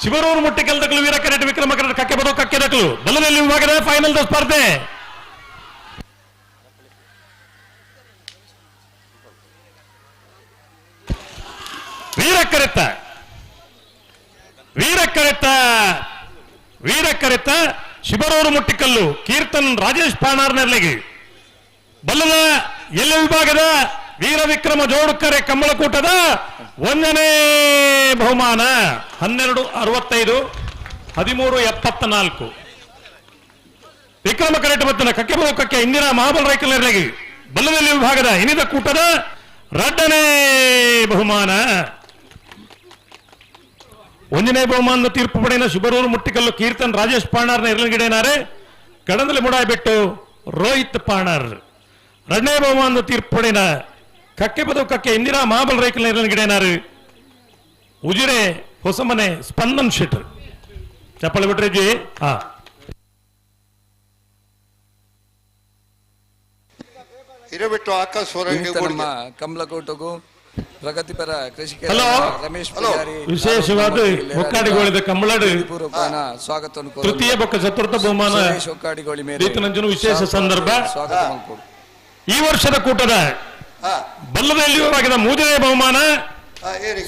ಶಿವರೂರು ಮುಟ್ಟಿಕಲ್ದಕ್ಕಲು ವೀರ ಕರೆಟ್ ವಿಕ್ರಮ ಕರೆಟ್ ಕಕ್ಕೆ ಬರೋ ಕಕ್ಕೆ ದಕ್ಕಲು ಬಲದಲ್ಲಿ ವಿಭಾಗದ ಫೈನಲ್ ಸ್ಪರ್ಧೆ. ವೀರ ಕರೆತ ವೀರ ಕರೆತ ವೀರ ಕರೆತ ಶಿಬರೂರು ಮುಟ್ಟಿಕಲ್ಲು ಕೀರ್ತನ್ ರಾಜೇಶ್ ಪಾಣಾರ್ನೆರ್ಲಿಗೆ ಬಲ್ಲದ ಎಲ್ಲ ವಿಭಾಗದ ವೀರ ವಿಕ್ರಮ ಜೋಡುಕರೆ ಕಂಬಳಕೂಟದ ಒಂದನೇ ಬಹುಮಾನ 12.65 13.74. ವಿಕ್ರಮ ಕರೆಟ್ ಮತ್ತಿನ ಕಕ್ಕೆ ಬರೋ ಕಕ್ಕೆ ಇಂದಿರಾ ಮಹಾಬಲ್ ರೈಕಲರಿಗೆ ಬಲ್ಲದಲ್ಲಿ ವಿಭಾಗದ ಇನಿದ ಕೂಟದ ಎರಡನೇ ಬಹುಮಾನ. ಒಂದನೇ ಬಹುಮಾನದ ತೀರ್ಪು ಪಡೆಯನ ಶಿಬರೂರು ಮುಟ್ಟಿಕಲ್ಲು ಕೀರ್ತನ್ ರಾಜೇಶ್ ಪಾಣಾರ್ನ ಇರ್ಲಗಿಡೇನಾರೆ ಕಡಂದಲಿ ಮುಡಾಯ್ಬಿಟ್ಟು ರೋಹಿತ್ ಪಾಣಾರ್. ಎರಡನೇ ಬಹುಮಾನದ ತೀರ್ಪು ಪಡೆಯನ ಕಕ್ಕೆ ಬದು ಕಕ್ಕೆ ಇಂದಿರಾ ಮಹಾಬಲ್ ರೈಕಲ್ ಗಿಡೇನಾರು ಉಜಿರೆ ಹೊಸಮನೆ ಸ್ಪಂದನ್ ಶೆಟ್ರ್. ಚಪ್ಪಳಿ ಬಿಟ್ರೆ ಜಿ. ಹಾ ಹಿರೇಬೆಟ್ಟು ಆಕಾಶ್ ನಮ್ಮ ಕಮಲಕೋಟಗೂ ಪ್ರಗತಿಪರ ಕೃಷಿಕ ರಮೇಶ್ ಪೂಜಾರಿ ವಿಶೇಷವಾದ ಒಕ್ಕಾಡಿಗೋಳಿದ ಕಂಬಳಡು ಸ್ವಾಗತವನ್ನು ತೃತೀಯ ಬೊಕ್ಕ ಚತುರ್ಥ ಬಹುಮಾನ ಒಕ್ಕಾಡಿಗೋಳಿ ಮೇಲೆ ವಿಶೇಷ ಸಂದರ್ಭ. ಸ್ವಾಗತ. ಈ ವರ್ಷದ ಕೂಟದ ಬಲ್ಲದಲ್ಲಿ ವಿಭಾಗದ ಮೂರನೇ ಬಹುಮಾನ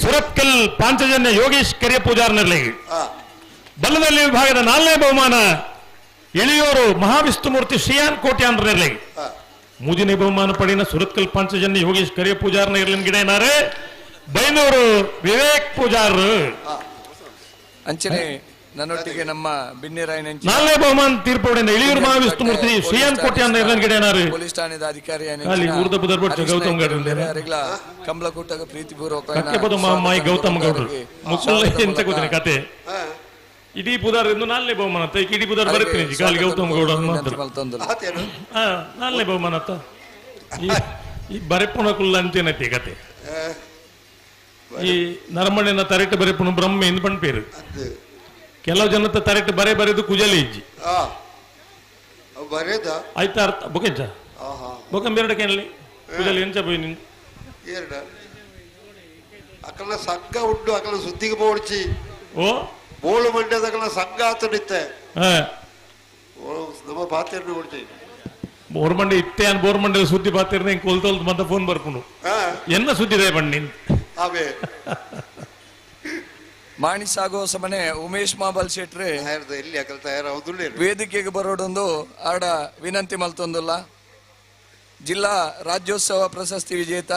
ಸುರತ್ಕಲ್ ಪಾಂಚಜನ್ಯ ಯೋಗೇಶ್ ಕರಿಯ ಪೂಜಾರ್ನಲ್ಲಿ. ಬಲ್ಲದಲ್ಲಿ ವಿಭಾಗದ ನಾಲ್ಕನೇ ಬಹುಮಾನ ಎಳಿಯೂರು ಮಹಾವಿಷ್ಣುಮೂರ್ತಿ ಶ್ರೀಯಾನ್ ಕೋಟ್ಯಾನ್ರಲ್ಲಿ. ಮೂರನೇ ಬಹುಮಾನ ಪಡೆಯನ ಸುರತ್ಕಲ್ ಪಾಂಚಜನ್ಯ ಯೋಗೇಶ್ ಕರಿಯ ಪೂಜಾರ್ನ ಇರ್ಲಿನ ಗಿಡ ಏನಾರೆ ಬೈನೂರು ವಿವೇಕ್ ಪೂಜಾರ್. ಅಂಚನೆ ನನ್ನೊಟ್ಟಿಗೆ ನಮ್ಮ ಬಿನ್ನಿರಾಯನ ನಾಲ್ಕನೇ ಬಹುಮಾನ ತೀರ್ಪು ಎಳಿಯೂರು ಮಹಾವಿಷ್ಣುಮೂರ್ತಿ ಶ್ರೀಯಾನ್ ಕೋಟ್ಯಾನ್ ಇರ್ಲಿನ ಗಿಡ ಏನಾರು ಪೊಲೀಸ್ ಠಾಣೆದ ಅಧಿಕಾರಿ ಗೌತಮ್ ಗೌಡ್ರು ಕಮಲಕೂಟಗ ಪ್ರೀತಿಪೂರ್ವಕ ಗೌತಮ್ ಗೌಡ್ರು ಮುಕ್ಕುಲ್ಲ ಎಂತ ಗೊತ್ತಿನ ಕತೆ ಇಡೀ ಪುದಾರ್ ಎಂದು ನಾಲ್ನೇ ಬಹುಮಾನ ಅಂತ ಇಡೀ ಪುದಾರ್ ಬರ್ತೀನಿ ಗಾಲಿ ಗೌತಮ್ ಗೌಡ ಮಾತ್ರ ನಾಲ್ನೇ ಬಹುಮಾನ ಅಂತ ಈ ಬರೆಪುಣ ಕುಲ್ಲ ಅಂತೇನೈತಿ ಕತೆ. ಈ ನರಮಣ್ಣಿನ ತರೆಟ್ ಬರೆಪುಣ ಬ್ರಹ್ಮ ಎಂದು ಪಣ್ಪೇರು ಕೆಲವು ಜನತ ತರೆಟ್ ಬರೆ ಬರೆದು ಕುಜಲಿ ಇಜ್ಜಿ ಆಯ್ತಾ ಅರ್ಥ ಬೊಕೆಂಚ ಬೊಕಂ ಬೇರಡಕೇನಲ್ಲಿ ಕುಜಲಿ ಎಂಚ ಪೋಯಿ ನಿನ್ ಅಕಲ ಸಂಘ ಉಂಟು ಅಕಲ ಸುದ್ದಿಗೆ ಪೋಡ್ಚಿ ಓ ಬೋಳು ಮಂಡ್ಯದಕಲ ಸಂಘ ಆತನಿತ್ತೆ ನಮ್ಮ ಪಾತ್ರೆ ಓಡ್ಚಿ ಬೋರ್ಮಂಡೆ ಇತ್ತೆ ಅನ್ ಬೋರ್ಮಂಡೆ ಸುದ್ದಿ ಪಾತಿರ್ನ ಹಿಂಗೆ ಕೊಲ್ತೋಲ್ದು ಮತ್ತೆ ಫೋನ್ ಬರ್ಕೊಂಡು ಎನ್ನ ಸುದ್ದಿದೆ ಬಣ್ಣಿ ಅವೇ ಮಾಣಿ ಸಾಗೋ ಸಮನೆ ಉಮೇಶ್ ಮಾಬಲ್ ಶೆಟ್ರೆ ವೇದಿಕೆಗೆ ಬರೋಡೊಂದು ಆಡ ವಿನಂತಿ ಮಲ್ತೊಂದುಲ್ಲ. ಜಿಲ್ಲಾ ರಾಜ್ಯೋತ್ಸವ ಪ್ರಶಸ್ತಿ ವಿಜೇತ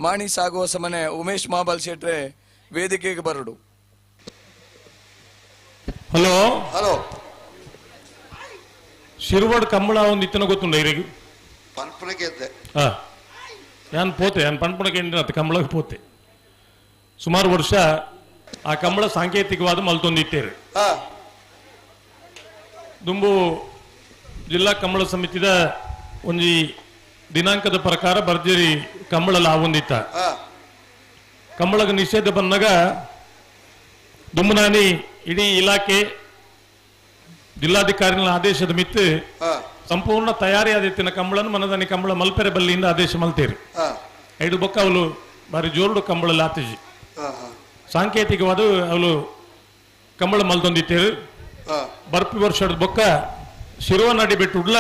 ಮಾಣಿ ಸಾಗುವ ಸಮನೆ ಉಮೇಶ್ ಮಾಬಲ್ ಶೆಟ್ರೆ ವೇದಿಕೆಗೆ ಬರಡು. ಹಲೋ ಹಲೋ ಶಿರ್ವಡ್ ಕಂಬಳ ಒಂದು ಇತ್ತನ ಗೊತ್ತುಂಡ ಇರಿಗೆ ಪನ್ಪುನಕ್ಕೆ ಇದ್ದೆ. ಯಾನ್ ಪೋತೆ, ಯಾನ್ ಪನ್ಪುನಕ್ಕೆ ಎಂಡಿನ ಕಂಬಳಕ್ಕೆ ಪೋತೆ. ಸುಮಾರು ವರ್ಷ ಆ ಕಂಬಳ ಸಾಂಕೇತಿಕವಾದ ಮಲ್ತೊಂದಿತ್ತೇರು. ದುಂಬು ಜಿಲ್ಲಾ ಕಂಬಳ ಸಮಿತಿದ ಒಂಜಿ ದಿನಾಂಕದ ಪ್ರಕಾರ ಭರ್ಜರಿ ಕಂಬಳ ಲಾವೊಂದಿತ್ತ. ಕಂಬಳಗ ನಿಷೇಧ ಬಂದಾಗ ದುಂಬುನಾನಿ ಇಡೀ ಇಲಾಖೆ ಜಿಲ್ಲಾಧಿಕಾರಿಗಳ ಆದೇಶದ ಮಿತ್ತು ಸಂಪೂರ್ಣ ತಯಾರಿ ಆದಿತ್ತಿನ ಕಂಬಳನ್ನು ಮನದಾನಿ ಕಂಬಳ ಮಲ್ಪೆರೆ ಬಲ್ಲಿಯಿಂದ ಆದೇಶ ಮಲ್ತೇರಿ. ಐದು ಬೊಕ್ಕ ಅವಳು ಬಾರಿ ಜೋರುಡು ಕಂಬಳ ಲಾತಿಜಿ ಸಾಂಕೇತಿಕವಾದ ಅವಳು ಕಂಬಳ ಮಲ್ತೊಂದಿತ್ತೇರು. ಬರ್ಪಿ ವರ್ಷದ ಬೊಕ್ಕ ಶಿರುವ ನಡಿ ಬಿಟ್ಟುಡ್ಲ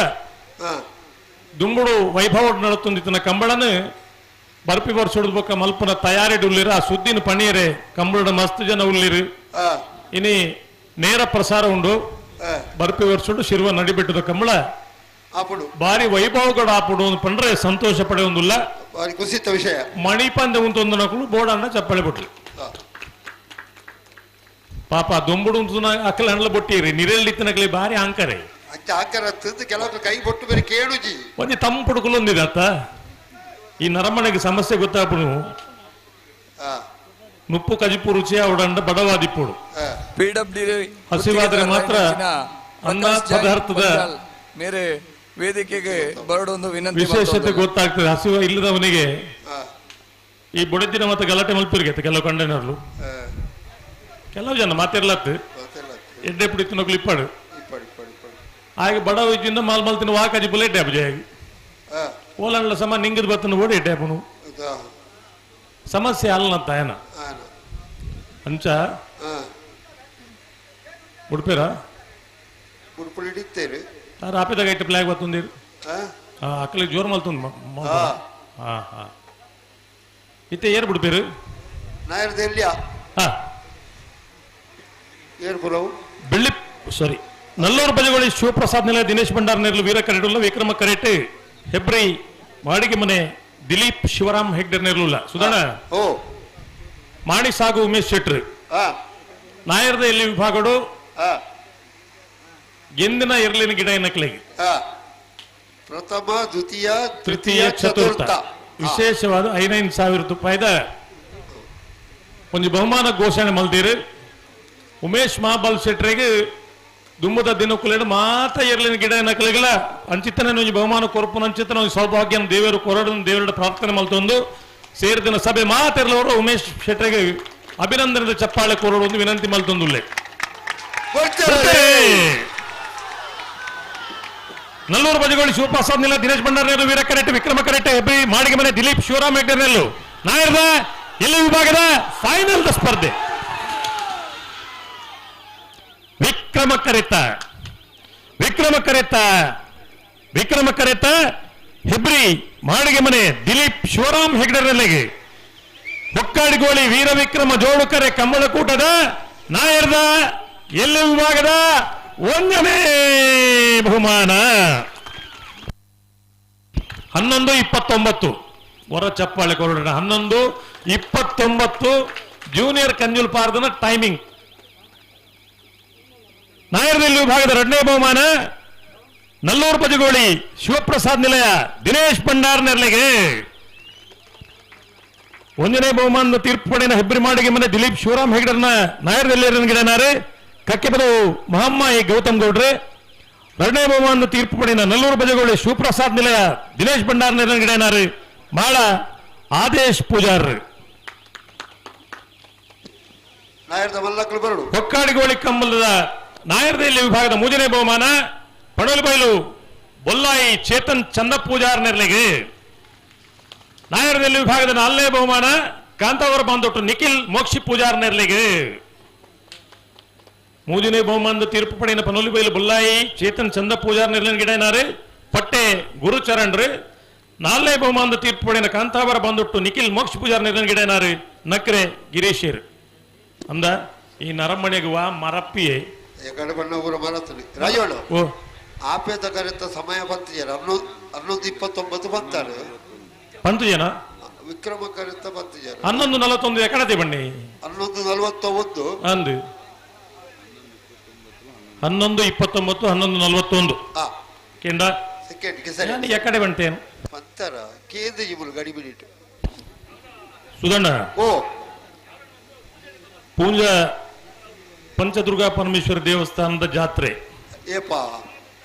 ದುಂಬುಡು ವೈಭವ ನಡತೊಂದಿತ್ತಿನ ಕಂಬಳನು ಬರ್ಪಿ ವರ್ಷದ ಬೊಕ್ಕ ಮಲ್ಪನ ತಯಾರಿ ಉಳ್ಳಿರು. ಆ ಸುದ್ದಿನ ಪಣಿಯರೆ ಕಂಬಳದ ಮಸ್ತ್ ಜನ ಉಳ್ಳಿರು. ಇನಿ ನೇರ ಪ್ರಸಾರ ಉಂಡು. ಬರ್ಪಿ ವರ್ಷಡು ಶಿರುವ ನಡಿಬಿಟ್ಟದ ಕಂಬಳ ಬಾರಿ ವೈಭವಗಡ ಆಪುಡು ಪಂಡ್ರೆ ಸಂತೋಷ ಪಡೆಯೊಂದುಲ್ಲ, ಕುಸಿತ ವಿಷಯ. ಮಣಿಪಂದೆ ಉಂಟೊಂದು ನಕಲು ಬೋಡಣ್ಣ ಚಪ್ಪಳೆ ಬಿಟ್ಲು. ಪಾಪ ದೊಂಬುಡು ಅಕ್ಕಲ ಹಣ್ಣಲ ಬೊಟ್ಟಿರಿ ನಿರೆಳ್ಳಿತ್ತನಕಲಿ ಬಾರಿ ಅಂಕರೆ ಕೆಲವು ಕೈ ಬೊಟ್ಟು ಬೇರೆ ಕೇಳುಜಿ ಒಂಜಿ ತಂಪುಡುಕುಲೊಂದಿದೆ ಅತ್ತ. ಈ ನರಮನೆಗೆ ಸಮಸ್ಯೆ ಗೊತ್ತಾಪುನು ಮುಪ್ಪು ಕಜಿಪು ರುಚಿ ಅವಡಂಡ ಬಡವಾದಿಪ್ಪುಡು ಹಸಿವಾದರೆ ಮಾತ್ರ ಅನ್ನ ಪದಾರ್ಥದ ಮೇರೆ ವೇದಿಕೆಗೆ ಬರಡೊಂದು ವಿನಂತಿ. ವಿಶೇಷತೆ ಗೊತ್ತಾಗ್ತದೆ ಹಸಿವ ಇಲ್ಲದವನಿಗೆ. ಈ ಬುಡದಿನ ಮತ್ತೆ ಗಲಾಟೆ ಮಲ್ಪಿರಿಗೆ ಕೆಲವು ಕಂಡನರ್ಲು ಕೆಲವು ಜನ ಮಾತಿರ್ಲತ್ತು ಎಡ್ಡೆ ಪುಡಿ ತಿನ್ನೋಕ್ಲು ಇಪ್ಪಾಡು ಹಾಗೆ ಬಡವ ಇದ್ದಿಂದ ಮಾಲ್ ಮಾಲ್ ತಿನ್ನ ವಾಕಜಿ ಬುಲೆ ಎಡ್ಡೆ ಅಬ್ಜೆ ಓಲಂಡ್ಲ ಸಮ ನಿಂಗದ ಬತ್ತನ ಓಡಿ ಎಡ್ಡೆ ಅಪ್ಪನು ಸಮಸ್ಯೆ ಅಲ್ಲಂತ ಏನ ಅಂಚ ಉಡುಪಿರ ಆಪಿದಾಗ ಇಟ್ಟು ಪ್ಲಾಗ್ ಬತ್ತುಂದಿರು ಅಕ್ಕಲಿಗೆ ಜೋರು ಮಲ್ತುಂದು. ಹಾ ಹಾ ಇತ್ತೆ ಏರ್ ಬಿಡ್ಪೇರು ಬೆಳ್ಳಿ ಸಾರಿ ನಲ್ಲೂರು ಬಜಗೋಳಿ ಶಿವಪ್ರಸಾದ್ ನಿಲಯ ದಿನೇಶ್ ಭಂಡಾರ್ ನೆರಳು ವೀರ ಕರೆಡುಲ್ಲ ವಿಕ್ರಮ ಕರೆಟೆ ಹೆಬ್ರಿ ಬಾಡಿಗೆ ಮನೆ ದಿಲೀಪ್ ಶಿವರಾಮ್ ಹೆಗ್ಡೆ ನೆರಳುಲ್ಲ ಸುಧಾರಣ ಮಾಣಿ ಸಾಗು ಉಮೇಶ್ ಶೆಟ್ರು ನಾಯರ್ದ ಎಲ್ಲಿ ವಿಭಾಗಡು ಗೆಂದಿನ ಇರ್ಲಿನ ಗಿಡ ಎನ್ನಕ್ಲಿಗೆ ಪ್ರಥಮ ದ್ವಿತೀಯ ತೃತೀಯ ಚತುರ್ಥ ವಿಶೇಷವಾದ 5,000 ರೂಪಾಯಿದ ಒಂದು ಬಹುಮಾನ ಘೋಷಣೆ ಮಲ್ದಿರು. ಉಮೇಶ್ ಮಹಾಬಲ್ ಶೆಟ್ರಿಗೆ ದುಂಬದ ದಿನಕ್ಕುಲೇಡು ಮಾತ್ರ ಇರ್ಲಿನ ಗಿಡ ನಕಲಿಗಳ ಅಂಚಿತನೇ ಒಂಜಿ ಬಹುಮಾನ ಕೊರಪುನ ಅಂಚಿತನ ಒಂದು ಸೌಭಾಗ್ಯ ದೇವರು ಕೊರಡು ದೇವರ ಪ್ರಾರ್ಥನೆ ಮಲ್ತೊಂದು ಸೇರಿದಿನ ಸಭೆ ಮಾತಿರ್ಲವರು ಉಮೇಶ್ ಶೆಟ್ರಿಗೆ ಅಭಿನಂದನದ ಚಪ್ಪಾಳೆ ಕೊರಡು ಒಂದು ವಿನಂತಿ ಮಲ್ತೊಂದುಲ್ಲೆ. ನಲ್ಲೂರು ಬಜಗೋಳಿ ಶಿವಪ್ರಸಾದ್ ನಿಲ್ಲ ದಿನೇಶ್ ಭಂಡಾರ್ ವೀರ ಕರೆಟ್ ವಿಕ್ರಮ ಕರೆಟ್ ಹೆಬ್ಬಿ ಮಾಡಿಗೆ ಮನೆ ದಿಲೀಪ್ ಶಿವರಾಮ್ ಹೆಗ್ಡೆನೆಲ್ಲು ನಾಯರ್ದ ಎಲ್ಲಿ ವಿಭಾಗದ ಫೈನಲ್ ಸ್ಪರ್ಧೆ ವಿಕ್ರಮ ಕರೆತ ವಿಕ್ರಮ ಕರೆತ ವಿಕ್ರಮ ಕರೆತ ಹೆಬ್ರಿ ಮಾಡಿಗೆ ಮನೆ ದಿಲೀಪ್ ಶಿವರಾಮ್ ಹೆಗ್ಡೆರೆಲ್ಲಿಗೆ ಹೊಕ್ಕಾಡಿಗೋಳಿ ವೀರ ವಿಕ್ರಮ ಜೋಡುಕರೆ ಕಂಬಳಕೂಟದ ನಾಯರ್ದ ಎಲ್ಲಿ ವಿಭಾಗದ ಒಂದನೇ ಬಹುಮಾನ 11:29 ಹೊರ ಚಪ್ಪಾಳೆ ಕೊರಡ 11:29 ಜೂನಿಯರ್ ಕಂಜುಲ್ ಪಾರ್ದನ ಟೈಮಿಂಗ್. ನಾಯರ್ದಲ್ಲಿ ವಿಭಾಗದ ಎರಡನೇ ಬಹುಮಾನ ನಲ್ಲೂರು ಬಜಗೋಳಿ ಶಿವಪ್ರಸಾದ್ ನಿಲಯ ದಿನೇಶ್ ಭಂಡಾರ್ ನೆರಳಿಗೆ ಒಂದನೇ ಬಹುಮಾನದ ತೀರ್ಪು ಪಡೆಯ ಹೆಬ್ರಿ ಮಾಡಿಗೆ ಮನೆ ದಿಲೀಪ್ ಶಿವರಾಮ್ ಹೆಗಡರ್ನ ನಾಯರ್ದಲ್ಲಿ ಗಿಡನಾರೆ ಕಕ್ಕೆಬದವು ಮಹಮ್ಮಾಯಿ ಗೌತಮ್ ಗೌಡ್ರೆ. ಎರಡನೇ ಬಹುಮಾನದ ತೀರ್ಪು ಪಡೆಯ ನಲ್ಲೂರು ಬಜಗೋಳಿ ಶಿವಪ್ರಸಾದ್ ನಿಲಯ ದಿನೇಶ್ ಭಂಡಾರ್ ಗಿಡನಾರೆ ಮಾಳ ಆದೇಶ್ ಪೂಜಾರ್. ಹೊಕ್ಕಾಡಿಗೋಳಿ ಕಂಬಲದ ನಾಯರ್ದಲ್ಲಿ ವಿಭಾಗದ ಮೂರನೇ ಬಹುಮಾನ ಪಡೋಲ್ಬೈಲು ಬೊಲ್ಲಾಯಿ ಚೇತನ್ ಚಂದ ಪೂಜಾರ್ ನೆರಳಿಗೆ. ನಾಯರ್ದಲ್ಲಿ ವಿಭಾಗದ ನಾಲ್ಕನೇ ಬಹುಮಾನ ಕಾಂತಾವರ ಬಾಂದೊಟ್ಟು ನಿಖಿಲ್ ಮೋಕ್ಷಿ ಪೂಜಾರ್ ನೆರಳಿಗೆ. ಮೂರನೇ ಬಹುಮಾನದ ತೀರ್ಪು ಪಡೆಯ ಪನೋಲಿಬೈಲು ಬೊಲ್ಲಾಯಿ ಚೇತನ್ ಚಂದ ಪೂಜಾರ್ ನೆರಳಿನ ಗಿಡನಾರೆ ಪಟ್ಟೆ ಗುರುಚರಣ್ರಿ. ನಾಲ್ಕನೇ ಬಹುಮಾನದ ತೀರ್ಪು ಪಡೆಯ ಕಾಂತಾವರ ಬಾಂದೊಟ್ಟು ನಿಖಿಲ್ ಮೋಕ್ಷ ಪೂಜಾರ್ ನೆರಳಿನ ಗಿಡನಾರೆ ನಕ್ರೆ ಗಿರೀಶೇರ್. ಅಂದ ಈ ನರಮಣೆಗೆ ವಾ ಮರಪ್ಪಿಯೇ ರಾಜೋಳು ಆಪೇತ ಕರೆತ ಸಮಯ ಬಂತಿದ್ದಾರೆ 11:29 ಬಂತಾರೆ ಪಂತು ಜನ ವಿಕ್ರಮ ಕರೆತ ಪಂತು ಜನ 11:41 ಎಕಡತೆ ಬಣ್ಣಿ 11:41 ಅಂದು 11:29 11:41 ಕೇಂದ್ರ ಸೆಕೆಂಡ್ ಸರಿ ಎಕಡೆ ಬಂಟೇನು ಪಂತರ ಕೇಂದ್ರ ಜಿಬುಲ್ ಗಡಿ ಬಿಡಿಟ್ಟು ಸುಧಣ್ಣ ಓ ಪೂಂಜ ಪಂಚದುರ್ಗಾ ಪರಮೇಶ್ವರ ದೇವಸ್ಥಾನದ ಜಾತ್ರೆ ಏಪಾ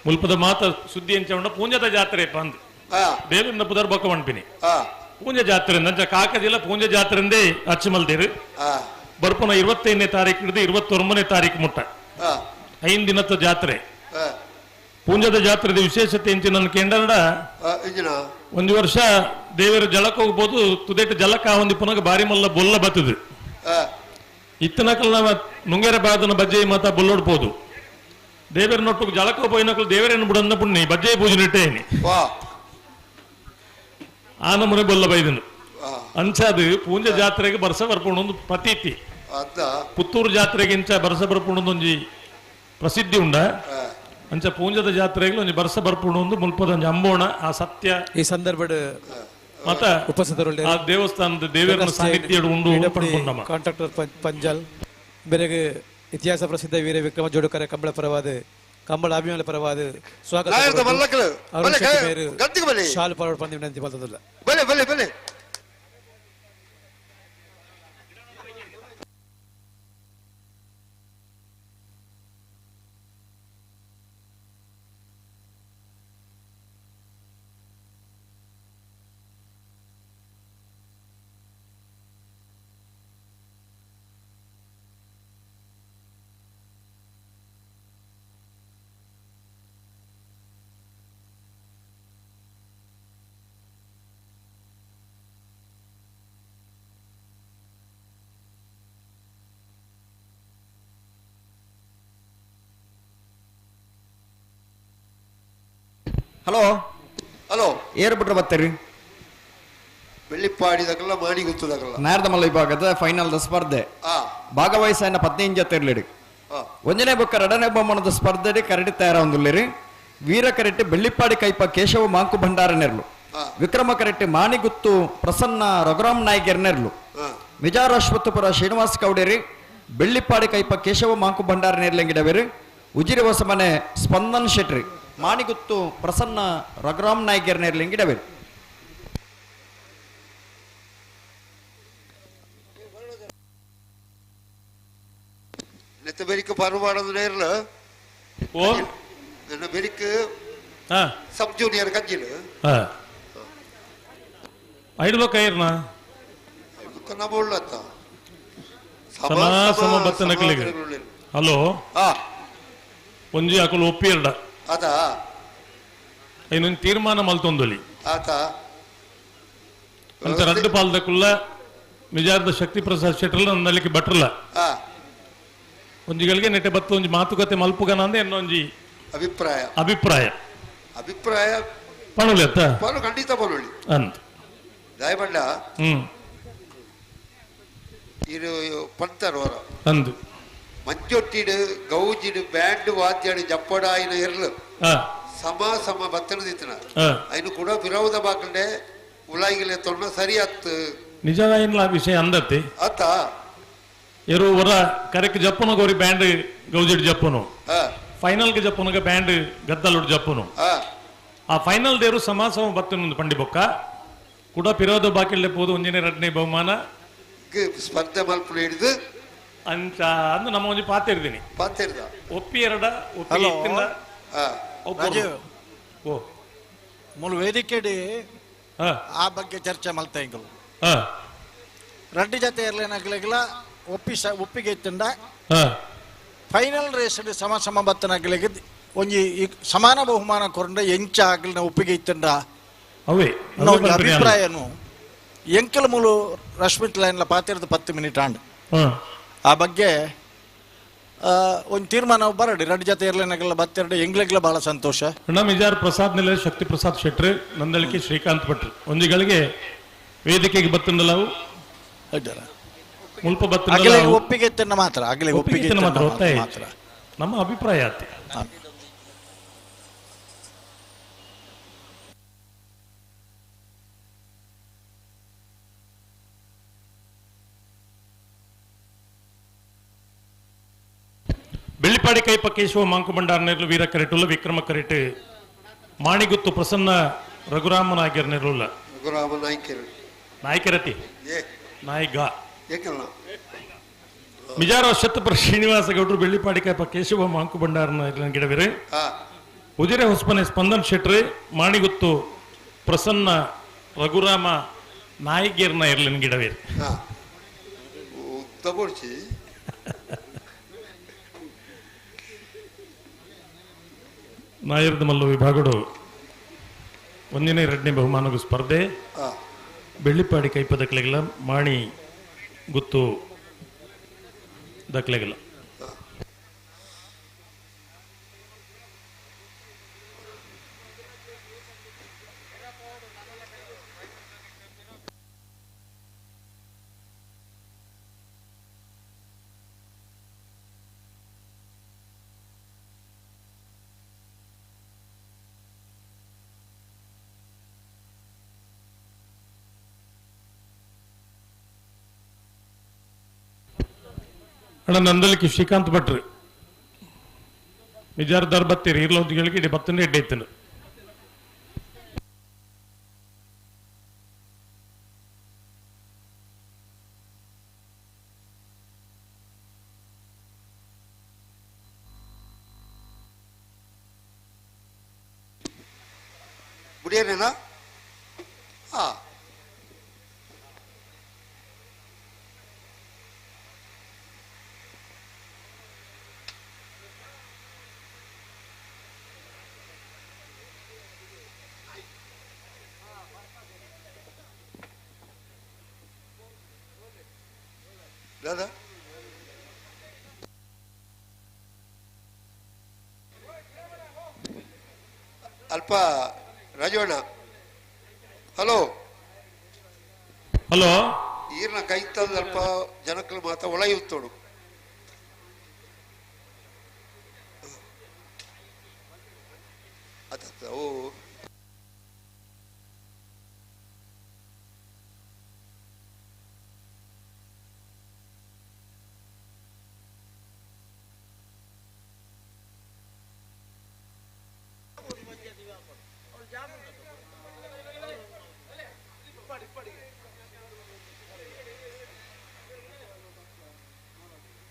ಮುಲ್ಪದ ಮಾತ ಸುದ್ದಿ ಎಂಚ ಪೂಂಜದ ಜಾತ್ರೆ ಪಂದ್ ದೇವೇಂದ್ರ ಪುದರ್ ಬೊಕ್ಕ ಮಣ್ಪಿನಿ ಪೂಂಜ ಜಾತ್ರೆ ಅಂಚ ಕಾಕಜಿಲ್ಲ ಪೂಂಜ ಜಾತ್ರೆಂದೇ ಅಚ್ಚಮಲ್ದೇರು ಬರ್ಪನ 25ನೇ ತಾರೀಕು ಹಿಡಿದು 29ನೇ ತಾರೀಕು ಮುಟ್ಟ 5 ದಿನದ ಜಾತ್ರೆ. ಪೂಂಜದ ಜಾತ್ರೆದ ವಿಶೇಷತೆ ಎಂಚ ನನ್ನ ಕೇಂದ್ರ ಒಂದು ವರ್ಷ ದೇವರ ಜಲಕ್ಕೆ ಹೋಗ್ಬೋದು ತುದೇಟ ಜಲಕ್ಕ ಒಂದು ಪುನಗ ಬಾರಿ ಮಲ್ಲ ಬೊಲ್ಲ ಬತ್ತದು ಇತ್ತನಕಲ್ ನಾವ ನುಂಗೇರ ಬಾದನ ಬಜ್ಜೆ ಮಾತ ಬೊಲ್ಲೊಡ್ಬೋದು ದೇವರ ನೊಟ್ಟು ಜಲಕ ಪೋಯಿನಕಲ್ ದೇವರೇನು ಬುಡನ್ನ ಪುಣ್ಯ ಬಜ್ಜೆ ಪೂಜೆ ನೆಟ್ಟೇನಿ ಆ ನಮೂನೆ ಬೊಲ್ಲ ಬೈದನು ಅಂಚಾದು ಪೂಂಜ ಜಾತ್ರೆಗೆ ಬರ್ಸ ಬರ್ಪುಂಡು ಒಂದು ಪ್ರತೀತಿ. ಪುತ್ತೂರು ಜಾತ್ರೆಗೆ ಇಂಚ ಬರ್ಸ ಬರ್ಪುಂಡು ಒಂಜಿ ಪ್ರಸಿದ್ಧಿ ಉಂಡ ಅಂಚ ಪೂಂಜದ ಜಾತ್ರೆಗೆ ಒಂಜಿ ಬರ್ಸ ಬರ್ಪುಂಡು ಒಂದು ಮುಲ್ಪದ ಒಂಜಿ ಅಂಬೋಣ ಆ ಸತ್ಯ ಈ ಸಂದರ್ಭದ ಮತ ಆ ದೇವಸ್ಥಾನದ ದೇವರ ಸಾನ್ನಿಧ್ಯ ಉಂಡು ಕಾಂಟ್ರಾಕ್ಟರ್ ಪಂಜಾಲ್ ಬೆರಗು ಇತಿಹಾಸ ಪ್ರಸಿದ್ಧ ವೀರ ವಿಕ್ರಮ ಜೋಡುಕರ ಕಂಬಳ ಪರವಾದ ಕಂಬಳ ಅಭಿಮಾನ ಪರವಾದ ಸ್ವಾಗತ ಶಾಲು ಪರವಾದ ಪಂದ್ಯ ವಿನಂತಿ ಮಾಡ್ತದಲ್ಲ. ಬಲೆ ಬಲೆ ಬಲೆ ಹಲೋ ಹಲೋ ಏರ್ ಬಿಟ್ರೆ ಬರ್ತೀರಿ ಬೆಳ್ಳಿಪ್ಪಾಡಿದಾಗಲ್ಲ ಮಾಡಿ ಗೊತ್ತದಾಗಲ್ಲ ನಾರ್ದಮಲ್ಲ ವಿಭಾಗದ ಫೈನಲ್ the ಸ್ಪರ್ಧೆ ಭಾಗವಹಿಸ 15 ಜೊತೆ ಇರ್ಲಿಡಿ ಒಂದನೇ ಬೊಕ್ಕ ಎರಡನೇ ಬಹುಮಾನದ ಸ್ಪರ್ಧೆ ಕರಡಿ ತಯಾರೊಂದುಲ್ಲಿರಿ ವೀರ ಕರೆಟ್ಟಿ ಬೆಳ್ಳಿಪ್ಪಾಡಿ ಕೈಪ ಕೇಶವ ಮಾಂಕು ಭಂಡಾರ ನೆರ್ಲು ವಿಕ್ರಮ ಕರೆಟ್ಟಿ ಮಾಣಿಗುತ್ತು ಪ್ರಸನ್ನ ರಘುರಾಮ್ ನಾಯ್ಗೆರ್ ನೆರ್ಲು ಮಿಜಾರ ಅಶ್ವತ್ಥಪುರ ಶ್ರೀನಿವಾಸ ಕೌಡೇರಿ ಬೆಳ್ಳಿಪ್ಪಾಡಿ ಕೈಪ ಕೇಶವ ಮಾಂಕು ಭಂಡಾರ ನೆರ್ಲಂಗಿಡವೇರಿ ಉಜಿರೆ ಹೊಸಮನೆ ಸ್ಪಂದನ್ ಶೆಟ್ರಿ ಮಾಣಿಗುತ್ತು ಪ್ರಸನ್ನ ರಘುರಾಮ್ ನಾಯ್ಗೆರ್ ನೆರ್ಲಿಂಗಿಡವೇರಿ. ನೆತ್ತ ಬೆರಿಕ್ ಪರುಮಾಡೋದು ನೇರ್ಲ ಓ ನನ್ನ ಬೆರಿಕ್ ಸಬ್ ಜೂನಿಯರ್ ಕಜ್ಜಿಲು ಐದು ಕೈರ್ನ ನಮ್ಮ ಉಳ್ಳತ್ತ ಸಮ ಸಮ ಬತ್ತನಕಲಿಗೆ ಹಲೋ ಒಂಜಿ ಅಕಲು ಒಪ್ಪಿಯರ್ಡ ಆತ ಇನ್ನೊಂದು ತೀರ್ಮಾನ ಮಲ್ತೊಂದೊಲಿ ಆತ ಅಂತ ರಡ್ಡು ಪಾಲ್ದಕುಲ್ಲ ನಿಜಾರದ ಶಕ್ತಿ ಪ್ರಸಾದ್ ಶೆಟ್ಟರ್ಲ ನನ್ನಲ್ಲಿಗೆ ಬಟ್ರಲ್ಲ ಒಂಜಿಗಳಿಗೆ ನೆಟ್ಟೆ ಬತ್ತು ಒಂಜಿ ಮಾತುಕತೆ ಮಲ್ಪುಗನ ಅಂದೆ ಇನ್ನೊಂಜಿ ಅಭಿಪ್ರಾಯ ಅಭಿಪ್ರಾಯ ಅಭಿಪ್ರಾಯ ಪಣುಲಿ ಅತ್ತ ಪನು ಖಂಡಿತ ಪಣುಲಿ ಅಂತ ದಯಬಂಡ ಇದು ಪಂತರೋರ ಅಂದು ಮಂಜೊಟ್ಟಿಡು ಗೌಜಿಡು ಬ್ಯಾಂಡ್ ವಾದ್ಯಾಡು ಜಪ್ಪಡಾಯಿನ ಇರ್ಲು ಸಮ ಸಮ ಬತ್ತನ ದಿತ್ತನ ಐನು ಕೂಡ ವಿರೋಧ ಬಾಕಂಡೆ ಉಲಾಯಿಗಲೆ ತೊಣ್ಣ ಸರಿ ಅತ್ತು ನಿಜವಾಯಿನ್ಲ ವಿಷಯ ಅಂದತ್ತೆ ಅತ್ತ ಎರು ವರ ಕರೆಕ್ ಜಪ್ಪನ ಗೋರಿ ಬ್ಯಾಂಡ್ ಗೌಜಿಡ್ ಜಪ್ಪನು ಫೈನಲ್ ಗೆ ಜಪ್ಪನಗ ಬ್ಯಾಂಡ್ ಗದ್ದಲುಡ್ ಜಪ್ಪನು ಆ ಫೈನಲ್ ದೇರು ಸಮ ಸಮ ಬತ್ತನ ಪಂಡಿ ಬೊಕ್ಕ ಕೂಡ ಪಿರೋಧ ಬಾಕಿಲ್ಲೆ ಪೋದು ಒಂಜನೇ ಎರಡನೇ ಬಹುಮಾನ ಸ್ಪರ್ಧೆ ಮಲ್ಪುನ ಹಿಡಿದು ಅಂಚ ಅಂದು ನಮ್ಮ ಒಂಜಿ ಪಾತಿರ್ದಿನಿ ಪಾತಿರ್ದ ಒಪ್ಪಿ ಎರಡ ಒಪ್ಪಿ ಇತ್ತಿಂದ ಓ ಮೂಲ ವೇದಿಕೆಡಿ ಆ ಬಗ್ಗೆ ಚರ್ಚೆ ಮಲ್ತ ಇಂಕಲು ರಡ್ಡಿ ಜೊತೆ ಇರ್ಲೇನಾಗ್ಲಿಲ್ಲ ಒಪ್ಪಿಗೆ ಇತ್ತಂಡ ಫೈನಲ್ ರೇಸ್ ಸಮ ಸಮ ಬತ್ತನಾಗ್ಲಿಕ್ಕೆ ಒಂಜಿ ಸಮಾನ ಬಹುಮಾನ ಕೊರಂಡ ಎಂಚ ಆಗ್ಲಿನ ಒಪ್ಪಿಗೆ ಇತ್ತಂಡ ಅವೇ ಅಭಿಪ್ರಾಯನು ಎಂಕಲ್ ಮೂಲು ರಶ್ಮಿತ್ ಲೈನ್ಲ ಪಾತಿರ್ದು 10 ಮಿನಿಟ್ ಆಂಡ್ ಆ ಬಗ್ಗೆ ಒಂದು ತೀರ್ಮಾನ ಬರಡಿ ರಡ್ಡು ಜೊತೆ ಇರ್ಲೇನಾಗಲ್ಲ ಬತ್ತೆರಡು ಎಂಗ್ಲೆಗ್ಲ ಬಹಳ ಸಂತೋಷ. ಮಿಜಾರ್ ಪ್ರಸಾದ್ ನೆಲೆ ಶಕ್ತಿ ಪ್ರಸಾದ್ ಶೆಟ್ರು ನಂದಳಿಕೆ ಶ್ರೀಕಾಂತ್ ಭಟ್ರು ಒಂಜಿಗಳಿಗೆ ವೇದಿಕೆಗೆ ಬತ್ತಂದಲಾವು ಮುಲ್ಪ ಬತ್ತಂದಲಾವು ಒಪ್ಪಿಗೆ ಇತ್ತನ್ನ ಮಾತ್ರ ಅಗಲೆ ಒಪ್ಪಿಗೆ ಮಾತ್ರ ಮಾತ್ರ ನಮ್ಮ ಅಭಿಪ್ರಾಯ ಆತಿ. ಬೆಳ್ಳಿಪಾಡಿ ಕೈಪ ಕೇಶವ ಮಾಂಕು ಭಂಡಾರ ನೆರಳು ವೀರ ಕರೆಟುಲ್ಲ ವಿಕ್ರಮ ಕರೆಟ್ ಮಾಣಿಗುತ್ತು ಪ್ರಸನ್ನ ರಘುರಾಮ ನಾಯಕರ ನೆರಳುಲ್ಲ. ರಘುರಾಮ ನಾಯ್ಕರು. ನಾಯಕರತಿ ನಾಯಕ ಏಕಲ್ಲ. ಮಿಜಾರ ಶತಪುರ ಶ್ರೀನಿವಾಸ ಗೌಡರು ಬೆಳ್ಳಿಪಾಡಿ ಕೈಪ ಕೇಶವ ಮಾಂಕು ಭಂಡಾರ ಗಿಡವಿರೆ. ಉಜಿರೆ ಹೊಸ್ಮನೆ ಸ್ಪಂದನ್ ಶೆಟ್ರಿ ಮಾಣಿಗುತ್ತು ಪ್ರಸನ್ನ ರಘುರಾಮ ನಾಯಕಿಯರ್ನ ಇರ್ಲಿನ ಗಿಡವೇರು. ತಗೊಳ್ಸಿ ನಾಯರ್ದ ಮಲ್ಲು ವಿಭಾಗಡು ಒಂದನೇ ಎರಡನೇ ಬಹುಮಾನಗೂ ಸ್ಪರ್ಧೆ. ಬೆಳ್ಳಿಪಾಡಿ ಕೈಪ ದಕ್ಲೆಗಿಲ್ಲ, ಮಾಣಿ ಗುತ್ತು ದಕ್ಲೆಗಿಲ್ಲ. ಅಣ್ಣ ನಂದಲಿಕ್ಕೆ ಶ್ರೀಕಾಂತ್ ಭಟ್ರು ಮಿಜಾರ್ದಾರ್ ಬತ್ತೀರಿ ಇರ್ಲೊಂದು ಇಡೀ ಬತ್ತನೇ ಎಡ್ಡೆ ಇತ್ತನು. ಬುಡಿಯನೇನಾ? ಹಾ दादा ಅಲ್ಪ ರಾಜವಣ್ಣ. ಹಲೋ ಹಲೋ ಈರ್ನ ಕೈ ತಂದು ಅಲ್ಪ ಜನಕ್ಕಲು ಮಾತ ಒಳಯುತ್ತೋಡು. ಅತ್ತ ಓ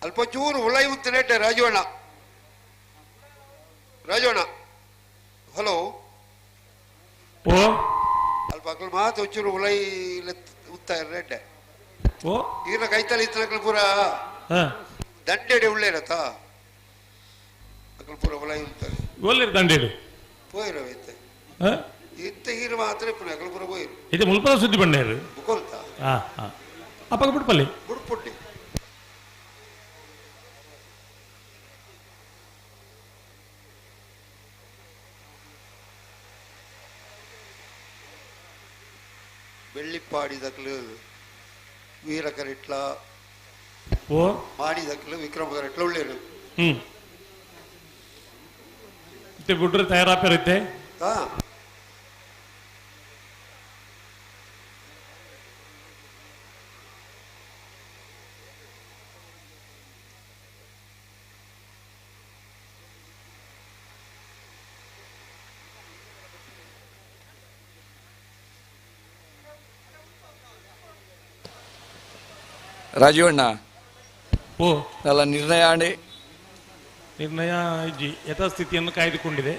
ಅಲ್ಪ ಚೂರು ಉಳಯುತ್ತೇನೆ ರಾಜವಣ್ಣ. ರಾಜವಣ್ಣ ಹಲೋ ಓ ಅಲ್ಪ ಅಕಲ್ ಮಾತು ಒಂಚೂರು ಉಳೈ ಉತ್ತ ರೆಡ್ಡೆ. ಓ ಈರ್ನ ಕೈತಲ್ಲಿ ಇತ್ತನಕಲ್ ಪೂರ ದಂಡೆಡೆ ಉಳ್ಳೇರತ ಅಕಲ್ ಪೂರ ಉಳೈ ಉತ್ತಾರೆ. ಒಲ್ಲೇರು ದಂಡೆಡೆ ಪೋಯಿರ ಇತ್ತೆ ಇತ್ತ ಹೀರು ಮಾತ್ರ ಇಪ್ಪುನ ಅಕಲ್ ಪೂರ ಪೋಯಿರು. ಇದು ಮುಲ್ಪದ ಸುದ್ದಿ ಬಂಡೇರು ಬುಕೊಲ್ತ. ಹಾ ಹಾ ಅಪ್ಪಗ ಬಿಡ್ಪಲ್ಲಿ ಬುಡ್ಪುಟ್ಟಿ. ಬೆಳ್ಳಿಪ್ಪಾಡಿ ದಕ್ಲು ವೀರ ಕರೆಟ್ಲ ಓ ಮಾಣಿ ದಕ್ಲು ವಿಕ್ರಮ ಕರೆಟ್ಲ ಉಳ್ಳೇರು. ಮತ್ತೆ ಗುಡ್ರೆ ತಯಾರಾಪಿರುತ್ತೆ. ಹಾ ರಾಜೀವಣ್ಣ ಓ ಅಲ್ಲ ನಿರ್ಣಯ ಆಂಡಿ ನಿರ್ಣಯ ಇಜ್ಜಿ ಯಥಾಸ್ಥಿತಿಯನ್ನು ಕಾಯ್ದುಕೊಂಡಿದೆ.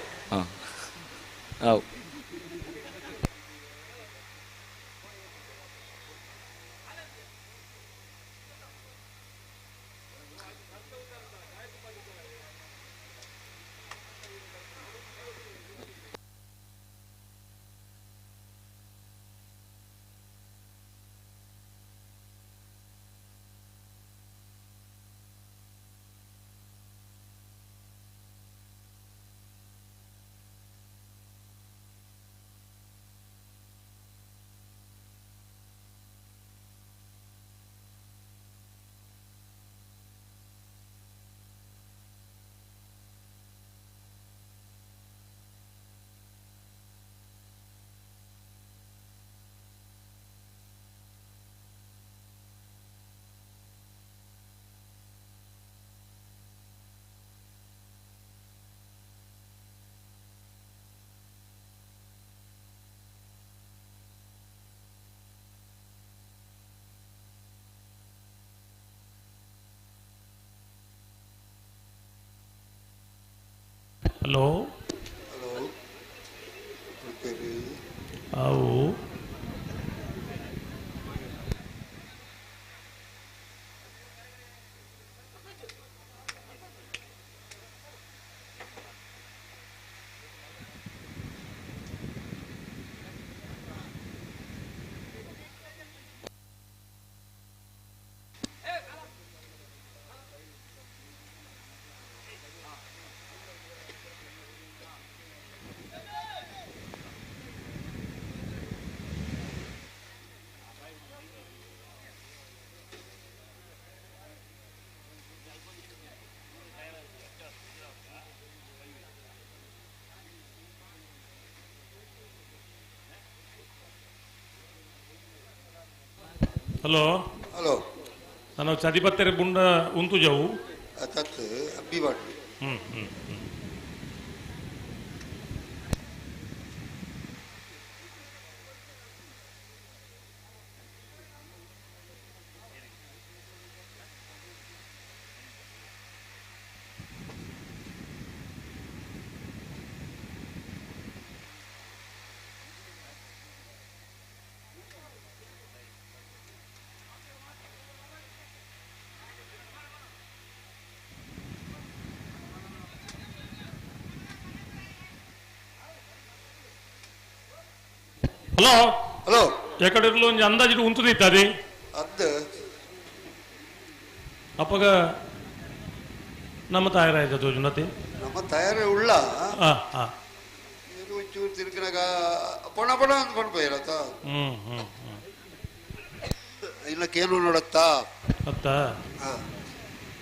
ಹೌದು. ಹಲೋ ಹಲೋ ಅವು ಹಲೋ ಹಲೋ ನಾನು ಚದಿಪತ್ತೆರೆ ಬುಂಡ ಉಂತು ಜಾವು ತತ್ ಅಬ್ಬಿ ಬಾಟ್ಲಿ. ಹ್ಮ್ ಹ್ಮ್ ಹ್ಮ್. ಹಲೋ ಹಲೋ ಎಕಡೆ ಒಂಜಿ ಅಂದಾಜಿಡು ಉಂತುದಿತ್ತದಿ ಅದ್ ಅಪ್ಪಗ ನಮ್ಮ ತಯಾರಾಯ್ತು ತೋಜುನತಿ ನಮ್ಮ ತಯಾರೇ ಉಳ್ಳ ಆ ಆ ಏನು ಒಂಚೂರು ತಿರುಗಿನಾಗ ಪೊಣ ಪೊಣ ಅಂತ ಪಣ್ಪೋಯಿರತ್ತ. ಹ್ಮ್ ಹ್ಮ್ ಹ್ಮ್. ಇಲ್ಲ ಕೇನು ನೋಡತ್ತಾ ಅತ್ತ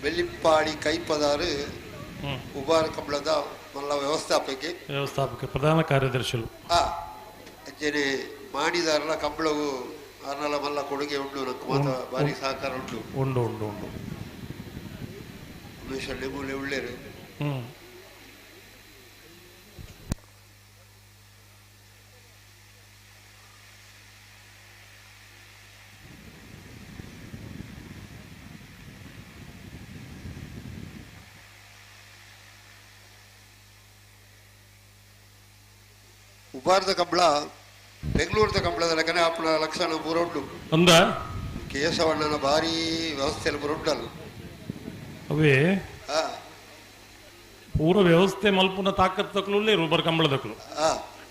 ಬೆಳ್ಳಿಪ್ಪಾಡಿ ಕೈಪದಾರು ಹ್ಮ್. ಉಬಾರ ಕಂಬಳದ ಮಲ್ಲ ವ್ಯವಸ್ಥಾಪಕಿ ವ್ಯವಸ್ಥಾಪಕ ಪ್ರಧಾನ ಕಾರ್ಯದರ್ಶಿಗಳು. ಅಂಚನೆ ಮಾಡಿದಾರಲ್ಲ ಕಂಬಳವು ಅರ್ನಲ ಮಲ್ಲ ಕೊಡುಗೆ ಉಂಟು ನಕ್ಕು ಮಾತ ಭಾರಿ ಸಹಕಾರ ಉಂಟು. ಉಂಡು ಉಂಡು ಉಂಡು. ಉಮೇಶ್ ಮೂಲೆ ಉಳ್ಳೇರು. ಹ್ಮ್. ಉಬಾರದ ಕಂಬಳ ಬೆಂಗಳೂರದ ಕಂಬಳದ ಲೆಕ್ಕನೆ ಅಪ್ಪನ ಲಕ್ಷಣ ಪೂರ ಉಂಟು. ಅಂದ ಕೇಶವಣ್ಣನ ಭಾರಿ ವ್ಯವಸ್ಥೆಯಲ್ಲಿ ಪೂರ ಉಂಟಲ್ಲ. ಅವೇ ಪೂರ ವ್ಯವಸ್ಥೆ ಮಲ್ಪುನ ತಾಕತ್ ತಕ್ಲು ರೂಬರ್ ಕಂಬಳದಕ್ಲು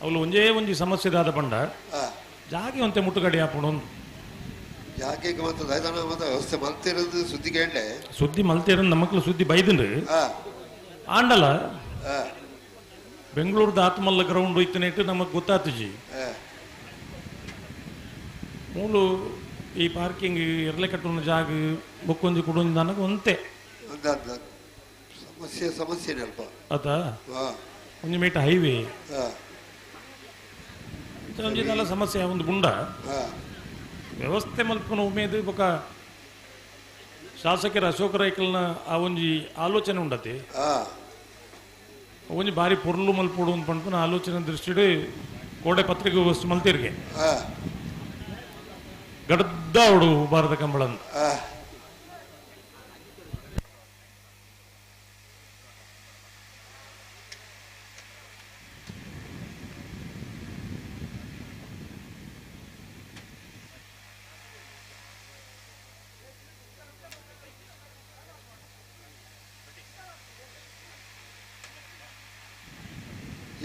ಅವಳು ಒಂಜೇ ಒಂಜಿ ಸಮಸ್ಯೆ ದಾದ ಪಂಡ ಜಾಗೆ ಒಂತೆ ಮುಟ್ಟುಗಡಿ ಹಾಪುಣ ಒಂದು ಜಾಗೆಗೆ ಮತ್ತೆ ದೈದಾನ ಮತ್ತೆ ವ್ಯವಸ್ಥೆ ಮಲ್ತಿರೋದು ಸುದ್ದಿ ಕೇಂಡೆ ಸುದ್ದಿ ಮಲ್ತಿರೋದು ನಮ್ಮಕ್ಳು ಸುದ್ದಿ ಬೈದಿಂಡ್ರಿ ಆಂಡಲ ಬೆಂಗಳೂರದ ಆತ್ಮಲ್ಲ ಗ್ರೌಂಡ್ ಇತ್ತನೇಟು ನಮಗೆ ಗೊತ್ತಾತುಜಿ ಮೂಲು ಈ ಪಾರ್ಕಿಂಗ್ ಎರಲೆ ಕಟ್ಟುವ ಜಾಗ ಬೊಕ್ಕೊಂಜಿ ಕುಡೊಂಜಿ ನನಗೆ ಒಂತೆ ಸಮಸ್ಯೆ ಸಮಸ್ಯೆನೇ ಅಲ್ಪ ಆತ ಒಂಜಿ ಮೀಟ ಹೈವೇ ಒಂಜಿ ಸಮಸ್ಯೆ ಒಂದು ಗುಂಡ ವ್ಯವಸ್ಥೆ ಮಲ್ಪುನ ಉಮೇದು ಬೊಕ ಶಾಸಕರ ಅಶೋಕ ರೈಕಲ್ನ ಆ ಒಂಜಿ ಆಲೋಚನೆ ಉಂಡತಿ ಒಂಜಿ ಬಾರಿ ಪೊರ್ಲು ಮಲ್ಪೊಡು ಅಂತ ಪನ್ಪುನ ಆಲೋಚನೆ ದೃಷ್ಟಿಡ್ ಕೋಡೆ ಪತ್ರಿಕೆ ವಸ್ತು ಮಲ್ತಿರ್ಗೆ ಗಡ್ದ ಅವಡು ಭಾರತ ಕಂಬಳ ಅಂತ.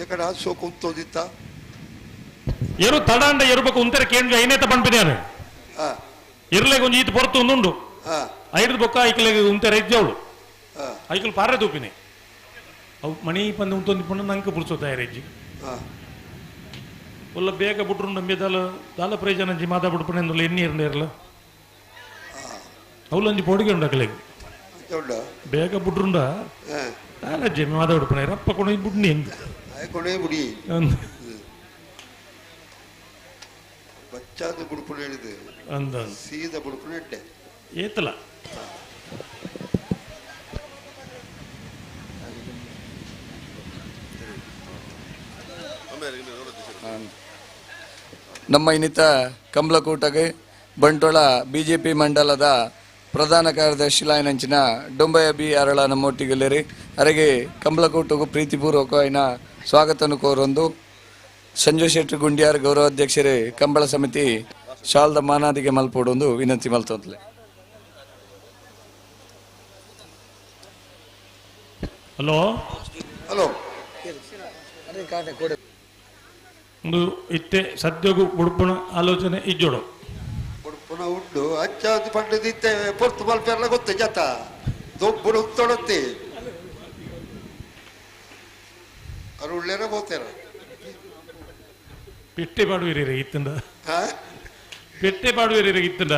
ಎಕಡ ಸೋಕು ಉಂತೋದಿತ್ತ ಎರು ತಡಾಂಡ ಎರುಬಕ ಉಂತರ ಕೇಂದ್ರ ಐನೇತ ಪಂಪಿದಾನೆ ಇರ್ಲೆಗ್ ಒಂಜಿ ಈತ ಪೊರ್ತು ಒಂದುಂಡು ಐದು ಬೊಕ್ಕ ಐಕಲೆಗ್ ಉಂತರ ಇಜ್ಜವಳು ಐಕಲ್ ಪಾರೆ ತೂಪಿನಿ ಅವು ಮಣಿ ಪಂದು ಉಂತೊಂದು ಪಂಡ ನಂಗೆ ಪುರ್ಸೋತ ರೆಜ್ಜಿ ಒಲ್ಲ ಬೇಗ ಬುಟ್ರು ನಂಬಿ ದಾಲ ದಾಲ ಪ್ರಯೋಜನ ಅಂಜಿ ಮಾತಾ ಬಿಡ್ಪಣೆ ಎಣ್ಣೆ ಇರಲ ಅವಲೊಂಜಿ ಪೊಡಿಗೆ ಉಂಡು ಅಕಲೆಗ್ ಬೇಗ ಬುಟ್ರುಂಡ ದಾಲ ಜಮಿ ಮಾತಾ ಬಿಡ್ಪಣೆ ರಪ್ಪ ಕೊಣ ಬುಡ್ನಿ ಎಂದು ಕೊನೆ ಬುಡಿ ಬಚ್ಚಾದ ಬುಡ್ಪುಣ ಹೇಳಿದೆ ಅಂದ ಸೀದ ಬುಡ್ಪುಣ ಇಟ್ಟೆ ಏತಲ ನಮ್ಮ ಇನ್ನಿತ ಕಂಬಳಕೂಟಗೆ ಬಂಟ್ವಾಳ ಬಿಜೆಪಿ ಮಂಡಲದ ಪ್ರಧಾನ ಕಾರ್ಯದರ್ಶಿ ಲಾಯನಂಚಿನ ಡೊಂಬಯ ಬಿ ಅರಳ ನಮ್ಮೊಟ್ಟಿಗೆಲ್ಲೇರಿ ಅರೆಗೆ ಕಂಬಳಕೂಟಗೂ ಪ್ರೀತಿಪೂರ್ವಕವಾಯಿನ ಸ್ವಾಗತವನ್ನು ಕೋರೊಂದು ಸಂಜಯ್ ಶೆಟ್ಟಿ ಗುಂಡಿಯಾರ್ ಗೌರವಾಧ್ಯಕ್ಷರೇ ಕಂಬಳ ಸಮಿತಿ ಶಾಲ್ದ ಮಾನಾದಿಗೆ ಮಲ್ಪೋಡೊಂದು ವಿನಂತಿ ಮಲ್ತೊಂದ್ಲೆ. ಹಲೋ ಹಲೋ ಒಂದು ಇತ್ತೆ ಸದ್ಯಗೂ ಉಡುಪುಣ ಆಲೋಚನೆ ಇಜ್ಜೋಡು ಉಡುಪುನ ಉಂಡು ಅಚ್ಚ ಪಂಡದಿತ್ತೆ ಪೊರ್ತು ಮಲ್ಪೆಲ್ಲ ಗೊತ್ತೆ ಜತ ದೊಬ್ಬುಡು ತೊಡತ್ತಿ ಅವ್ರು ಉಳ್ಳೇರ ಬೋತೇರ ಪೆಟ್ಟೆ ಪಾಡುವಿರಿ ಇತ್ತಂದ ಪೆಟ್ಟೆ ಪಾಡುವಿರಿ ಇತ್ತಂದ.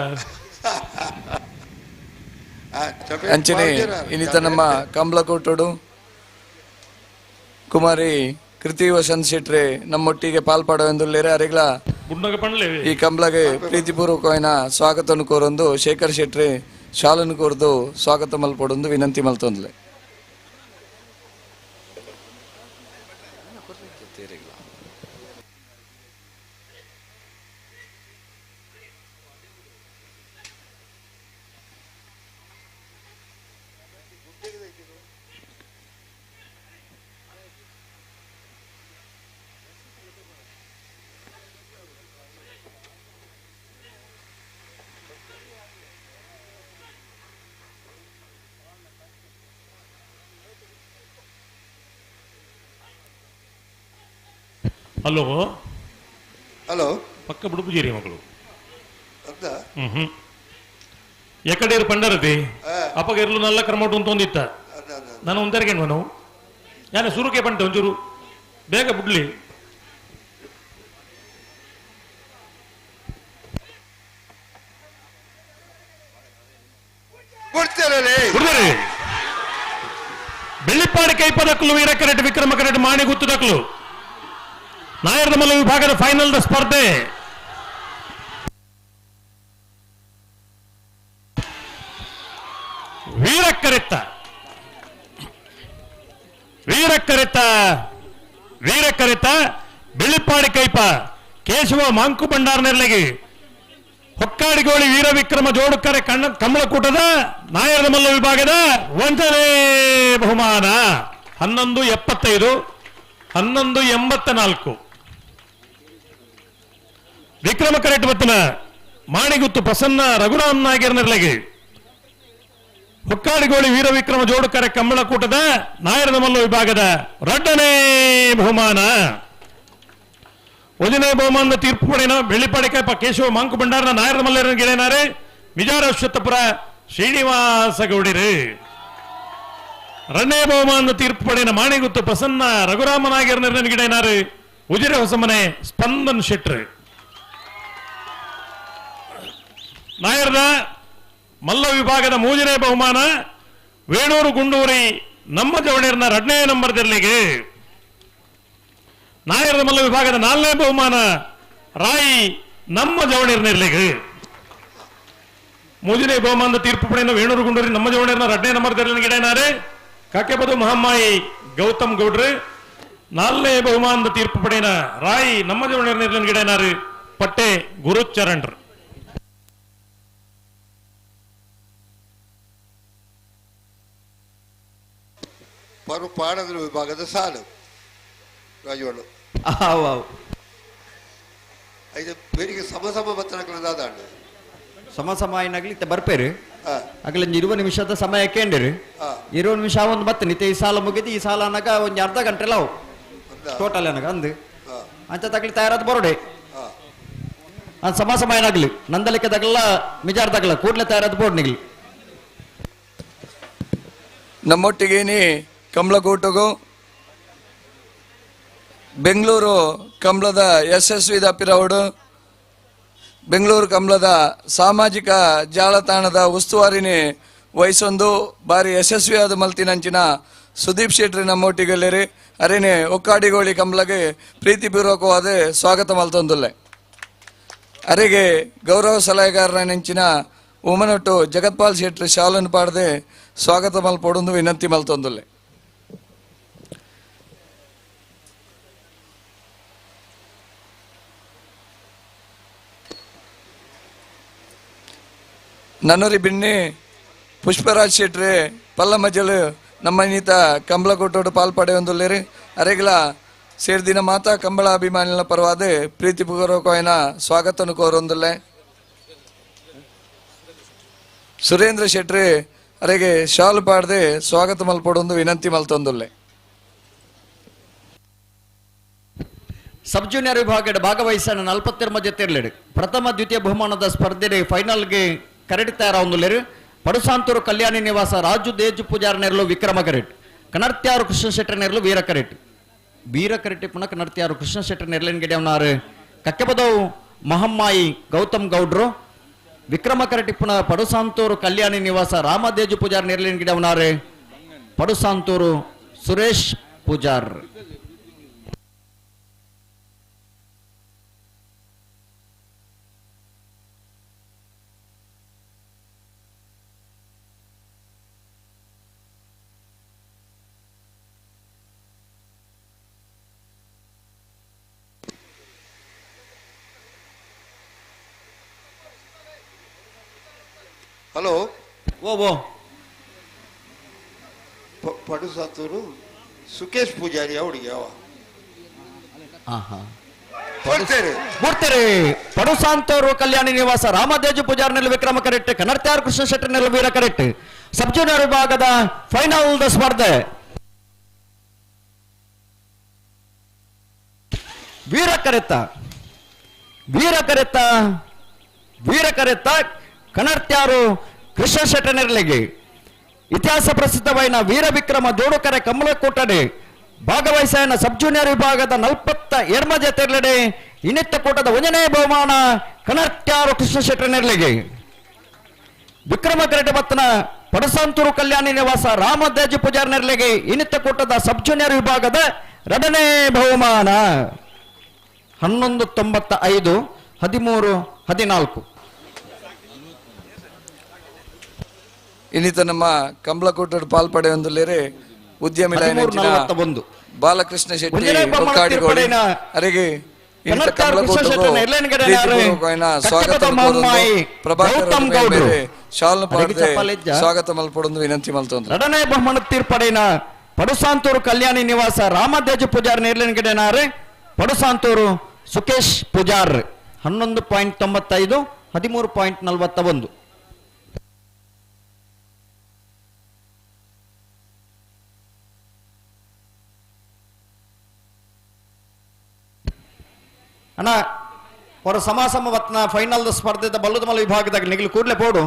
ಅಂಚನೆ ಇನ್ನಿತ ನಮ್ಮ ಕಂಬಳಕೋಟೋಡು ಕುಮಾರಿ ಕೃತಿ ವಸಂತ್ ಶೆಟ್ರೆ ನಮ್ಮೊಟ್ಟಿಗೆ ಪಾಲ್ಪಾಡುವೆಂದುಳ್ಳೇರೆ ಅರೆಗ್ಲ ಈ ಕಂಬಳಗೆ ಪ್ರೀತಿಪೂರ್ವಕವಾದ ಸ್ವಾಗತವನ್ನು ಕೋರೊಂದು ಶೇಖರ್ ಶೆಟ್ರೆ ಶಾಲನ್ನು ಕೋರ್ದು ಸ್ವಾಗತ ಮಲ್ಪೊಡೊಂದು ವಿನಂತಿ ಮಲ್ತೊಂದ್ಲೆ. ಹಲೋ ಹಲೋ ಪಕ್ಕ ಬುಡುಪುಜೇರಿ ಮಗಳು ಹ್ಮ್ ಎಕಡೇರು ಪಂಡರತಿ ಅಪ್ಪಗ ಇರ್ಲು ನಲ್ಲ ಕ್ರಮಟು ಅಂತ ಒಂದಿತ್ತ ನಾನು ಒಂದೆರಗೆ ನಾವು ಯಾನೆ ಸುರುಕೆ ಪಂಟೆ ಒಂಚೂರು ಬೇಗ ಬುಡ್ಲಿ. ಬೆಳ್ಳಿಪ್ಪಾಡಿ ಕೈಪದಕ್ಕಲು ವೀರ ಕರೆಟ್ ವಿಕ್ರಮ ಕರೆಟ್ ಮಾಣಿಗುತ್ತದಕ್ಕಲು ನಾಯರ್ದಮಲ್ಲ ವಿಭಾಗದ ಫೈನಲ್ ಸ್ಪರ್ಧೆ. ವೀರಕ್ಕರೆತ್ತ ವೀರಕ್ಕರೆತ್ತ ವೀರಕ್ಕರೆತ್ತ ಬೆಳ್ಳಿಪ್ಪಾಡಿ ಕೈಪ ಕೇಶವ ಮಾಂಕು ಭಂಡಾರ ನೆರಳಿಗೆ ಹೊಕ್ಕಾಡಿಗೋಳಿ ವೀರ ವಿಕ್ರಮ ಜೋಡುಕರೆ ಕಣ್ಣ ಕಮಲಕೂಟದ ನಾಯರ್ದಮಲ್ಲ ವಿಭಾಗದ ಒಂದನೇ ಬಹುಮಾನ 11.75 11.84. ವಿಕ್ರಮ ಕರೆಟ್ ಬತ್ತನ ಮಾಣಿಗುತ್ತು ಪ್ರಸನ್ನ ರಘುರಾಮ್ ನಾಗೇರ್ ನೆರಳಿಗೆ ಹೊಕ್ಕಾಡಿಗೋಳಿ ವೀರ ವಿಕ್ರಮ ಜೋಡುಕರೆ ಕಮ್ಮಳಕೂಟದ ನಾಯರದಮಲ್ಲ ವಿಭಾಗದ ಎರಡನೇ ಬಹುಮಾನ. ಒಂದನೇ ಬಹುಮಾನದ ತೀರ್ಪು ಪಡೆಯನ ಬೆಳ್ಳಿಪಾಡಿಕಪ್ಪ ಕೇಶವ ಮಾಂಕು ಭಂಡಾರನ ನಾಯರದಮಲ್ಲರ ಗೆಳೆಯನಾರೆ ಮಿಜಾರ ಅಶ್ವತ್ಥಪುರ ಶ್ರೀನಿವಾಸ ಗೌಡಿರು. ಎರಡನೇ ಬಹುಮಾನದ ತೀರ್ಪು ಪಡೆಯನ ಮಾಣಿಗುತ್ತು ಪ್ರಸನ್ನ ರಘುರಾಮ ನಾಗೇರ್ ಗಿಡೆಯನಾರು ಉಜಿರೆ ಹೊಸಮನೆ ಸ್ಪಂದನ್ ಶೆಟ್ರು. ನಾಯರ್ದ ಮಲ್ಲ ವಿಭಾಗದ ಮೂರನೇ ಬಹುಮಾನ ವೇಣೂರು ಗುಂಡೂರಿ ನಮ್ಮ ಜವಣೀರ್ನ ಎರಡನೇ ನಂಬರ್ ದೆರ್ಲಿಗೆ. ನಾಯರ್ದ ಮಲ್ಲ ವಿಭಾಗದ ನಾಲ್ಕನೇ ಬಹುಮಾನ ರಾಯಿ ನಮ್ಮ ಜವಣೀರ್ನಿರ್ಲಿಗೆ. ಮೂರನೇ ಬಹುಮಾನದ ತೀರ್ಪು ಪಡೆಯನ ವೇಣೂರು ಗುಂಡೂರಿ ನಮ್ಮ ಜವಣೀರ್ನ ಎರಡನೇ ನಂಬರ್ ದೆರ್ಲಿನ ಗಿಡನಾರೆ ಕಾಕೆಬದು ಮಹಮ್ಮಾಯಿ ಗೌತಮ್ ಗೌಡ್ರು. ನಾಲ್ಕನೇ ಬಹುಮಾನದ ತೀರ್ಪು ಪಡೆಯನ ರಾಯಿ ನಮ್ಮ ಜವಣೀರ್ನಿರ್ಲಿನ ಗಿಡನಾರು ಪಟ್ಟೆ ಗುರುಚರಣ್ರು. ಪರು ಪಾಡದ ವಿಭಾಗದ ಸಾಲು ರಾಜವಾಡು ಐದು ಬೇರಿಗೆ ಸಮ ಸಮ ಬತ್ತನಕಲದಾದಾಂಡು ಸಮ ಸಮ అయినಗಲಿ ಇತ್ತೆ ಬರ್ಪೇರು ಅಗಲ 20 ನಿಮಿಷದ ಸಮಯ ಕೇಂಡಿರು 20 ನಿಮಿಷ ಒಂದು ಬತ್ತ ನಿತ್ತೆ ಈ ಸಾಲ ಮುಗಿದು ಈ ಸಾಲ ಅನ್ನಾಗ ಒಂದು ಅರ್ಧ ಗಂಟೆ ಲಾವು ಟೋಟಲ್ ಅನ್ನಾಗ ಅಂದು ಅಂಚ ತಗಲಿ ತಯಾರಾದ ಬರೋಡೆ ಅದು ಸಮ ಸಮ ಏನಾಗಲಿ ನಂದಲಿಕ್ಕೆ ತಗಲ್ಲ ಮಿಜಾರ್ ತಗಲ್ಲ ಕೂಡಲೇ ತಯಾರಾದ ಬೋರ್ಡ್ ನಿಗಲಿ. ನಮ್ಮೊಟ್ಟಿಗೇನಿ ಕಮಲಕೂಟಗೂ ಬೆಂಗಳೂರು ಕಂಬಳದ ಯಶಸ್ವಿ ದಪ್ಪಿರೌಡು ಬೆಂಗಳೂರು ಕಂಬಳದ ಸಾಮಾಜಿಕ ಜಾಲತಾಣದ ಉಸ್ತುವಾರಿನಿ ವಹಿಸೊಂದು ಬಾರಿ ಯಶಸ್ವಿಯಾದ ಮಲ್ತಿನಂಚಿನ ಸುದೀಪ್ ಶೆಟ್ರಿ ನಮ್ಮೊಟ್ಟಿಗೆಲ್ಲೇರಿ ಅರೇನೆ ಒಕ್ಕಾಡಿಗೋಳಿ ಕಂಬಳಗೆ ಪ್ರೀತಿಪೂರ್ವಕವಾದ ಸ್ವಾಗತ ಮಲ್ತೊಂದುಲ್ಲೆ. ಅರೆಗೆ ಗೌರವ ಸಲಹೆಗಾರನ ನೆಂಚಿನ ಉಮನೊಟ್ಟು ಜಗತ್ಪಾಲ್ ಶೆಟ್ರಿ ಶಾಲನ್ನು ಪಾಡದೆ ಸ್ವಾಗತ ಮಲ್ಪೊಡೊಂದು ವಿನಂತಿ ಮಲ್ತೊಂದುಲ್ಲೆ. ನನ್ನೊರಿ ಬಿನ್ನಿ ಪುಷ್ಪರಾಜ್ ಶೆಟ್ರೆ ಪಲ್ಲಮಜಲು ನಮ್ಮ ನೀತ ಕಂಬಳಕೋಟೋಡು ಪಾಲ್ಪಡೆಯೊಂದುಲ್ಲೇರು ಅರೆಗ್ಲ ಸೇರ್ದಿನ ಮಾತಾ ಕಂಬಳ ಅಭಿಮಾನಿಗಳ ಪರವಾದ ಪ್ರೀತಿಪೂರ್ವಕವಾಯಿನ ಸ್ವಾಗತನು ಕೋರೊಂದುಲ್ಲೆ. ಸುರೇಂದ್ರ ಶೆಟ್ರೆ ಅರೆಗೆ ಶಾಲು ಪಾಡದೆ ಸ್ವಾಗತ ಮಲ್ಪಡೊಂದು ವಿನಂತಿ ಮಲ್ತೊಂದುಲ್ಲೆ. ಸಬ್ ಜೂನಿಯರ್ ವಿಭಾಗದ ಭಾಗವಹಿಸನ 42 ಜೊತೆರ್ಲೆಡು ಪ್ರಥಮ ದ್ವಿತೀಯ ಬಹುಮಾನದ ಸ್ಪರ್ಧೆ ಫೈನಲ್ಗೆ ಕರಡಿ ತಯಾರಾವೊಂದುಲ್ಲೇರು. ಪಡುಸಾಂತೂರು ಕಲ್ಯಾಣಿ ನಿವಾಸ ರಾಜು ದೇಜು ಪೂಜಾರ ನೆರಳು ವಿಕ್ರಮ ಕರೆಟ್, ಕನರ್ತ್ಯಾರು ಕೃಷ್ಣ ಶೆಟ್ಟರ್ ನೆರಳು ವೀರ ಕರೆಟ್, ವೀರ ಕರೆಟಿ ಪುನಃ ಕನರ್ತ್ಯಾರು ಕೃಷ್ಣ ಶೆಟ್ಟರ್ ನೆರಳಿನ ಗಿಡವನಾರು ಕಕ್ಕೆಬದವು ಮಹಮ್ಮಾಯಿ ಗೌತಮ್ ಗೌಡ್ರು, ವಿಕ್ರಮ ಕರಟಿ ಪುನಃ ಪಡುಸಾಂತೂರು ಕಲ್ಯಾಣಿ ನಿವಾಸ ರಾಮದೇಜು ಪೂಜಾರ್ ನೆರಳಿನ ಗಿಡವನಾರು ಪಡುಸಾಂತೂರು ಸುರೇಶ್ ಪೂಜಾರ್. ಹಲೋ ಓ ಓ ಪಡುಸಾತೂರು ಸುಕೇಶ್ ಪೂಜಾರಿ ಅವಳಿಗೆ ಅವ ಬರ್ತಾರೆ. ಪಡುಸಾಂತೂರು ಕಲ್ಯಾಣಿ ನಿವಾಸ ರಾಮದೇಜು ಪೂಜಾರಿ ನೆಲ ವಿಕ್ರಮ ಕರೆಕ್ಟ್, ಕನರ್ತ್ಯಾರ್ ಕೃಷ್ಣ ಶೆಟ್ಟರ್ ನೆಲ ವೀರ ಕರೆಕ್ಟ್. ಸಬ್ ಜೂನಿಯರ್ ವಿಭಾಗದ ಫೈನಲ್ the ಸ್ಪರ್ಧೆ ವೀರ ಕರೆತ್ತ ವೀರ ಕರೆತ್ತ ವೀರ ಕರೆತ್ತ ಕನರ್ತ್ಯಾರು ಕೃಷ್ಣ ಶೆಟ್ಟರ್ನೆರಳಿಗೆ ಇತಿಹಾಸ ಪ್ರಸಿದ್ಧವಾದ ವೀರ ವಿಕ್ರಮ ಜೋಡುಕರೆ ಕಮಲಕೋಟಡೆ ಭಾಗವಹಿಸಾಯನ ಸಬ್ ಜೂನಿಯರ್ ವಿಭಾಗದ 42 ಜೊತೆರ್ಲೆಡೆ ಇನ್ನಿತ್ತ ಕೂಟದ 1ನೇ ಬಹುಮಾನ ಕನರ್ತ್ಯಾರು ಕೃಷ್ಣ ಶೆಟ್ಟರ್ನೆರಳಿಗೆ. ವಿಕ್ರಮ ಕರಟೆ ಬತ್ತನ ಪಡಸಾಂತೂರು ಕಲ್ಯಾಣಿ ನಿವಾಸ ರಾಮದೇಜು ಪೂಜಾರ್ನೆರಳಿಗೆ ಇನ್ನಿತ್ತ ಕೂಟದ ಸಬ್ ಜೂನಿಯರ್ ವಿಭಾಗದ 2ನೇ ಬಹುಮಾನ. 11.95 13.14. ಇನ್ನಿತ ನಮ್ಮ ಕಂಬಳಕೋಟದ ಪಾಲ್ಪಡೆಯೊಂದುಲ್ಲೇರೆ ಉದ್ಯಮಿ ಬಾಲಕೃಷ್ಣ ಶೆಟ್ಟಿ ಹೊಕ್ಕಾಡಿಗೋಡಿ ಅರೆಗೆ ಇನ್ನಿತ ಕಂಬಳಕೋಟಗೂ ಸ್ವಾಗತ ಪ್ರಭಾಕರ್ ಶಾಲು ಪಾಡದೆ ಸ್ವಾಗತ ಮಲ್ಪಡೊಂದು ವಿನಂತಿ ಮಲ್ತೊಂದು. 2ನೇ ಬಹುಮಾನ ತೀರ್ಪಡೆನ ಪಡುಸಾಂತೂರು ಕಲ್ಯಾಣಿ ನಿವಾಸ ರಾಮದೇಜು ಪೂಜಾರ್ ನೇರ್ಲಿನಗಡೆನಾರೆ ಪಡುಸಾಂತೂರು ಸುಕೇಶ್ ಪೂಜಾರ್. 11.95 13.41. ಅಣ್ಣ ಹೊರ ಸಮಾಸಮ ಬತ್ನ ಫೈನಲ್ ಸ್ಪರ್ಧೆದ ಬಲ್ಲುದಮಲ ವಿಭಾಗದಾಗ ನಿಗಲು ಕೂಡಲೇ ಪೋಡು.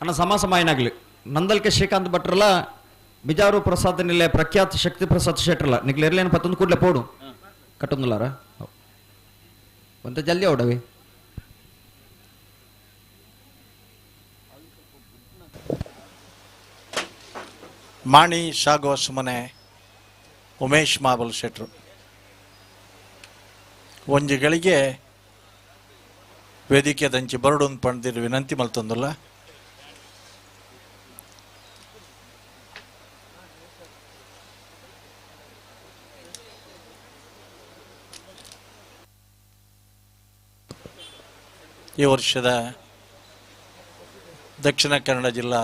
ಅಣ್ಣ ಸಮಾಸಮಾಯನಾಗಲಿ ನಂದಲ್ಕೆ ಶ್ರೀಕಾಂತ್ ಭಟ್ರಲ್ಲ ಬಿಜಾರು ಪ್ರಸಾದ್ ನಿಲ್ಲೆ ಪ್ರಖ್ಯಾತ ಶಕ್ತಿ ಪ್ರಸಾದ್ ಶೆಟ್ರಲ್ಲ ನಿಗ್ಲು ಇರ್ಲೇನು ಪತ್ತೊಂದು ಕೂಡಲೇ ಪೋಡು ಕಟ್ಟೊಂದುಲಾರ ಒಂತ ಜಲ್ದಿ ಅವಡವಿ. ಮಾಣಿ ಸಾಗೋ ಸುಮನೆ ಉಮೇಶ್ ಮಾಬಲ್ ಶೆಟ್ರು ಒಂಜಿ ಗಳಿಗೆ ವೇದಿಕೆ ದಂಚಿ ಬರಡೊಂದು ಪಂಡಿರು ವಿನಂತಿ ಮಲ್ತೊಂದುಲ್ಲ. ಈ ವರ್ಷದ ದಕ್ಷಿಣ ಕನ್ನಡ ಜಿಲ್ಲಾ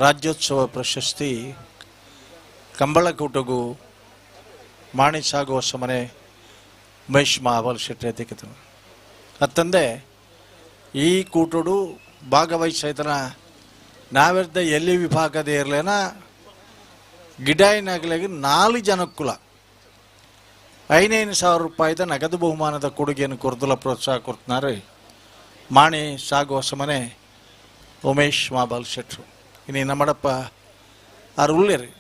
ರಾಜ್ಯೋತ್ಸವ ಪ್ರಶಸ್ತಿ ಕಂಬಳಕೂಟಗೂ ಮಾಣಿ ಸಾಗುವ ಸಮನೆ ಉಮೇಶ್ ಮಹಾಬಲ್ ಶೆಟ್ಟಿ ಅಧ್ಯಕ್ಷರು. ಅತ್ತಂದೆ ಈ ಕೂಟಡು ಭಾಗವಹಿಸೈತನ ನಾವೆರ್ದ ಎಲ್ಲಿ ವಿಭಾಗದ ಇರಲೇನ ಗಿಡಾಯಿನಾಗಲಿಗೆ 4 ಜನಕ್ಕುಲ 5,000 ರೂಪಾಯಿದ ನಗದು ಬಹುಮಾನದ ಕೊಡುಗೆಯನ್ನು ಕೊರದುಲ ಪ್ರೋತ್ಸಾಹ ಕೊಡ್ತಿದ್ದಾರೆ ಮಾಣಿ ಸಾಗುವ ಸಮನೆ ಉಮೇಶ್ ಮಾಬಾಲ್ ಶೆಟ್ರು. ಇನ್ನು ನಮ್ಮಡಪ್ಪ ಆರು ಉಳ್ಳೇರಿ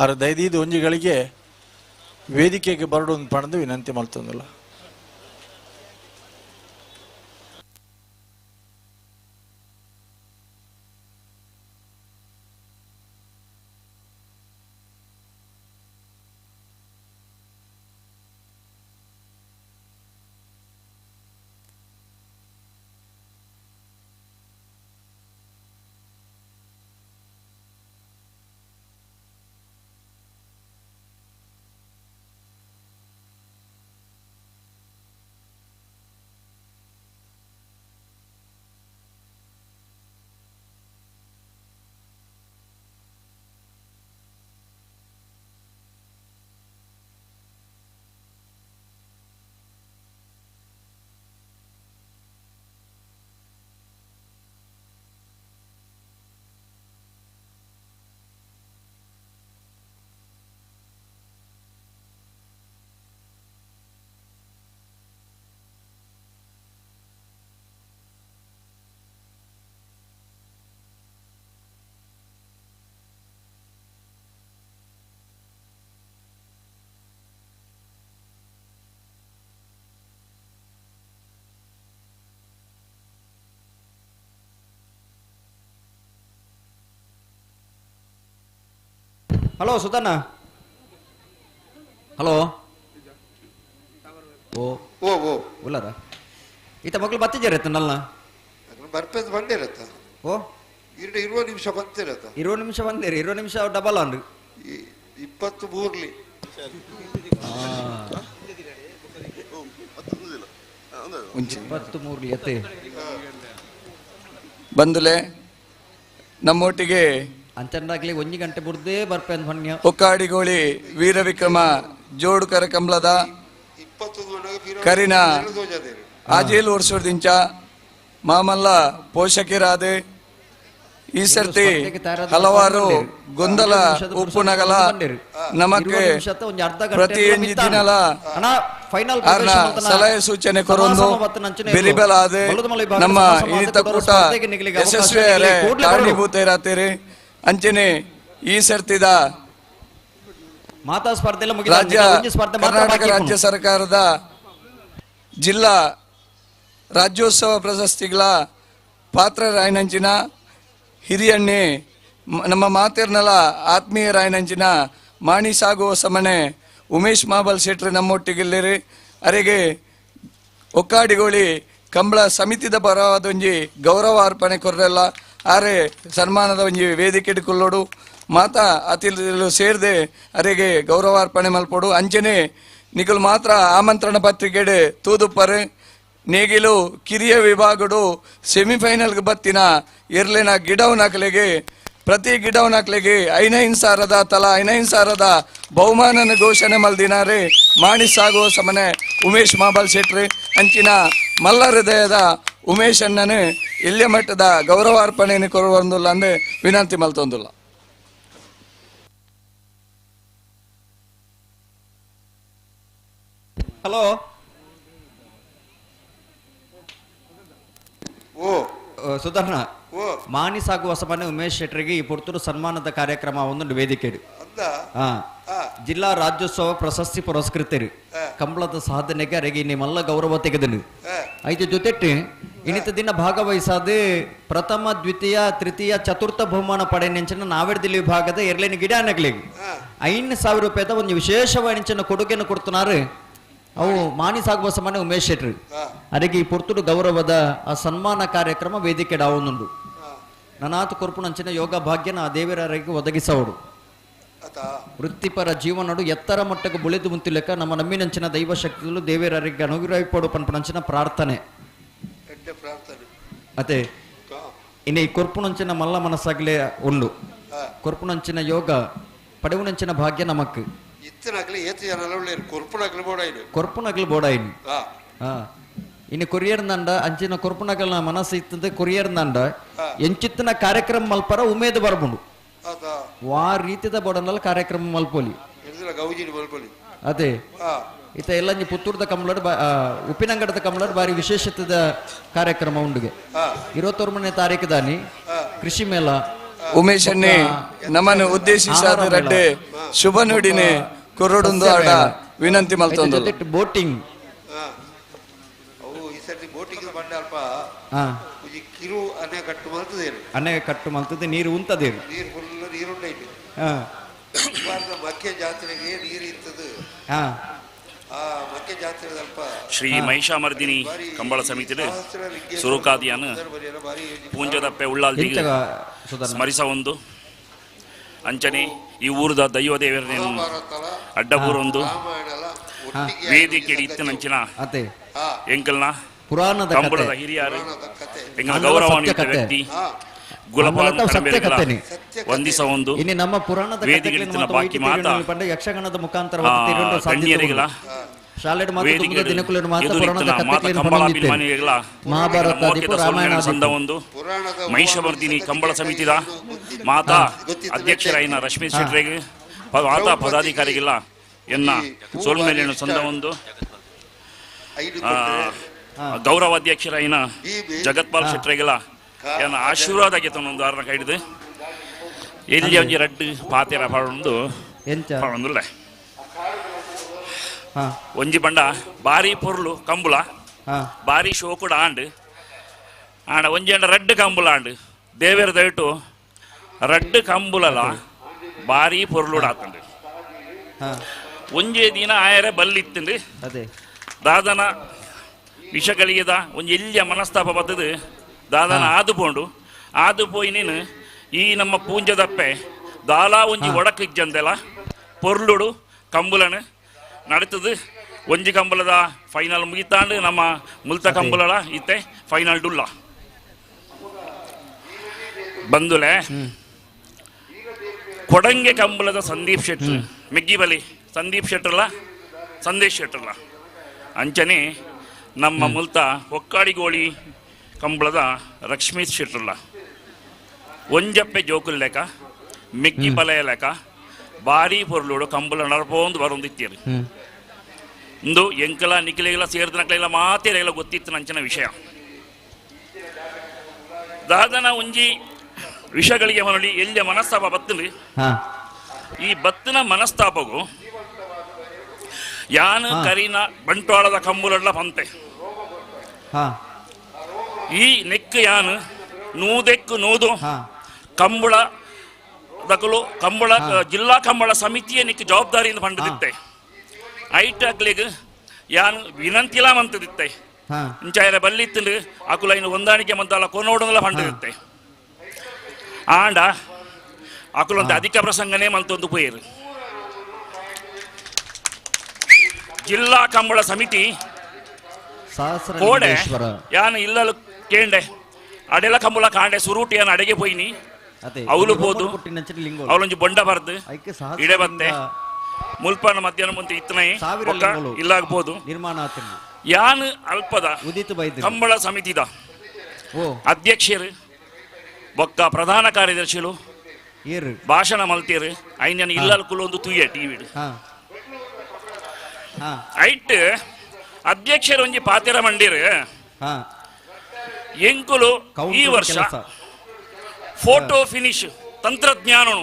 ಆರು ದೈದೀದು ಒಂಜಿಗಳಿಗೆ ವೇದಿಕೆಗೆ ಬರಡು ಅಂತ ಪಡೆದು ವಿನಂತಿ ಮಾಡ್ತಂದಿಲ್ಲ. Hello ಸುಧಣ್ಣ, hello. ಓ ಓ ಓ ಉಲ್ಲರ ಈತ ಮಕ್ಕಳು ಬತ್ತಿದ್ದಾರೆ ನಲ್ಲ ಬರ್ಪೇದ್ ಬಂದಿರತ್ತ. ಓ 20 ನಿಮಿಷ ಬಂತಿರತ್ತ. 20 ನಿಮಿಷ ಬಂದಿರಿ, 20 ನಿಮಿಷ ಡಬಲ್ ಅನ್ರಿ. 23 23 ಎತ್ತೆ ಬಂದುಲೆ ನಮ್ಮೊಟ್ಟಿಗೆ ಅಂಚಂದಾಗ್ಲಿ 1 ಗಂಟೆ ಬುರ್ದೇ ಬರ್ಪೇನ್ ಹೊನ್ಯ. ಹೊಕ್ಕಾಡಿಗೋಳಿ ವೀರವಿಕ್ರಮ ಜೋಡುಕರ ಕಂಬ್ಲದ ಕರಿನ ಆಜೇಲು ವರ್ಷದಿಂಚ ಮಾಮಲ್ಲ ಪೋಷಕರಾದೆ ಈ ಸರ್ತಿ ಹಲವಾರು ಗೊಂದಲ ಉಪ್ಪುನಗಲ ನಮಕ್ಕೆ ಪ್ರತಿ ದಿನಲ ಸಲಹೆ ಸೂಚನೆ ಕೊರೊಂದು ಬೆರಿಬಲಾದೆ ನಮ್ಮ ಇನಿತ ಕೂಟ ಯಶಸ್ವಿಯರೇ ಕಾರಣೀಭೂತರಾತೀರಿ. ಅಂಚನೆ ಈ ಸರ್ತಿದ ಮಾತಾ ಸ್ಪರ್ಧೆ ರಾಜ್ಯ ಕರ್ನಾಟಕ ರಾಜ್ಯ ಸರ್ಕಾರದ ಜಿಲ್ಲಾ ರಾಜ್ಯೋತ್ಸವ ಪ್ರಶಸ್ತಿಗಳ ಪಾತ್ರರಾಯನಂಚಿನ ಹಿರಿಯಣ್ಣೆ ನಮ್ಮ ಮಾತಿರ್ನಲ ಆತ್ಮೀಯರಾಯನಂಚಿನ ಮಾಣಿ ಸಾಗುವ ಸಮನೆ ಉಮೇಶ್ ಮಾಬಲ್ ಶೆಟ್ರು ನಮ್ಮೊಟ್ಟಿಗಿಲ್ಲಿರಿ. ಅರೆಗೆ ಒಕ್ಕಾಡಿಗೋಳಿ ಕಂಬಳ ಸಮಿತಿದ ಪರವಾದೊಂಜಿ ಗೌರವ ಅರ್ಪಣೆ ಕೊರ್ರೆಲ್ಲ ಆರೆ ಸನ್ಮಾನದ ಒಂಜಿ ವೇದಿಕೆ ಕುಲ್ಲೋಡು ಮಾತಾ ಅತಿಥಿಗಳು ಸೇರಿದೆ ಅರೆಗೆ ಗೌರವಾರ್ಪಣೆ ಮಲ್ಪೋಡು. ಅಂಚನೆ ನಿಕಲು ಮಾತ್ರ ಆಮಂತ್ರಣ ಪತ್ರಿಕೆಡೆ ತೂದುಪ್ಪರೆ ನೇಗಿಲು ಕಿರಿಯ ವಿಭಾಗಡು ಸೆಮಿಫೈನಲ್ಗೆ ಬತ್ತಿನ ಎರ್ಲೆನ ಗಿಡವನಕಲೆಗೆ ಪ್ರತಿ ಗಿಡವನಕಲೆಗೆ 5,000 ತಲಾ 5,000 ಬಹುಮಾನನ ಘೋಷಣೆ ಮಲ್ದಿನಾರೆ ಮಾಣಿ ಸಾಗುವ ಸಮನೆ ಉಮೇಶ್ ಮಾಬಲ್ ಶೆಟ್ರಿ. ಅಂಚಿನ ಮಲ್ಲ ಹೃದಯದ ಉಮೇಶ್ ಅಣ್ಣನೇ ಎಲ್ಯ ಮಟ್ಟದ ಗೌರವಾರ್ಪಣೆಯನ್ನು ಕೊರುವಂದುಲ್ಲ ಅಂದ್ರೆ ವಿನಂತಿ ಮಲ್ತೊಂದುಲ್ಲ. ಹಲೋ ಓ ಸುಧರ್ಣ, ಮಾಣಿ ಸಾಗುವ ಸಮಾನ ಉಮೇಶ್ ಶೆಟ್ಟರಿಗೆ ಈ ಪುರ್ತೂರು ಸನ್ಮಾನದ ಕಾರ್ಯಕ್ರಮ ಒಂದು ವೇದಿಕೆ ಜಿಲ್ಲಾ ರಾಜ್ಯೋತ್ಸವ ಪ್ರಶಸ್ತಿ ಪುರಸ್ಕೃತರು ಕಂಬಳದ ಸಾಧನೆಗೆ ಅರೆಗೆ ನಿಮ್ಮೆಲ್ಲ ಗೌರವ ತೆಗೆದನು. ಐದು ಜೊತೆಟ್ಟು ಇನ್ನಿತ ದಿನ ಭಾಗವಹಿಸಾದ ಪ್ರಥಮ ದ್ವಿತೀಯ ತೃತೀಯ ಚತುರ್ಥ ಬಹುಮಾನ ಪಡೆಯನೆಂಚಿನ ನಾವೆಡ್ದಿಲ್ಲಿ ವಿಭಾಗದ ಎರಲೇನು ಗಿಡ ಅನಗ್ಲಿಗೆ 5,000 ರೂಪಾಯಿದ ಒಂದು ವಿಶೇಷವಾಣಿಂಚಿನ ಕೊಡುಗೆಯನ್ನು ಕೊಡ್తున్నారు ಅವು ಮಾಣಿ ಸಾಗುವ ಸಮಾನ ಉಮೇಶ್ ಶೆಟ್ರು. ಅದಕ್ಕೆ ಈ ಪುರ್ತುಡು ಗೌರವದ ಆ ಸನ್ಮಾನ ಕಾರ್ಯಕ್ರಮ ವೇದಿಕೆ ಡಾವೊಂದುಂಡು. ನನಾತು ಕೊರ್ಪುನಂಚಿನ ಯೋಗ ಭಾಗ್ಯನ ಆ ದೇವರರಿಗೆ ಒದಗಿಸವಡು. ವೃತ್ತಿಪರ ಜೀವನಡು ಎತ್ತರ ಮಟ್ಟಕ್ಕೆ ಬುಳಿದು ಮುಂತಿಲೆಕ್ಕ ನಮ್ಮ ನಂಬಿನಂಚಿನ ದೈವ ಶಕ್ತಿಗಳು ದೇವರರಿಗೆ ಅನುಗ್ರಹಿಪಡು ಪನ್ಪನಂಚಿನ ಪ್ರಾರ್ಥನೆ. ಅದೇ ಇನ್ನು ಈ ಕೊರ್ಪುನಂಚಿನ ಮಲ್ಲ ಮನಸ್ಸಾಗಲೇ ಉಂಡು. ಕೊರ್ಪುನಂಚಿನ ಯೋಗ ಪಡೆವುನಂಚಿನ ಭಾಗ್ಯ ನಮಕ್. ಕೊರ್ಪುನಗಲು ಬೋಡಾಯಿನಿ. ಇನ್ನು ಕೊರಿಯರ್ ನಂಡ ಅಂಚಿನ ಕೊರ್ಪುನಗಲ್ನ ಮನಸ್ಸು ಇತ್ತಂತೆ ಕೊರಿಯರ್ ನಂಡ ಎಂಚಿತ್ತಿನ ಕಾರ್ಯಕ್ರಮ ಮಲ್ಪರ ಉಮೇದ್ ಬರ್ಬುಂಡು ವಾ ರೀತಿದ ಬಡನಲ್ಲ ಕಾರ್ಯಕ್ರಮ ಮಲ್ಪೊಲಿ ಅದೇ ಇತ್ತ ಎಲ್ಲ ಪುತ್ತೂರ್ದ ಕಂಬಳಡ್ ಉಪ್ಪಿನಂಗಡದ ಕಂಬಳಡ್ ಬಾರಿ ವಿಶೇಷತೆದ ಕಾರ್ಯಕ್ರಮ ಉಂಡುಗೆ 29ನೇ ತಾರೀಕು ದಾನಿ ಕೃಷಿ ಮೇಳ ಉಮೇಶ್ ಅನ್ನೆ ನಮ್ಮನ್ನು ಉದ್ದೇಶಿಸಾದ ರಡ್ಡೆ ಶುಭ ನುಡಿನೆ ಕೊರಡೊಂದು ಆಡ ವಿನಂತಿ ಮಲ್ತೊಂದು ಬೋಟಿಂಗ್ ಕಿರು ಅನೆ ಕಟ್ಟು ಮಲ್ತದೇನು ಅನೆ ಕಟ್ಟು ಮಲ್ತದೆ ನೀರು ಉಂತದೇನು ನೀರು ಫುಲ್ ನೀರುಂಡೈತೆ ಮಕ್ಕೆ ಜಾತ್ರೆಗೆ ನೀರು ಇರ್ತದೆ. ಆ ಮಕ್ಕೆ ಜಾತ್ರೆ ಅಲ್ಪ ಶ್ರೀ ಮಹಿಷಾಮರ್ದಿನಿ ಕಂಬಳ ಸಮಿತಿ ಸುರುಕಾದಿಯನ್ನು ಪೂಂಜದಪ್ಪೆ ಉಳ್ಳಾಲ್ದಿಗೆ ಸ್ಮರಿಸ ಒಂದು ಅಂಚನೆ ಈ ಊರದ ದೈವ ದೇವರನ್ನು ಅಡ್ಡಬೂರೊಂದು ವೇದಿಕೆ ಇತ್ತಿನಂಚಿನ ಎಂಕಲ್ನ ಪುರಾಣದ ಕಂಬಳದ ಹಿರಿಯರು ಎಂಕಲ್ನ ಗೌರವಾನ್ವಿತ ವ್ಯಕ್ತಿ ಗುಲಪಾಲ ವಂದಿಸ ಒಂದು ಇನ್ನು ನಮ್ಮ ಪುರಾಣದ ವೇದಿಕೆ ಬಾಕಿ ಮಾತಾ ಯಕ್ಷಗಾನದ ಮುಖಾಂತರ ಶಾಲೆಡ್ ಮಾತ್ರ ದಿನಕುಲನ ಮಾತ್ರ ಪುರಾಣದ ಕಥೆಗಳನ್ನು ಮಹಾಭಾರತ ರಾಮಾಯಣ ಒಂದು ಮಹಿಷಮರ್ದಿನಿ ಕಂಬಳ ಸಮಿತಿದ ಮಾತಾ ಅಧ್ಯಕ್ಷರಾಯಿನ ರಶ್ಮಿ ಶೆಟ್ಟರಿಗೆ ಮಾತಾ ಪದಾಧಿಕಾರಿಗಿಲ್ಲ ಎನ್ನ ಸೋಲ್ಮೇಲಿನ ಸಂದ ಒಂದು ಗೌರವಾಧ್ಯಕ್ಷರಾಯಿನ ಜಗತ್ಪಾಲ್ ಶೆಟ್ಟರಿಗೆಲ್ಲ ಎನ್ನ ಆಶೀರ್ವಾದ ಆಗಿತ್ತು ಅರ್ನ ಕೈಡಿದು ಎಲ್ಲಿ ಒಂಜಿ ರಡ್ಡು ಪಾತೆರ ಪಾಡೊಂದು ಪಾಡೊಂದುಲ್ಲ ಒಂಜಿ ಬಂಡ ಬಾರಿ ಪೊರ್ಲು ಕಂಬುಲ ಬಾರಿ ಶೋಕುಡ ಆಂಡ್ ಆಂಡ ಒಂಜಿ ಅಂಡ ರಡ್ಡು ಕಂಬುಲ ಆಂಡ್ ದೇವೇರ ದಯಟು ರಡ್ಡು ಕಂಬುಲಲ ಬಾರಿ ಪೊರ್ಲುಡ ಆತಂಡು ಒಂಜೇ ದಿನ ಆಯರೆ ಬಲ್ಲಿತ್ತಂಡು ದಾದನ ವಿಷಗಳಿಗೆದ ಒಂಜಿ ಎಲ್ಲಿಯ ಮನಸ್ತಾಪ ಬತ್ತದು ದಾದನ ಆದು ಪೋಂಡು ಆದು ಪೋಯಿ ನೀನು ಈ ನಮ್ಮ ಪೂಂಜದಪ್ಪೆ ದಾಲಾ ಒಂಜಿ ಒಡಕು ಇಜ್ಜಂದೆಲ ಪೊರ್ಲುಡು ಕಂಬುಲನು ನಡೀತದೆ. ಒಂಜಿ ಕಂಬಳದ ಫೈನಲ್ ಮುಗಿತಾಂಡು ನಮ್ಮ ಮುಲ್ತ ಕಂಬಳಲ ಇತ್ತೆ ಫೈನಲ್ ಡುಲ್ಲ ಬಂದುಲೆ ಕೊಡಂಗೆ ಕಂಬಳದ ಸಂದೀಪ್ ಶೆಟ್ರು ಮೆಗ್ಗಿಬಲಿ ಸಂದೀಪ್ ಶೆಟ್ರಲ್ಲ ಸಂದೇಶ್ ಶೆಟ್ರಲ್ಲ ಅಂಚನೆ ನಮ್ಮ ಮುಲ್ತ ಹೊಕ್ಕಾಡಿಗೋಳಿ ಕಂಬಳದ ಲಕ್ಷ್ಮೀ ಶೆಟ್ರಲ್ಲ ಒಂಜಪ್ಪೆ ಜೋಕುಲ್ ಲೆಕ್ಕ ಮೆಗ್ಗಿ ಬಲಯ ಲೆಕ್ಕ ಬಾರಿ ಪೊರ್ಲುಡು ಕಂಬಳ ನಡಪೋಂದು ಬರೊಂದಿತ್ತೀರಿ ಇಂದು ಎಂಕಲ ನಿಖಿಲೆಲ್ಲ ಸೇರಿದ ಮಾತೇರೆಲ್ಲ ಗೊತ್ತಿತ್ತು ನಂಚಿನ ವಿಷಯ. ದಾದನ ಒಂಜಿ ವಿಷಗಳಿಗೆ ಮನಳಿ ಎಲ್ಲಿಯ ಮನಸ್ತಾಪ ಬತ್ತಲಿ ಈ ಬತ್ತಿನ ಮನಸ್ತಾಪಗೂ ಯಾನು ಕರಿನ ಬಂಟ್ವಾಳದ ಕಂಬುಲಡ್ಲ ಪಂತೆ ಈ ನೆಕ್ ಯಾನು ನೂದೆಕ್ಕು ನೂದು ಕಂಬಳ ದಕಲು ಕಂಬಳ ಜಿಲ್ಲಾ ಕಂಬಳ ಸಮಿತಿಯ ನಿಕ್ ಜವಾಬ್ದಾರಿಯಿಂದ ಪಂಡದಿತ್ತೆ ಐಟ್ ಅಕ್ಲಿಗ್ ಯಾನು ವಿನಂತಿಲ ಮಂತದಿತ್ತೆ ಇಂಚಾಯರ ಬಲ್ಲಿತ್ತು ಅಕುಲ ಇನ್ನು ಹೊಂದಾಣಿಕೆ ಮಂತಲ್ಲ ಕೊನೋಡಂದಲ ಪಂಡದಿತ್ತೆ ಆಂಡ ಅಕುಲೊಂದು ಅಧಿಕ ಪ್ರಸಂಗನೇ ಮಂತೊಂದು ಪೋಯರು. ಜಿಲ್ಲಾ ಕಂಬಳ ಸಮಿತಿ ಕೋಡೆ ಯಾನು ಇಲ್ಲಲು ಕೇಂಡೆ ಅಡೆಲ ಕಂಬಳ ಕಾಂಡೆ ಸುರೂಟಿ ಅಡೆಗೆ ಪೋಯಿನಿ ಅವಳು ಪೋದು ಅವಳೊಂಜಿ ಬೊಂಡ ಬರ್ದು ಇಡೆ ಬತ್ತೆ ಮುಲ್ಪನ ಮಧ್ಯಾಹ್ನ ಮುಂದೆ ಇತ್ತನೇ ಇಲ್ಲಾಗ್ಬೋದು ನಿರ್ಮಾಣ ಯಾನು ಅಲ್ಪದ ಕಂಬಳ ಸಮಿತಿದ ಅಧ್ಯಕ್ಷರು ಬೊಕ್ಕ ಪ್ರಧಾನ ಕಾರ್ಯದರ್ಶಿಗಳು ಭಾಷಣ ಮಲ್ತೀರು ಐನ್ ಇಲ್ಲಲ್ ಕುಲೊಂದು ತುಯ್ಯ ಟಿವಿ ಐಟ್ ಅಧ್ಯಕ್ಷರು ಒಂಜಿ ಪಾತೆರ ಮಂಡಿರು ಎಂಕುಲು ಈ ವರ್ಷ ಫೋಟೋ ಫಿನಿಶ್ ತಂತ್ರಜ್ಞಾನನು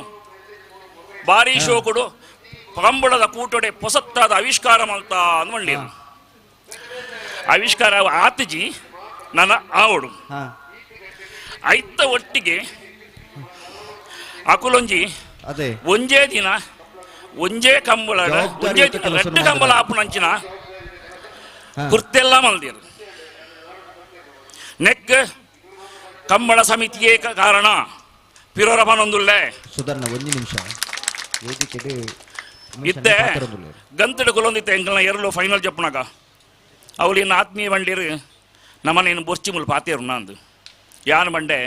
ಬಾರಿ ಶೋಕುಡು ಕಂಬಳದ ಕೂಟೊಡೆ ಪೊಸತ್ತಾದ ಆವಿಷ್ಕಾರ ಮಲ್ತ ಅಂದ್ ಆವಿಷ್ಕಾರ ಆತಜಿ ನನ್ನ ಆವಡು ಐತ ಒಟ್ಟಿಗೆ ಅಕುಲೊಂಜಿ ಒಂಜೇ ದಿನ ಒಂಜೇ ಕಂಬಳ ಒಂಜೇ ರೆಡ್ಡು ಕಂಬಳ ಆಪುನಂಚಿನ ಕುರ್ತೆಲ್ಲ ಮಲ್ದಿರು ನೆಕ್ ಕಂಬಳ ಸಮಿತಿಯೇ ಕಾರಣ ಪಿರೋರಪನೊಂದುಲ್ಲೆ ಸುಧರ್ಣ ಒಂದು ನಿಮಿಷ ಇತ್ತೆ ಗಂತಡು ಕುಲೊಂದಿತ್ತೆ ಎಂಕಲ್ನ ಎರಲು ಫೈನಲ್ ಜಪ್ಪುನಾಗ ಅವಳು ಇನ್ನು ಆತ್ಮೀಯ ಬಂಡೀರು ನಮ್ಮನೇನು ಬೊರ್ಚಿ ಮುಲ್ ಪಾತೇರು ನಂದು ಯಾನ್ ಬಂಡೆ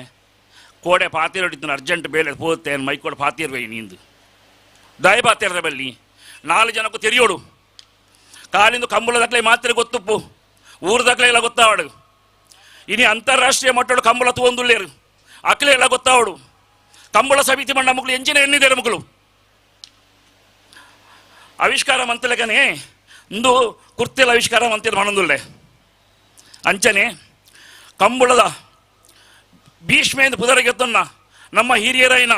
ಕೋಡೆ ಪಾತೇರು ಅರ್ಜೆಂಟ್ ಬೇಲೆ ಪೋತೆ ಮೈಕೋಡೆ ಪಾತೇರು ನೀಂದು ದಯ ಪಾತೇರ ಬಲ್ಲಿ ನಾಲ್ಕು ಜನಕ್ಕೂ ತೆರಿಯೋಡು ಕಾಲಿಂದು ಕಂಬಳದಕ್ಲೆ ಮಾತ್ರ ಗೊತ್ತುಪ್ಪು ಊರ್ದಕ್ಲೆಲ್ಲ ಗೊತ್ತಾವಡು ಇನಿ ಅಂತಾರಾಷ್ಟ್ರೀಯ ಮಟ್ಟಡು ಕಂಬಳ ತೂವೊಂದುಲ್ಲೇರು ಅಕ್ಲೆಲ್ಲ ಗೊತ್ತಾವಡು ಕಂಬಳ ಸಮಿತಿ ಮಂಡ ಮುಕ್ಳು ಎಂಚಿನ ಎನ್ನಿದ್ದಾರೆ ಮುಕ್ಳು ಆವಿಷ್ಕಾರ ಮಂತಲೆಗನೆ ಇಂದು ಕುರ್ತಿಲ ಆವಿಷ್ಕಾರ ಮಂತಿರ ಮನೊಂದುಲ್ಲೆ ಅಂಚನೆ ಕಂಬಳದ ಭೀಷ್ಮೆಂದು ಪುದರಗೆತ್ತನ್ನ ನಮ್ಮ ಹಿರಿಯರೈನ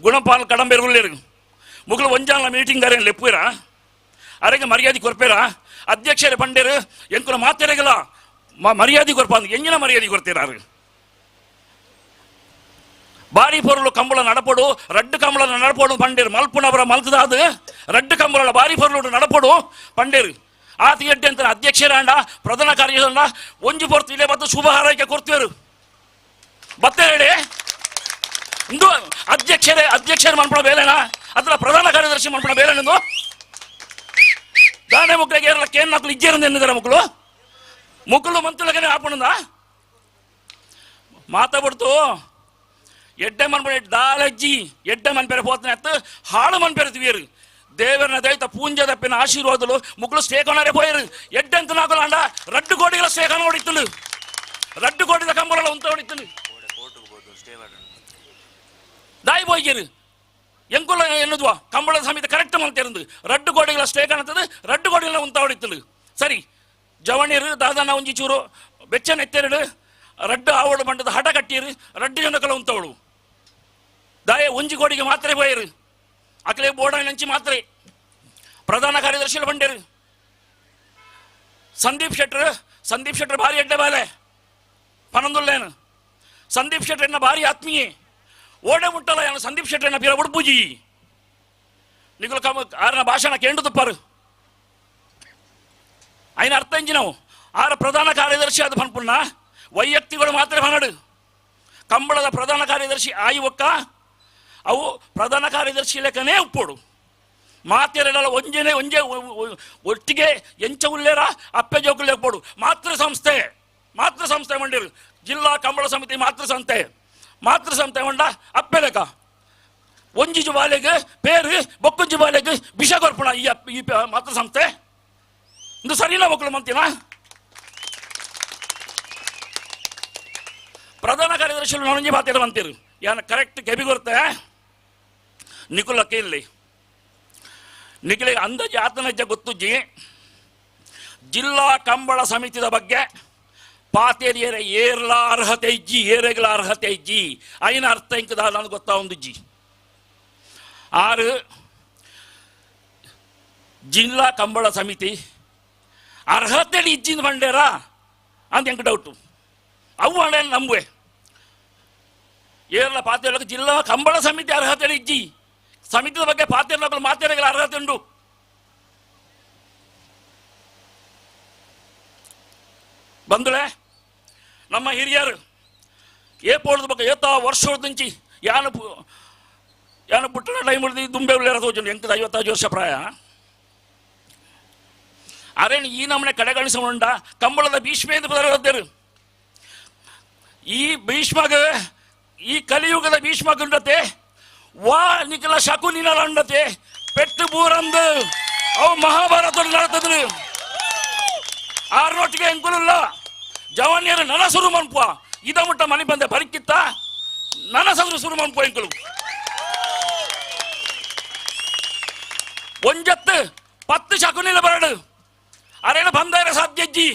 ಗುಣಪಾಲ್ ಕಡಂಬೆರುಲ್ಲೇರು ಮುಗುಳು ಒಂಜಾಲ ಮೀಟಿಂಗ್ ಅರೇನು ಲೆಪ್ಪುರ ಅರೆಗೆ ಮರ್ಯಾದೆ ಕೊರ್ಪೇರ ಅಧ್ಯಕ್ಷರೇ ಪಂಡೇರು ಎಂಕುಲ ಮಾತೆರೆಗಲ ಮರ್ಯಾದೆ ಕೊರ್ಪ ಅಂದ್ ಎಂಜಿನ ಮರ್ಯಾದೆ ಕೊರ್ತೀರಾರು ಬಾರಿ ಪೊರುಳು ಕಂಬಳ ನಡಪೊಡು ರಡ್ಡು ಕಂಬಳ ನಡಪೊಡು ಪಂಡೇರು ಮಲ್ಪುನವರ ಮಲ್ತದಾದು ರಡ್ಡು ಕಂಬಳ ಬಾರಿ ಪೊರುಳು ನಡಪೊಡು ಪಂಡೇರು ಆತ ಎಡ್ಡೆ ಅಂತ ಅಧ್ಯಕ್ಷರಾಂಡ ಪ್ರಧಾನ ಕಾರ್ಯದರ್ಶಿ ಒಂಜಿ ಪೊರ್ತು ಇಲ್ಲೇ ಬತ್ತು ಶುಭ ಹಾರೈಕೆ ಕೊಡ್ತೀವರು ಬತ್ತೆ ಹೇಳಿ ಇಂದು ಅಧ್ಯಕ್ಷರೇ ಅಧ್ಯಕ್ಷರು ಮನ್ಪಣ ಬೇಲೆನಾ ಅದರ ಪ್ರಧಾನ ಕಾರ್ಯದರ್ಶಿ ಮನ್ಪಣ ಬೇಲೆನೆಂದು ದಾನೆ ಮುಕ್ಕಳಿಗೆ ಏರಲ ಕೇನ್ ನಕಲು ಇಜ್ಜೇರಂದು ಎನ್ನಿದ್ದಾರೆ ಮುಕ್ಕಳು ಮುಕ್ಕಳು ಮಂತುಲಗನೆ ಆಪಣಂದ ಮಾತಾಡ್ಬಿಡ್ತು ಎಡ್ಡೆ ಮನ್ಪಣ ದಾಲಜ್ಜಿ ಎಡ್ಡೆ ಮನ್ಪೆರೆ ಪೋತನೆ ಅತ್ತು ಹಾಳು ಮನ್ಪೆರೆ ತಿವಿಯರು ದೇವರನ ದೈತ ಪೂಂಜದಪ್ಪಿನ ಆಶೀರ್ವಾದಲು ಮುಕ್ಕಳು ಸ್ಟೇಕೊನರೆ ಪೋಯರು ಎಡ್ಡೆ ಅಂತ ನಾಕಲು ಅಂಡ ರಡ್ಡು ಕೋಟಿಗಳ ಸ್ಟೇಕನ ಹೊಡಿತಲು ರಡ್ಡು ಕೋಟಿದ ಕಂಬಳ ಉಂತ ಹೊಡಿತಲು ದಾಯಿ ಪೋಯ್ಯರು ಎಂಕುಲ ಎನ್ನುದ್ವಾ ಕಂಬಳದ ಸಮೇತ ಕರೆಕ್ಟ್ ಮಂತಿರಂದು ರಡ್ಡು ಕೋಟಿಗಳ ಸ್ಟೇ ಕಾಣುತ್ತದೆ ರಡ್ಡು ಕೋಟಿಗಳ ಉಂತ ಹೊಡಿತಲು ಸರಿ ಜವಣಿರು ದಾದಾನ ಒಂಜಿ ಚೂರು ಬೆಚ್ಚನ ಎತ್ತೆರಡು ರಡ್ಡು ಆವಡು ಮಂಡದ ಹಠ ಕಟ್ಟಿರು ರಡ್ಡು ಜನಕಲ ಉಂತವಳು ದಾಯ ಒಂಜಿ ಕೋಟಿಗೆ ಮಾತ್ರೆ ಪೋಯರು ಅಕಲೆ ಬೋರ್ಡ್ ನಂಚಿ ಮಾತ್ರೆ ಪ್ರಧಾನ ಕಾರ್ಯದರ್ಶಿಗಳು ಬಂಡೇರು ಸಂದೀಪ್ ಶೆಟ್ಟರ್ ಸಂದೀಪ್ ಶೆಟ್ಟರ್ ಭಾರಿ ಎಡ್ಡೆ ಬಾಲೆ ಪನೊಂದುಲ್ಲೇನು ಸಂದೀಪ್ ಶೆಟ್ಟರ್ನ ಭಾರಿ ಆತ್ಮೀಯೆ ಓಡೆ ಮುಟ್ಟಲ್ಲ ಏನು ಸಂದೀಪ್ ಶೆಟ್ಟರ್ನ ಪಿರ ಉಡುಪುಜಿ ನಿಗುಲ ಕಮ ಆರನ ಭಾಷಣ ಕೇಂಡು ತುಪ್ಪಾರು అయిన ಅರ್ಥಿಂಚಿನವು ಆರ ಪ್ರಧಾನ ಕಾರ್ಯದರ್ಶಿ ಅದು ಪನ್ಪುಣ್ಣ ವೈಯಕ್ತಿಗಳು ಮಾತ್ರ ಪನಡು ಕಂಬಳದ ಪ್ರಧಾನ ಕಾರ್ಯದರ್ಶಿ ಆಯಿ ಒಕ್ಕ ಅವು ಪ್ರಧಾನ ಕಾರ್ಯದರ್ಶಿ ಲೆಕ್ಕನೇ ಉಪ್ಪೋಡು ಮಾತೆರಡಲ ಒಂಜೆನೆ ಒಂಜೆ ಒಟ್ಟಿಗೆ ಎಂಚ ಉಲ್ಲೇರ ಅಪ್ಪೆ ಜೋಕುಲ್ ಉಪ್ಪೋಡು ಮಾತೃ ಸಂಸ್ಥೆ ಮಾತೃ ಸಂಸ್ಥೆ ಮಂಡಿರು ಜಿಲ್ಲಾ ಕಂಬಳ ಸಮಿತಿ ಮಾತೃ ಸಂಸ್ಥೆ ಮಾತೃ ಸಂಸ್ಥೆ ಮಂಡ ಅಪ್ಪೆ ಲೆಕ್ಕ ಒಂಜಿ ಜುಬಾಲೆಗ್ ಪೇರು ಬೊಕ್ಕೊಂಜಿ ಬಾಲೆಗ್ ವಿಷ ಕೊರ್ಪಣ ಈ ಈ ಮಾತೃ ಸಂಸ್ಥೆ ಇಂದು ಸರಿಯಿಲ್ಲ ಮಕ್ಕಳು ಮಂತಿನ ಪ್ರಧಾನ ಕಾರ್ಯದರ್ಶಿಗಳು ನಾನೊಂಜಿ ಮಾತಾಡ ಮಂತಿರು ಯಾನ ಕರೆಕ್ಟ್ ಕೆಬಿ ಕೊರ್ತೆ ನಿಕುಲಕ್ಕೆ ಇಲ್ಲಿ ನಿಖಿಲಿಗೆ ಅಂದಾಜು ಆತನಜ್ಜ ಗೊತ್ತುಜ್ಜಿ ಜಿಲ್ಲಾ ಕಂಬಳ ಸಮಿತಿದ ಬಗ್ಗೆ ಪಾತೇರಿಯರ ಏರ್ಲ ಅರ್ಹತೆ ಇಜ್ಜಿ ಏರೆಗಳ ಅರ್ಹತೆ ಇಜ್ಜಿ ಐನ ಅರ್ಥ ಇಂಕದ ನನಗೆ ಗೊತ್ತಾ ಒಂದು ಜಿ ಆರು ಜಿಲ್ಲಾ ಕಂಬಳ ಸಮಿತಿ ಅರ್ಹತೆ ಇಜ್ಜಿನ ಬಂಡೇರ ಅಂತ ಎಂಕ ಡೌಟು ಅವು ಹಣ ನಂಬುವೆ ಏರ್ಲ ಪಾತೇರ್ಲಕ್ಕೆ ಜಿಲ್ಲಾ ಕಂಬಳ ಸಮಿತಿ ಅರ್ಹತೆ ಇಜ್ಜಿ ಸಮಿತಿದ ಬಗ್ಗೆ ಪಾತೇರ್ಲಕ್ಕಲು ಮಾತೇರಗಳ ಅರ್ಹತೆ ಉಂಟು ಬಂಧುಳೆ ನಮ್ಮ ಹಿರಿಯರು ಏಪೋಳದ ಬಗ್ಗೆ ಏತ ವರ್ಷದ నుంచి ಯಾನು ಯಾನು ಪುಟ್ಟಣ ಟೈಮ್ ದುಂಬೆ ಉಳ್ಳೇರ ತೋಚುಂಡು ಎಂಕದ 55 ವರ್ಷ ಪ್ರಾಯ ಅರೇನು ಈ ನಮ್ಮನೆ ಕಡೆಗಣಿಸೋಣ ಕಂಬಳದ ಭೀಷ್ಮೇಂದ್ರ ಪದರದರು ಈ ಭೀಷ್ಮಗ ಈ ಕಲಿಯುಗದ ಭೀಷ್ಮಗುಂಡತೆ ವಾ ನಿಖಲ ಶಕುನಿನ ಅಂಡತೆ ಪೆಟ್ಟು ಬೂರಂದು ಅವು ಮಹಾಭಾರತ ನಡತದ್ರು ಆರ್ನೊಟ್ಟಿಗೆ ಎಂಕುಲಲ್ಲ ಜವಾನಿಯರು ನನ ಸುರು ಮನ್ಪುವ ಇದ ಮುಟ್ಟ ಮನೆ ಬಂದೆ ಬರಿಕಿತ್ತ ನನ ಸದ್ರು ಸುರು ಮನ್ಪುವ ಎಂಕುಲು ಒಂಜತ್ತು 10 ಶಕುನಿಲ ಬರಡು ಅರೇನ ಬಂದಾರ ಸಾಧ್ಯಜ್ಜಿ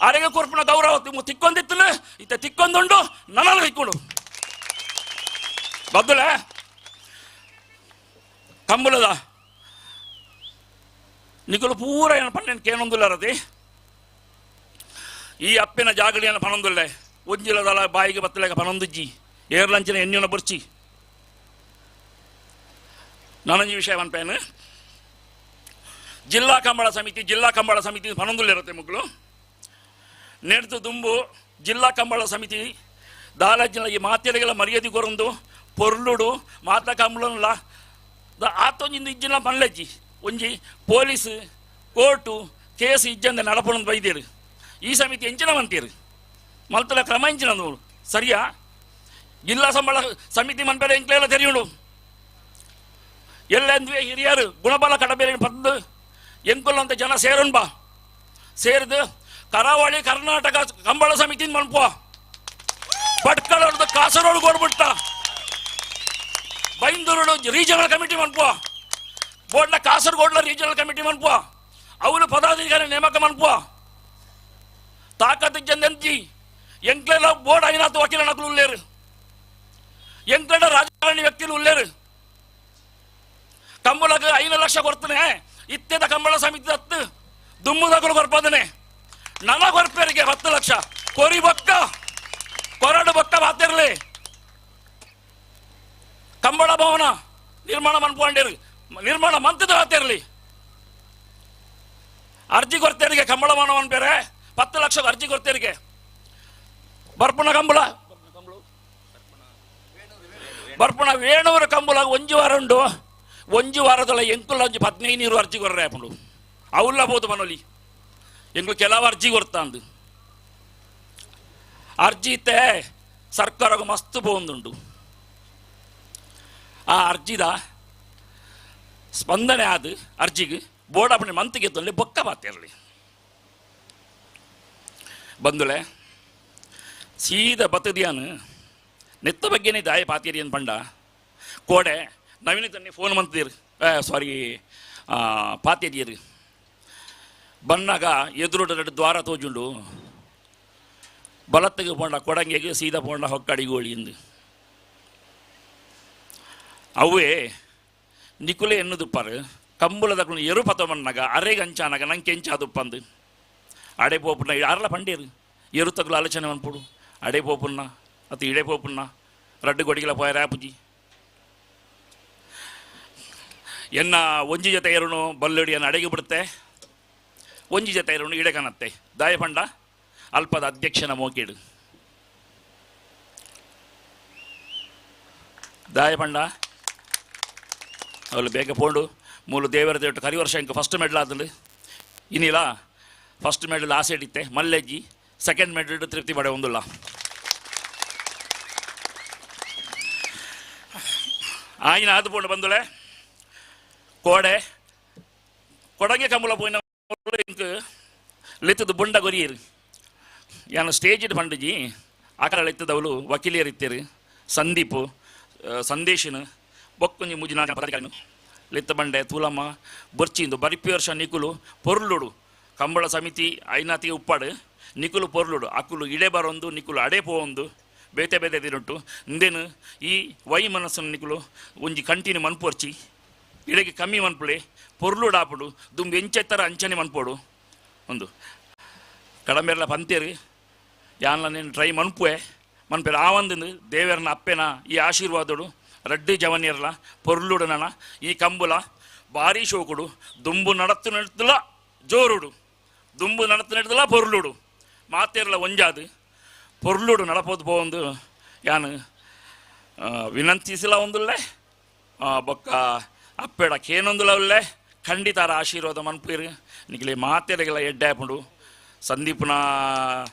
ಅರೆಗೆ ಕೊರ್ಪುನ ಗೌರವ ತಿಕ್ಕೊಂದಿತ್ತಲು ಇತ್ತ ತಿಕ್ಕೊಂದುಂಡು ನನ್ನ ತಿಕ್ಕೊಂಡು ಬದ್ದುಲ ಕಂಬಳದ ನಿಕುಲು ಪೂರ ಏನು ಪನ್ನೇನು ಕೇನೊಂದುಲ್ಲರತಿ ಈ ಅಪ್ಪಿನ ಜಾಗಡಿಯನ್ನು ಪನೊಂದುಲ್ಲೆ ಒಂಜಿಲದಲ ಬಾಯಿಗೆ ಬತ್ತಲೆಗ ಪನೊಂದುಜ್ಜಿ ಏರ್ಲಂಚಿನ ಎಣ್ಣೆನ ಬುರ್ಚಿ ನಾನೊಂಜಿ ವಿಷಯ ಪನ್ಪೇನು ಜಿಲ್ಲಾ ಕಂಬಳ ಸಮಿತಿ ಜಿಲ್ಲಾ ಕಂಬಳ ಸಮಿತಿ ಪನೊಂದುಲ್ಲಿರುತ್ತೆ ಮಕ್ಕಳು ನೆಡ್ತು ದುಂಬು ಜಿಲ್ಲಾ ಕಂಬಳ ಸಮಿತಿ ದಾಲಜಿನ ಈ ಮಾತೆರೆಗಳ ಮರ್ಯಾದೆ ಕೊರೊಂದು ಪೊರ್ಲುಡು ಮಾತ ಕಂಬಳಲ್ಲ ಆತೊಂಜಿಂದ ಇಜ್ಜಿನ ಪನ್ಲೆಜ್ಜಿ ಒಂಜಿ ಪೊಲೀಸ್ ಕೋರ್ಟು ಕೇಸ್ ಇಜ್ಜಂದೆ ನಡಪೊಂದು ಬೈದೇರು ಈ ಸಮಿತಿ ಎಂಚಿನ ಮಂತೀರು ಮಲ್ತಲ ಕ್ರಮ ಎಂಚಿನ ಸರಿಯಾ ಜಿಲ್ಲಾ ಸಂಬಳ ಸಮಿತಿ ಮನ್ಪೆಲೆ ಎಂಕ್ಲೆಲ್ಲ ತೆರಿಯುಂಡು ಎಲ್ಲಂದ್ವೆ ಹಿರಿಯರು ಗುಣಬಲ ಕಡಬೇರೆ ಪದ್ದು ಎಂಕುಲ್ಲಂತ ಜನ ಸೇರೋಣ ಬಾ ಸೇರಿದು ಕರಾವಳಿ ಕರ್ನಾಟಕ ಕಂಬಳ ಸಮಿತಿ ಮನ್ಪುವ ಭಟ್ಕಳದ ಕಾಸರಗೋಡು ಕೊಡ್ಬಿಟ್ಟ ಬೈಂದೂರು ರೀಜನಲ್ ಕಮಿಟಿ ಮನ್ಪುವ ಬೋರ್ಡ್ನ ಕಾಸರಗೋಡ್ಲ ರೀಜನಲ್ ಕಮಿಟಿ ಮನ್ಪುವ ಅವನು ಪದಾಧಿಕಾರಿ ನೇಮಕ ಮನ್ಪುವ ತಾಕತ್ ಜಂದಂತಿ ಎಂಕ್ಲೆನ ಬೋರ್ಡ್ అయినాత ವಕೀಲ ನಕಲು ಉಲ್ಲೇರು ಎಂಕ್ಲೆನ ರಾಜಕಾರಣಿ ವ್ಯಕ್ತಿలు ಉಲ್ಲೇರು ಕಂಬಳಕ್ಕೆ 5 ಲಕ್ಷ ಕೊಡ್ತಾನೆ ಇತ್ತೆದ ಕಂಬಳ ಸಮಿತಿ ಹತ್ತು ದುಮ್ಮುದಗಳು ಕೊರ್ಪದನೆ ನನ ಕೊರ್ಪೇರಿಗೆ 10 ಲಕ್ಷ ಕೊರಿ ಬೊಕ್ಕ ಕೊರಡು ಬೊಕ್ಕ ಮಾತಿರ್ಲಿ ಕಂಬಳ ಭವನ ನಿರ್ಮಾಣ ಮನ್ಕೊಂಡಿರು ನಿರ್ಮಾಣ ಮಂತದ ಮಾತಿರ್ಲಿ ಅರ್ಜಿ ಕೊಡ್ತೇರಿಗೆ ಕಂಬಳ ಭವನ ಬೇರೆ 10 ಲಕ್ಷ ಅರ್ಜಿ ಕೊಡ್ತೇರಿಗೆ ಬರ್ಪುಣ ಕಂಬಳ ಬರ್ಪುಣ ವೇಣೂರ ಕಂಬಳ ಒಂಜಿ ವಾರ ಉಂಡು ಒಂಜಿ ವಾರದಲ್ಲ ಎಂಕುಲ ಒಂಜಿ 15 ಅರ್ಜಿ ಕೊರ್ರೆ ಅಪ್ಪುಂಡು ಅವುಲ್ಲ ಬೋದು ಮನೋಲಿ ಎಂಕುಲು ಕೆಲವು ಅರ್ಜಿ ಕೊರ್ತಾಂದು ಅರ್ಜಿ ಇತ್ತೆ ಸರ್ಕಾರಕ್ಕೆ ಮಸ್ತ್ ಪೋಂದುಂಡು ಆ ಅರ್ಜಿದ ಸ್ಪಂದನೆ ಆದ ಅರ್ಜಿಗೆ ಬೋರ್ಡ್ ಅಪ್ಪಣೆ ಮಂತಿಗೆ ತೊಂದರೆ ಬೊಕ್ಕ ಮಾತಿರಲಿ ಬಂದುಳೆ ಸೀದಾ ಬತ್ತದಿಯಾನು ನೆತ್ತ ಬಗ್ಗೆನೇ ದಾಯ ಪಾತೀರಿ ಅಂತ ಪಂಡ ಕೋಡೆ ನವೀನ ತನ್ನಿ ಫೋನ್ ಮಂತಿರು ಸಾರಿ ಪಾತೇರಿಯರು ಬನ್ನಾಗ ಎದುರು ಎರಡು ದ್ವಾರ ತೋಜುಂಡು ಬಲತ್ತಿಗೆ ಪೋಂಡ ಕೊಡಂಗೆಗೆ ಸೀದಾ ಪೋಂಡ ಹೊಕ್ಕಡಿಗೋಳಿ ಎಂದು ಅವೇ ನಿಕುಲೆ ಎನ್ನುದುಪ್ಪಾರು ಕಂಬುಲದಕ್ಕೂ ಎರು ಪತಮನ್ನಾಗ ಅರೆಗೆ ಅಂಚಾನಾಗ ನಂಗೆ ಕೆಂಚಾದುಪ್ಪಂದು ಅಡೆ ಪೋಪುಣ್ಣ ಅರಲ ಪಂಡೇರು ಎರು ತಗುಲು ಆಲೋಚನೆ ಮನ್ಪುಡು ಅಡೆ ಪೋಪುಣ್ಣ ಅತಿ ಇಡೆ ಪೋಪುಣ್ಣ ರಡ್ಡು ಗೊಡಿಗೆಲ ಪೋಯರ ಆಪುಜಿ ಎನ್ನ ಒಂಜಿ ಜೊತೆ ಎರುನು ಬಲ್ಲಡಿಯನ್ನು ಅಡೆಗೆ ಬಿಡುತ್ತೆ ಒಂಜಿ ಜೊತೆ ಎರುನು ಇಡೆ ಕಾಣತ್ತೆ ದಾಯಪಂಡ ಅಲ್ಪದ ಅಧ್ಯಕ್ಷನ ಮೋಕಿಡು ದಾಯಪಂಡ ಅವಳು ಬೇಗ ಪೋಂಡು ಮೂಲು ದೇವರ ದೇವಟ ಕರಿ ವರ್ಷ ಇಂಕ ಫಸ್ಟ್ ಮೆಡಲ್ ಆದಲ್ಲಿ ಇನ್ನಿಲ್ಲ ಫಸ್ಟ್ ಮೆಡಲ್ ಆಸೆ ಹಿಡಿತೆ ಮಲ್ಲೆಜ್ಜಿ ಸೆಕೆಂಡ್ ಮೆಡಲ್ ತೃಪ್ತಿ ಪಡೆ ಒಂದುಲ್ಲ ಆಯಿನ ಆದು ಪೋಂಡು ಬಂದುಳೆ ಕೋಡೆ ಕೊಡಂಗೆ ಕಂಬಳ ಪೋಯಿನ ಇಂಕ್ ಲಿತ್ತದ ಬುಂಡ ಗೊರಿಯರು ಯಾನು ಸ್ಟೇಜ್ ಪಂಡಜಿ ಆಕರ ಲಿತ್ತದವಳು ವಕೀಲಿಯರು ಇತ್ತೀರು ಸಂದೀಪು ಸಂದೇಶನು ಬೊಕ್ಕೊಂಜಿ ಮುಜಿನ ಪದಾಧಿಕಾರಿನು ಲಿತ್ತ ಬಂಡೆ ತೂಲಮ್ಮ ಬೊರ್ಚಿಂದು ಬರಿಪಿ ವರ್ಷ ನಿಕುಲು ಪೊರ್ಲುಡು ಕಂಬಳ ಸಮಿತಿ ಐನಾತಿಗೆ ಉಪ್ಪಾಡು ನಿಕುಲು ಪೊರ್ಲುಡು ಅಕುಲು ಇಡೆ ಬರೊಂದು ನಿಕುಲು ಅಡೆ ಪೋವೊಂದು ಬೇತೆ ಬೇತೆ ತಿರುಂಟು ಇಂದೇನು ಈ ವೈ ಮನಸ್ಸನ್ನು ನಿಕುಲು ಒಂಜಿ ಕಂಟಿನ್ಯೂ ಮನ್ಪೊರ್ಚಿ ಇಡೆಗೆ ಕಮ್ಮಿ ಮನ್ಪುಳೆ ಪೊರ್ಲುಡು ಆಪುಡು ದುಂಬು ಎಂಚೆತ್ತರ ಅಂಚನೆ ಮನ್ಪೋಡು ಒಂದು ಕಡಮೆರ್ಲ ಪಂತೇರು ಯಾನ್ಲ ನೀನು ಟ್ರೈ ಮನ್ಪುವೆ ಮನ್ಪೇರು ಆ ಒಂದು ದೇವರನ ಅಪ್ಪೆನ ಈ ಆಶೀರ್ವಾದಡು ರಡ್ಡು ಜವನಿಯರ್ಲ ಪೊರ್ಲುಡು ನನ ಈ ಕಂಬುಲ ಭಾರಿ ಶೋಕುಡು ದುಂಬು ನಡತ್ತು ನಡತಲ ಜೋರುಡು ದುಂಬು ನಡತ್ತು ನಡತಲ ಪೊರ್ಲುಡು ಮಾತೇರ್ಲ ಒಂಜಾದು ಪೊರ್ಲುಡು ನಡಪೋದು ಪೋವೊಂದು ಯಾನು ವಿನಂತಿಸಿಲ ಒಂದುಲ್ಲೆ ಬೊಕ್ಕ ಅಪ್ಪೆಡ ಕೇನೊಂದುಲ ಉಲ್ಲೆ ಖಂಡಿತಾರ ಆಶೀರ್ವಾದ ಮನ್ಪೀರು ನಿಕ್ಲೆ ಮಾತೆರೆಗೆಲ್ಲ ಎಡ್ಡೆ ಆಪುಂಡು ಸಂದೀಪ್ನ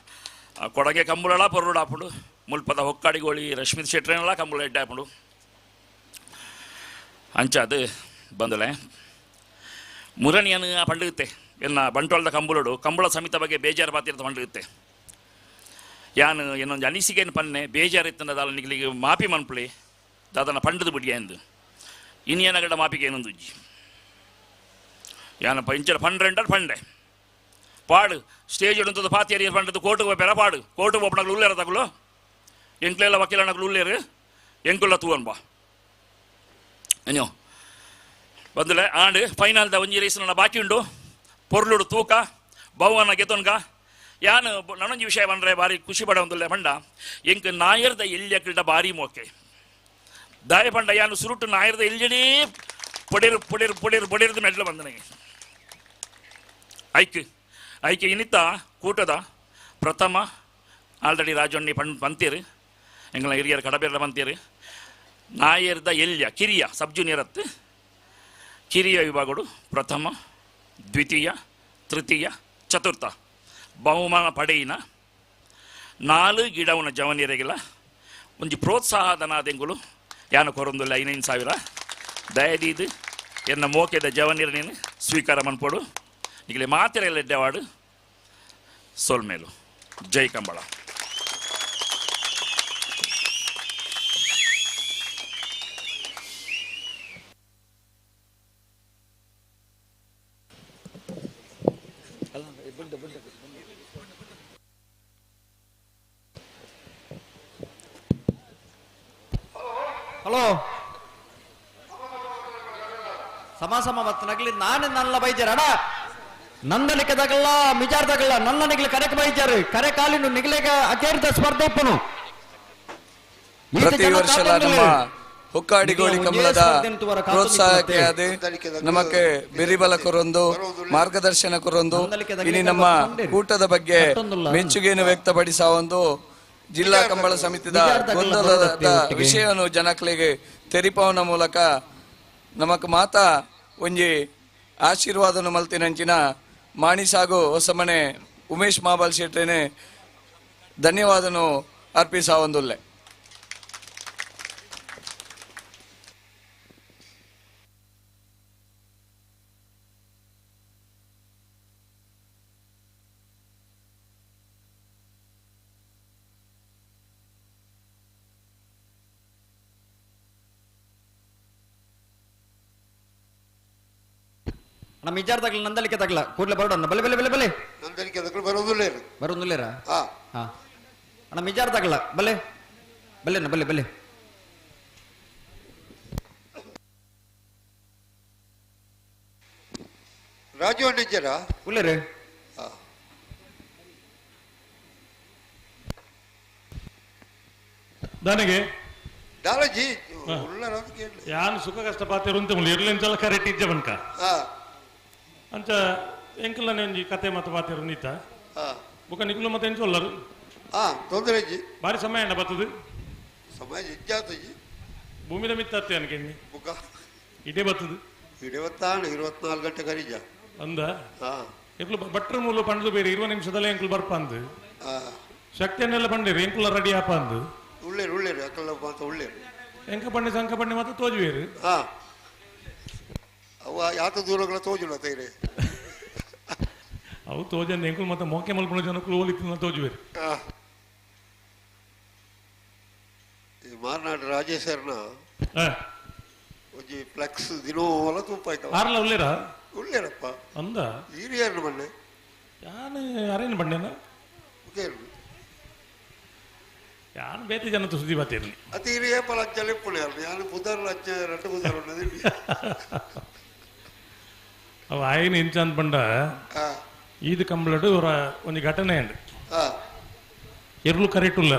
ಕೊಡಗೆ ಕಂಬುಲಳ ಪೊರ್ಲುಡು ಆಪುಂಡು ಮುಲ್ಪದ ಹೊಕ್ಕಾಡಿಗೋಳಿ ರಶ್ಮಿತ್ ಶೆಟ್ರೇನಲ್ಲ ಕಂಬುಲ ಎಡ್ಡೆ ಆಪುಂಡು ಅಂಚಾದು ಬಂದಲೆ ಮುರಣಿಯನ್ನು ಪಂಡುತ್ತೆ ಎನ್ನ ಬಂಟ್ವಾಳದ ಕಂಬುಲಡು ಕಂಬಳ ಸಮಿತ ಬಗ್ಗೆ ಬೇಜಾರು ಪಾತಿರ್ತ ಪಂಡುತ್ತೆ ಯಾನು ಇನ್ನೊಂದು ಅನಿಸಿಕೆಯನ್ನು ಪನ್ನೆ ಬೇಜಾರು ಇತ್ತಂದದಾಲ ನಿಗ್ಲಿಗೆ ಮಾಪಿ ಮನ್ಪುಳಿ ದಾದನ ಪಂಡದು ಬಿಡಿಯ ಎಂದು ಇನಿಯನಗಡ ಮಾಪಿಗೆ ಏನೊಂದು ಉಜ್ಜಿ ಯಾನ ಇಂಚರ ಪಂಡ್ರೆಂಟರ್ ಪಂಡೆ ಪಾಡು ಸ್ಟೇಜ್ ಇಡುವಂಥದ್ದು ಪಾತಿಯರಿ ಪಂಡದು ಕೋರ್ಟ್ಗೆ ಹೋಗ್ಬೇರ ಪಾಡು ಕೋರ್ಟ್ಗೆ ಹೋಗ್ಬಿಡಗಳು ಉಲ್ಲೇರ ತಗುಲು ಎಂಕ್ಲೆಲ್ಲ ವಕೀಲನಗಳು ಉಲ್ಲೇರು ಎಂಕುಲ್ಲ ತೂವನ್ ಬಾ ಅಯ್ಯೋ ಬಂದಲೆ ಆಂಡ್ ಫೈನಲ್ದ ಒಂಜಿ ರೇಸ್ ನನ್ನ ಬಾಕಿ ಉಂಡು ಪೊರ್ಲುಡು ತೂಕ ಬಹುವನ ಗೆತೊನ್ಗ ಯಾನು ನಾನೊಂಜಿ ವಿಷಯ ಬಂದರೆ ಭಾರಿ ಖುಷಿ ಪಡ ಒಂದುಲ್ಲೆ ಪಂಡ ಎಂಕ್ ನಾಯರ್ದ ಎಲ್ಲಿ ಭಾರಿ ಮೋಕೆ ದಾಯ ಪಂಡ ಯಾನು ಸುರುಟು ನಾಯರ್ದ ಎಲ್ಲಿಡೀ ಪೊಡಿರು ಪೊಡಿರು ಪೊಡಿರು ಪೊಡಿರ್ದು ಮೆಡ್ಲು ಬಂದನಿಗೆ ಐಕ್ ಐಕೆ ಇನ್ನಿತ್ತ ಕೂಟದ ಪ್ರಥಮ ಆಲ್ರೆಡಿ ರಾಜಣ್ಣಿ ಪಣ್ ಪಂತೀರು ಎಂಗಳ ಹಿರಿಯರು ಕಡಬೇರ ಬಂತೀರು ನಾಯರ್ದ ಎಲ್ಯ ಕಿರಿಯ ಸಬ್ ಜೂನಿಯರ್ ಅತ್ತು ಕಿರಿಯ ವಿಭಾಗಡು ಪ್ರಥಮ ದ್ವಿತೀಯ ತೃತೀಯ ಚತುರ್ಥ ಬಹುಮಾನ ಪಡೆಯಿನ ನಾಲು ಗಿಡವನ ಜವನಿಯರಿಗೆಲ್ಲ ಒಂಜಿ ಪ್ರೋತ್ಸಾಹಧನಾದೆಂಗುಲು ಯಾನು ಕೊರೊಂದುಲ್ಲ 5,000 ದಯದೀದು ಎನ್ನ ಮೋಕೆದ ಜವನೀರನೇನು ಸ್ವೀಕಾರ ಮನ್ಪೋಡು ಈಗಲೇ ಮಾತೆರೆಲ್ಲ ಎಡ್ಡೆವಾಡು ಸೋಲ್ಮೇಲು. ಜೈ ಕಂಬಳ. ಹಲೋ ಸಮ ಸಮ ಮತ್ತು ನಗಲಿ ನಾನು ನನ್ನ ಬೈಜಾರ ಅಡ ನಂದನಿಕೆ ತಗಲ್ಲ ಮಿಜಾರ್ ತಗಲ್ಲ ನನ್ನ ನಿಗ್ಲಿ ಕರೆಕ್ ಬೈಜಾರು ಕರೆ ಕಾಲಿನು ನಿಗ್ಲೆಗ ಅಕೇರಿದ ಸ್ಪರ್ಧೆ ಇಪ್ಪನು. ಪ್ರತಿ ವರ್ಷ ನಮ್ಮ ಹುಕ್ಕಾಡಿಗೋಳಿ ಕಂಬಳದ ಪ್ರೋತ್ಸಾಹಕ್ಕೆ ಅದೇ ನಮಗೆ ಬೆರಿಬಲ ಕೊರೊಂದು ಮಾರ್ಗದರ್ಶನ ಕೊರೊಂದು ಇನಿ ನಮ್ಮ ಕೂಟದ ಬಗ್ಗೆ ಮೆಚ್ಚುಗೆಯನ್ನು ವ್ಯಕ್ತಪಡಿಸುವ ಒಂದು ಜಿಲ್ಲಾ ಕಂಬಳ ಸಮಿತಿದ ಗೊಂದಲದ ವಿಷಯವನ್ನು ಜನಕಲಿಗೆ ತೆರಿಪವನ ಮೂಲಕ ನಮಕ್ ಮಾತಾ ಒಂಜಿ ಆಶೀರ್ವಾದನು ಮಲ್ತಿನಂಚಿನ ಮಾಣಿಸಾಗು ಹೊಸಮನೆ ಉಮೇಶ್ ಮಾಬಲ್ ಶೆಟ್ಟೇನೆ ಧನ್ಯವಾದನು ಅರ್ಪಿಸಾವಂದುಲ್ಲೆ. ನಮ್ಮ ವಿಚಾರ ತಗಲ ನಂದಲಿಕೆ ತಗಲ ಕೂಡಲೇ ಬರೋಣ. ಬಲೆ ಬಲೆ ಬಲೆ ಬಲೆ ನಂದಲಿಕೆ ತಗಲ ಬರೋದಿಲ್ಲ ಬರೋದಿಲ್ಲ. ಹಾ ಅಣ್ಣ ಮಿಜಾರ್ ತಗಲ ಬಲೆ ಬಲೆ ಬಲೆ ಬಲೆ. ರಾಜು ಅಣ್ಣ ಉಳ್ಳೇರಿ ನನಗೆ ದಾಲಜಿ ಯಾನು ಸುಖ ಕಷ್ಟ ಪಾತಿರುಂತ ಇರ್ಲಿಂಚಲ ಕರೆಕ್ಟ್ ಇಜ್ಜ ಬನ್ಕ ಅಂಚ ಎಂಕಲ್ನೇ ಒಂಜಿ ಕತೆ ಮತ ಪಾತಿರು ನೀತ ಬುಕ್ಕ ನಿಕ್ಲು ಮತ್ತೆ ಎಂಚೊಲ್ಲರು ತೊಂದರೆ ಇಜ್ಜಿ ಬಾರಿ ಸಮಯ ಅಣ್ಣ ಬರ್ತದೆ ಸಮಯ ಇಜ್ಜಾತಜಿ ಭೂಮಿದ ಮಿತ್ತತ್ತೆ ಅನ್ಕೆಣ್ಣಿ ಬುಕ್ಕ ಇಡೇ ಬರ್ತದೆ ಇಡೇ ಬತ್ತಾಣ 24 ಗಂಟೆ ಕರಿಜ ಅಂದ ಎಂಕ್ಲು ಭಟ್ರ ಮೂಲ ಪಂಡ್ದು ಬೇರೆ 20 ನಿಮಿಷದಲ್ಲೇ ಎಂಕ್ಲು ಬರ್ಪ ಅಂದು ಶಕ್ತಿಯನ್ನೆಲ್ಲ ಪಂಡಿರಿ ಎಂಕುಲ ರೆಡಿ ಆಪ ಅಂದು ಉಳ್ಳೇರು ಉಳ್ಳೇರು ಅಕಲ್ಲ ಮಾತ ಉಳ್ಳೇರು ಎಂಕ ಪಂಡಿ ಸಂಕ ಪಂಡಿ ಮಾತ ತೋಜುವೇರು ಅವ ಯಾತ ದೂರಗಳ ತೋಜುಲ್ಲ ತೈರೆ ಅವು ತೋಜನ್ ಎಂಕುಲು ಮತ್ತೆ ಮೋಕೆ ಮಲ್ಪುಣ ಜನಕ್ಕೂ ಹೋಲಿತ್ತು ತೋಜುವೇರು. ಮಾರ್ನಾಡು ರಾಜೇಶ್ವರನ ಒಂಜಿ ಫ್ಲೆಕ್ಸ್ ದಿನೋಲ ತೂಪಾಯ್ತು ಆರ್ಲ ಉಳ್ಳೇರ ಉಳ್ಳೇರಪ್ಪ ಅಂದ ಹಿರಿಯರ್ನ ಬಣ್ಣೆ ಯಾನು ಅರೇನು ಬಣ್ಣೆನ ಯಾನು ಬೇತೆ ಜನ ಸುದ್ದಿ ಬಾತಿರ್ಲಿ ಅತಿ ಹಿರಿಯ ಪಲಚ್ಚ ಲೆಪ್ಪುಣ ಯಾನು ಬುಧರ್ ಲಚ್ಚ ರಟ್ಟು ಬುಧರ್ ಅವ ಆಯ್ನ ಇಂಚ ಅಂತ ಪಂಡ ಈದ್ ಕಂಬಳಡು ಅವರ ಒಂದು ಘಟನೆ ಉಂಡು ಎರ್ಲು ಕರೆಕ್ಟ್ ಉಲ್ಲ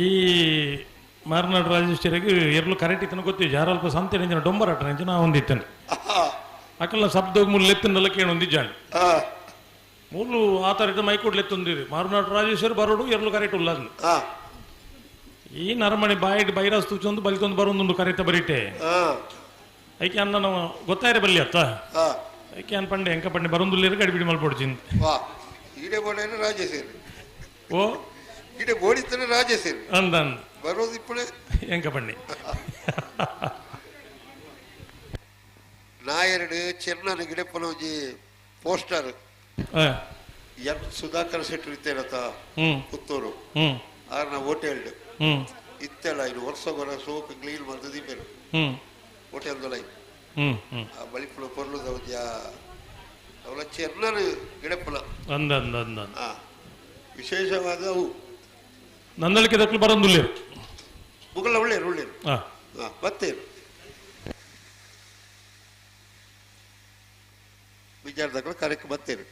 ಈ ಮಾರ್ನಾಡು ರಾಜೇಶ್ವರಿಗೆ ಎರ್ಲು ಕರೆಕ್ಟ್ ಇತ್ತನ ಗೊತ್ತಿಜ್ಜಿ ಯಾರಲ್ಪ ಸಂತೆ ನೆಂಚಿನ ಡೊಂಬರಾಟ ನೆಂಚಿನ ಒಂದಿತ್ತನು ಅಕಲ್ಲ ಶಬ್ದ ಮುಳ್ಳು ಎತ್ತನ್ನೆಲ್ಲ ಕೇಳೊಂದಿಜ್ಜಾಂಡು ಮೂಲು ಆ ಥರ ಮೈಕೂಡ್ಲು ಎತ್ತೊಂದಿರಿ ಮಾರ್ನಾಡು ರಾಜೇಶ್ವರಿ ಬರೋಡು ಎರ್ಲು ಕರೆಕ್ಟ್ ಉಲ್ಲ ಅದು ಈ ನರಮಣಿ ಬಾಯಿಡ್ ಬೈರಾಸ್ ತೂಚೊಂದು ಬಲಿತೊಂದು ಬರೋದೊಂದು ಕರೆಕ್ಟ್ ಬರೀಟೆ ಐಕೆ ಅನ್ನ ನಾವು ಗೊತ್ತಾಯ್ರೆ ಬಲ್ಲಿ ಅತ್ತ ಐಕೆ ಅನ್ ಪಂಡೆ ಎಂಕ ಪಂಡೆ ಬರೋದಿಲ್ಲ ಗಡಿಬಿಡಿ ಮಲ್ಪೊಡ್ಚಿನ್ ಈಡೆ ಬೋಡೇನ ರಾಜೇಶ್ವರಿ ಓ ಈಡೆ ಬೋಡಿತ್ತನೆ ರಾಜೇಶ್ವರಿ ಅಂದ ಅಂದ ಬರೋದು ಇಪ್ಪಳೆ ಎಂಕ ಪಂಡೆ ನಾಯರಡು ಚೆನ್ನನ ಗಿಡಪ್ಪನ ಒಂಜಿ ಪೋಸ್ಟರ್ ಎನ್ ಸುಧಾಕರ್ ಶೆಟ್ಟಿ ಇತ್ತೇನತ ಪುತ್ತೂರು ಆರ್ನ ಹೋಟೆಲ್ ಇತ್ತೆಲ್ಲ ಇನ್ನು ವರ್ಷ ಗೊರ ಸೋಕ್ ಕ್ಲೀನ್ ಮಾಡ್ದು ದೀಪೇರು ಹೋಟೆಲ್ ದೊಲೈ ಆ ಬಳಿಪುಳ ಪೊರ್ಲುದ ಒಂಜಿ ಅವಳ ಚೆನ್ನನ ಗಿಡಪ್ಪನ ಅಂದ ಅಂದ ಅಂದ ವಿಶೇಷವಾದ ಅವು ನಂದಳಿಕೆ ದಕ್ಕಲು ಬರೋದಿಲ್ಲ ಮುಗಲ ಒಳ್ಳೇರು ಒಳ್ಳೇರು ಬತ್ತೇರು ವಿಚಾರದಕ್ಕಲು ಕರೆಕ್ಟ್ ಬತ್ತೇರು.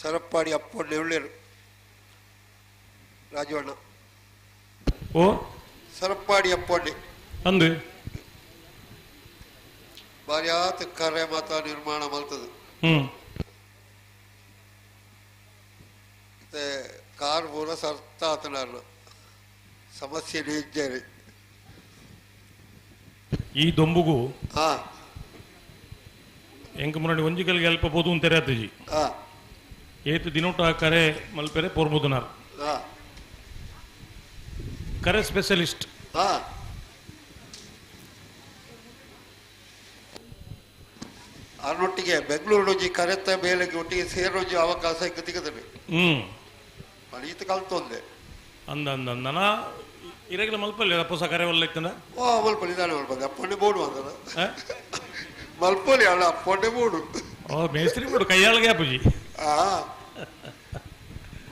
ಸರಪ್ಪಾಡಿ ಅಪ್ಪೊಂಡೆ ಉಳ್ಳೇರು ರಾಜವಣ್ಣ ಓ ಸರಪ್ಪಾಡಿ ಅಪ್ಪೊಂಡೆ ಅಂದು ಬಾರ್ಯಾತ ಕರೆ ಮಾತ ನಿರ್ಮಾಣ ಮಲ್ತದೆ ಮತ್ತೆ ಕಾರ್ ಪೂರ ಸರ್ತ ಆತನಾರ್ನ ಸಮಸ್ಯೆ ಇದ್ದಾರೆ ಈ ದೊಂಬುಗು ಹಾ ಎಂಕ ಮುರಣಿ ಒಂಜಿ ಕಲ್ಗೆ ಅಲ್ಪ ಪೋದು ಅಂತಾರೆ ಆತಜಿ ಹಾ ಏತು ದಿನೋಟ ಕರೆ ಮಲ್ಪೆರೆ ಪೋರ್ಬೋದುನಾರ್ ಹಾ ಕರೆ ಸ್ಪೆಷಲಿಸ್ಟ್ ಹಾ ಅವನೊಟ್ಟಿಗೆ ಬೆಂಗಳೂರು ಕರೆತ ಬೇಲೆಗೆ ಒಟ್ಟಿಗೆ ಸೇರೋಜಿ ಅವಕಾಶ ತಿಕ್ಕದನೆ ಈತ ಕಲ್ತೊಂದೆ ಅಂದ ಅಂದ ಅಂದನ ಇರಗಿಲ ಮಲ್ಪಲ್ಲಿ ಹೊಸ ಕರೆ ಒಲ್ಲ ಇತ್ತಂದ ಓ ಮಲ್ಪಲ್ಲಿ ಇದಾನೆ ಮಲ್ಪಲ್ಲಿ ಅಪ್ಪಂಡೆ ಬೋಡು ಅಂದನ ಮಲ್ಪಲ್ಲಿ ಅಲ್ಲ ಅಪ್ಪಂಡೆ ಬೋಡು ಓ ಮೇಸ್ತ್ರಿ ಬೋಡು ಕೈಯಾಳಿಗೆ ಅಪ್ಪುಜಿ ಆ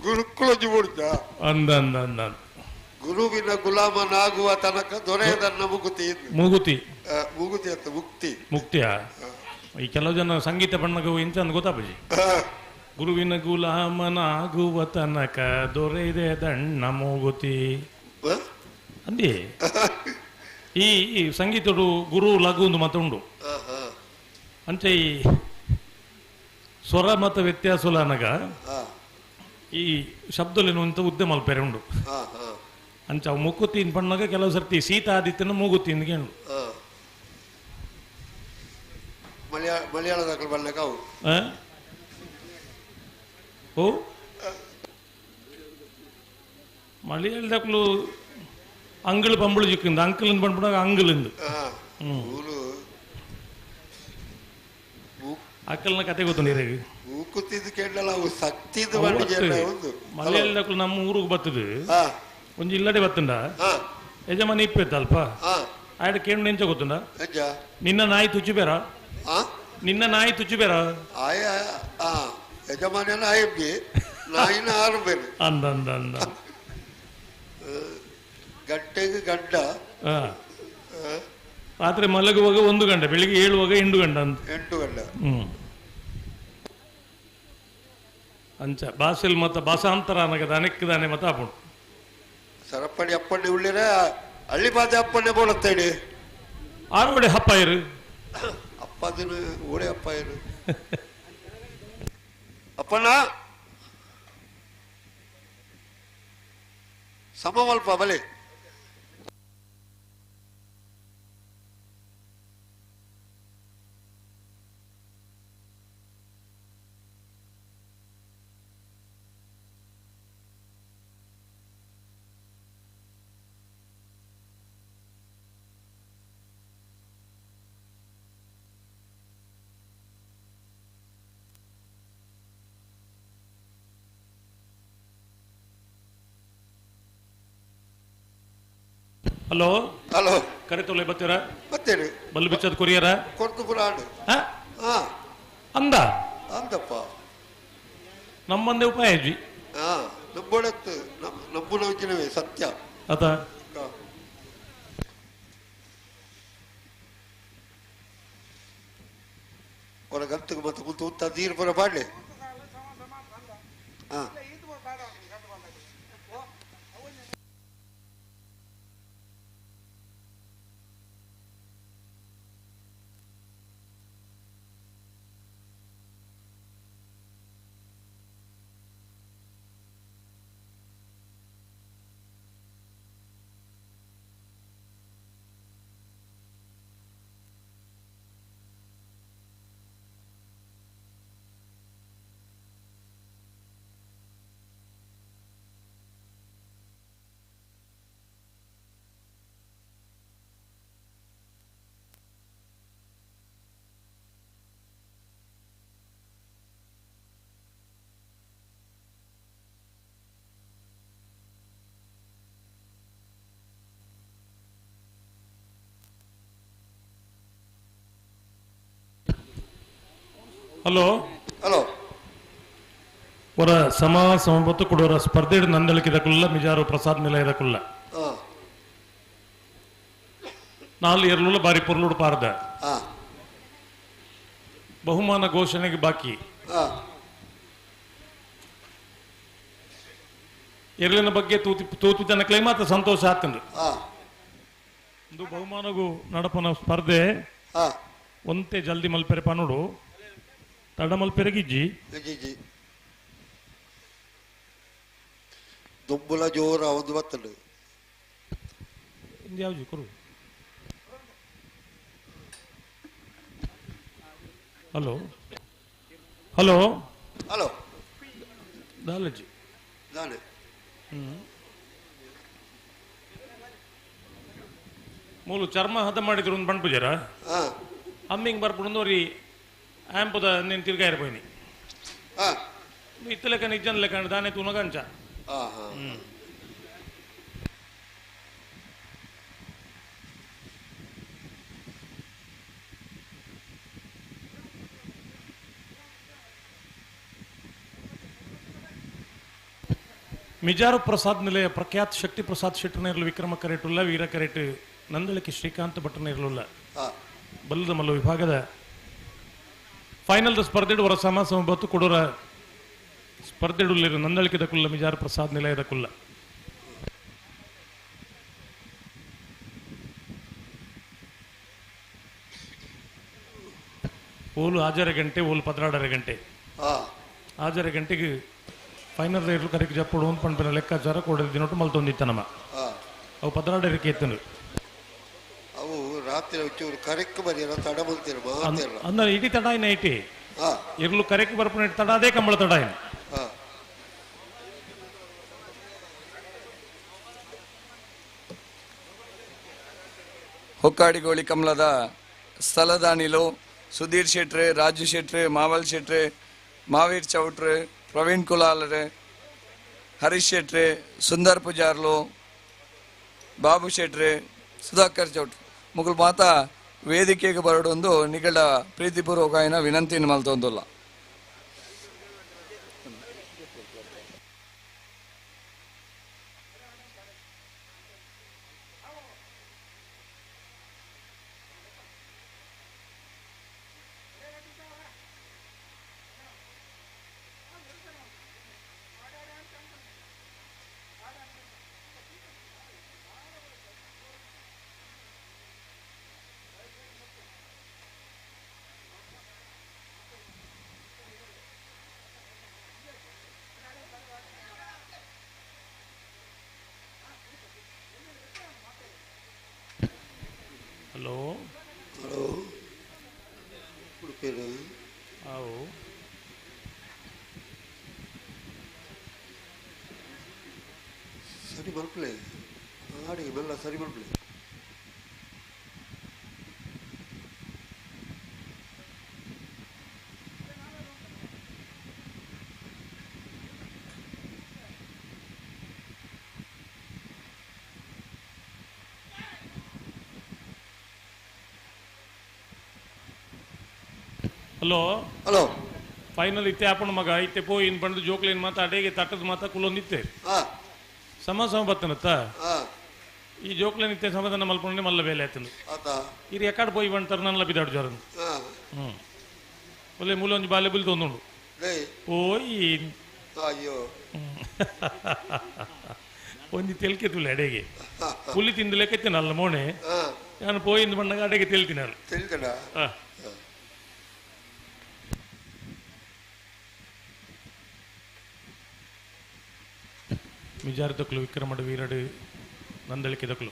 ಗುರುಕುಲೊಂಜಿ ಬೋಡುತ್ತ ಅಂದ ಅಂದ ಅಂದ ಗುರುವಿನ ಗುಲಾಮನಾಗುವ ತನಕ ದೊರೆಯದನ್ನ ಮುಗುತಿ ಮೂಗುತಿ ಮುಗುತಿ ಅಂತ ಮುಕ್ತಿ ಮುಕ್ತಿಯಾ ಈ ಕೆಲವು ಜನ ಸಂಗೀತ ಬಣ್ಣಗೂ ಇಂತ ಅಂದ್ ಗೊತ್ತಾಪಜಿ ಗುರುವಿನ ಗುಲಾಮನಾಗುವ ತನಕ ದೊರೆದೆ ದಣ್ಣ ಮೂಗುತಿ ಅಂದಿ ಈ ಈ ಸಂಗೀತಡು ಗುರು ಲಘು ಒಂದು ಮತ ಉಂಡು ಅಂಚೆ ಈ ಸ್ವರ ಮತ ವ್ಯತ್ಯಾಸ ಅನಗ ಈ ಶಬ್ದಲೇನು ಅಂತ ಉದ್ದ ಮಲ್ಪೆರೆ ಉಂಡು ಅಂಚ ಅವು ಮುಕ್ಕುತಿ ಬಣ್ಣಗ ಕೆಲವು ಸರ್ತಿ ಸೀತಾ ಆದಿತ್ಯನ ಮೂಗುತಿ ಅಂದ್ಕೇಳು ಮಲಯಾಳದ ಬಣ್ಣಗ ಅವು ಓ ಮಲಯಾಳದಕ್ಕಲು ಅಂಗಳು ಪಂಬಳು ಚಿಕ್ಕಿಂದ ಅಂಕಲ್ ಬಂದ್ಬಿಡಾಗ ಅಂಗಲಿಂದು ಅಕ್ಕಲ್ನ ಕತೆ ಗೊತ್ತು ನೀರಿಗೆ ಮೂಕುತ್ತಿದ್ದು ಕೇಳಲ್ಲ ಅವು ಸತ್ತಿದ್ದು ಮಲಯಾಳದಕ್ಕಲು ನಮ್ಮ ಊರಿಗೆ ಬರ್ತದೆ ಒಂಜಿ ಇಲ್ಲಡೆ ಬತ್ತಂಡ ಯಜಮಾನಿ ಇಪ್ಪತ್ತು ಅಲ್ಪ ಆಯ್ತು ಕೇಳು ನೆಂಚ ಗೊತ್ತುಂಡ ನಿನ್ನ ನಾಯಿ ತುಚ್ಚು ಬೇರ ನಿನ್ನ ನಾಯಿ ತುಚ್ಚು ಬೇರ ಆಯ ಯಜಮಾನ ಆಯಬ್ಬಿ ನಾಯಿನ ಆರು ಬೇರೆ ಅಂದ ಅಂದ ಅಂದ ಗಂಟೆಗೆ ಗಂಡ ರಾತ್ರಿ ಮಲಗುವಾಗ 1 ಗಂಟೆ, ಬೆಳಿಗ್ಗೆ ಏಳುವಾಗ 8 ಗಂಟೆ ಅಂತ 8 ಗಂಟೆ. ಅಂಚ ಭಾಷೆಲ್ ಮತ್ತ ಭಾಷಾಂತರ ಅನಗದ ಅನೆಕ್ಕದಾನೆ ಮತ್ತ ಆಪುಂಡು. ಸರಪಣಿ ಅಪ್ಪಣ್ಣೆ ಉಳ್ಳಿರ ಹಳ್ಳಿ ಬಾದೆ ಅಪ್ಪಣ್ಣೆ ಬೋಡತ್ತೇಳಿ ಆರೋಡೆ ಹಪ್ಪ ಇರು ಅಪ್ಪದಿನ ಓಡೆ ಅಪ್ಪ ಇರು ಅಪ್ಪಣ್ಣ ಸಮವಲ್ಪ ಬಲೆ ಹಲೋ ಹಲೋ ಕರೆ ತೊಲೆ ಬತ್ತೀರಾ ಬತ್ತೇನೆ ಬಲ್ಲು ಬಿಚ್ಚದ ಕೊರಿಯರ ಕೊರ್ತು ಪುರ ಆಡು ಅಂದ ಅಂದಪ್ಪ ನಮ್ಮಂದೇ ಉಪಾಯ ಅಜ್ಜಿ ಹಾ ನಂಬೋಡತ್ತು ನಂಬುನ ಒಂಜಿನವೇ ಸತ್ಯ ಅತ ಹೊರ ಗಂತಕ್ಕೆ ಮತ್ತೆ ಕುಂತು ಉತ್ತ ನೀರು ಪುರ ಪಾಡ್ಲೆ ಹಾ ಹಲೋ ಹಲೋ ಅವರ ಸಮ ಸಮಬತ್ತು ಕೊಡೋರ ಸ್ಪರ್ಧೆ ನಂದಳಿಕಿದಕುಲ್ಲ ಮಿಜಾರು ಪ್ರಸಾದ್ ನಿಲಯದಕುಲ್ಲ ನಾಲ್ ಎರಲುಲ್ಲ ಬಾರಿ ಪೊರ್ಲುಡು ಪಾರ್ದ ಬಹುಮಾನ ಘೋಷಣೆಗೆ ಬಾಕಿ. ಎರ್ಲಿನ ಬಗ್ಗೆ ತೂತಿ ತೂತಿ ತನಕಲೇ ಮಾತ್ರ ಸಂತೋಷ ಆಗ್ತದೆ. ಒಂದು ಬಹುಮಾನಗೂ ನಡಪನ ಸ್ಪರ್ಧೆ ಒಂತೆ ಜಲ್ದಿ ಮಲ್ಪೆರೆ ಪನುಡು ತಡ ಮಲ್ಪೆರೆಗಿಜ್ಜಿ ಗಿಜ್ಜಿ ದುಂಬುಲ ಜೋರ ಒಂದು ಬತ್ತಂಡು ಇಂದು ಯಾವ್ದು ಕೊರು. ಹಲೋ ಹಲೋ ಹಲೋ ದಾಲಜಿ ದಾನೆ ಮೂಲು ಚರ್ಮ ಹದ ಮಾಡಿದ್ರು ಒಂದು ಬಣ್ಪುಜರ ಅಮ್ಮಿಂಗ್ ಬರ್ಪುಂಡೋರಿ ಆಂಪುದ ನೀನು ತಿರ್ಗಾಯಿರ ಪೋಯಿನಿ ಇತ್ತ ಲೆಕ್ಕ ನಿಜ್ಜನ್ ಲೆಕ್ಕ ದಾನೆ ತೂನಗಂಚ. ಮಿಜಾರು ಪ್ರಸಾದ್ ನಿಲಯ ಪ್ರಖ್ಯಾತ ಶಕ್ತಿ ಪ್ರಸಾದ್ ಶೆಟ್ಟರ್ನೇರ್ಲು ವಿಕ್ರಮ ಕರೆಟುಲ್ಲ ವೀರ ಕರೆಟ್ ನಂದಳಿಕೆ ಶ್ರೀಕಾಂತ್ ಭಟ್ಟನೇರ್ಲುಲ್ಲ ಬಲ್ಲದ ಮಲ್ಲ ವಿಭಾಗದ ಫೈನಲ್ ಸ್ಪರ್ಧೆಡು ವರ ಸಮ ಸಮ ಕೊಡೋರ ಸ್ಪರ್ಧೆಡುಲ್ಲಿರು ನಂದಳಿಕೆದ ಕುಲ್ಲ ಮಿಜಾರು ಪ್ರಸಾದ್ ನಿಲಯದ ಕುಲ್ಲ. ಓಲು ಆಜಾರೆ ಗಂಟೆ ಓಲು ಪದ್ರಾಡರೆ ಗಂಟೆ ಆಜಾರೆ ಗಂಟೆಗೆ ಫೈನಲ್ ರೇಟ್ಲು ಕರೆಕ್ಟ್ ಜಪ್ಪುಡು ಒಂದು ಪಂಪಿನ ಲೆಕ್ಕಾಚಾರ ಕೊಡೋದು ದಿನೊಟ್ಟು ಮಲ್ತೊಂದಿತ್ತ ನಮ್ಮ ಅವು ಪದ್ರಾಡರಿಕೆ ಎತ್ತನು ಅವು ರಾತ್ರಿ ಒಂಚೂರು ಕರೆಕ್ಟ್ ಬರಿಯಲ್ಲ ತಡ ಬಲ್ತೀರ ಮಾತಿರಲ್ಲ ಅಂದ್ರೆ ಇಡೀ ತಡ ಇನ್ನ ಇಟಿ ಇರ್ಲು ಕರೆಕ್ಟ್ ಬರ್ಪುನ ತಡ ಅದೇ ಕಂಬಳ ತಡ ಇನ್ನು. ಹೊಕ್ಕಾಡಿಗೋಳಿ ಕಮಲದ ಸ್ಥಳದಾನಿಲು ಸುಧೀರ್ ಶೆಟ್ರೆ, ರಾಜು ಶೆಟ್ರೆ, ಮಾವಲ್ ಶೆಟ್ರೆ, ಮಾವೀರ್ ಚೌಟ್ರೆ, ಪ್ರವೀಣ್ ಕುಲಾಲರೆ, ಹರೀಶ್ ಶೆಟ್ರೆ, ಸುಂದರ್ ಪೂಜಾರ್ಲು, ಬಾಬು ಶೆಟ್ರೆ, ಸುಧಾಕರ್ ಚೌಟ್ರೆ ಮುಗುಲ್ ಮಾತಾ ವೇದಿಕೆಗೆ ಬರಡೊಂದು ನಿಗಡ ಪ್ರೀತಿಪೂರ್ವಕ ವಿನಂತಿಯನ್ನು ಮಲ್ತೊಂದುಲ್ಲ. ಹಲೋ ಹಲೋ ಉಡುಪಿರು ಅವು ಸರಿ ಮಲ್ಪಲೆ ಆಡಿಗೆ ಬೆಲ್ಲ ಸರಿ ಮಲ್ಪಲೆ. ಹಲೋ ಹಲೋ ಫೈನಲ್ ಇತ್ತೆ ಆಪಣ ಮಗ ಇತ್ತೆ ಪೋಯಿ ಇನ್ ಬಂದು ಜೋಕ್ಲೇನ್ ಮಾತಾ ಅಡೇಗೆ ತಟ್ಟದ ಮಾತಾ ಕುಲೊಂದಿತ್ತೆ ಸಮ ಸಮ ಬತ್ತನತ್ತ ಈ ಜೋಕ್ಲೇನ್ ಇತ್ತೆ ಸಮಾಧಾನ ಮಲ್ಪೊಂಡೆ ಮಲ್ಲ ಬೇಲೆ ಆಯ್ತು ಇರು ಎಕಾಡ್ ಪೋಯಿ ಬಂತಾರ ನನ್ನ ಬಿದಾಡು ಜ್ವರ ಹ್ಮ್ ಒಳ್ಳೆ ಮೂಲ ಒಂಜಿ ಬಾಲೆ ಬುಲ್ ತೊಂದುಂಡು ಪೋಯಿ ಅಯ್ಯೋ ಒಂಜಿ ತೆಲ್ಕೆ ತುಲೆ ಅಡೇಗೆ ಪುಲಿ ತಿಂದು ಲೆಕ್ಕತ್ತೇನಲ್ಲ ಮೋಣೆ ನಾನು ಪೋಯಿಂದ ಬಂದಾಗ ಅಡೇಗೆ ತೆಲ್ತಿನಾರು ತೆಲ್ತಡ. ಮಿಜಾರ್ ದಕ್ಲು ವಿಕ್ರಮಡು ವೀರಡು ನಂದಳಿಕೆ ದಕ್ಲು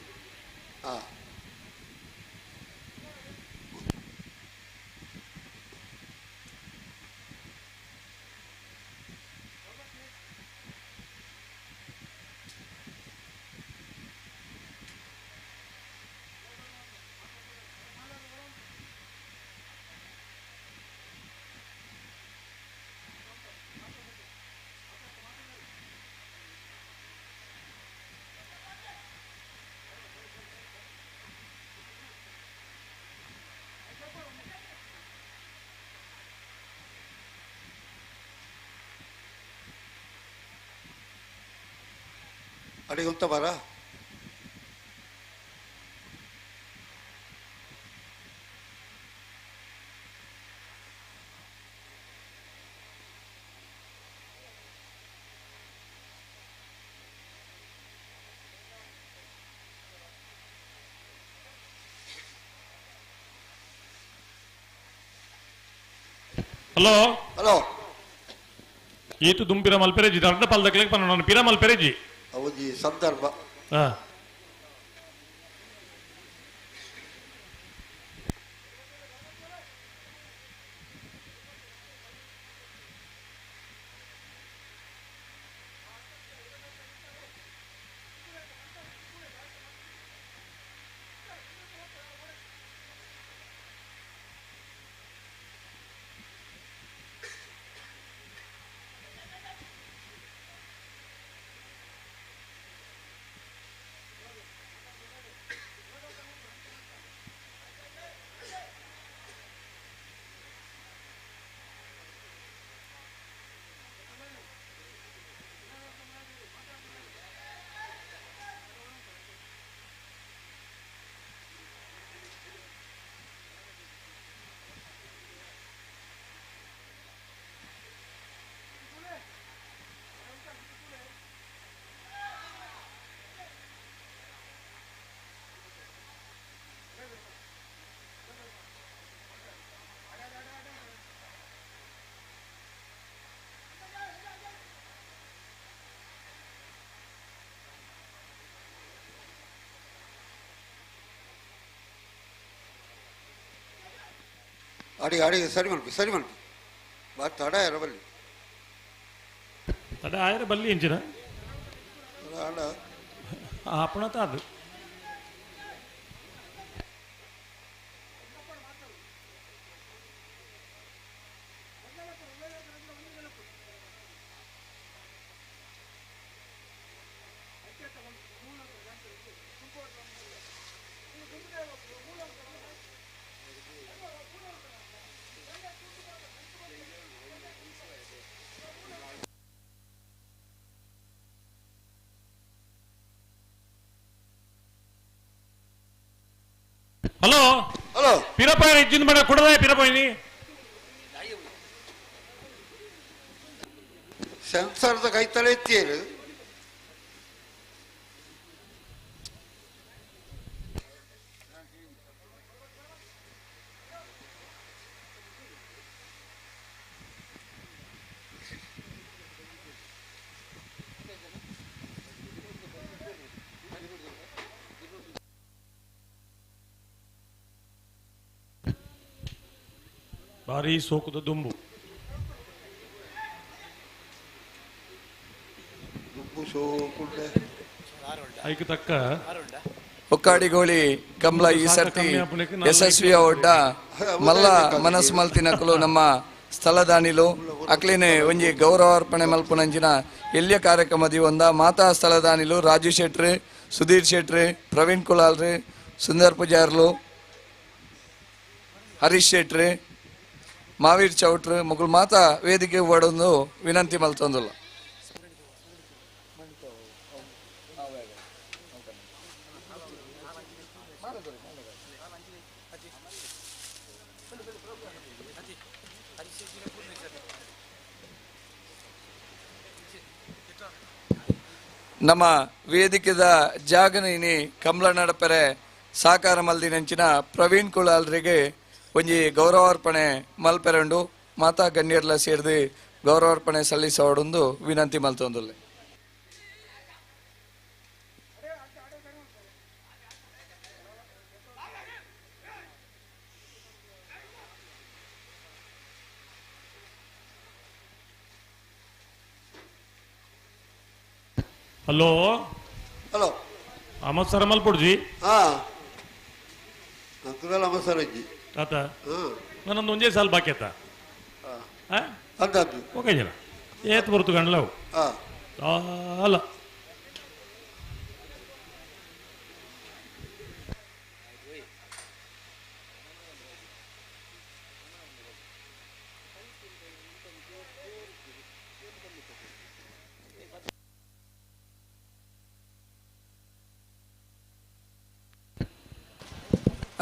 ಅಡಿಗೆ ಉಂತ ಬಾರ ಹಲೋ ಹಲೋ ಈತು ದುಂಪಿರ ಮಲ್ಪೆರೆಜಿ ದೊಡ್ಡ ಪಲ್ದಕ್ಲೆಗ್ ಪನ್ನ ಪಿರ ಮಲ್ಪೆರೆಜಿ ಅವಧಿ ಸಂದರ್ಭ. ಅಡಿ ಅಡಿ ಸರಿ ಮಲ್ಪಿ ಸರಿ ಮಲ್ಪಿ ಬಾ ತಡ ಬಲ್ಲಿ ತಡ ಆಯರ ಬಲ್ಲಿ ಇಂಚಿನ ಆಪಣ ಅದು ಹಲೋ ಹಲೋ ಪಿರಪ್ಪ ಇಜ್ಜಿನ ಬೇಡ ಕೊಡದ ಪಿರಪ್ಪ ನೀ ಸೆನ್ಸರ್ದ ಕೈತಲೆ ಎತ್ತಿಯರು ಭಾರಿ ಸೋಕುದ ದುಂಬು ದುಂಬು ಸೋಕುಂಡೆ ಐಕ್ ತಕ್ಕ ಒಕ್ಕಾಡಿಗೋಳಿ ಕಮಲ ಈ ಸರ್ತಿ ಯಶಸ್ವಿಯ ಒಡ್ಡ ಮಲ್ಲ ಮನಸ್ ಮಲ್ತಿನಕುಲು ನಮ್ಮ ಸ್ಥಳದಾನಿಲು ಅಕ್ಲಿನೆ ಒಂಜಿ ಗೌರವಾರ್ಪಣೆ ಮಲ್ಪುನಂಚಿನ ಎಲ್ಲಿಯ ಕಾರ್ಯಕ್ರಮ ದಿವಂದ ಮಾತಾ ಸ್ಥಳದಾನಿಲು ರಾಜು ಶೆಟ್ರಿ, ಸುಧೀರ್ ಶೆಟ್ರಿ, ಪ್ರವೀಣ್ ಕುಲಾಲ್ರಿ, ಸುಂದರ್ ಪೂಜಾರ್ಲು, ಹರೀಶ್ ಶೆಟ್ರಿ, ಮಾವೀರ್ ಚೌಟ್ರು ಮೊಗಲು ಮಾತಾ ವೇದಿಕೆ ಒಡೊಂದು ವಿನಂತಿ ಮಲ್ತೊಂದುಲ್ಲ. ನಮ್ಮ ವೇದಿಕೆದ ಜಾಗನಿನಿ ಕಮಲ ನಡಪೆರೆ ಸಾಕಾರ ಮಲ್ದಿನಂಚಿನ ಪ್ರವೀಣ್ ಕುಲಾಲ್ರಿಗೆ ಒಂಜಿ ಗೌರವಾರ್ಪಣೆ ಮಲ್ಪೆರಂಡು ಮಾತಾ ಗಣ್ಯರ್ಲ ಸೇರ್ದು ಗೌರವಾರ್ಪಣೆ ಸಲ್ಲಿಸೋಡೊಂದು ವಿನಂತಿ ಮಲ್ತೊಂದುಲ್ಲೆ. ಹಲೋ ಹಲೋ ಅಹಮದ್ ಸರ್ ಮಲ್ಪುಡ್ಜಿ ಹಾ ಅಂಕುದಲ್ಲ ಅಹಮದ್ ಸರ್ ಅಜ್ಜಿ ಆತ ನನ್ನೊಂದು ಒಂದೇ ಸಾಲ ಬಾಕಿ ಆತ ಅಂದದ್ದು ಓಕೆ ಜನ ಏತ್ ಬರುತ್ತು ಗಂಡ್ಲವು ಅಲ್ಲ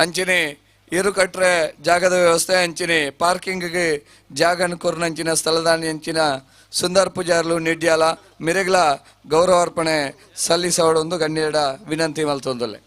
ಅಂಚಿನೆ ಏರುಕಟ್ರೆ ಜಾಗದ ವ್ಯವಸ್ಥೆ ಅಂಚಿನೆ ಪಾರ್ಕಿಂಗ್ಗೆ ಜಾಗನ ಕೊರ್ನಂಚಿನ ಸ್ಥಳದಾನಿ ಅಂಚಿನ ಸುಂದರ್ ಪೂಜಾರ್ಲು ನಿಡ್ಯಾಲ ಮಿರೆಗ್ಲ ಗೌರವಾರ್ಪಣೆ ಸಲ್ಲಿಸೋಡೊಂದು ಗಣ್ಯರ ವಿನಂತಿ ಮಲ್ತೊಂದುಲ್ಲೆ.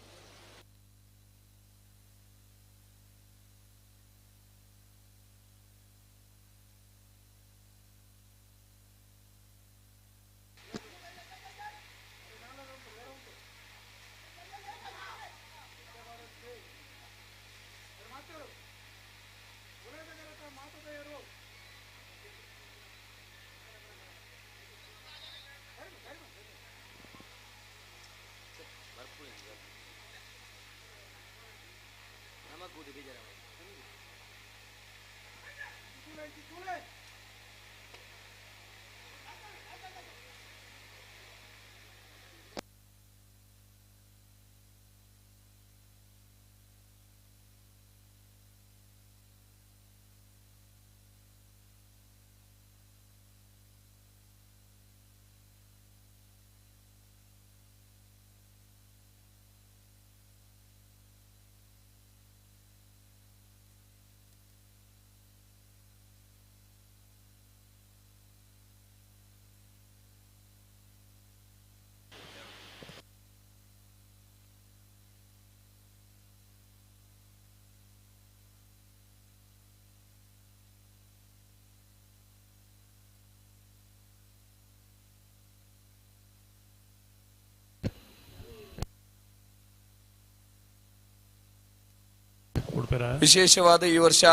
ವಿಶೇಷವಾದ ಈ ವರ್ಷ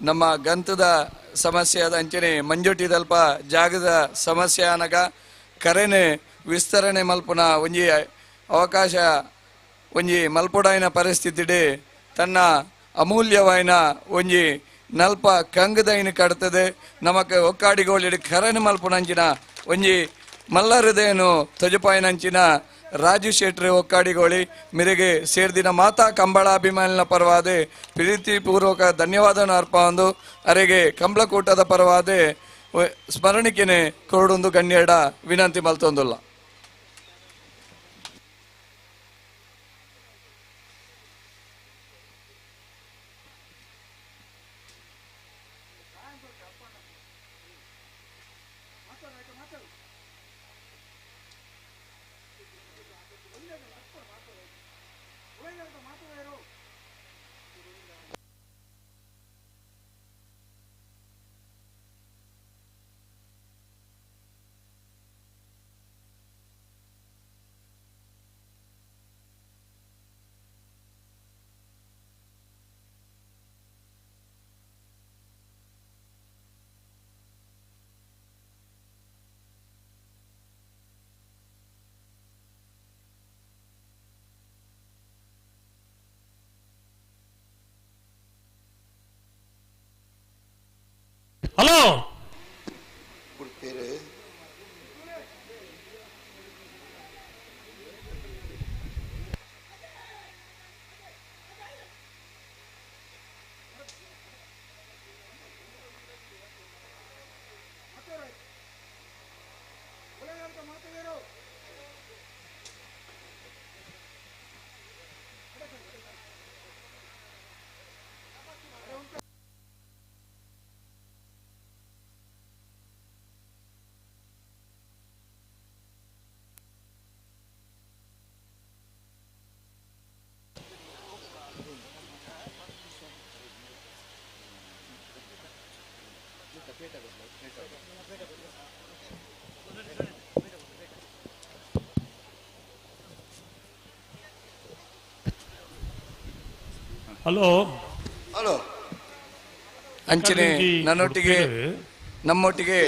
ನಮ್ಮ ಗಂತದ ಸಮಸ್ಯೆ ಆದ ಅಂಚನೆ ಮಂಜೊಟ್ಟಿದಲ್ಪ ಜಾಗದ ಸಮಸ್ಯೆ ಆನಗ ಕರೆನೆ ವಿಸ್ತರಣೆ ಮಲ್ಪುನ ಒಂಜಿ ಅವಕಾಶ ಒಂಜಿ ಮಲ್ಪೊಡಾಯಿನ ಪರಿಸ್ಥಿತಿಡೆ ತನ್ನ ಅಮೂಲ್ಯವಾಯಿನ ಒಂಜಿ ನಲ್ಪ ಕಂಗದೈನ ಕಡ್ತದೆ ನಮಕ್ ಒಕ್ಕಾಡಿಗೋಳಿಡ್ ಕರೆನೆ ಮಲ್ಪುನಂಚಿನ ಒಂಜಿ ಮಲ್ಲರದೇನು ತೊಜಪಾಯಿನಂಚಿನ ರಾಜು ಶೆಟ್ರು ಒಕ್ಕಾಡಿಗೋಳಿ ಮಿರಿಗೆ ಸೇರ್ದಿನ ಮಾತಾ ಕಂಬಳಾಭಿಮಾನಿನ ಪರವಾದ ಪ್ರೀತಿಪೂರ್ವಕ ಧನ್ಯವಾದವನ್ನು ಅರ್ಪೊಂದು ಅರೆಗೆ ಕಂಬಳಕೂಟದ ಪರವಾದ ಸ್ಮರಣಿಕೆನೆ ಕೊರಡೊಂದು ಗಣ್ಯಡ ವಿನಂತಿ ಮಲ್ತೊಂದುಲ್ಲ. ಹಲೋ ಹಲೋ ಹಲೋ ಅಂಚನೆ ನನ್ನೊಟ್ಟಿಗೆ ನಮ್ಮೊಟ್ಟಿಗೆ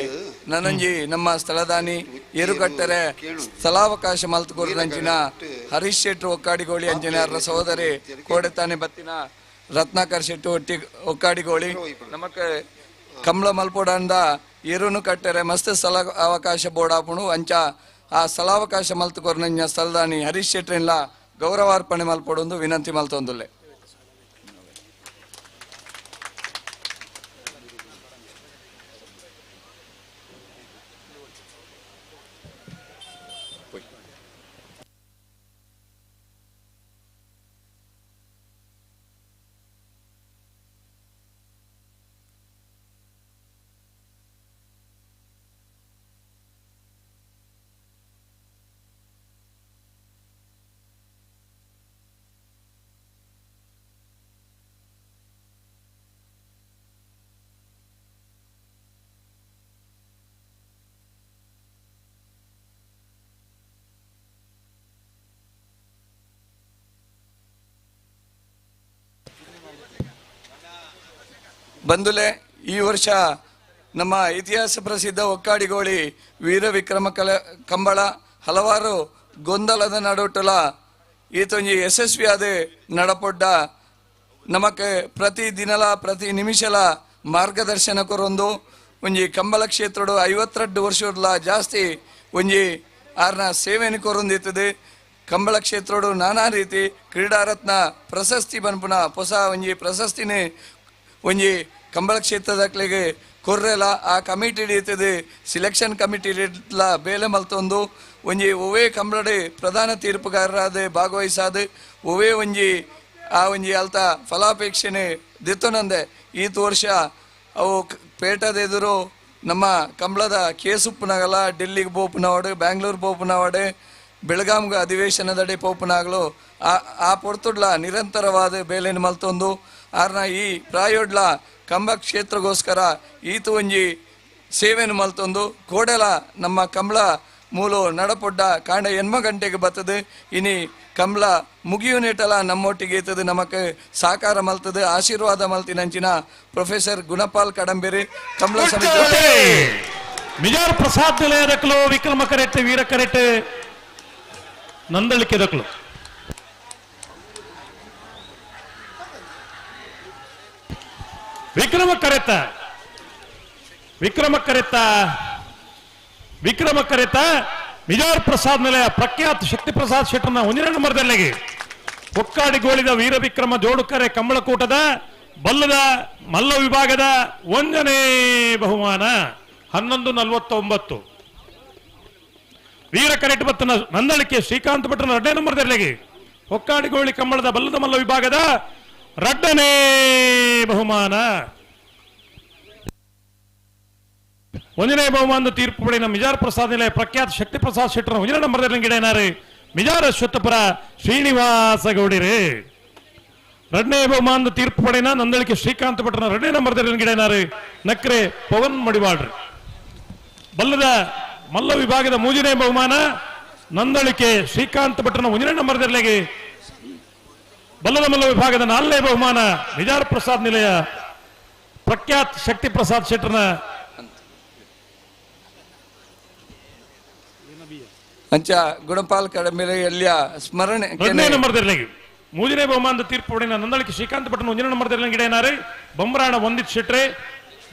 ನನಂಜಿ ನಮ್ಮ ಸ್ಥಳದಾನಿ ಏರುಕಟ್ಟರೆ ಸ್ಥಳಾವಕಾಶ ಮಲ್ತುಕೊರ್ದಂಚಿನ ಹರೀಶ್ ಶೆಟ್ರು ಒಕ್ಕಾಡಿಗೋಳಿ ಅಂಚನೆ ಅವರ ಸಹೋದರಿ ಕೋಡೆತಾನೆ ಬತ್ತಿನ ರತ್ನಾಕರ್ ಶೆಟ್ರು ಒಟ್ಟಿ ಒಕ್ಕಾಡಿಗೋಳಿ ನಮಕ್ ಕಮಲ ಮಲ್ಪೋಡಂದ ಏರುನು ಕಟ್ಟರೆ ಮಸ್ತ್ ಸ್ಥಳ ಅವಕಾಶ ಬೋಡಾಪುಣು ಅಂಚ ಆ ಸ್ಥಳಾವಕಾಶ ಮಲ್ತುಕೊರ್ನಂಜಿನ ಸ್ಥಳದಾನಿ ಹರೀಶ್ ಶೆಟ್ರಿನ್ಲ ಗೌರವಾರ್ಪಣೆ ಮಲ್ಪೊಡೊಂದು ವಿನಂತಿ ಮಲ್ತೊಂದುಲ್ಲೆ. ಬಂದುಲೆ ಈ ವರ್ಷ ನಮ್ಮ ಇತಿಹಾಸ ಪ್ರಸಿದ್ಧ ಒಕ್ಕಾಡಿಗೋಳಿ ವೀರ ವಿಕ್ರಮ ಕಂಬಳ ಹಲವಾರು ಗೊಂದಲದ ನಡುಟಲ ಈತೊಂಜಿ ಯಶಸ್ವಿಯಾದ ನಡಪೊಡ್ಡ ನಮಕ್ ಪ್ರತಿ ದಿನಲ ಪ್ರತಿ ನಿಮಿಷಲ ಮಾರ್ಗದರ್ಶನ ಕೊರೊಂದು ಒಂಜಿ ಕಂಬಳ ಕ್ಷೇತ್ರಡು 52 ವರ್ಷಲ ಜಾಸ್ತಿ ಒಂಜಿ ಆರ್ನ ಸೇವೆಯನ್ನು ಕೊರೊಂದಿತ್ತದೆ. ಕಂಬಳ ಕ್ಷೇತ್ರಡು ನಾನಾ ರೀತಿ ಕ್ರೀಡಾರತ್ನ ಪ್ರಶಸ್ತಿ ಬನ್ಪುನ ಹೊಸ ಒಂಜಿ ಪ್ರಶಸ್ತಿನೇ ಒಂಜಿ ಕಂಬಳ ಕ್ಷೇತ್ರದಕ್ಲೆಗೆ ಕೊರ್ರೆಲ ಆ ಕಮಿಟಿ ಹಿಡಿಯುತ್ತದೆ ಸಿಲೆಕ್ಷನ್ ಕಮಿಟಿ ಹಿಡಿಯಲ ಬೇಲೆ ಮಲ್ತೊಂದು ಒಂಜಿ ಒವೇ ಕಂಬಳಡೆ ಪ್ರಧಾನ ತೀರ್ಪುಗಾರರಾದ ಭಾಗವಹಿಸಾದ ಒವೇ ಒಂಜಿ ಆ ಒಂಜಿ ಅಲ್ತ ಫಲಾಪೇಕ್ಷೆನೆ ದಿತ್ತೊನಂದೆ ಈತ ವರ್ಷ ಅವು ಪೇಟದ ಎದುರು ನಮ್ಮ ಕಂಬಳದ ಕೇಸುಪ್ಪುನಗಲ ಡೆಲ್ಲಿಗೆ ಪೋಪುನವಾಡು ಬ್ಯಾಂಗ್ಳೂರು ಪೋಪುನವಾಡು ಬೆಳಗಾಂಗೆ ಅಧಿವೇಶನದಡೆ ಪೋಪುನಾಗಲು ಆ ಆ ಪೊರ್ತುಡ್ಲ ನಿರಂತರವಾದ ಬೇಲೆನ ಮಲ್ತೊಂದು ಆರ್ನ ಈ ಪ್ರಾಯೋಡ್ಲ ಕಂಬ ಕ್ಷೇತ್ರಗೋಸ್ಕರ ಈತ ಒಂಜಿ ಸೇವೆಯನ್ನು ಮಲ್ತೊಂದು ಕೋಡೆಲ ನಮ್ಮ ಕಂಬಳ ಮೂಲು ನಡಪೊಡ್ಡ ಕಾಂಡ 8 ಗಂಟೆಗೆ ಬರ್ತದೆ. ಇನಿ ಕಂಬಳ ಮುಗಿಯುನೇಟಲ ನಮ್ಮೊಟ್ಟಿಗೆ ಇತ್ತದು, ನಮಕ್ ಸಾಕಾರ ಮಲ್ತದೆ, ಆಶೀರ್ವಾದ ಮಲ್ತಿನಂಚಿನ ಪ್ರೊಫೆಸರ್ ಗುಣಪಾಲ್ ಕಡಂಬೇರಿ ಕಂಬಳ ಸಮಿತಿ ಮಿಜಾರ್ ಪ್ರಸಾದ್ ನಿಲಯದಕ್ಲು ವಿಕ್ರಮ ಕರೆಟ್ ವೀರ ಕರೆಟ್ ನಂದಳಿಕೆ ದಕ್ಲು ವಿಕ್ರಮ ಕರೆತ ವಿಕ್ರಮ ಕರೆತ ವಿಕ್ರಮ ಕರೆತ ಮಿಜಾರ್ ಪ್ರಸಾದ್ ನಿಲಯ ಪ್ರಖ್ಯಾತ ಶಕ್ತಿ ಪ್ರಸಾದ್ ಶೆಟ್ಟರ್ನ ಒಂದಿನ ನಂಬರ್ದಲ್ಲಿಗೆ ಹೊಕ್ಕಾಡಿಗೋಳಿದ ವೀರ ವಿಕ್ರಮ ಜೋಡುಕರೆ ಕಂಬಳಕೂಟದ ಬಲ್ಲದ ಮಲ್ಲ ವಿಭಾಗದ 1ನೇ ಬಹುಮಾನ 11:49. ವೀರ ಕರೆಟ್ ಬತ್ತನ ನಂದಳಿಕೆ ಶ್ರೀಕಾಂತ್ ಭಟ್ರನ 2ನೇ ನಂಬರ್ದಲ್ಲಿಗೆ ಹೊಕ್ಕಾಡಿಗೋಳಿ ಕಂಬಳದ ಬಲ್ಲದ ಮಲ್ಲ ವಿಭಾಗದ 2ನೇ ಬಹುಮಾನ. 1ನೇ ಬಹುಮಾನದ ತೀರ್ಪು ಪಡೆದ ಮಿಜಾರ್ ಪ್ರಸಾದ್ ನಿಲಯ ಪ್ರಖ್ಯಾತ ಶಕ್ತಿ ಪ್ರಸಾದ್ ಶೆಟ್ಟರ್ 1ನೇ ನಂಬರ್ದಲ್ಲಿ ಗಿಡನಾರು ಮಿಜಾರ ಅಶ್ವತ್ಥಪುರ ಶ್ರೀನಿವಾಸ ಗೌಡಿರಿ. 2ನೇ ಬಹುಮಾನದ ತೀರ್ಪು ಪಡೆದ ನಂದಳಿಕೆ ಶ್ರೀಕಾಂತ್ ಭಟ್ರನ 2ನೇ ನಂಬರ್ದಲ್ಲಿ ಗಿಡನಾರು ನಕ್ರೆ ಪವನ್ ಮಡಿವಾಳ್ರಿ. ಬಲ್ಲದ ಮಲ್ಲ ವಿಭಾಗದ 3ನೇ ಬಹುಮಾನ ನಂದಳಿಕೆ ಶ್ರೀಕಾಂತ್ ಭಟ್ರನ 1ನೇ ನಂಬರ್ದಲ್ಲಿ. ಬಲ್ಲದ ಮಲ್ಲ ವಿಭಾಗದ 4ನೇ ಬಹುಮಾನ ಮಿಜಾರ್ ಪ್ರಸಾದ್ ನಿಲಯ ಪ್ರಖ್ಯಾತ್ ಶಕ್ತಿ ಪ್ರಸಾದ್ ಶೆಟ್ಟರ್ನ ಅಂಚ ಗುಣಪಾಲ್ ಕಡಂಬೇರಿ ಎಲ್ಲಿಯ ಸ್ಮರಣೆ. 2ನೇ ನಂಬರ್ದಲ್ಲಿ 3ನೇ ಬಹುಮಾನದ ತೀರ್ಪು ಪಡೆದ ನಂದಳಿಕೆ ಶ್ರೀಕಾಂತ್ ಭಟ್ರನ 1ನೇ ನಂಬರ್ದಲ್ಲಿ ಗಿಡನಾರೆ ಬೊಮ್ಮರಾಣ ವಂದಿತ್ ಶೆಟ್ರೆ.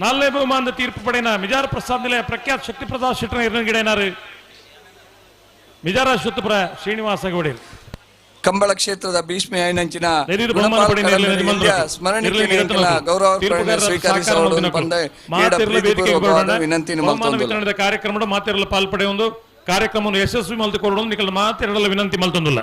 4ನೇ ಬಹುಮಾನದ ತೀರ್ಪು ಪಡೆದ ಮಿಜಾರ್ ಪ್ರಸಾದ್ ನಿಲಯ ಪ್ರಖ್ಯಾತ ಶಕ್ತಿ ಪ್ರಸಾದ್ ಶೆಟ್ಟರ್ನ ಗಿಡನಾರು ಮಿಜಾರ ಅಶ್ವತ್ಥಪುರ ಶ್ರೀನಿವಾಸ ಗೌಡಿ. ಕಂಬಳ ಕ್ಷೇತ್ರದ ಭೀಷ್ಮೆ ಐನಂಚಿನ ಸ್ಮರಣೆ ಗೌರವ ವಿನಂತಿ ವಿತರಣೆದ ಕಾರ್ಯಕ್ರಮ ಮಾತಿರಲು ಪಾಲ್ಪಡೆಯೊಂದು ಕಾರ್ಯಕ್ರಮವನ್ನು ಯಶಸ್ವಿ ಮಲ್ತುಕೊಳ್ಳೋದು ನಿಕಲ ಮಾತಿರಲ ವಿನಂತಿ ಮಲ್ತೊಂದುಲ್ಲ.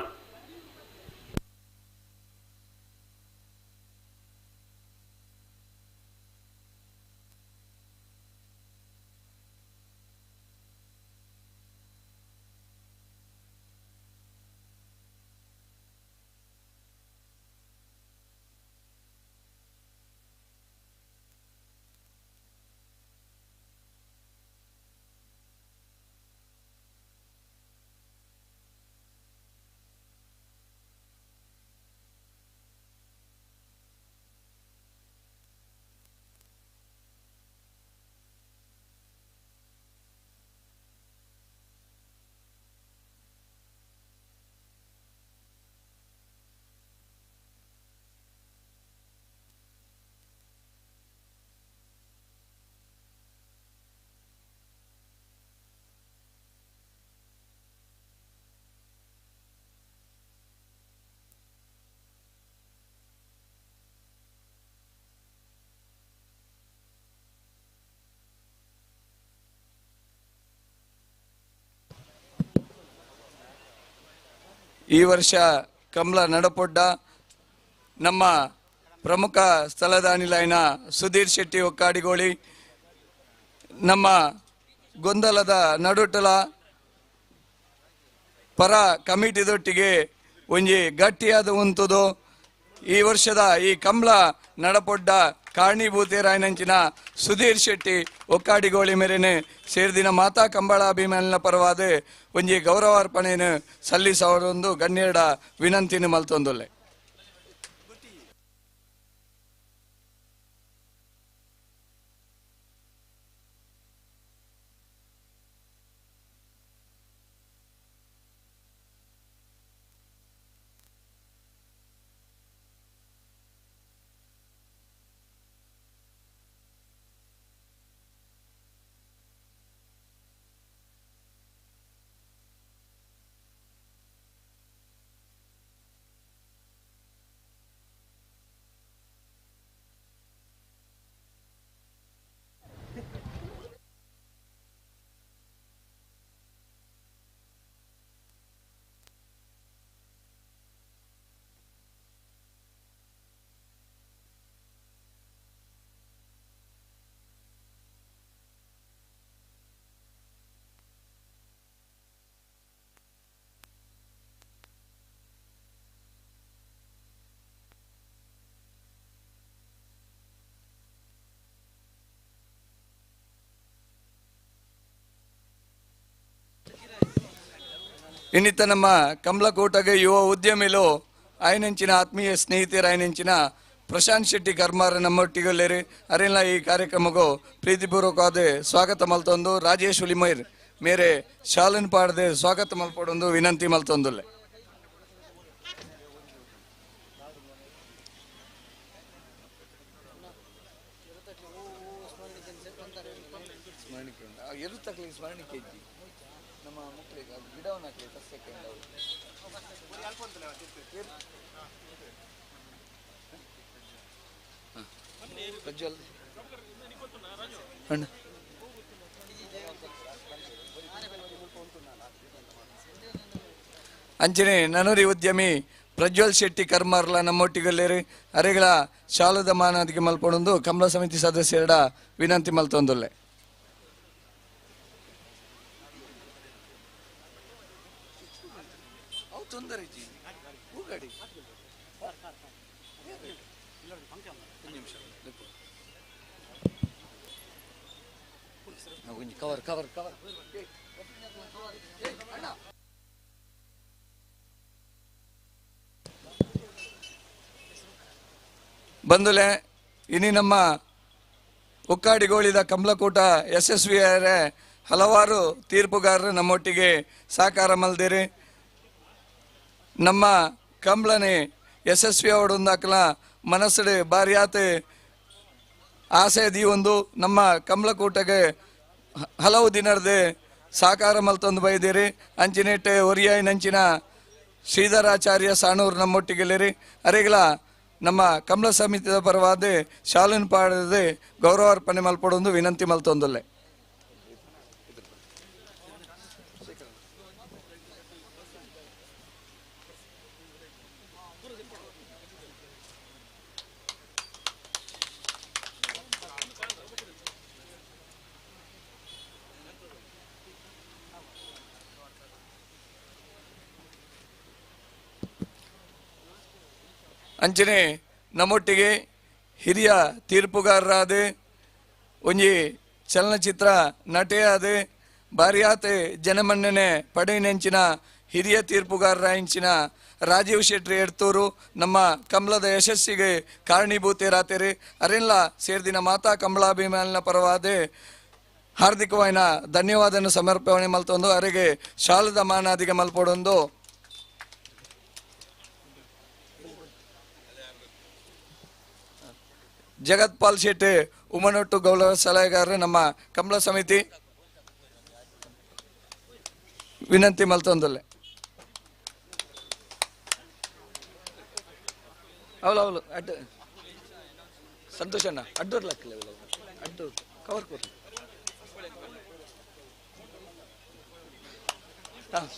ಈ ವರ್ಷ ಕಮಲ ನಡಪೊಡ್ಡ ನಮ್ಮ ಪ್ರಮುಖ ಸ್ಥಳದಾನಿಲೈನ ಸುಧೀರ್ ಶೆಟ್ಟಿ ಒಕ್ಕಾಡಿಗೋಳಿ ನಮ್ಮ ಗೊಂದಲದ ನಡುಟಲ ಪರ ಕಮಿಟಿದೊಟ್ಟಿಗೆ ಒಂಜಿ ಗಟ್ಟಿಯಾದ ಉಂತುದು ಈ ವರ್ಷದ ಈ ಕಮಲ ನಡಪೊಡ್ಡ ಕಾರಣೀಭೂತರಾಯನಂಚಿನ ಸುಧೀರ್ ಶೆಟ್ಟಿ ಒಕ್ಕಾಡಿಗೋಳಿ ಮೇರೆನೆ ಸೇರಿದಿನ ಮಾತಾ ಕಂಬಳ ಅಭಿಮಾನಿನ ಪರವಾದ ಒಂಜಿ ಗೌರವಾರ್ಪಣೆಯನ್ನು ಸಲ್ಲಿಸವರೊಂದು ಗಣ್ಯರ ವಿನಂತಿನ ಮಲ್ತೊಂದುಲ್ಲೆ. ಇನ್ನಿತ ನಮ್ಮ ಕಮಲಕೋಟಗೆ ಯುವ ಉದ್ಯಮಿಲು ಆಯನಂಚಿನ ಆತ್ಮೀಯ ಸ್ನೇಹಿತರ ಆಯನಂಚಿನ ಪ್ರಶಾಂತ್ ಶೆಟ್ಟಿ ಕರ್ಮಾರ ನಮ್ಮೊಟ್ಟಿಗೊಲ್ಲೇರಿ ಅರೆಲ್ಲ ಈ ಕಾರ್ಯಕ್ರಮಕ್ಕೂ ಪ್ರೀತಿಪೂರ್ವಕವಾದ ಸ್ವಾಗತ ಮಲ್ತೊಂದು ರಾಜೇಶ್ ಹುಲಿಮೈರ್ ಮೇರೆ ಶಾಲನ್ ಪಾಡದೆ ಸ್ವಾಗತ ಮಲ್ಪಡೊಂದು ವಿನಂತಿ ಮಲ್ತೊಂದುಲ್ಲೆ. ನಮ್ಮ ಮಕ್ಕಳಿಗೆ ಗಿಡವನ್ನು ಹಾಕಲಿ ಸಸ್ಯಕ್ಕೆ ಪ್ರಜ್ವಲ್ ಅಣ್ಣ. ಅಂಚನೆ ನನೂರಿ ಉದ್ಯಮಿ ಪ್ರಜ್ವಲ್ ಶೆಟ್ಟಿ ಕರ್ಮಾರ್ಲ ನಮ್ಮೊಟ್ಟಿಗಲ್ಲೇರಿ ಅರೆಗಳ ಶಾಲದ ಮಾನಾದಿಗೆ ಮಲ್ಪಡೊಂದು ಕಮಲ ಸಮಿತಿ ಸದಸ್ಯರ ವಿನಂತಿ ಮಲ್ತೊಂದುಲ್ಲೆ. ತೊಂದರೆ ಕವರ್ ಕವರ್ ಕವರ್ ಬಂದುಲೆ ಇನಿ ನಮ್ಮ ಉಕ್ಕಾಡಿಗೋಳಿದ ಕಮಲಕೂಟ ಯಶಸ್ವಿಯಾರೆ ಹಲವಾರು ತೀರ್ಪುಗಾರರು ನಮ್ಮೊಟ್ಟಿಗೆ ಸಹಕಾರ ಮಲ್ದಿರಿ. ನಮ್ಮ ಕಂಬ್ಳನೆ ಯಶಸ್ವಿ ಅವಡೊಂದಾಕಲ ಮನಸ್ಸು ಬಾರಿಯಾತೆ ಆಸೆ ಒಂದು ನಮ್ಮ ಕಮಲಕೂಟಗೆ ಹಲವು ದಿನರ್ದೆ ಸಾಕಾರ ಮಲ್ತೊಂದು ಬೈದಿರಿ. ಅಂಚಿನೆಟ್ಟೆ ಒರಿಯಾಯಿ ನಂಚಿನ ಶ್ರೀಧರಾಚಾರ್ಯ ಸಾಣೂರು ನಮ್ಮೊಟ್ಟಿಗೆಲ್ಲಿರಿ ಅರೆಗಳ ನಮ್ಮ ಕಮಲ ಸಮಿತಿಯ ಪರವಾದ ಶಾಲನ್ ಪಾಡದೆ ಗೌರವಾರ್ಪಣೆ ಮಲ್ಪಡೊಂದು ವಿನಂತಿ ಮಲ್ತೊಂದುಲ್ಲೆ. ಅಂಚನೆ ನಮ್ಮೊಟ್ಟಿಗೆ ಹಿರಿಯ ತೀರ್ಪುಗಾರರಾದ ಒಂಜಿ ಚಲನಚಿತ್ರ ನಟೆಯಾದ ಬಾರಿಯಾತೆ ಜನಮನ್ನಣೆ ಪಡೆಯಿನೆಂಚಿನ ಹಿರಿಯ ತೀರ್ಪುಗಾರರಾಯಿಂಚಿನ ರಾಜೀವ್ ಶೆಟ್ಟಿ ಎಡ್ತೂರು ನಮ್ಮ ಕಮಲದ ಯಶಸ್ಸಿಗೆ ಕಾರಣೀಭೂತರಾತೇರಿ. ಅರೆಲ್ಲ ಸೇರ್ದಿನ ಮಾತಾ ಕಮಲಾಭಿಮಾನಿನ ಪರವಾದ ಹಾರ್ದಿಕವಾಯಿನ ಧನ್ಯವಾದನ ಸಮರ್ಪಣೆ ಮಲ್ತೊಂದು ಅರೆಗೆ ಶಾಲದ ಮಾನಾದಿಗೆ ಮಲ್ಪಡೊಂದು ಜಗತ್ಪಾಲ್ ಶೆಟ್ಟಿ ಉಮನೊಟ್ಟು ಗೌರವ ಸಲಹೆಗಾರರು ನಮ್ಮ ಕಮಲ ಸಮಿತಿ ವಿನಂತಿ ಮಲ್ತೊಂದಲ್ಲೆ. ಅವಳು ಅವಳು ಅಡ್ಡ ಸಂತೋಷ ಅಣ್ಣ ಅಡ್ಡೋರ್ ಲಕ್ಕಲ್ಲ ಅಡ್ಡೋರ್ ಕವರ್ ಕೊಡಿ. ಹಾಂ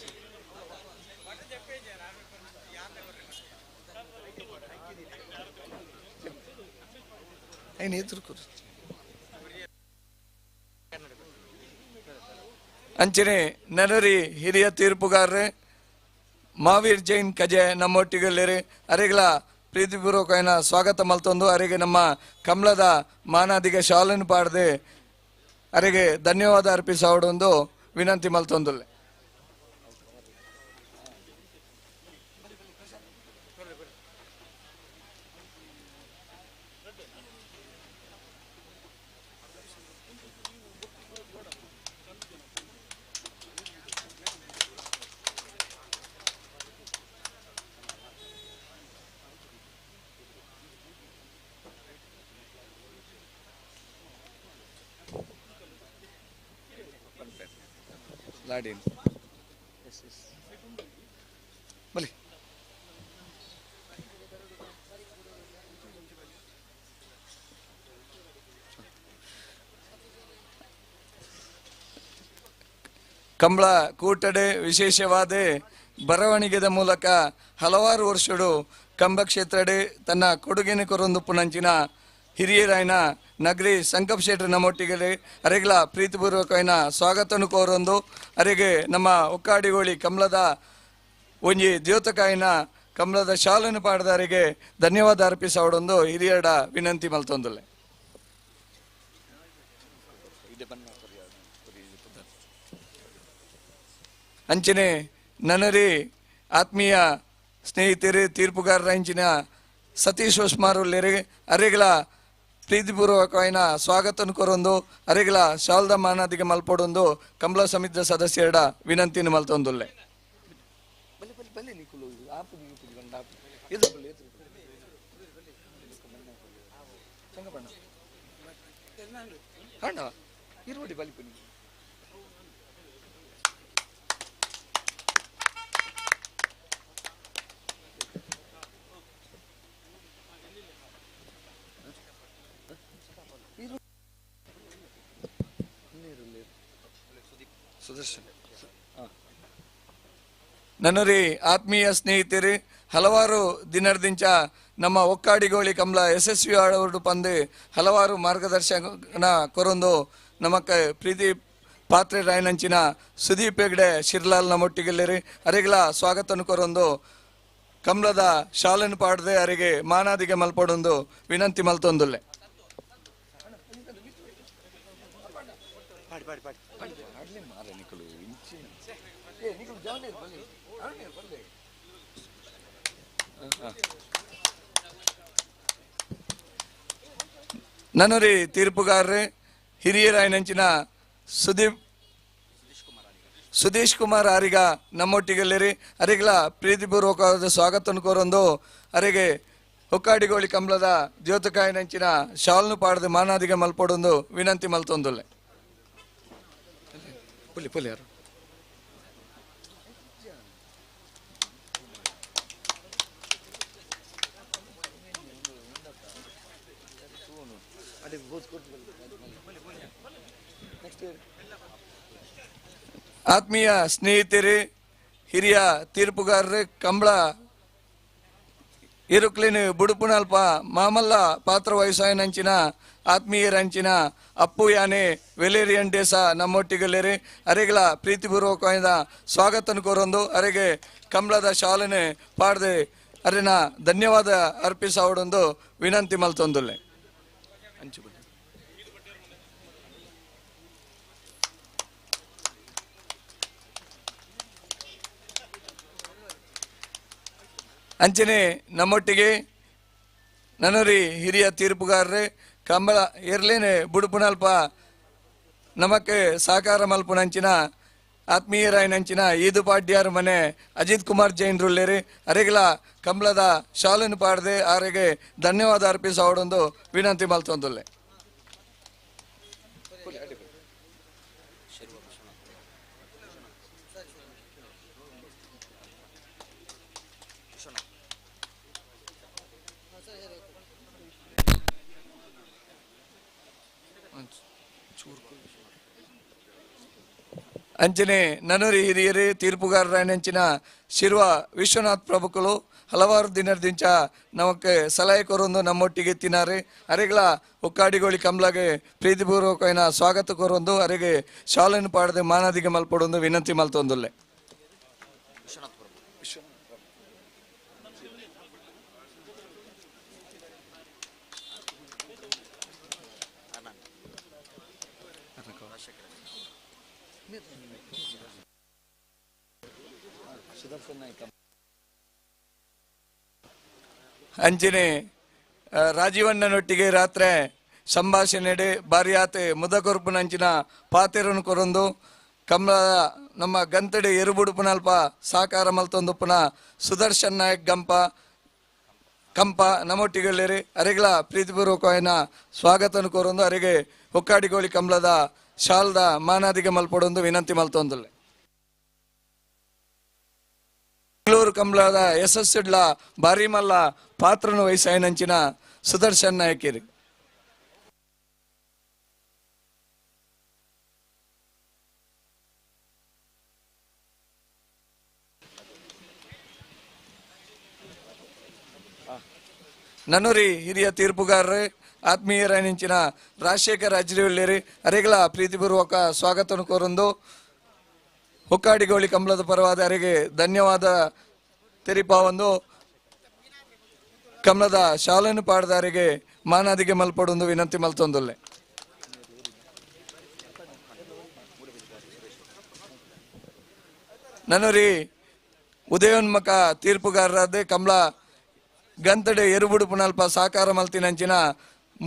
ಅಂಚನೆ ನನರಿ ಹಿರಿಯ ತೀರ್ಪುಗಾರರೆ ಮಾವೀರ್ ಜೈನ್ ಕಜೆ ನಮ್ಮೊಟ್ಟಿಗಲ್ಲಿರಿ ಅರೆಗಳ ಪ್ರೀತಿಪೂರ್ವಕನ ಸ್ವಾಗತ ಮಲ್ತೊಂದು ಅರೆಗೆ ನಮ್ಮ ಕಮಲದ ಮಾನಾದಿಗೆ ಶಾಲನ್ನು ಪಾಡದೆ ಅರೆಗೆ ಧನ್ಯವಾದ ಅರ್ಪಿಸೋಡೊಂದು ವಿನಂತಿ ಮಲ್ತೊಂದುಲ್ಲೆ. ಲಾಡಿನ್ ಬಲಿ ಕಂಬಳ ಕೂಟಡೆ ವಿಶೇಷವಾದ ಬರವಣಿಗೆದ ಮೂಲಕ ಹಲವಾರು ವರ್ಷಡು ಕಂಬ ಕ್ಷೇತ್ರಡೆ ತನ್ನ ಕೊಡುಗೆನ ಕೊರೊಂದು ಪುನಂಚಿನ ಹಿರಿಯರಾಯನ ನಗರಿ ಸಂಕಪ್ ಶೆಟ್ಟಿ ನಮ್ಮೊಟ್ಟಿಗೆ ಅರೆಗಳ ಪ್ರೀತಿಪೂರ್ವಕವಾಯಿನ ಸ್ವಾಗತನು ಕೋರೊಂದು ಅರೆಗೆ ನಮ್ಮ ಒಕ್ಕಾಡಿಗೋಳಿ ಕಮಲದ ಒಂಜಿ ದ್ಯೋತಕಾಯಿನ ಕಮಲದ ಶಾಲನ್ನು ಪಾಡದವರಿಗೆ ಧನ್ಯವಾದ ಅರ್ಪಿಸೋಡೊಂದು ಹಿರಿಯರ ವಿನಂತಿ ಮಲ್ತೊಂದುಲ್ಲೆ. ಅಂಚನೆ ನನರಿ ಆತ್ಮೀಯ ಸ್ನೇಹಿತರು ತೀರ್ಪುಗಾರರ ಇಂಚಿನ ಸತೀಶ್ ಹೊಸ್ಮಾರುಲ್ಲೇರಿ ಅರೆಗಳ ಪ್ರೀತಿಪೂರ್ವಕವಾಯಿನ ಸ್ವಾಗತನ ಕೊರೊಂದು ಅರೆಗಳ ಶಾಲ್ದ ಮಾನಾದಿಗೆ ಮಲ್ಪೊಡೊಂದು ಕಂಬಳ ಸಮಿತಿಯ ಸದಸ್ಯರ ವಿನಂತಿನ ಮಲ್ತೊಂದುಲ್ಲೆ. ನನ್ನರಿ ಆತ್ಮೀಯ ಸ್ನೇಹಿತರು ಹಲವಾರು ದಿನದಿಂಚ ನಮ್ಮ ಒಕ್ಕಾಡಿಗೋಳಿ ಕಮಲ ಯಶಸ್ವಿ ಆಡೋರು ಪಂದು ಹಲವಾರು ಮಾರ್ಗದರ್ಶನ ಕೊರೊಂದು ನಮಕ್ಕೆ ಪ್ರೀತಿ ಪಾತ್ರೆ ರಾಯನಂಚಿನ ಸುದೀಪ್ ಹೆಗ್ಡೆ ಶಿರ್ಲಾಲ್ ನಮ್ಮೊಟ್ಟಿಗೆಲ್ಲರಿ ಅರೆಗಳ ಸ್ವಾಗತನ ಕೊರೊಂದು ಕಮಲದ ಶಾಲನ್ನು ಪಾಡದೆ ಅರೆಗೆ ಮಾನಾದಿಗೆ ಮಲ್ಪಡೊಂದು ವಿನಂತಿ ಮಲ್ತೊಂದುಲ್ಲೆ. ನನ್ನರಿ ತೀರ್ಪುಗಾರರು ಹಿರಿಯರಾಯನಂಚಿನ ಸುದೀಶ್ ಕುಮಾರ್ ಆರಿಗ ನಮ್ಮೊಟ್ಟಿಗೆಲ್ಲರಿ ಅರಿಗಳ ಪ್ರೀತಿಪೂರ್ವಕವಾದ ಸ್ವಾಗತವನ್ನು ಕೋರೊಂದು ಅರೆಗೆ ಹೊಕ್ಕಾಡಿಗೋಳಿ ಕಂಬಳದ ಜ್ಯೋತಕಾಯನಂಚಿನ ಶಾಲ್ನು ಪಾಡದೆ ಮಾನಾದಿಗೆ ಮಲ್ಪೊಡೊಂದು ವಿನಂತಿ ಮಲ್ತೊಂದುಲ್ಲೆ. ಪುಲಿ ಪುಲಿ ಯಾರು ಆತ್ಮೀಯ ಸ್ನೇಹಿತರು ಹಿರಿಯ ತೀರ್ಪುಗಾರರು ಕಂಬಳ ಇರುಕ್ಲಿನ ಬುಡುಪುನಲ್ಪ ಮಾಮಲ್ಲ ಪಾತ್ರ ವಹಿಸಾಯನಂಚಿನ ಆತ್ಮೀಯರಂಚಿನ ಅಪ್ಪು ಯಾನೆ ವೆಲೇರಿಯನ್ ಡೇಸ ನಮ್ಮೊಟ್ಟಿಗೆಲ್ಲೇರಿ ಅರೆಗಳ ಪ್ರೀತಿಪೂರ್ವಕವಾದ ಸ್ವಾಗತನ ಕೋರೊಂದು ಅರೆಗೆ ಕಂಬಳದ ಶಾಲನೆ ಪಾಡದೆ ಅರೆನ ಧನ್ಯವಾದ ಅರ್ಪಿಸಾವಡೊಂದು ವಿನಂತಿ ಮಲ್ತೊಂದುಲ್ಲೆ. ಅಂಚನೆ ನಮ್ಮೊಟ್ಟಿಗೆ ನನರಿ ಹಿರಿಯ ತೀರ್ಪುಗಾರರು ಕಂಬಳ ಎರ್ಲೇನೆ ಬುಡುಪುನಲ್ಪ ನಮಕ್ಕೆ ಸಹಕಾರ ಮಲ್ಪುನಂಚಿನ ಆತ್ಮೀಯರಾಯನಂಚಿನ ಈದು ಪಾಡ್ಯಾರ ಮನೆ ಅಜಿತ್ ಕುಮಾರ್ ಜೈನ್ ರುಲ್ಲೇರಿ ಅರೆಗಳ ಕಂಬಳದ ಶಾಲನ್ನು ಪಾಡದೆ ಆರೆಗೆ ಧನ್ಯವಾದ ಅರ್ಪಿಸಾವಡೊಂದು ವಿನಂತಿ ಮಲ್ತೊಂದುಲ್ಲೆ. ಅಂಚನೆ ನನರಿ ಹಿರಿಯರು ತೀರ್ಪುಗಾರರಾಯನಂಚಿನ ಶಿರ್ವ ವಿಶ್ವನಾಥ್ ಪ್ರಭುಕುಲು ಹಲವಾರು ದಿನದಿಂಚ ನಮಕ್ಕೆ ಸಲಹೆ ಕೊರೊಂದು ನಮ್ಮೊಟ್ಟಿಗೆ ತಿನ್ನಾರೆ ಅರೆಗಳ ಒಕ್ಕಾಡಿಗೋಳಿ ಕಂಬ್ಲಾಗೆ ಪ್ರೀತಿಪೂರ್ವಕವಾದ ಸ್ವಾಗತ ಕೊರೊಂದು ಅರೆಗೆ ಶಾಲನ್ನು ಪಾಡದೆ ಮಾನಾದಿಗೆ ಮಲ್ಪಡೊಂದು ವಿನಂತಿ ಮಲ್ತೊಂದುಲ್ಲೆ. ಅಂಚನೆ ರಾಜೀವಣ್ಣನೊಟ್ಟಿಗೆ ರಾತ್ರಿ ಸಂಭಾಷಣೆ ಬಾರಿಯಾತೆ ಮುದಕೊರ್ಪುನಂಚಿನ ಪಾತೆರನ್ನು ಕೊರೊಂದು ಕಮಲ ನಮ್ಮ ಗಂತಡೆ ಎರುಬುಡುಪುನಲ್ಪ ಸಾಕಾರ ಮಲ್ತೊಂದುಪ್ಪುನ ಸುದರ್ಶನ್ ನಾಯಕ್ ಗಂಪ ಕಂಪ ನಮ್ಮೊಟ್ಟಿಗೆಲ್ಲೇರಿ ಅರೆಗಳ ಪ್ರೀತಿಪೂರ್ವಕವಾದ ಸ್ವಾಗತನ ಕೋರೊಂದು ಅರೆಗೆ ಹೊಕ್ಕಾಡಿಗೋಳಿ ಕಮಲದ ಶಾಲ್ದ ಮಾನಾದಿಗೆ ಮಲ್ಪಡೊಂದು ವಿನಂತಿ ಮಲ್ತೊಂದುಲ್ಲೆ. ಬೆಂಗಳೂರು ಕಮಲದ ಯಶಸ್ಸಿಡ್ಲ ಬಾರಿ ಮಲ್ಲ ಪಾತ್ರನು ವಹಿಸಾಯನಂಚಿನ ಸುದರ್ಶನ್ ನಾಯಕಿರಿ. ನನ್ನೂರಿ ಹಿರಿಯ ತೀರ್ಪುಗಾರರು ಆತ್ಮೀಯರಾಯನಂಚಿನ ರಾಜಶೇಖರ್ ಅಜ್ರಿಯುಳ್ಳೇರಿ ಅರೆಗಳ ಪ್ರೀತಿಪೂರ್ವಕ ಸ್ವಾಗತವನ್ನು ಕೋರೊಂದು ಹೊಕ್ಕಾಡಿಗೋಳಿ ಕಂಬಳದ ಪರವಾದ ಅರೆಗೆ ಧನ್ಯವಾದ ತೆರಿಪಾವೊಂದು ಕಮಲದ ಶಾಲನ್ನು ಪಾಡದಾರಿಗೆ ಮಾನಾದಿಗೆ ಮಲ್ಪಡೊಂದು ವಿನಂತಿ ಮಲ್ತೊಂದುಲ್ಲೆ. ನನ್ನೂರಿ ಉದಯೋನ್ಮುಖ ತೀರ್ಪುಗಾರರಾದ ಕಮಲ ಗಂತಡೆ ಎರುಬುಡುಪುನಲ್ಪ ಸಾಕಾರ ಮಲ್ತಿನಂಚಿನ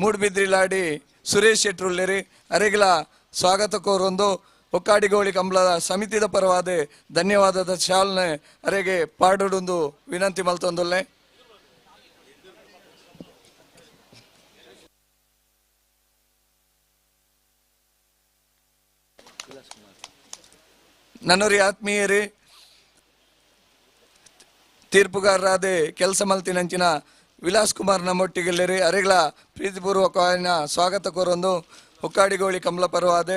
ಮೂಡ್ಬಿದ್ರಿಲಾಡಿ ಸುರೇಶ್ ಶೆಟ್ರುಲ್ಲೇರಿ ಅರೆಗಿಲ ಸ್ವಾಗತ ಕೋರೊಂದು ಹೊಕ್ಕಾಡಿಗೋಳಿ ಕಂಬಳ ಸಮಿತಿದ ಪರವಾದ ಧನ್ಯವಾದದ ಶಾಲ್ನೆ ಅರೆಗೆ ಪಾಡುಡೊಂದು ವಿನಂತಿ ಮಲ್ತೊಂದುಲ್ಲೆ. ನನ್ನೊರಿ ಆತ್ಮೀಯರೇ ತೀರ್ಪುಗಾರರಾದ ಕೆಲಸ ಮಲ್ತಿನಂಚಿನ ವಿಲಾಸ್ ಕುಮಾರ್ ನಮ್ಮೊಟ್ಟಿಗೆಲ್ಲರಿ ಅರೆಗಳ ಪ್ರೀತಿಪೂರ್ವಕವಾದ ಸ್ವಾಗತ ಕೋರೊಂದು ಹೊಕ್ಕಾಡಿಗೋಳಿ ಕಮಲ ಪರವಾದ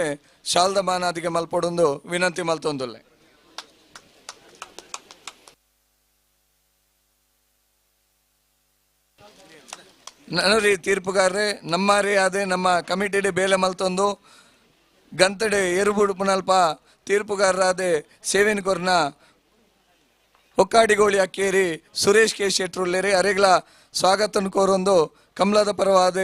ಶಾಲ್ದ ಮಾನಾದಿಗೆ ಮಲ್ಪೊಡೊಂದು ವಿನಂತಿ ಮಲ್ತೊಂದುಲ್ಲೆ. ನನರಿ ತೀರ್ಪುಗಾರರೇ ನಮ್ಮಾರಿ ಆದ ನಮ್ಮ ಕಮಿಟಿಡೆ ಬೇಲೆ ಮಲ್ತೊಂದು ಗಂತಡೆ ಏರುಬುಡುಪುನಲ್ಪ ತೀರ್ಪುಗಾರರಾದ ಸೇವೆನ್ ಕೊರ್ನ ಹೊಕ್ಕಾಡಿಗೋಳಿ ಅಕ್ಕೇರಿ ಸುರೇಶ್ ಕೆ ಶೆಟ್ರುಲ್ಲೇರಿ ಅರೆಗಳ ಸ್ವಾಗತನ ಕೋರೊಂದು ಕಮಲದ ಪರವಾದ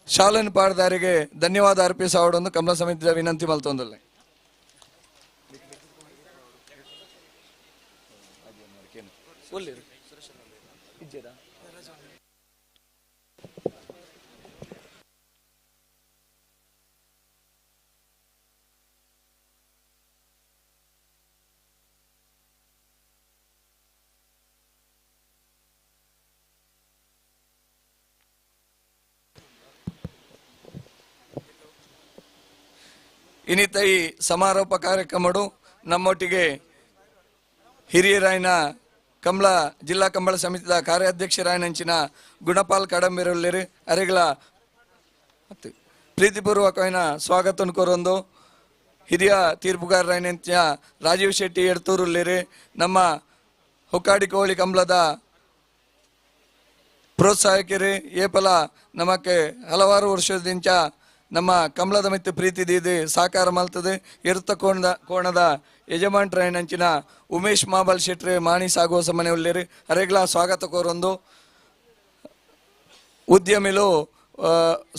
ಶಾಲನ್ ಪಾಡ್ದಾರಿಗೆ ಧನ್ಯವಾದ ಅರ್ಪಿಸಾವಡೊಂದು ಕಮಲ ಸಮಿತಿಯ ವಿನಂತಿ ಮಲ್ತೊಂದುಲ್ಲೆ. ಇನ್ನಿತ ಈ ಸಮಾರೋಪ ಕಾರ್ಯಕ್ರಮಡು ನಮ್ಮೊಟ್ಟಿಗೆ ಹಿರಿಯರಾಯನ ಕಮಲ ಜಿಲ್ಲಾ ಕಂಬಳ ಸಮಿತಿಯ ಕಾರ್ಯಾಧ್ಯಕ್ಷರಾಯನಂಚಿನ ಗುಣಪಾಲ್ ಕಡಂಬಿರುಳ್ಳಿರಿ ಅರೆಗಳ ಪ್ರೀತಿಪೂರ್ವಕವಾದ ಸ್ವಾಗತ ಕೋರೊಂದು ಹಿರಿಯ ತೀರ್ಪುಗಾರರಾಯನಂಚಿನ ರಾಜೀವ್ ಶೆಟ್ಟಿ ಎಡ್ತೂರುಳ್ಳಿರಿ ನಮ್ಮ ಹೊಕ್ಕಾಡಿಕೋಳಿ ಕಂಬಳದ ಪ್ರೋತ್ಸಾಹಕರಿ ಏಪಲ ನಮಕ್ಕೆ ಹಲವಾರು ವರ್ಷದಿಂದ ನಮ್ಮ ಕಮಲದ ಮಿತ್ತು ಪ್ರೀತಿ ದೀದಿ ಸಾಕಾರ ಮಲ್ತದೆ ಎರ್ತ ಕೋಣದ ಯಜಮಾನ್ಟ್ರಾಯನಂಚಿನ ಉಮೇಶ್ ಮಾಬಲ್ ಶೆಟ್ರೆ ಮಾಣಿ ಸಾಗುವ ಸಮನೆ ಉಳ್ಳೇರಿ ಅರೆಗ್ಲ ಸ್ವಾಗತ ಕೋರೊಂದು ಉದ್ಯಮಿಲು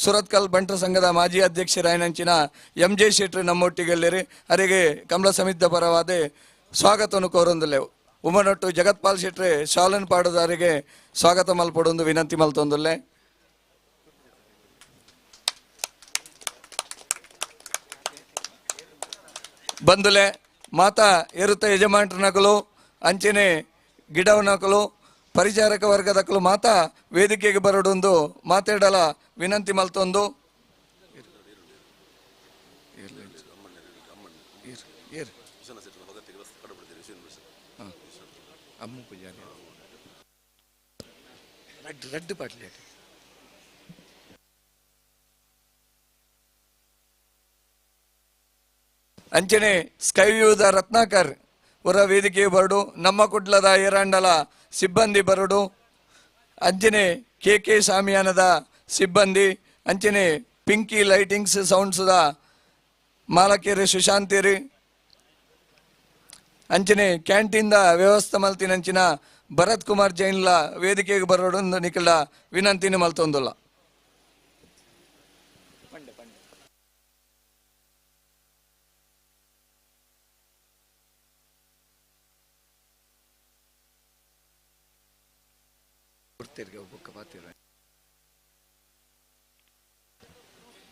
ಸುರತ್ಕಲ್ ಬಂಟ್ರ ಸಂಘದ ಮಾಜಿ ಅಧ್ಯಕ್ಷರಾಯನಂಚಿನ ಎಂ ಜೆ ಶೆಟ್ರೆ ನಮ್ಮೊಟ್ಟಿಗೆಲ್ಲೇರಿ ಅರೆಗೆ ಕಮಲ ಸಮಿತಿಯ ಪರವಾದ ಸ್ವಾಗತವನ್ನು ಕೋರೊಂದುಲ್ಲೆ. ಉಮನೊಟ್ಟು ಜಗತ್ಪಾಲ್ ಶೆಟ್ರೆ ಶಾಲನ್ ಪಾಡುದಾರಿಗೆ ಸ್ವಾಗತ ಮಲ್ಪಡೊಂದು ವಿನಂತಿ ಮಲ್ತೊಂದುಲ್ಲೆ. ಬಂದುಲೆ ಮಾತಾ ಎರುತ ಯಜಮಾನ್ರನಕಲು ಅಂಚನೆ ಗಿಡವನಕಲು ಪರಿಚಾರಕ ವರ್ಗದಕಲು ಮಾತಾ ವೇದಿಕೆಗೆ ಬರಡೊಂದು ಮಾತಾಡಲ ವಿನಂತಿ ಮಲ್ತೊಂದು. ಅಂಚನೆ ಸ್ಕೈವ್ಯೂದ ರತ್ನಾಕರ್ ಅವರ ವೇದಿಕೆ ಬರಡು, ನಮ್ಮ ಕುಡ್ಲದ ಏರಾಂಡಲ ಸಿಬ್ಬಂದಿ ಬರಡು, ಅಂಚನೆ ಕೆ ಕೆ ಸಾಮಿಯಾನದ ಸಿಬ್ಬಂದಿ, ಅಂಚನೆ ಪಿಂಕಿ ಲೈಟಿಂಗ್ಸ್ ಸೌಂಡ್ಸ್ದ ಮಾಲಕೇರಿ ಸುಶಾಂತೇರಿ, ಅಂಚನೆ ಕ್ಯಾಂಟೀನ್ದ ವ್ಯವಸ್ಥೆ ಮಲ್ತಿನಂಚಿನ ಭರತ್ ಕುಮಾರ್ ಜೈನ್ಲ ವೇದಿಕೆಗೆ ಬರಡು ನಿಖಲ ವಿನಂತಿನ ಮಲ್ತೊಂದುಲ್ಲ.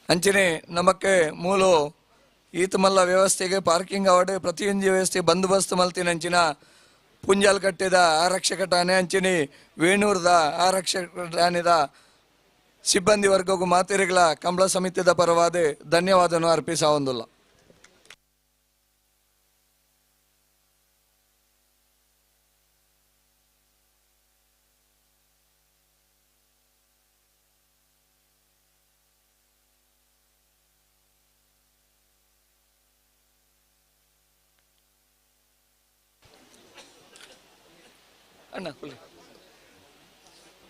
ಅಂಚನೆ ನಮಕ್ಕೆ ಮೂಲ ಈತಮಲ್ಲ ವ್ಯವಸ್ಥೆಗೆ ಪಾರ್ಕಿಂಗ್ ಅವಾರ್ಡ್ ಪ್ರತಿಯೊಂದು ವ್ಯವಸ್ಥೆ ಬಂದೋಬಸ್ತ್ ಮಲ್ತಿನಂಚಿನ ಪುಂಜಾಲ್ ಕಟ್ಟಿದ ಆರಕ್ಷಕ ಠಾಣೆ ಅಂಚನೆ ವೇಣೂರ್ದ ಆರಕ್ಷಕ ಠಾಣೆದ ಸಿಬ್ಬಂದಿ ವರ್ಗಕ್ಕೂ ಮಾತೆರೆಗಳ ಕಂಬಳ ಸಮಿತಿಯ ಪರವಾದ ಧನ್ಯವಾದವನ್ನು ಅರ್ಪಿಸವಂದುಲ್ಲ.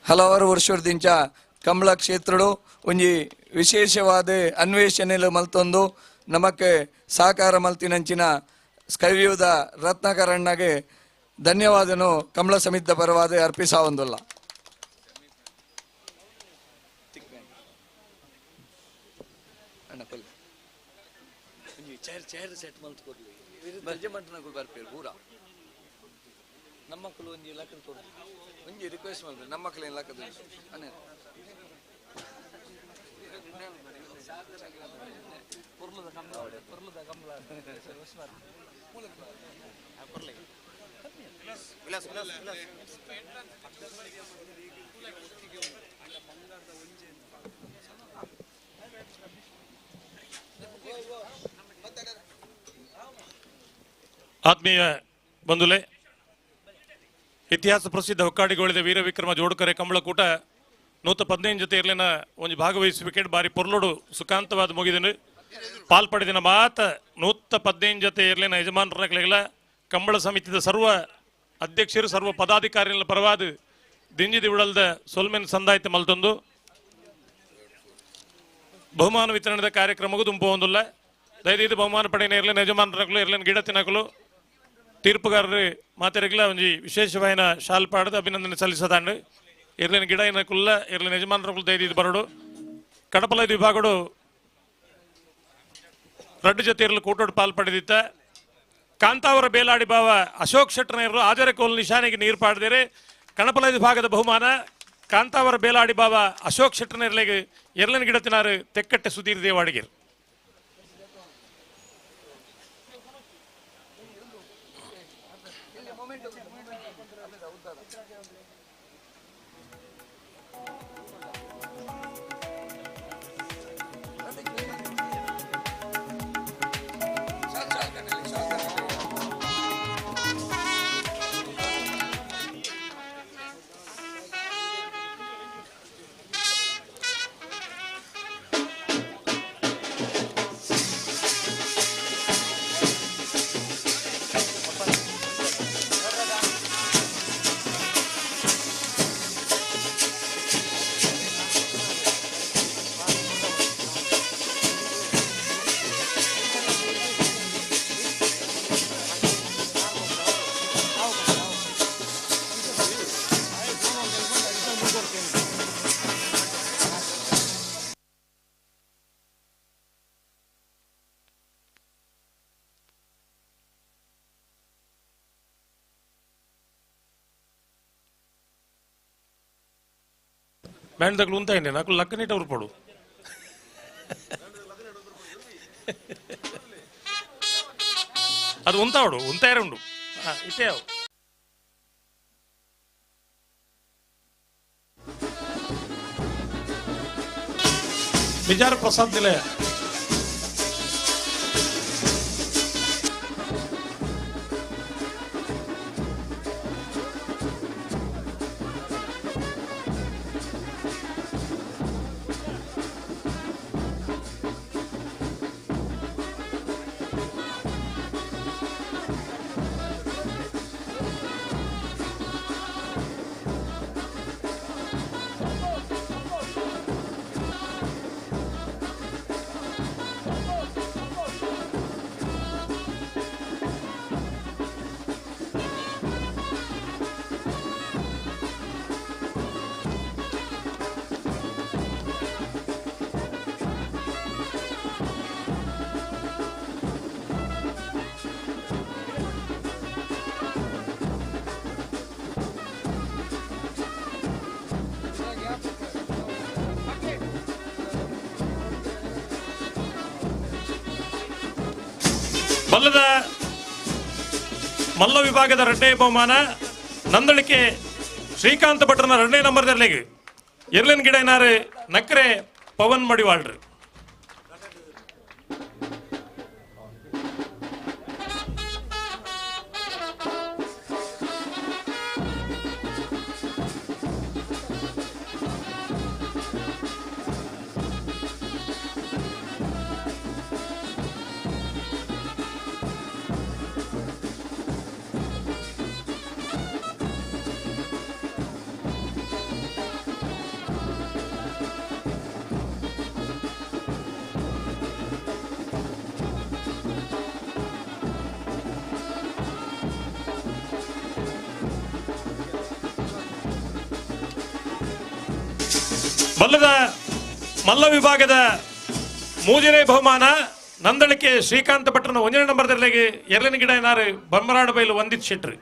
ಹಲವಾರು ವರ್ಷದಿಂಚ ಕಮಲ ಕ್ಷೇತ್ರಡು ಒಂಜಿ ವಿಶೇಷವಾದ ಅನ್ವೇಷಣೆಲು ಮಲ್ತೊಂದು ನಮಕ್ಕೆ ಸಹಕಾರ ಮಲ್ತಿನಂಚಿನ ಸ್ಕೈವ್ಯೂದ ರತ್ನಾಕರಣ್ಣಗೆ ಧನ್ಯವಾದನು ಕಮಲ ಸಮಿತಿಯ ಪರವಾದ ಅರ್ಪಿಸಾವಂದುಲ್ಲ. ನಮ್ಮಕ್ಕಳು ಒಂಜಿ ಲಕ್ಕದ ಕೊಡು ಒಂಜಿ ರಿಕ್ವೆಸ್ಟ್ ಮಾಡ್ಬೇಕು ನಮ್ಮಕ್ಕಳು ಲಕ್ಕದ ಅಣ್ಣ ಆತ್ಮೀಯ ಬಂಧುಲೆ, ಇತಿಹಾಸ ಪ್ರಸಿದ್ಧ ಹೊಕ್ಕಾಡಿಗೋಳಿದ ವೀರ ವಿಕ್ರಮ ಜೋಡುಕರೆ ಕಂಬಳಕೂಟ 115 ಜೊತೆ ಇರ್ಲಿನ ಒಂದು ಭಾಗವಹಿಸುವಿಕೆ ಬಾರಿ ಪೊರ್ಲೋಡು ಸುಖಾಂತವಾದ ಮುಗಿದನು. ಪಾಲ್ಪಡೆದಿನ ಮಾತ 115 ಜೊತೆ ಇರ್ಲಿನ ಯಜಮಾನರಕ್ಲೆಗಳ ಕಂಬಳ ಸಮಿತಿದ ಸರ್ವ ಅಧ್ಯಕ್ಷರು ಸರ್ವ ಪದಾಧಿಕಾರಿಗಳ ಪರವಾದ ದಿಂಜಿದಿ ಉಡಲ್ದ ಸೊಲ್ಮೆನ್ ಸಂದಾಯ್ತ ಮಲ್ತೊಂದು ಬಹುಮಾನ ವಿತರಣೆದ ಕಾರ್ಯಕ್ರಮಕ್ಕೂ ದುಂಪು ಹೊಂದಿಲ್ಲ. ದಯದೀದು ಬಹುಮಾನ ಪಡೆಯನ ಇರ್ಲಿನ ಯಜಮಾನರಕ್ಲು ಇರ್ಲಿನ ಗಿಡ ತಿನ್ನಕಲು ತೀರ್ಪುಗಾರರು ಮಾತೆರಗ್ಲ ಒಂಜಿ ವಿಶೇಷವಾಯಿನ ಶಾಲ್ ಪಾಡದ ಅಭಿನಂದನೆ ಸಲ್ಲಿಸದಾಂಡು. ಇರ್ಲಿನ ಗಿಡ ಇನಕುಲ್ಲ ಇರ್ಲಿನ ಯಜಮಾನರಕುಲು ದಯದೀದು ಬರಡು. ಕಡಪಲೈದು ವಿಭಾಗಡು ರಡ್ಡು ಜೊತೆ ಇರಲು ಕೂಟೋಡು ಪಾಲ್ ಪಡೆದಿತ್ತ ಕಾಂತಾವರ ಬೇಲಾಡಿ ಬಾವ ಅಶೋಕ್ ಶೆಟ್ಟರ್ನ ಆಜರ ಕೋಲ್ ನಿಶಾನೆಗೆ ನೀರು ಪಾಡದಿರೆ. ಕಣಪಲೈದು ವಿಭಾಗದ ಬಹುಮಾನ ಕಾಂತಾವರ ಬೇಲಾಡಿ ಬಾವ ಅಶೋಕ್ ಶೆಟ್ಟರ್ನ ಇರ್ಲಿಗೆ ಎರ್ಲಿನ ಗಿಡ ತಿನಾರು ತೆಕ್ಕಟ್ಟೆ ಸುಧೀರ್ ದೇವಾಡಿಗೆರ್. ಬ್ಯಾಂಡ್ದಾಗಲು ಉಂತಾಯಿನಿ నాకు ಲಕ್ಕನೀಟ ಉರ್ಪಡು. ಅದು ಉಂತಾವಡು ಉಂತಾಯರೆ ಉಂಡು ಇಟ್ಟೇ ಅವು. ಬಿಜಾರ ಪ್ರಸಾದ್ ನಿಲಯ ಬಲ್ಲದ ಮಲ್ಲ ವಿಭಾಗದ ಎರಡನೇ ಬಹುಮಾನ ನಂದಳಿಕೆ ಶ್ರೀಕಾಂತ ಭಟ್ರನ ಎರಡನೇ ನಂಬರ್ ದರ್ಲೆಗೆ ಎರ್ಲಿನ ಗಿಡ ಏನಾರು ನಕ್ರೆ ಪವನ್ ಮಡಿವಾಳ್ರು. ಬಲ್ಲದ ಮಲ್ಲ ವಿಭಾಗದ ಮೂಜನೇ ಬಹುಮಾನ ನಂದಳಿಕೆ ಶ್ರೀಕಾಂತ ಭಟ್ರನ ಒಂದನೇ ನಂಬರ್ ದರ್ಲೆಗೆ ಎರಡನೇ ಗಿಡ ಏನಾರು ಬೊಮ್ಮರಾಡ ಬೈಲು ವಂದಿತ್ ಶೆಟ್ರಿ.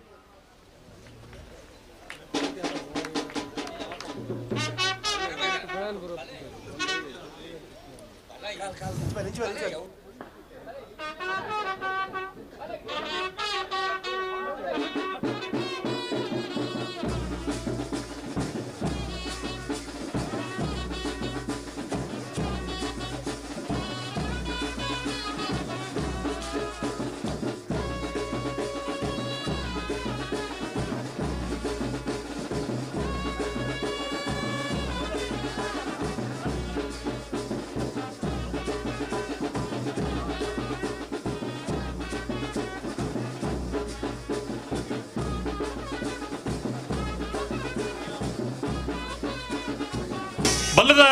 ಬಲ್ಲದ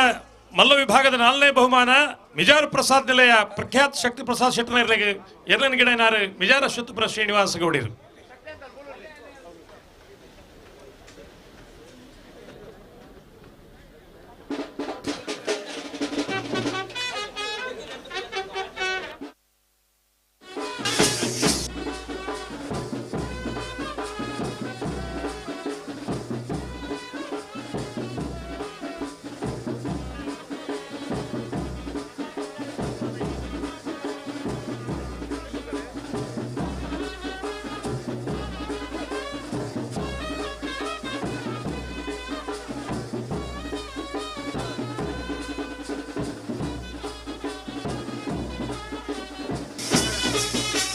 ಮಲ್ಲ ವಿಭಾಗದ ನಾಲ್ನೇ ಬಹುಮಾನ ಮಿಜಾರು ಪ್ರಸಾದ್ ನಿಲಯ ಪ್ರಖ್ಯಾತ ಶಕ್ತಿ ಪ್ರಸಾದ್ ಶೆಟ್ಟರ್ಗೆ ಎರಡನೇ ಗಿಡನಾರು ಮಿಜಾರ ಅಶ್ವತ್ಥಪುರ ಶ್ರೀನಿವಾಸ ಗೌಡಿರು.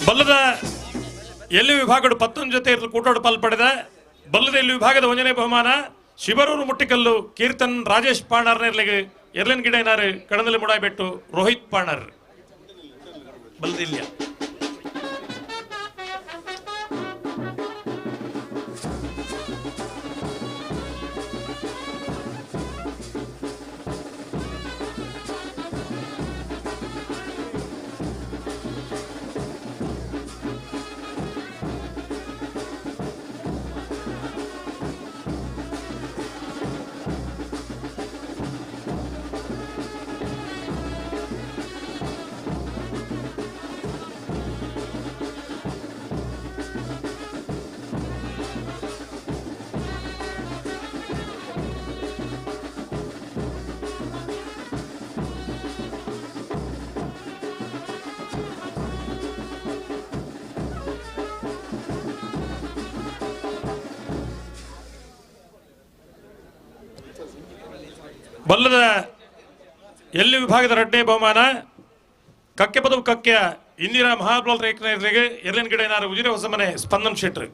ಬಲ್ಲದ ಎಲ್ಲಿ ವಿಭಾಗಡು ಪತ್ತೊಂದು ಜೊತೆ ಇರಲು ಕೂಟೋಡು ಪಾಲ್ ಪಡೆದ ಬಲ್ಲದ ಎಲ್ಲಿ ವಿಭಾಗದ ಒಂದನೇ ಬಹುಮಾನ ಶಿಬರೂರು ಮುಟ್ಟಿಕಲ್ಲು ಕೀರ್ತನ್ ರಾಜೇಶ್ ಪಾಣಾರ್ನೆರ್ಲಿಗೆ ಎರ್ಲನ್ ಗಿಡನಾರು ಕಡನಲ್ಲಿ ಮುಡಾಯ್ಬೆಟ್ಟು ರೋಹಿತ್ ಪಾಣರ್ ಬಲ್ಲದಿಲ್ಲ. ಬಲ್ಲದ ಎಲ್ಲಿ ವಿಭಾಗದ ರಡ್ಡೇ ಬಹುಮಾನ ಕಕ್ಕೆ ಪದವು ಕಕ್ಕೆಯ ಇಂದಿರಾ ಮಹಾಬಲ ರೇಖನೆಗೆ ಎರಲಿನ ಗಿಡ ಉಜಿರೆ ಹೊಸಮನೆ ಸ್ಪಂದನ್ ಶೆಟ್ರು.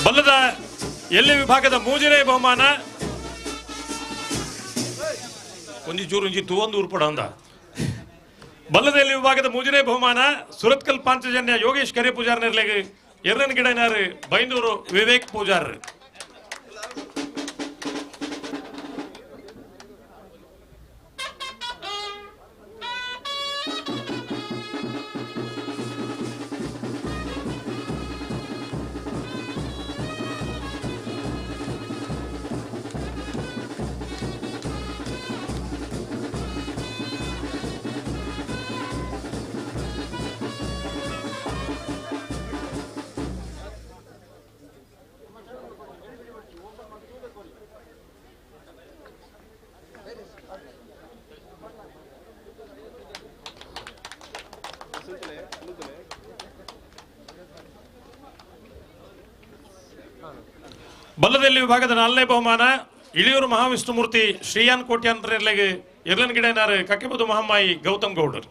ಬಲ್ಲದ ಎಲ್ಲಿ ವಿಭಾಗದ ಮೂಜನೇ ಬಹುಮಾನ ಒಂಜಿ ಚೂರು ಒಂಜಿ ತೂವೊಂದು ಉರ್ಪಡ ಅಂದ ಬಲ್ಲದ ಎಲ್ಲಿ ವಿಭಾಗದ ಮೂಜನೇ ಬಹುಮಾನ ಸುರತ್ಕಲ್ ಪಾಂಚಜನ್ಯ ಯೋಗೇಶ್ ಕರೆ ಪೂಜಾರ್ನೆರ್ಲೆಗೆ ಎರಡನೇ ಗಿಡನಾರು ಬೈಂದೂರು ವಿವೇಕ್ ಪೂಜಾರ್. ಬಲ್ಲದಲ್ಲಿ ವಿಭಾಗದ ನಾಲ್ನೇ ಬಹುಮಾನ ಇಳಿಯೂರು ಮಹಾವಿಷ್ಣುಮೂರ್ತಿ ಶ್ರೀಯಾನ್ ಕೋಟ್ಯಾಂತರಲೆಗೆ ಎರಲನ್ ಗಿಡನಾರು ಕಕ್ಕೆಬದು ಮಹಮ್ಮಾಯಿ ಗೌತಮ್ ಗೌಡರು.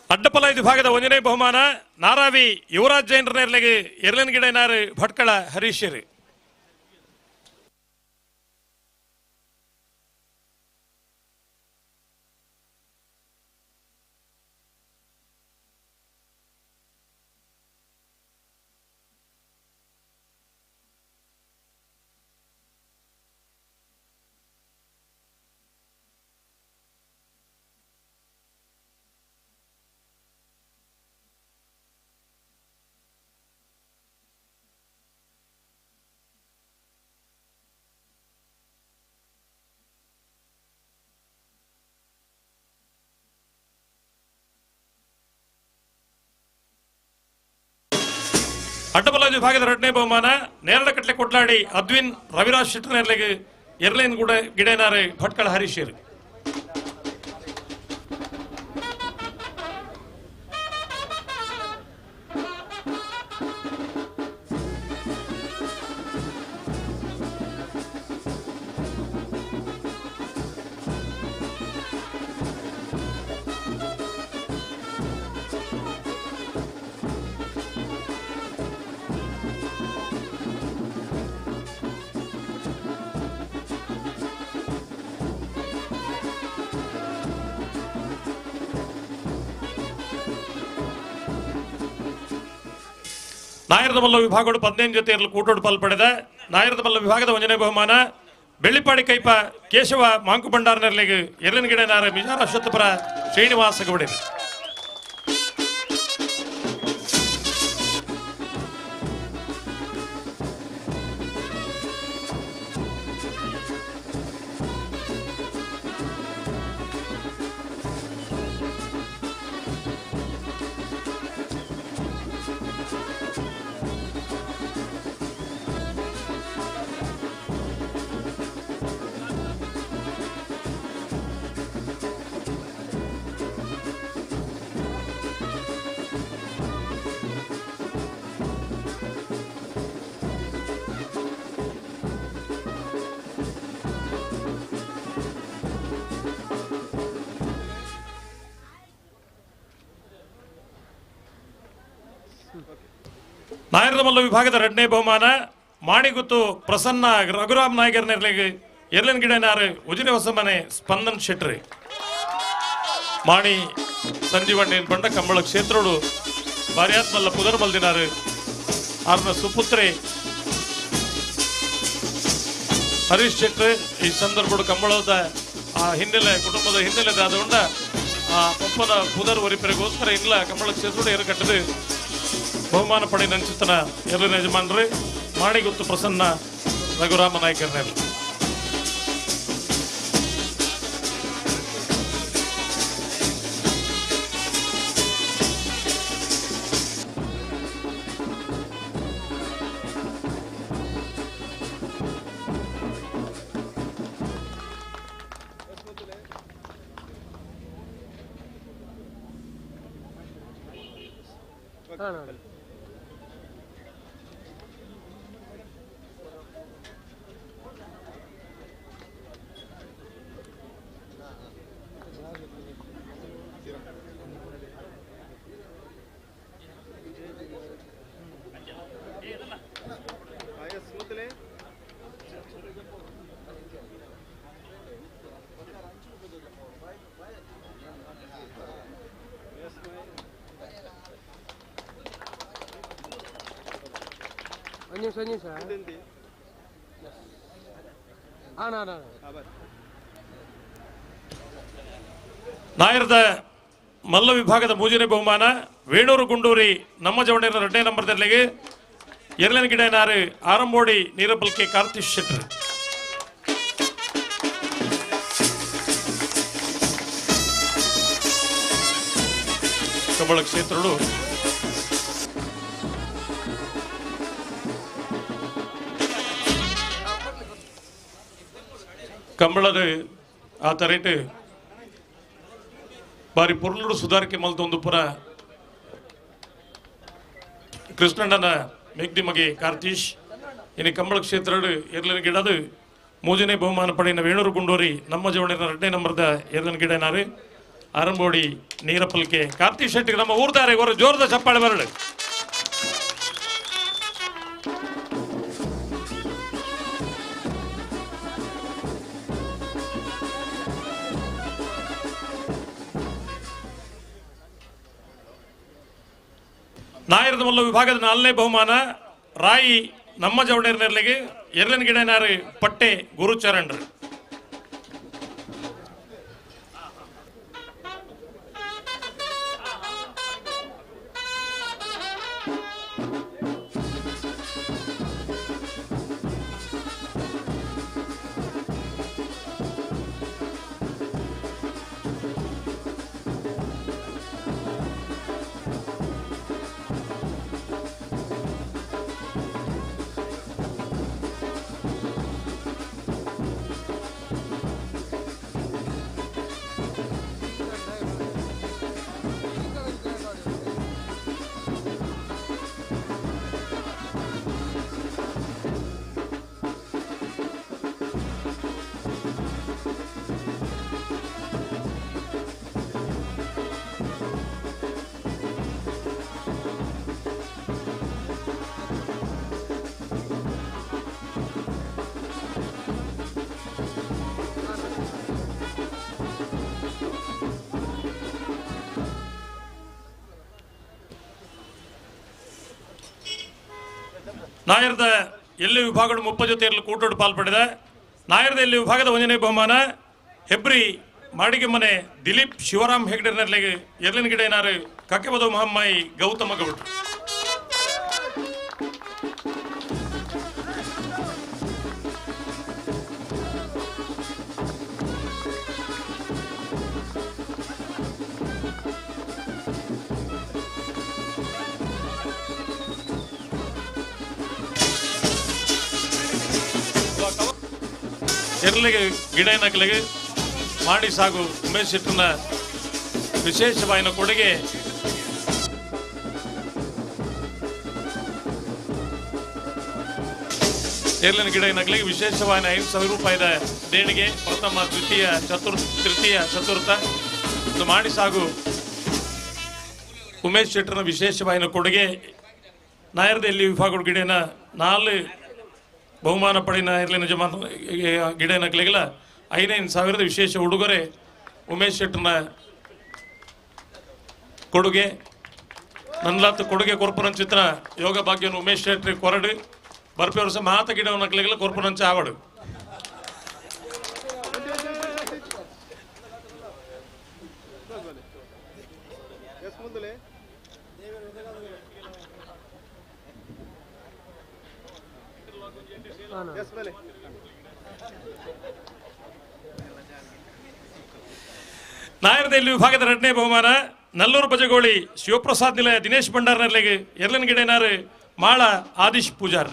ಅಡ್ಡಪಲ ವಿಭಾಗದ ಒಂದನೇ ಬಹುಮಾನ ನಾರಾವಿ ಯುವರಾಜ್ ಜೈನರ ನೇರ್ಲೆಗೆ ಎರಲನ್ ಗಿಡನಾರು ಭಟ್ಕಳ ಹರೀಶರು. ಅಡ್ಡಬಲ ವಿಭಾಗದ ಎರಡನೇ ಬಹುಮಾನ ನೇರಳಕಟ್ಲೆ ಕೊಟ್ಲಾಡಿ ಅದ್ವಿನ್ ರವಿರಾಜ್ ಶೆಟ್ಟರ್ನೆರ್ಲೆಗೆ ಎರ್ಲೈನ್ ಕೂಡ ಗಿಡೇನಾರೆ ಭಟ್ಕಳ ಹರೀಶೇರಿ. ನಾಯರದಮಲ್ಲ ವಿಭಾಗಗಳು 15 ಜೊತೆ ಇರಲು ಕೂಟೋಡು ಪಾಲ್ಪಡೆದ ನಾಯರದಮಲ್ಲ ವಿಭಾಗದ ಒಂದನೇ ಬಹುಮಾನ ಬೆಳ್ಳಿಪಾಡಿ ಕೈಪ ಕೇಶವ ಮಾಂಕು ಭಂಡಾರನೆರ್ಲೆಗೆ ಎರಲನಗಿಡನಾರ ಮಿಜಾರ ಅಶ್ವತ್ಥಪುರ ಶ್ರೀನಿವಾಸ ಗೌಡರು. ನಾಯರದಮಲ್ಲ ವಿಭಾಗದ ಎರಡನೇ ಬಹುಮಾನ ಮಾಣಿಗುತ್ತು ಪ್ರಸನ್ನ ರಘುರಾಮ್ ನಾಯಕರ್ ನೆರ್ಲೆಗೆ ಎರ್ಲನ್ ಗಿಡನಾರು ಉಜಿರೆ ಹೊಸಮನೆ ಸ್ಪಂದನ್ ಶೆಟ್ರಿ. ಮಾಣಿ ಸಂಜೀವಣ್ಣನ ಬಂಡ ಕಂಬಳ ಕ್ಷೇತ್ರೋಡು ಬಾರ್ಯಾತ್ಮಲ್ಲ ಪುದರ್ ಮಲ್ದಿನಾರು ಆರ್ನ ಸುಪುತ್ರಿ ಹರೀಶ್ ಶೆಟ್ರಿ ಈ ಸಂದರ್ಭಡು ಕಂಬಳದ ಆ ಹಿನ್ನೆಲೆ ಕುಟುಂಬದ ಹಿನ್ನೆಲೆ ಆದಗೊಂಡ ಆ ಪಪ್ಪನ ಪುದರ್ ಒರಿಪರಿಗೋಸ್ಕರ ಇಲ್ಲ ಕಂಬಳ ಕ್ಷೇತ್ರೋಡು ಏರು ಕಟ್ಟದು ಬಹುಮಾನ ಪಡೆ ನಂಚಿತನ ಎರಡನೇ ಯಜಮಾನರು ಮಾಣಿಗುತ್ತು ಪ್ರಸನ್ನ ರಘುರಾಮ ನಾಯಕರನ್ನೆಲ್ಲ. ನಾಯರದ ಮಲ್ಲ ವಿಭಾಗದ ಮೂಜನೆ ಬಹುಮಾನ ವೇಣೂರು ಗುಂಡೂರಿ ನಮ್ಮ ಜವಣಿಯ ಎರಡನೇ ನಂಬರ್ದಲ್ಲಿಗೆ ಎರಡನೇ ಗಿಡನಾರು ಆರಂಬೋಡಿ ನೀರಬಲ್ಕೆ ಕಾರ್ತಿಶ್ ಶೆಟ್ಟರ್. ಕಂಬಳ ಕ್ಷೇತ್ರಗಳು ಕಂಬಳದ ಆ ತರೇಟು ಬಾರಿ ಪೊರ್ಲುಡು ಸುಧಾರಿಕೆ ಮಲ್ತೊಂದು ಪುರ ಕೃಷ್ಣಣ್ಣನ ಮೆಗ್ದಿ ಮಗೆ ಕಾರ್ತೀಶ್ ಇನ್ನು ಕಂಬಳ ಕ್ಷೇತ್ರಡು ಎರ್ಲಿನ ಗಿಡದು ಮೂಜನೇ ಬಹುಮಾನ ಪಡೆಯಿನ ವೇಣೂರು ಗುಂಡೂರಿ ನಮ್ಮ ಜವಣಿನ ಎರಡನೇ ನಂಬರ್ದ ಎರ್ಲಿನ ಗಿಡನಾರು ಆರಂಬೋಡಿ ನೀರಪಲ್ಕೆ ಕಾರ್ತೀಶ್ ಶೆಟ್ಟಿಗೆ ನಮ್ಮ ಊರ್ದಾರೆ ಹೊರ ಜೋರದ ಚಪ್ಪಾಳೆ ಬರಡು. ನಾಯರದ ಮಲ್ಲ ವಿಭಾಗದ ನಾಲ್ನೇ ಬಹುಮಾನ ರಾಯಿ ನಮ್ಮ ಜವಣೇರ್ನೆರ್ಲಿಗೆ ಎರ್ಲಿನ ಗಿಡನಾರು ಪಟ್ಟೆ ಗುರುಚರಣ್ರು. ನಾಯರದ ಎಲ್ಲಿ ವಿಭಾಗದ ಮುಪ್ಪ ಜೊತೆಯಲ್ಲಿ ಕೂಟೋಡು ಪಾಲ್ಪಡೆದ ನಾಯರದ ಎಲ್ಲಿ ವಿಭಾಗದ ಒಂದನೇ ಬಹುಮಾನ ಹೆಬ್ರಿ ಮಾಡಿಗೆ ಮನೆ ದಿಲೀಪ್ ಶಿವರಾಮ್ ಹೆಗ್ಡೆರ್ನರ್ಲಿಗೆ ಎರ್ಲಿನ ಗಿಡೇನಾರು ಕಕ್ಕೆಬದ ಮಹಮ್ಮಾಯಿ ಗೌತಮ ಗೌಡ್ರು. ಎರ್ಲಿಗೆ ಗಿಡ ನಕಲಿಗೆ ಮಾಡಿ ಸಾಗು ಉಮೇಶ್ ಶೆಟ್ಟರ್ನ ವಿಶೇಷವಾಯಿನ ಕೊಡುಗೆ. ಎರ್ಲಿನ ಗಿಡ ನಕಲಿಗೆ ವಿಶೇಷವಾಯಿನ 5,000 ರೂಪಾಯಿದ ದೇಣಿಗೆ ಪ್ರಥಮ ದ್ವಿತೀಯ ತೃತೀಯ ಚತುರ್ಥ ಇದು ಮಾಡಿ ಸಾಗು ಉಮೇಶ್ ಶೆಟ್ಟರ್ನ ವಿಶೇಷವಾಯಿನ ಕೊಡುಗೆ. ನಾಯರದ ಎಲ್ಲಿ ವಿಭಾಗದ ಗಿಡನ 4 ಬಹುಮಾನ ಪಡೆಯಿನ ಇರ್ಲಿನ ಜಮಾ ಗಿಡ ನಕಲಿಗೆಲ್ಲ 5,000 ವಿಶೇಷ ಉಡುಗೊರೆ ಉಮೇಶ್ ಶೆಟ್ಟರ್ನ ಕೊಡುಗೆ. ನನ್ಲಾತ್ ಕೊಡುಗೆ ಕೊರ್ಪುನಂಚಿತ್ರ ಯೋಗ ಭಾಗ್ಯನ ಉಮೇಶ್ ಶೆಟ್ಟಿ ಕೊರಡು ಬರ್ಪಿ ವರ್ಷ ಮಾತ ಗಿಡ ನಕಲಿಗೆಲ್ಲ ಕೊರ್ಪುನಂಚ ಆವಡು. ನಾಯರದಲ್ಲಿ ವಿಭಾಗದ ಎರಡನೇ ಬಹುಮಾನ ನಲ್ಲೂರು ಬಜಗೋಳಿ ಶಿವಪ್ರಸಾದ್ ನಿಲಯ ದಿನೇಶ್ ಭಂಡಾರ್ನರ್ಲಿಗೆ ಎರ್ಲಿನ ಗಿಡನಾರು ಮಾಳ ಆದಿಶ್ ಪೂಜಾರ್.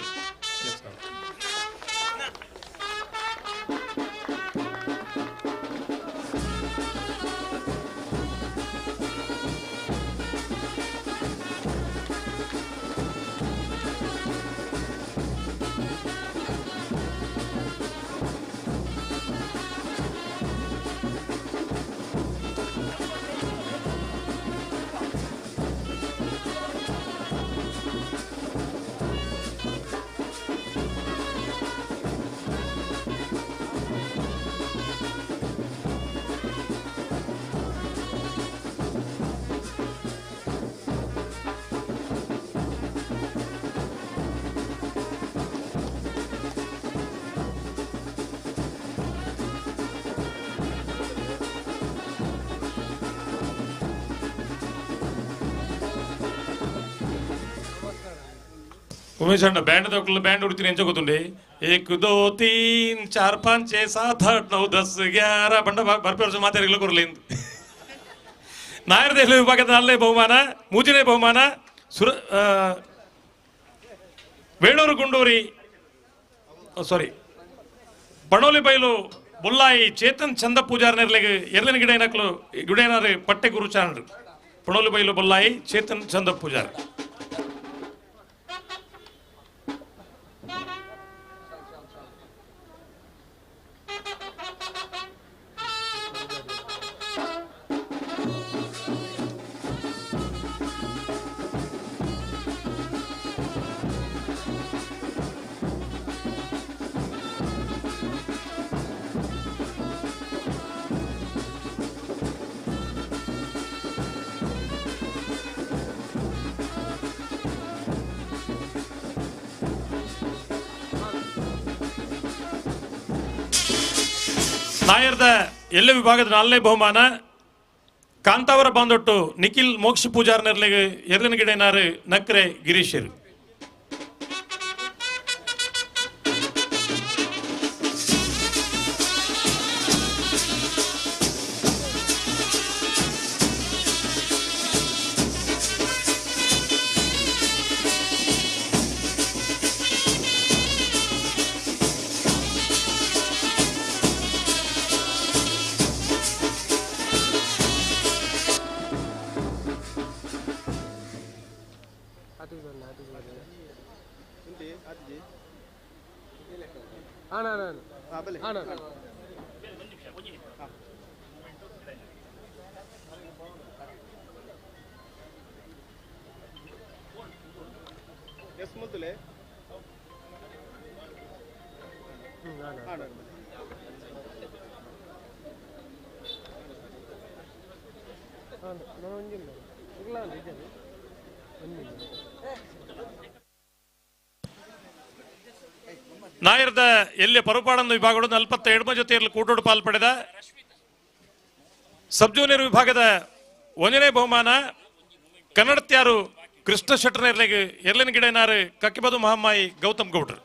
ಉಮೇಶ್ ಅಣ್ಣ ಬ್ಯಾಂಡ್ ತಗೊಳ್ಳ ಬ್ಯಾಂಡ್ ಹೊಡಿತೀನಿ ಎಂಚ ಗೊತ್ತುಂಡೆ 1 2 3 4 5 6 7 8 9 10 11 ಬಂಡ ಬರ್ಪೆ ವರ್ಷ ಮಾತಾಡಿಲ್ಲ ಕೊರಲಿ. ನಾಯರದ ವಿಭಾಗದ ನಾಲ್ನೇ ಬಹುಮಾನ ಮೂರನೇ ಬಹುಮಾನ ಸುರ ವೇಣೂರು ಗುಂಡೂರಿ ಸಾರಿ ಬಣೋಲಿ ಬೈಲು ಬೊಲ್ಲಾಯಿ ಚೇತನ್ ಚಂದ ಪೂಜಾರ್ ನೆರ್ಲೆಗ್ ಎರ್ಲಿನ ಗಿಡೈನಕ್ಲು ಗುಡೇನಾರು ಪಟ್ಟೆ ಗುರುಚಾರರು ಪುಣೋಲು ಬೈಲು ಬೊಲ್ಲಾಯಿ ಚೇತನ್ ಚಂದ ಪೂಜಾರ್. ನಾಯರ್ದ ಎಲ್ಲ ವಿಭಾಗದ ನಾಲ್ನೇ ಬಹುಮಾನ ಕಾಂತಾವರ ಬಾಂದೊಟ್ಟು ನಿಖಿಲ್ ಮೋಕ್ಷ ಪೂಜಾರ್ ನೆರ್ಲೆಗ್ ಎರ್ಲಿನ ಗಿಡನಾರು ನಕ್ರೆ ಗಿರೀಶರು. ನಾಯರ್ದ ಎಲ್ಲಿ ಪರುಪಾಡಂದ ವಿಭಾಗಗಳು 47 ಜೊತೆಯಲ್ಲಿ ಕೂಟೋಡು ಪಾಲ್ ಪಡೆದ ಸಬ್ ಜೂನಿಯರ್ ವಿಭಾಗದ ಒಂದನೇ ಬಹುಮಾನ ಕನ್ನಡತ್ಯಾರು ಕೃಷ್ಣ ಶೆಟ್ಟರ್ನೆರ್ಲೆಗ್ ಎರ್ಲಿನ ಗಿಡನಾರು ಕಕ್ಕಿಬದು ಮಹಮ್ಮಾಯಿ ಗೌತಮ್ ಗೌಡ್ರು.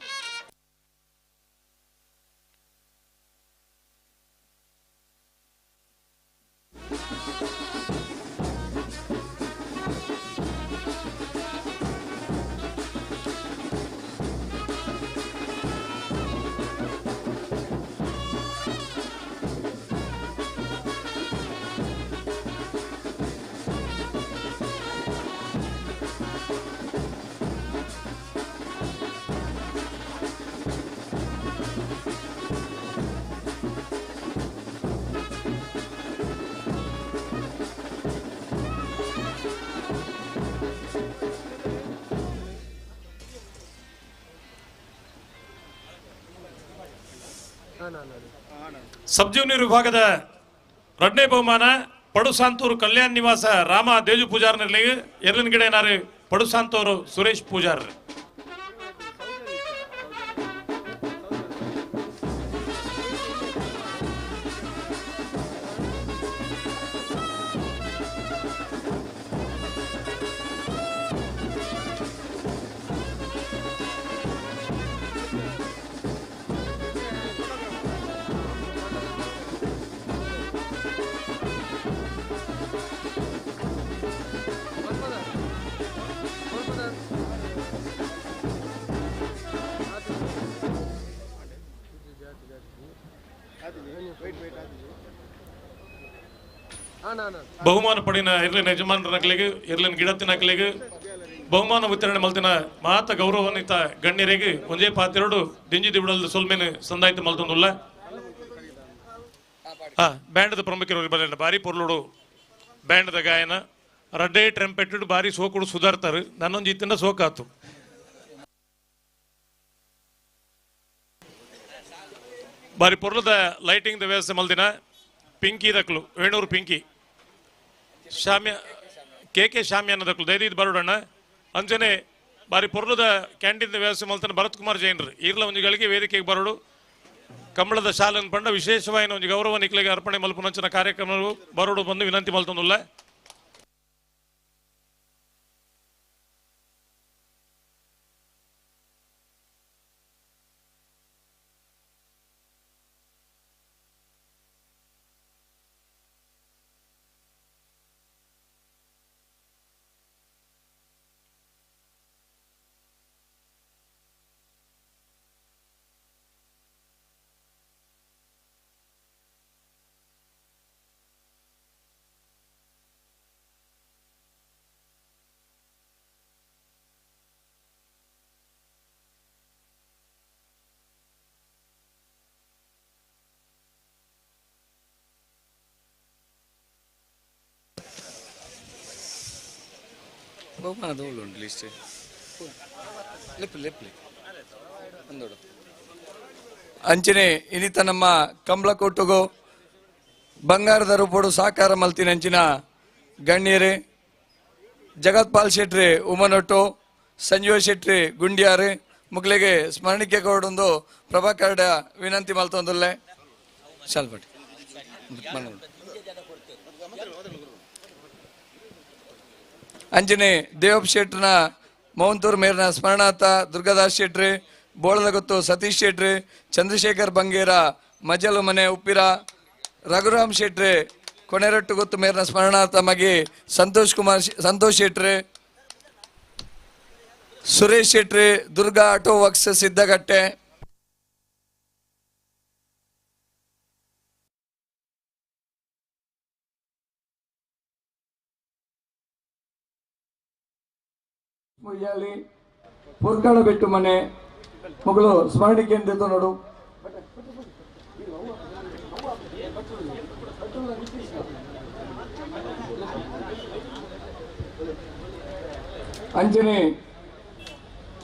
ಸಬ್ ಜೂನಿಯರ್ ವಿಭಾಗದ ಎರಡನೇ ಬಹುಮಾನ ಪಡುಸಾಂತೂರು ಕಲ್ಯಾಣ್ ನಿವಾಸ ರಾಮ ದೇಜು ಪೂಜಾರ್ ನೆರ್ಲೆಗ್ ಎರ್ಲಿನ ಗಿಡನಾರು ಪಡುಸಾಂತೂರು ಸುರೇಶ್ ಪೂಜಾರ್. ಬಹುಮಾನ ಪಡಿನ ಇರ್ಲಿನ ಯಜಮಾನರನಕ್ಲಿಗೆ ಇರ್ಲಿನ ಗಿಡತ್ತಿನಕ್ಲಿಗೆ ಬಹುಮಾನ ವಿತರಣೆ ಮಲ್ತಿನ ಮಾತ ಗೌರವಾನ್ವಿತ ಗಣ್ಯರಿಗೆ ಒಂಜೇ ಪಾತೆರಡು ದಿಂಜಿ ದಿಬಿಡಲ್ದ ಸೊಲ್ಮೆನ್ ಸಂದಾಯ್ತು ಮಲ್ತೊಂದುಲ್ಲ. ಬ್ಯಾಂಡ್ದ ಪ್ರಮುಖರು ಬರಲಿಲ್ಲ ಬಾರಿ ಪೊರ್ಲುಡು ಬ್ಯಾಂಡ್ದ ಗಾಯನ ರಡ್ಡೆ ಟ್ರಂಪೆಟ್ಟೆಡ್ ಬಾರಿ ಸೋಕುಡು ಸುಧಾರ್ತಾರೆ ನನ್ನೊಂದು ಇತ್ತಿನ ಸೋಕಾತು. ಬಾರಿ ಪೊರ್ಲದ ಲೈಟಿಂಗ್ the ವ್ಯವಸ್ಥೆ ಮಲ್ದಿನ ಪಿಂಕಿ ದಕ್ಲು ವೇಣೂರು ಪಿಂಕಿ ಶಾಮ್ಯ ಕೆ ಕೆ ಶಾಮ್ಯಾನ ದಕ್ಲು ದಯದೀದ್ ಬರೋಡಣ್ಣ ಅಂಜನೆ ಬಾರಿ ಪೊರ್ಲದ ಕ್ಯಾಂಟೀನ್ ವ್ಯವಸ್ಥೆ ಮಲ್ತನ ಭರತ್ ಕುಮಾರ್ ಜೈನ್ರು ಈರ್ಲ ಒಂಜಿ ಗಳಿಗೆ ವೇದಿಕೆಗೆ ಬರೋಡು ಕಂಬಳದ ಶಾಲೆನ್ ಪಂಡ ವಿಶೇಷವಾಯಿನ ಒಂಜಿ ಗೌರವ ನಿಕ್ಲೆಗೆ ಅರ್ಪಣೆ ಮಲ್ಪುನಂಚಿನ ಕಾರ್ಯಕ್ರಮ ಬರೋಡು ಬಂದು ವಿನಂತಿ ಮಲ್ತೊಂದುಲ್ಲ. ಬಹುಮಾನದ ಉಂಟು ಲಿಸ್ಟ್ ಲೆಪ್ಪು ಲೆಪ್ಪಲಿ ಅಂದೋಡು ಅಂಚನೆ ಇನಿತ ನಮ್ಮ ಕಂಬ್ಳಕೋಟುಗು ಬಂಗಾರದ ರೂಪೋಡು ಸಾಕಾರ ಮಲ್ತಿನ ಅಂಚಿನ ಗಣ್ಯರೇ ಜಗತ್ಪಾಲ್ ಶೆಟ್ರಿ ಉಮನೊಟ್ಟು ಸಂಜೀವ ಶೆಟ್ರಿ ಗುಂಡ್ಯಾರು ಮುಕ್ಲೆಗೆ ಸ್ಮರಣಿಕೆ ಕೊಡೊಂದು ಪ್ರಭಾಕರ್ಡ ವಿನಂತಿ ಮಲ್ತೊಂದುಲ್ಲೆ ಶಾಲ್ಪಟ್ಟಿ ಅಂಜನೆ ದೇವಪ್ಪ ಶೆಟ್ರನ ಮೌಂತೂರ್ ಮೇರ್ನ ಸ್ಮರಣಾರ್ಥ ದುರ್ಗಾದಾಸ್ ಶೆಟ್ರಿ ಬೋಳದಗೊತ್ತು ಸತೀಶ್ ಶೆಟ್ರಿ ಚಂದ್ರಶೇಖರ್ ಬಂಗೇರ ಮಜಲು ಮನೆ ಉಪ್ಪಿರ ರಘುರಾಮ್ ಶೆಟ್ರಿ ಕೊನೆರಟ್ಟು ಗೊತ್ತು ಮೇರ್ನ ಸ್ಮರಣಾರ್ಥ ಮಗಿ ಸಂತೋಷ್ ಕುಮಾರ್ ಸಂತೋಷ್ ಶೆಟ್ರಿ ಸುರೇಶ್ ಶೆಟ್ರಿ ದುರ್ಗಾ ಆಟೋ ವರ್ಕ್ಸ್ ಸಿದ್ದಗಟ್ಟೆ ಮುಯ್ಯಾಲಿ ಪುರ್ಕಾಡ ಬೆಟ್ಟು ಮನೆ ಮಗಳು ಸ್ಮರಣಿಕೆ ಅಂತ ನೋಡು. ಅಂಜನೆ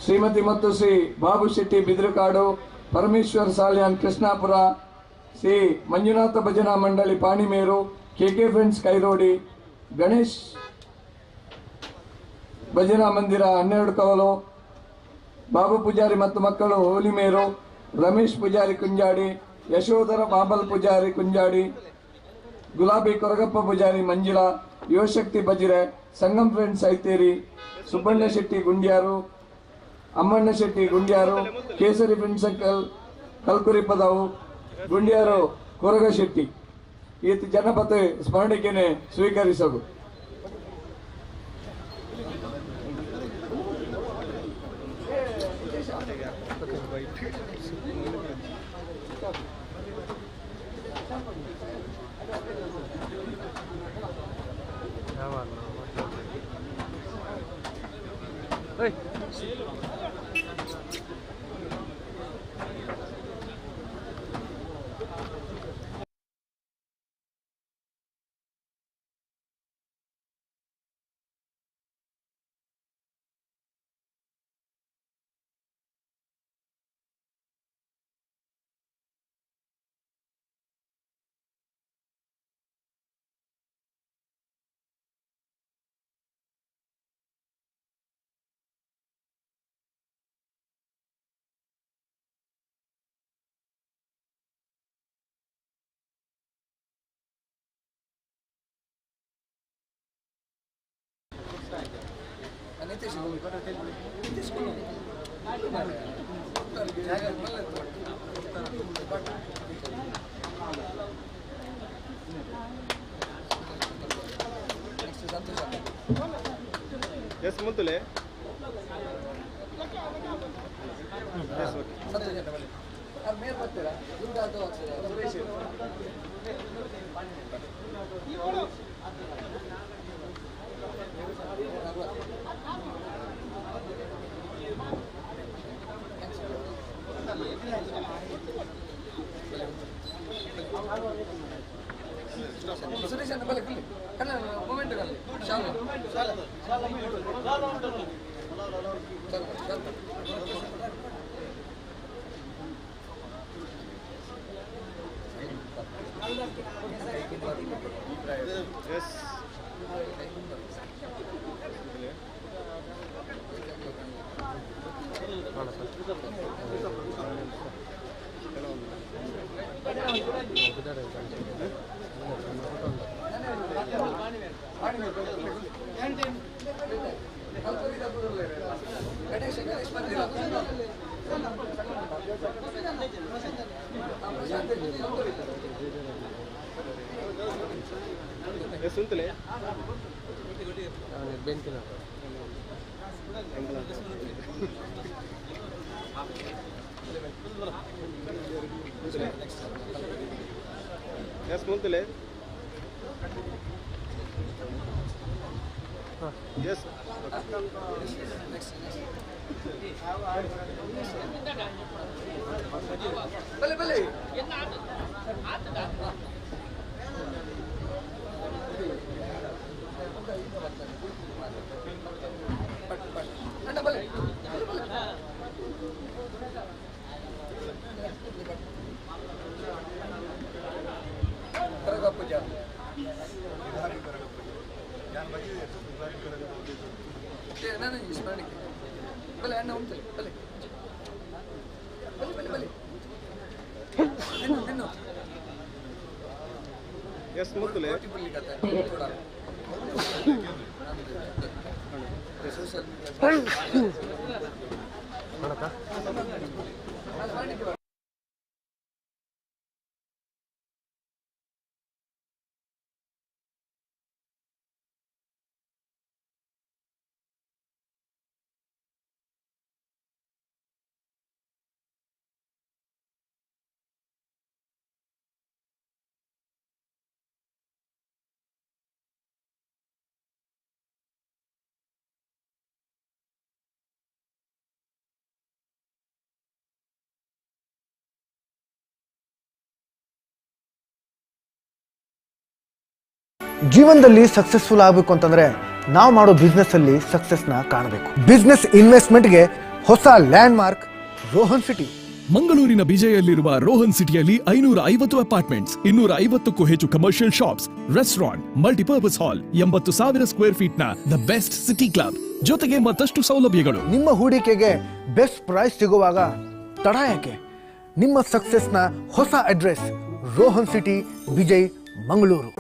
ಶ್ರೀಮತಿ ಮತ್ತು ಶ್ರೀ ಬಾಬು ಶೆಟ್ಟಿ ಬಿದ್ರಕಾಡು, ಪರಮೇಶ್ವರ್ ಸಾಲ್ಯಾನ್ ಕೃಷ್ಣಾಪುರ, ಶ್ರೀ ಮಂಜುನಾಥ ಭಜನಾ ಮಂಡಳಿ ಪಾಣಿಮೇರು, ಕೆ ಕೆ ಫ್ರೆಂಡ್ಸ್ ಕೈರೋಡಿ, ಗಣೇಶ್ ಭಜನಾ ಮಂದಿರ 12 ಕವಲು, ಬಾಬು ಪೂಜಾರಿ ಮತ್ತು ಮಕ್ಕಳು ಹೋಲಿಮೇರು, ರಮೇಶ್ ಪೂಜಾರಿ ಕುಂಜಾಡಿ, ಯಶೋಧರ ಬಾಬಲ್ ಪೂಜಾರಿ ಕುಂಜಾಡಿ, ಗುಲಾಬಿ ಕೊರಗಪ್ಪ ಪೂಜಾರಿ ಮಂಜಿಳಾ, ಯುವಶಕ್ತಿ ಬಜಿರೆ, ಸಂಗಮ್ ಫ್ರೆಂಡ್ಸ್ ಐತೇರಿ, ಸುಬ್ಬಣ್ಣ ಶೆಟ್ಟಿ ಗುಂಡ್ಯಾರು, ಅಮ್ಮಣ್ಣ ಶೆಟ್ಟಿ ಗುಂಡ್ಯಾರು, ಕೇಸರಿ ಫ್ರೆಂಡ್ ಸರ್ಕಲ್ ಕಲ್ಕುರಿ ಪದವು, ಗುಂಡ್ಯಾರು ಕೊರಗ ಶೆಟ್ಟಿ ಈತ ಜನಪದ ಸ್ಮರಣಿಕೆನೆ ಸ್ವೀಕರಿಸಲು. ಎಸ್ ಮುತ್ತುಲೆ ಎಸ್ ಓಕೆ ಸುರೇಶ್ ಅಣ್ಣ ಬಲೆ ಕುಲ್ಲಿ ಕಣ್ಣ ಮೂಮೆಂಟ್ ಕಲ್ಲಿ ಶಾಲು ಶಾಲು ಶಾಲು. ಎಸ್ ಎಸ್ ಉಂಟುಲೆ ಎಸ್ ಮುಂತುಲೆ ಎಸ್ ಬಲೆ ಬಲೆ ಎಸ್ ಮುತ್ತುಲೆ. ಜೀವನದಲ್ಲಿ ಸಕ್ಸಸ್ಫುಲ್ ಆಗಬೇಕು ಅಂತಂದ್ರೆ ನಾವು ಮಾಡೋ ಬಿಸ್ನೆಸ್ ಅಲ್ಲಿ ಸಕ್ಸಸ್ನ ಕಾಣಬೇಕು. ಬಿಸ್ನೆಸ್ ಇನ್ವೆಸ್ಟ್ಮೆಂಟ್ಗೆ ಹೊಸ ಲ್ಯಾಂಡ್ ಮಾರ್ಕ್ ರೋಹನ್ ಸಿಟಿ. ಮಂಗಳೂರಿನ ಬಿಜೈಯಲ್ಲಿರುವ ರೋಹನ್ ಸಿಟಿಯಲ್ಲಿ 550 ಅಪಾರ್ಟ್ಮೆಂಟ್ಸ್, 250ಕ್ಕೂ ಹೆಚ್ಚು commercial shops, restaurant, multipurpose hall, 80,000 square feet ನ the best city club ಜೊತೆಗೆ ಮತ್ತಷ್ಟು ಸೌಲಭ್ಯಗಳು. ನಿಮ್ಮ ಹೂಡಿಕೆಗೆ ಬೆಸ್ಟ್ ಪ್ರೈಸ್ ಸಿಗುವಾಗ ತಡ ಯಾಕೆ? ನಿಮ್ಮ ಸಕ್ಸಸ್ನ ಹೊಸ address Rohan city, Bejai, Mangaluru.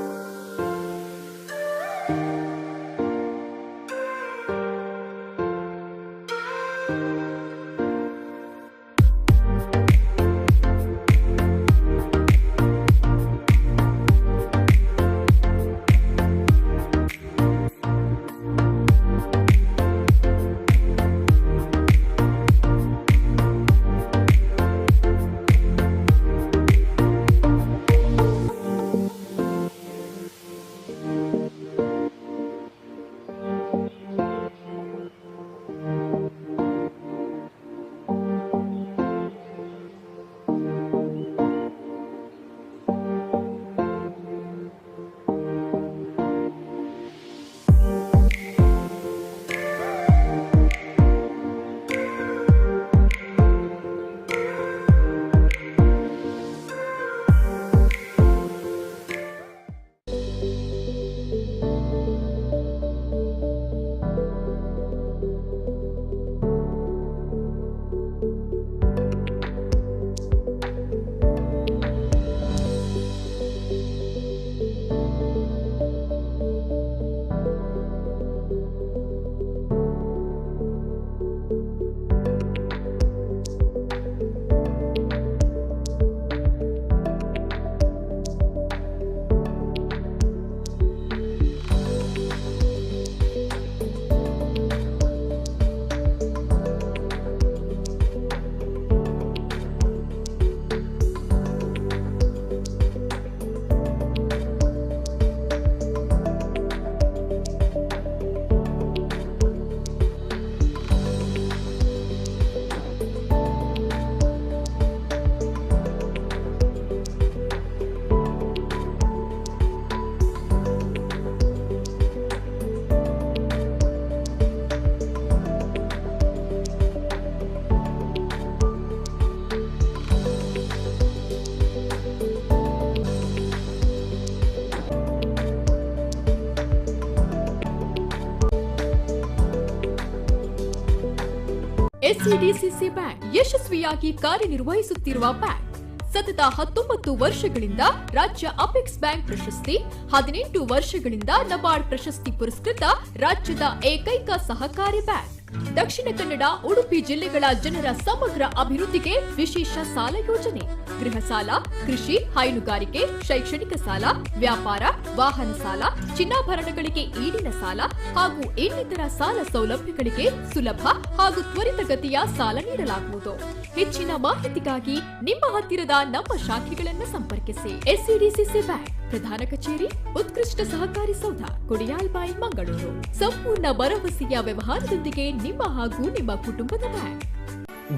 SCDCC bank ಯಶಸ್ವಿಯಾಗಿ ಕಾರ್ಯನಿರ್ವಹಿಸುತ್ತಿರುವ ಬ್ಯಾಂಕ್ ಸತತ 19 ವರ್ಷಗಳಿಂದ ರಾಜ್ಯ ಅಪೆಕ್ಸ್ ಬ್ಯಾಂಕ್ ಪ್ರಶಸ್ತಿ, 18 ವರ್ಷಗಳಿಂದ ನಬಾರ್ಡ್ ಪ್ರಶಸ್ತಿ ಪುರಸ್ಕೃತ ರಾಜ್ಯದ ಏಕೈಕ ಸಹಕಾರಿ ಬ್ಯಾಂಕ್. ದಕ್ಷಿಣ ಕನ್ನಡ, ಉಡುಪಿ ಜಿಲ್ಲೆಗಳ ಜನರ ಸಮಗ್ರ ಅಭಿವೃದ್ಧಿಗೆ ವಿಶೇಷ ಸಾಲ ಯೋಜನೆ, ಗೃಹ ಸಾಲ, ಕೃಷಿ, ಹೈನುಗಾರಿಕೆ, ಶೈಕ್ಷಣಿಕ ಸಾಲ, ವ್ಯಾಪಾರ, ವಾಹನ ಸಾಲ, ಚಿನ್ನಾಭರಣಗಳಿಗೆ ಈಡಿನ ಸಾಲ ಹಾಗೂ ಇನ್ನಿತರ ಸಾಲ ಸೌಲಭ್ಯಗಳಿಗೆ ಸುಲಭ ಹಾಗೂ ತ್ವರಿತಗತಿಯ ಸಾಲ ನೀಡಲಾಗುವುದು. ಹೆಚ್ಚಿನ ಮಾಹಿತಿಗಾಗಿ ನಿಮ್ಮ ಹತ್ತಿರದ ನಮ್ಮ ಶಾಖೆಗಳನ್ನು ಸಂಪರ್ಕಿಸಿ. ಎಸ್ಸಿಡಿಸಿಸಿ ಬ್ಯಾಂಕ್, ಪ್ರಧಾನ ಕಚೇರಿ, ಉತ್ಕೃಷ್ಟ ಸಹಕಾರಿ ಸೌಧ, ಕೊಡಿಯಾಲ್ಬಾಯಿ, ಮಂಗಳೂರು. ಸಂಪೂರ್ಣ ಭರವಸೆಯ ವ್ಯವಹಾರದೊಂದಿಗೆ ನಿಮ್ಮ ಹಾಗೂ ನಿಮ್ಮ ಕುಟುಂಬದ ಬ್ಯಾಂಕ್.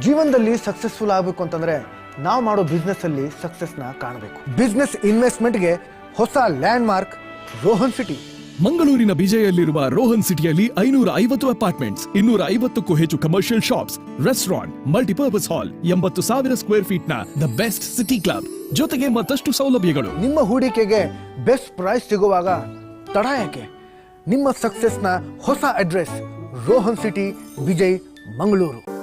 ಜೀವನದಲ್ಲಿ ಸಕ್ಸಸ್ಫುಲ್ ಆಗಬೇಕು ಅಂತಂದ್ರೆ ನಾವು ಮಾಡೋ ಬಿಸ್ನೆಸ್ ಅಲ್ಲಿ ಸಕ್ಸಸ್ನ ಕಾಣಬೇಕು. ಬಿಸ್ನೆಸ್ ಇನ್ವೆಸ್ಟ್ಮೆಂಟ್ಗೆ ಹೊಸ ಲ್ಯಾಂಡ್ ಮಾರ್ಕ್ ರೋಹನ್ ಸಿಟಿ. ಮಂಗಳೂರಿನ ಬಿಜೈಯಲ್ಲಿರುವ ರೋಹನ್ ಸಿಟಿಯಲ್ಲಿ 550 ಅಪಾರ್ಟ್ಮೆಂಟ್ಸ್, 250ಕ್ಕೂ ಹೆಚ್ಚು commercial shops, restaurant, multipurpose hall, 80,000 square feet ನ the best city club ಜೊತೆಗೆ ಮತ್ತಷ್ಟು ಸೌಲಭ್ಯಗಳು. ನಿಮ್ಮ ಹೂಡಿಕೆಗೆ ಬೆಸ್ಟ್ ಪ್ರೈಸ್ ಸಿಗುವಾಗ ತಡ ಯಾಕೆ? ನಿಮ್ಮ ಸಕ್ಸಸ್ನ ಹೊಸ ಅಡ್ರೆಸ್ ರೋಹನ್ ಸಿಟಿ, ವಿಜಯ್, ಮಂಗಳೂರು.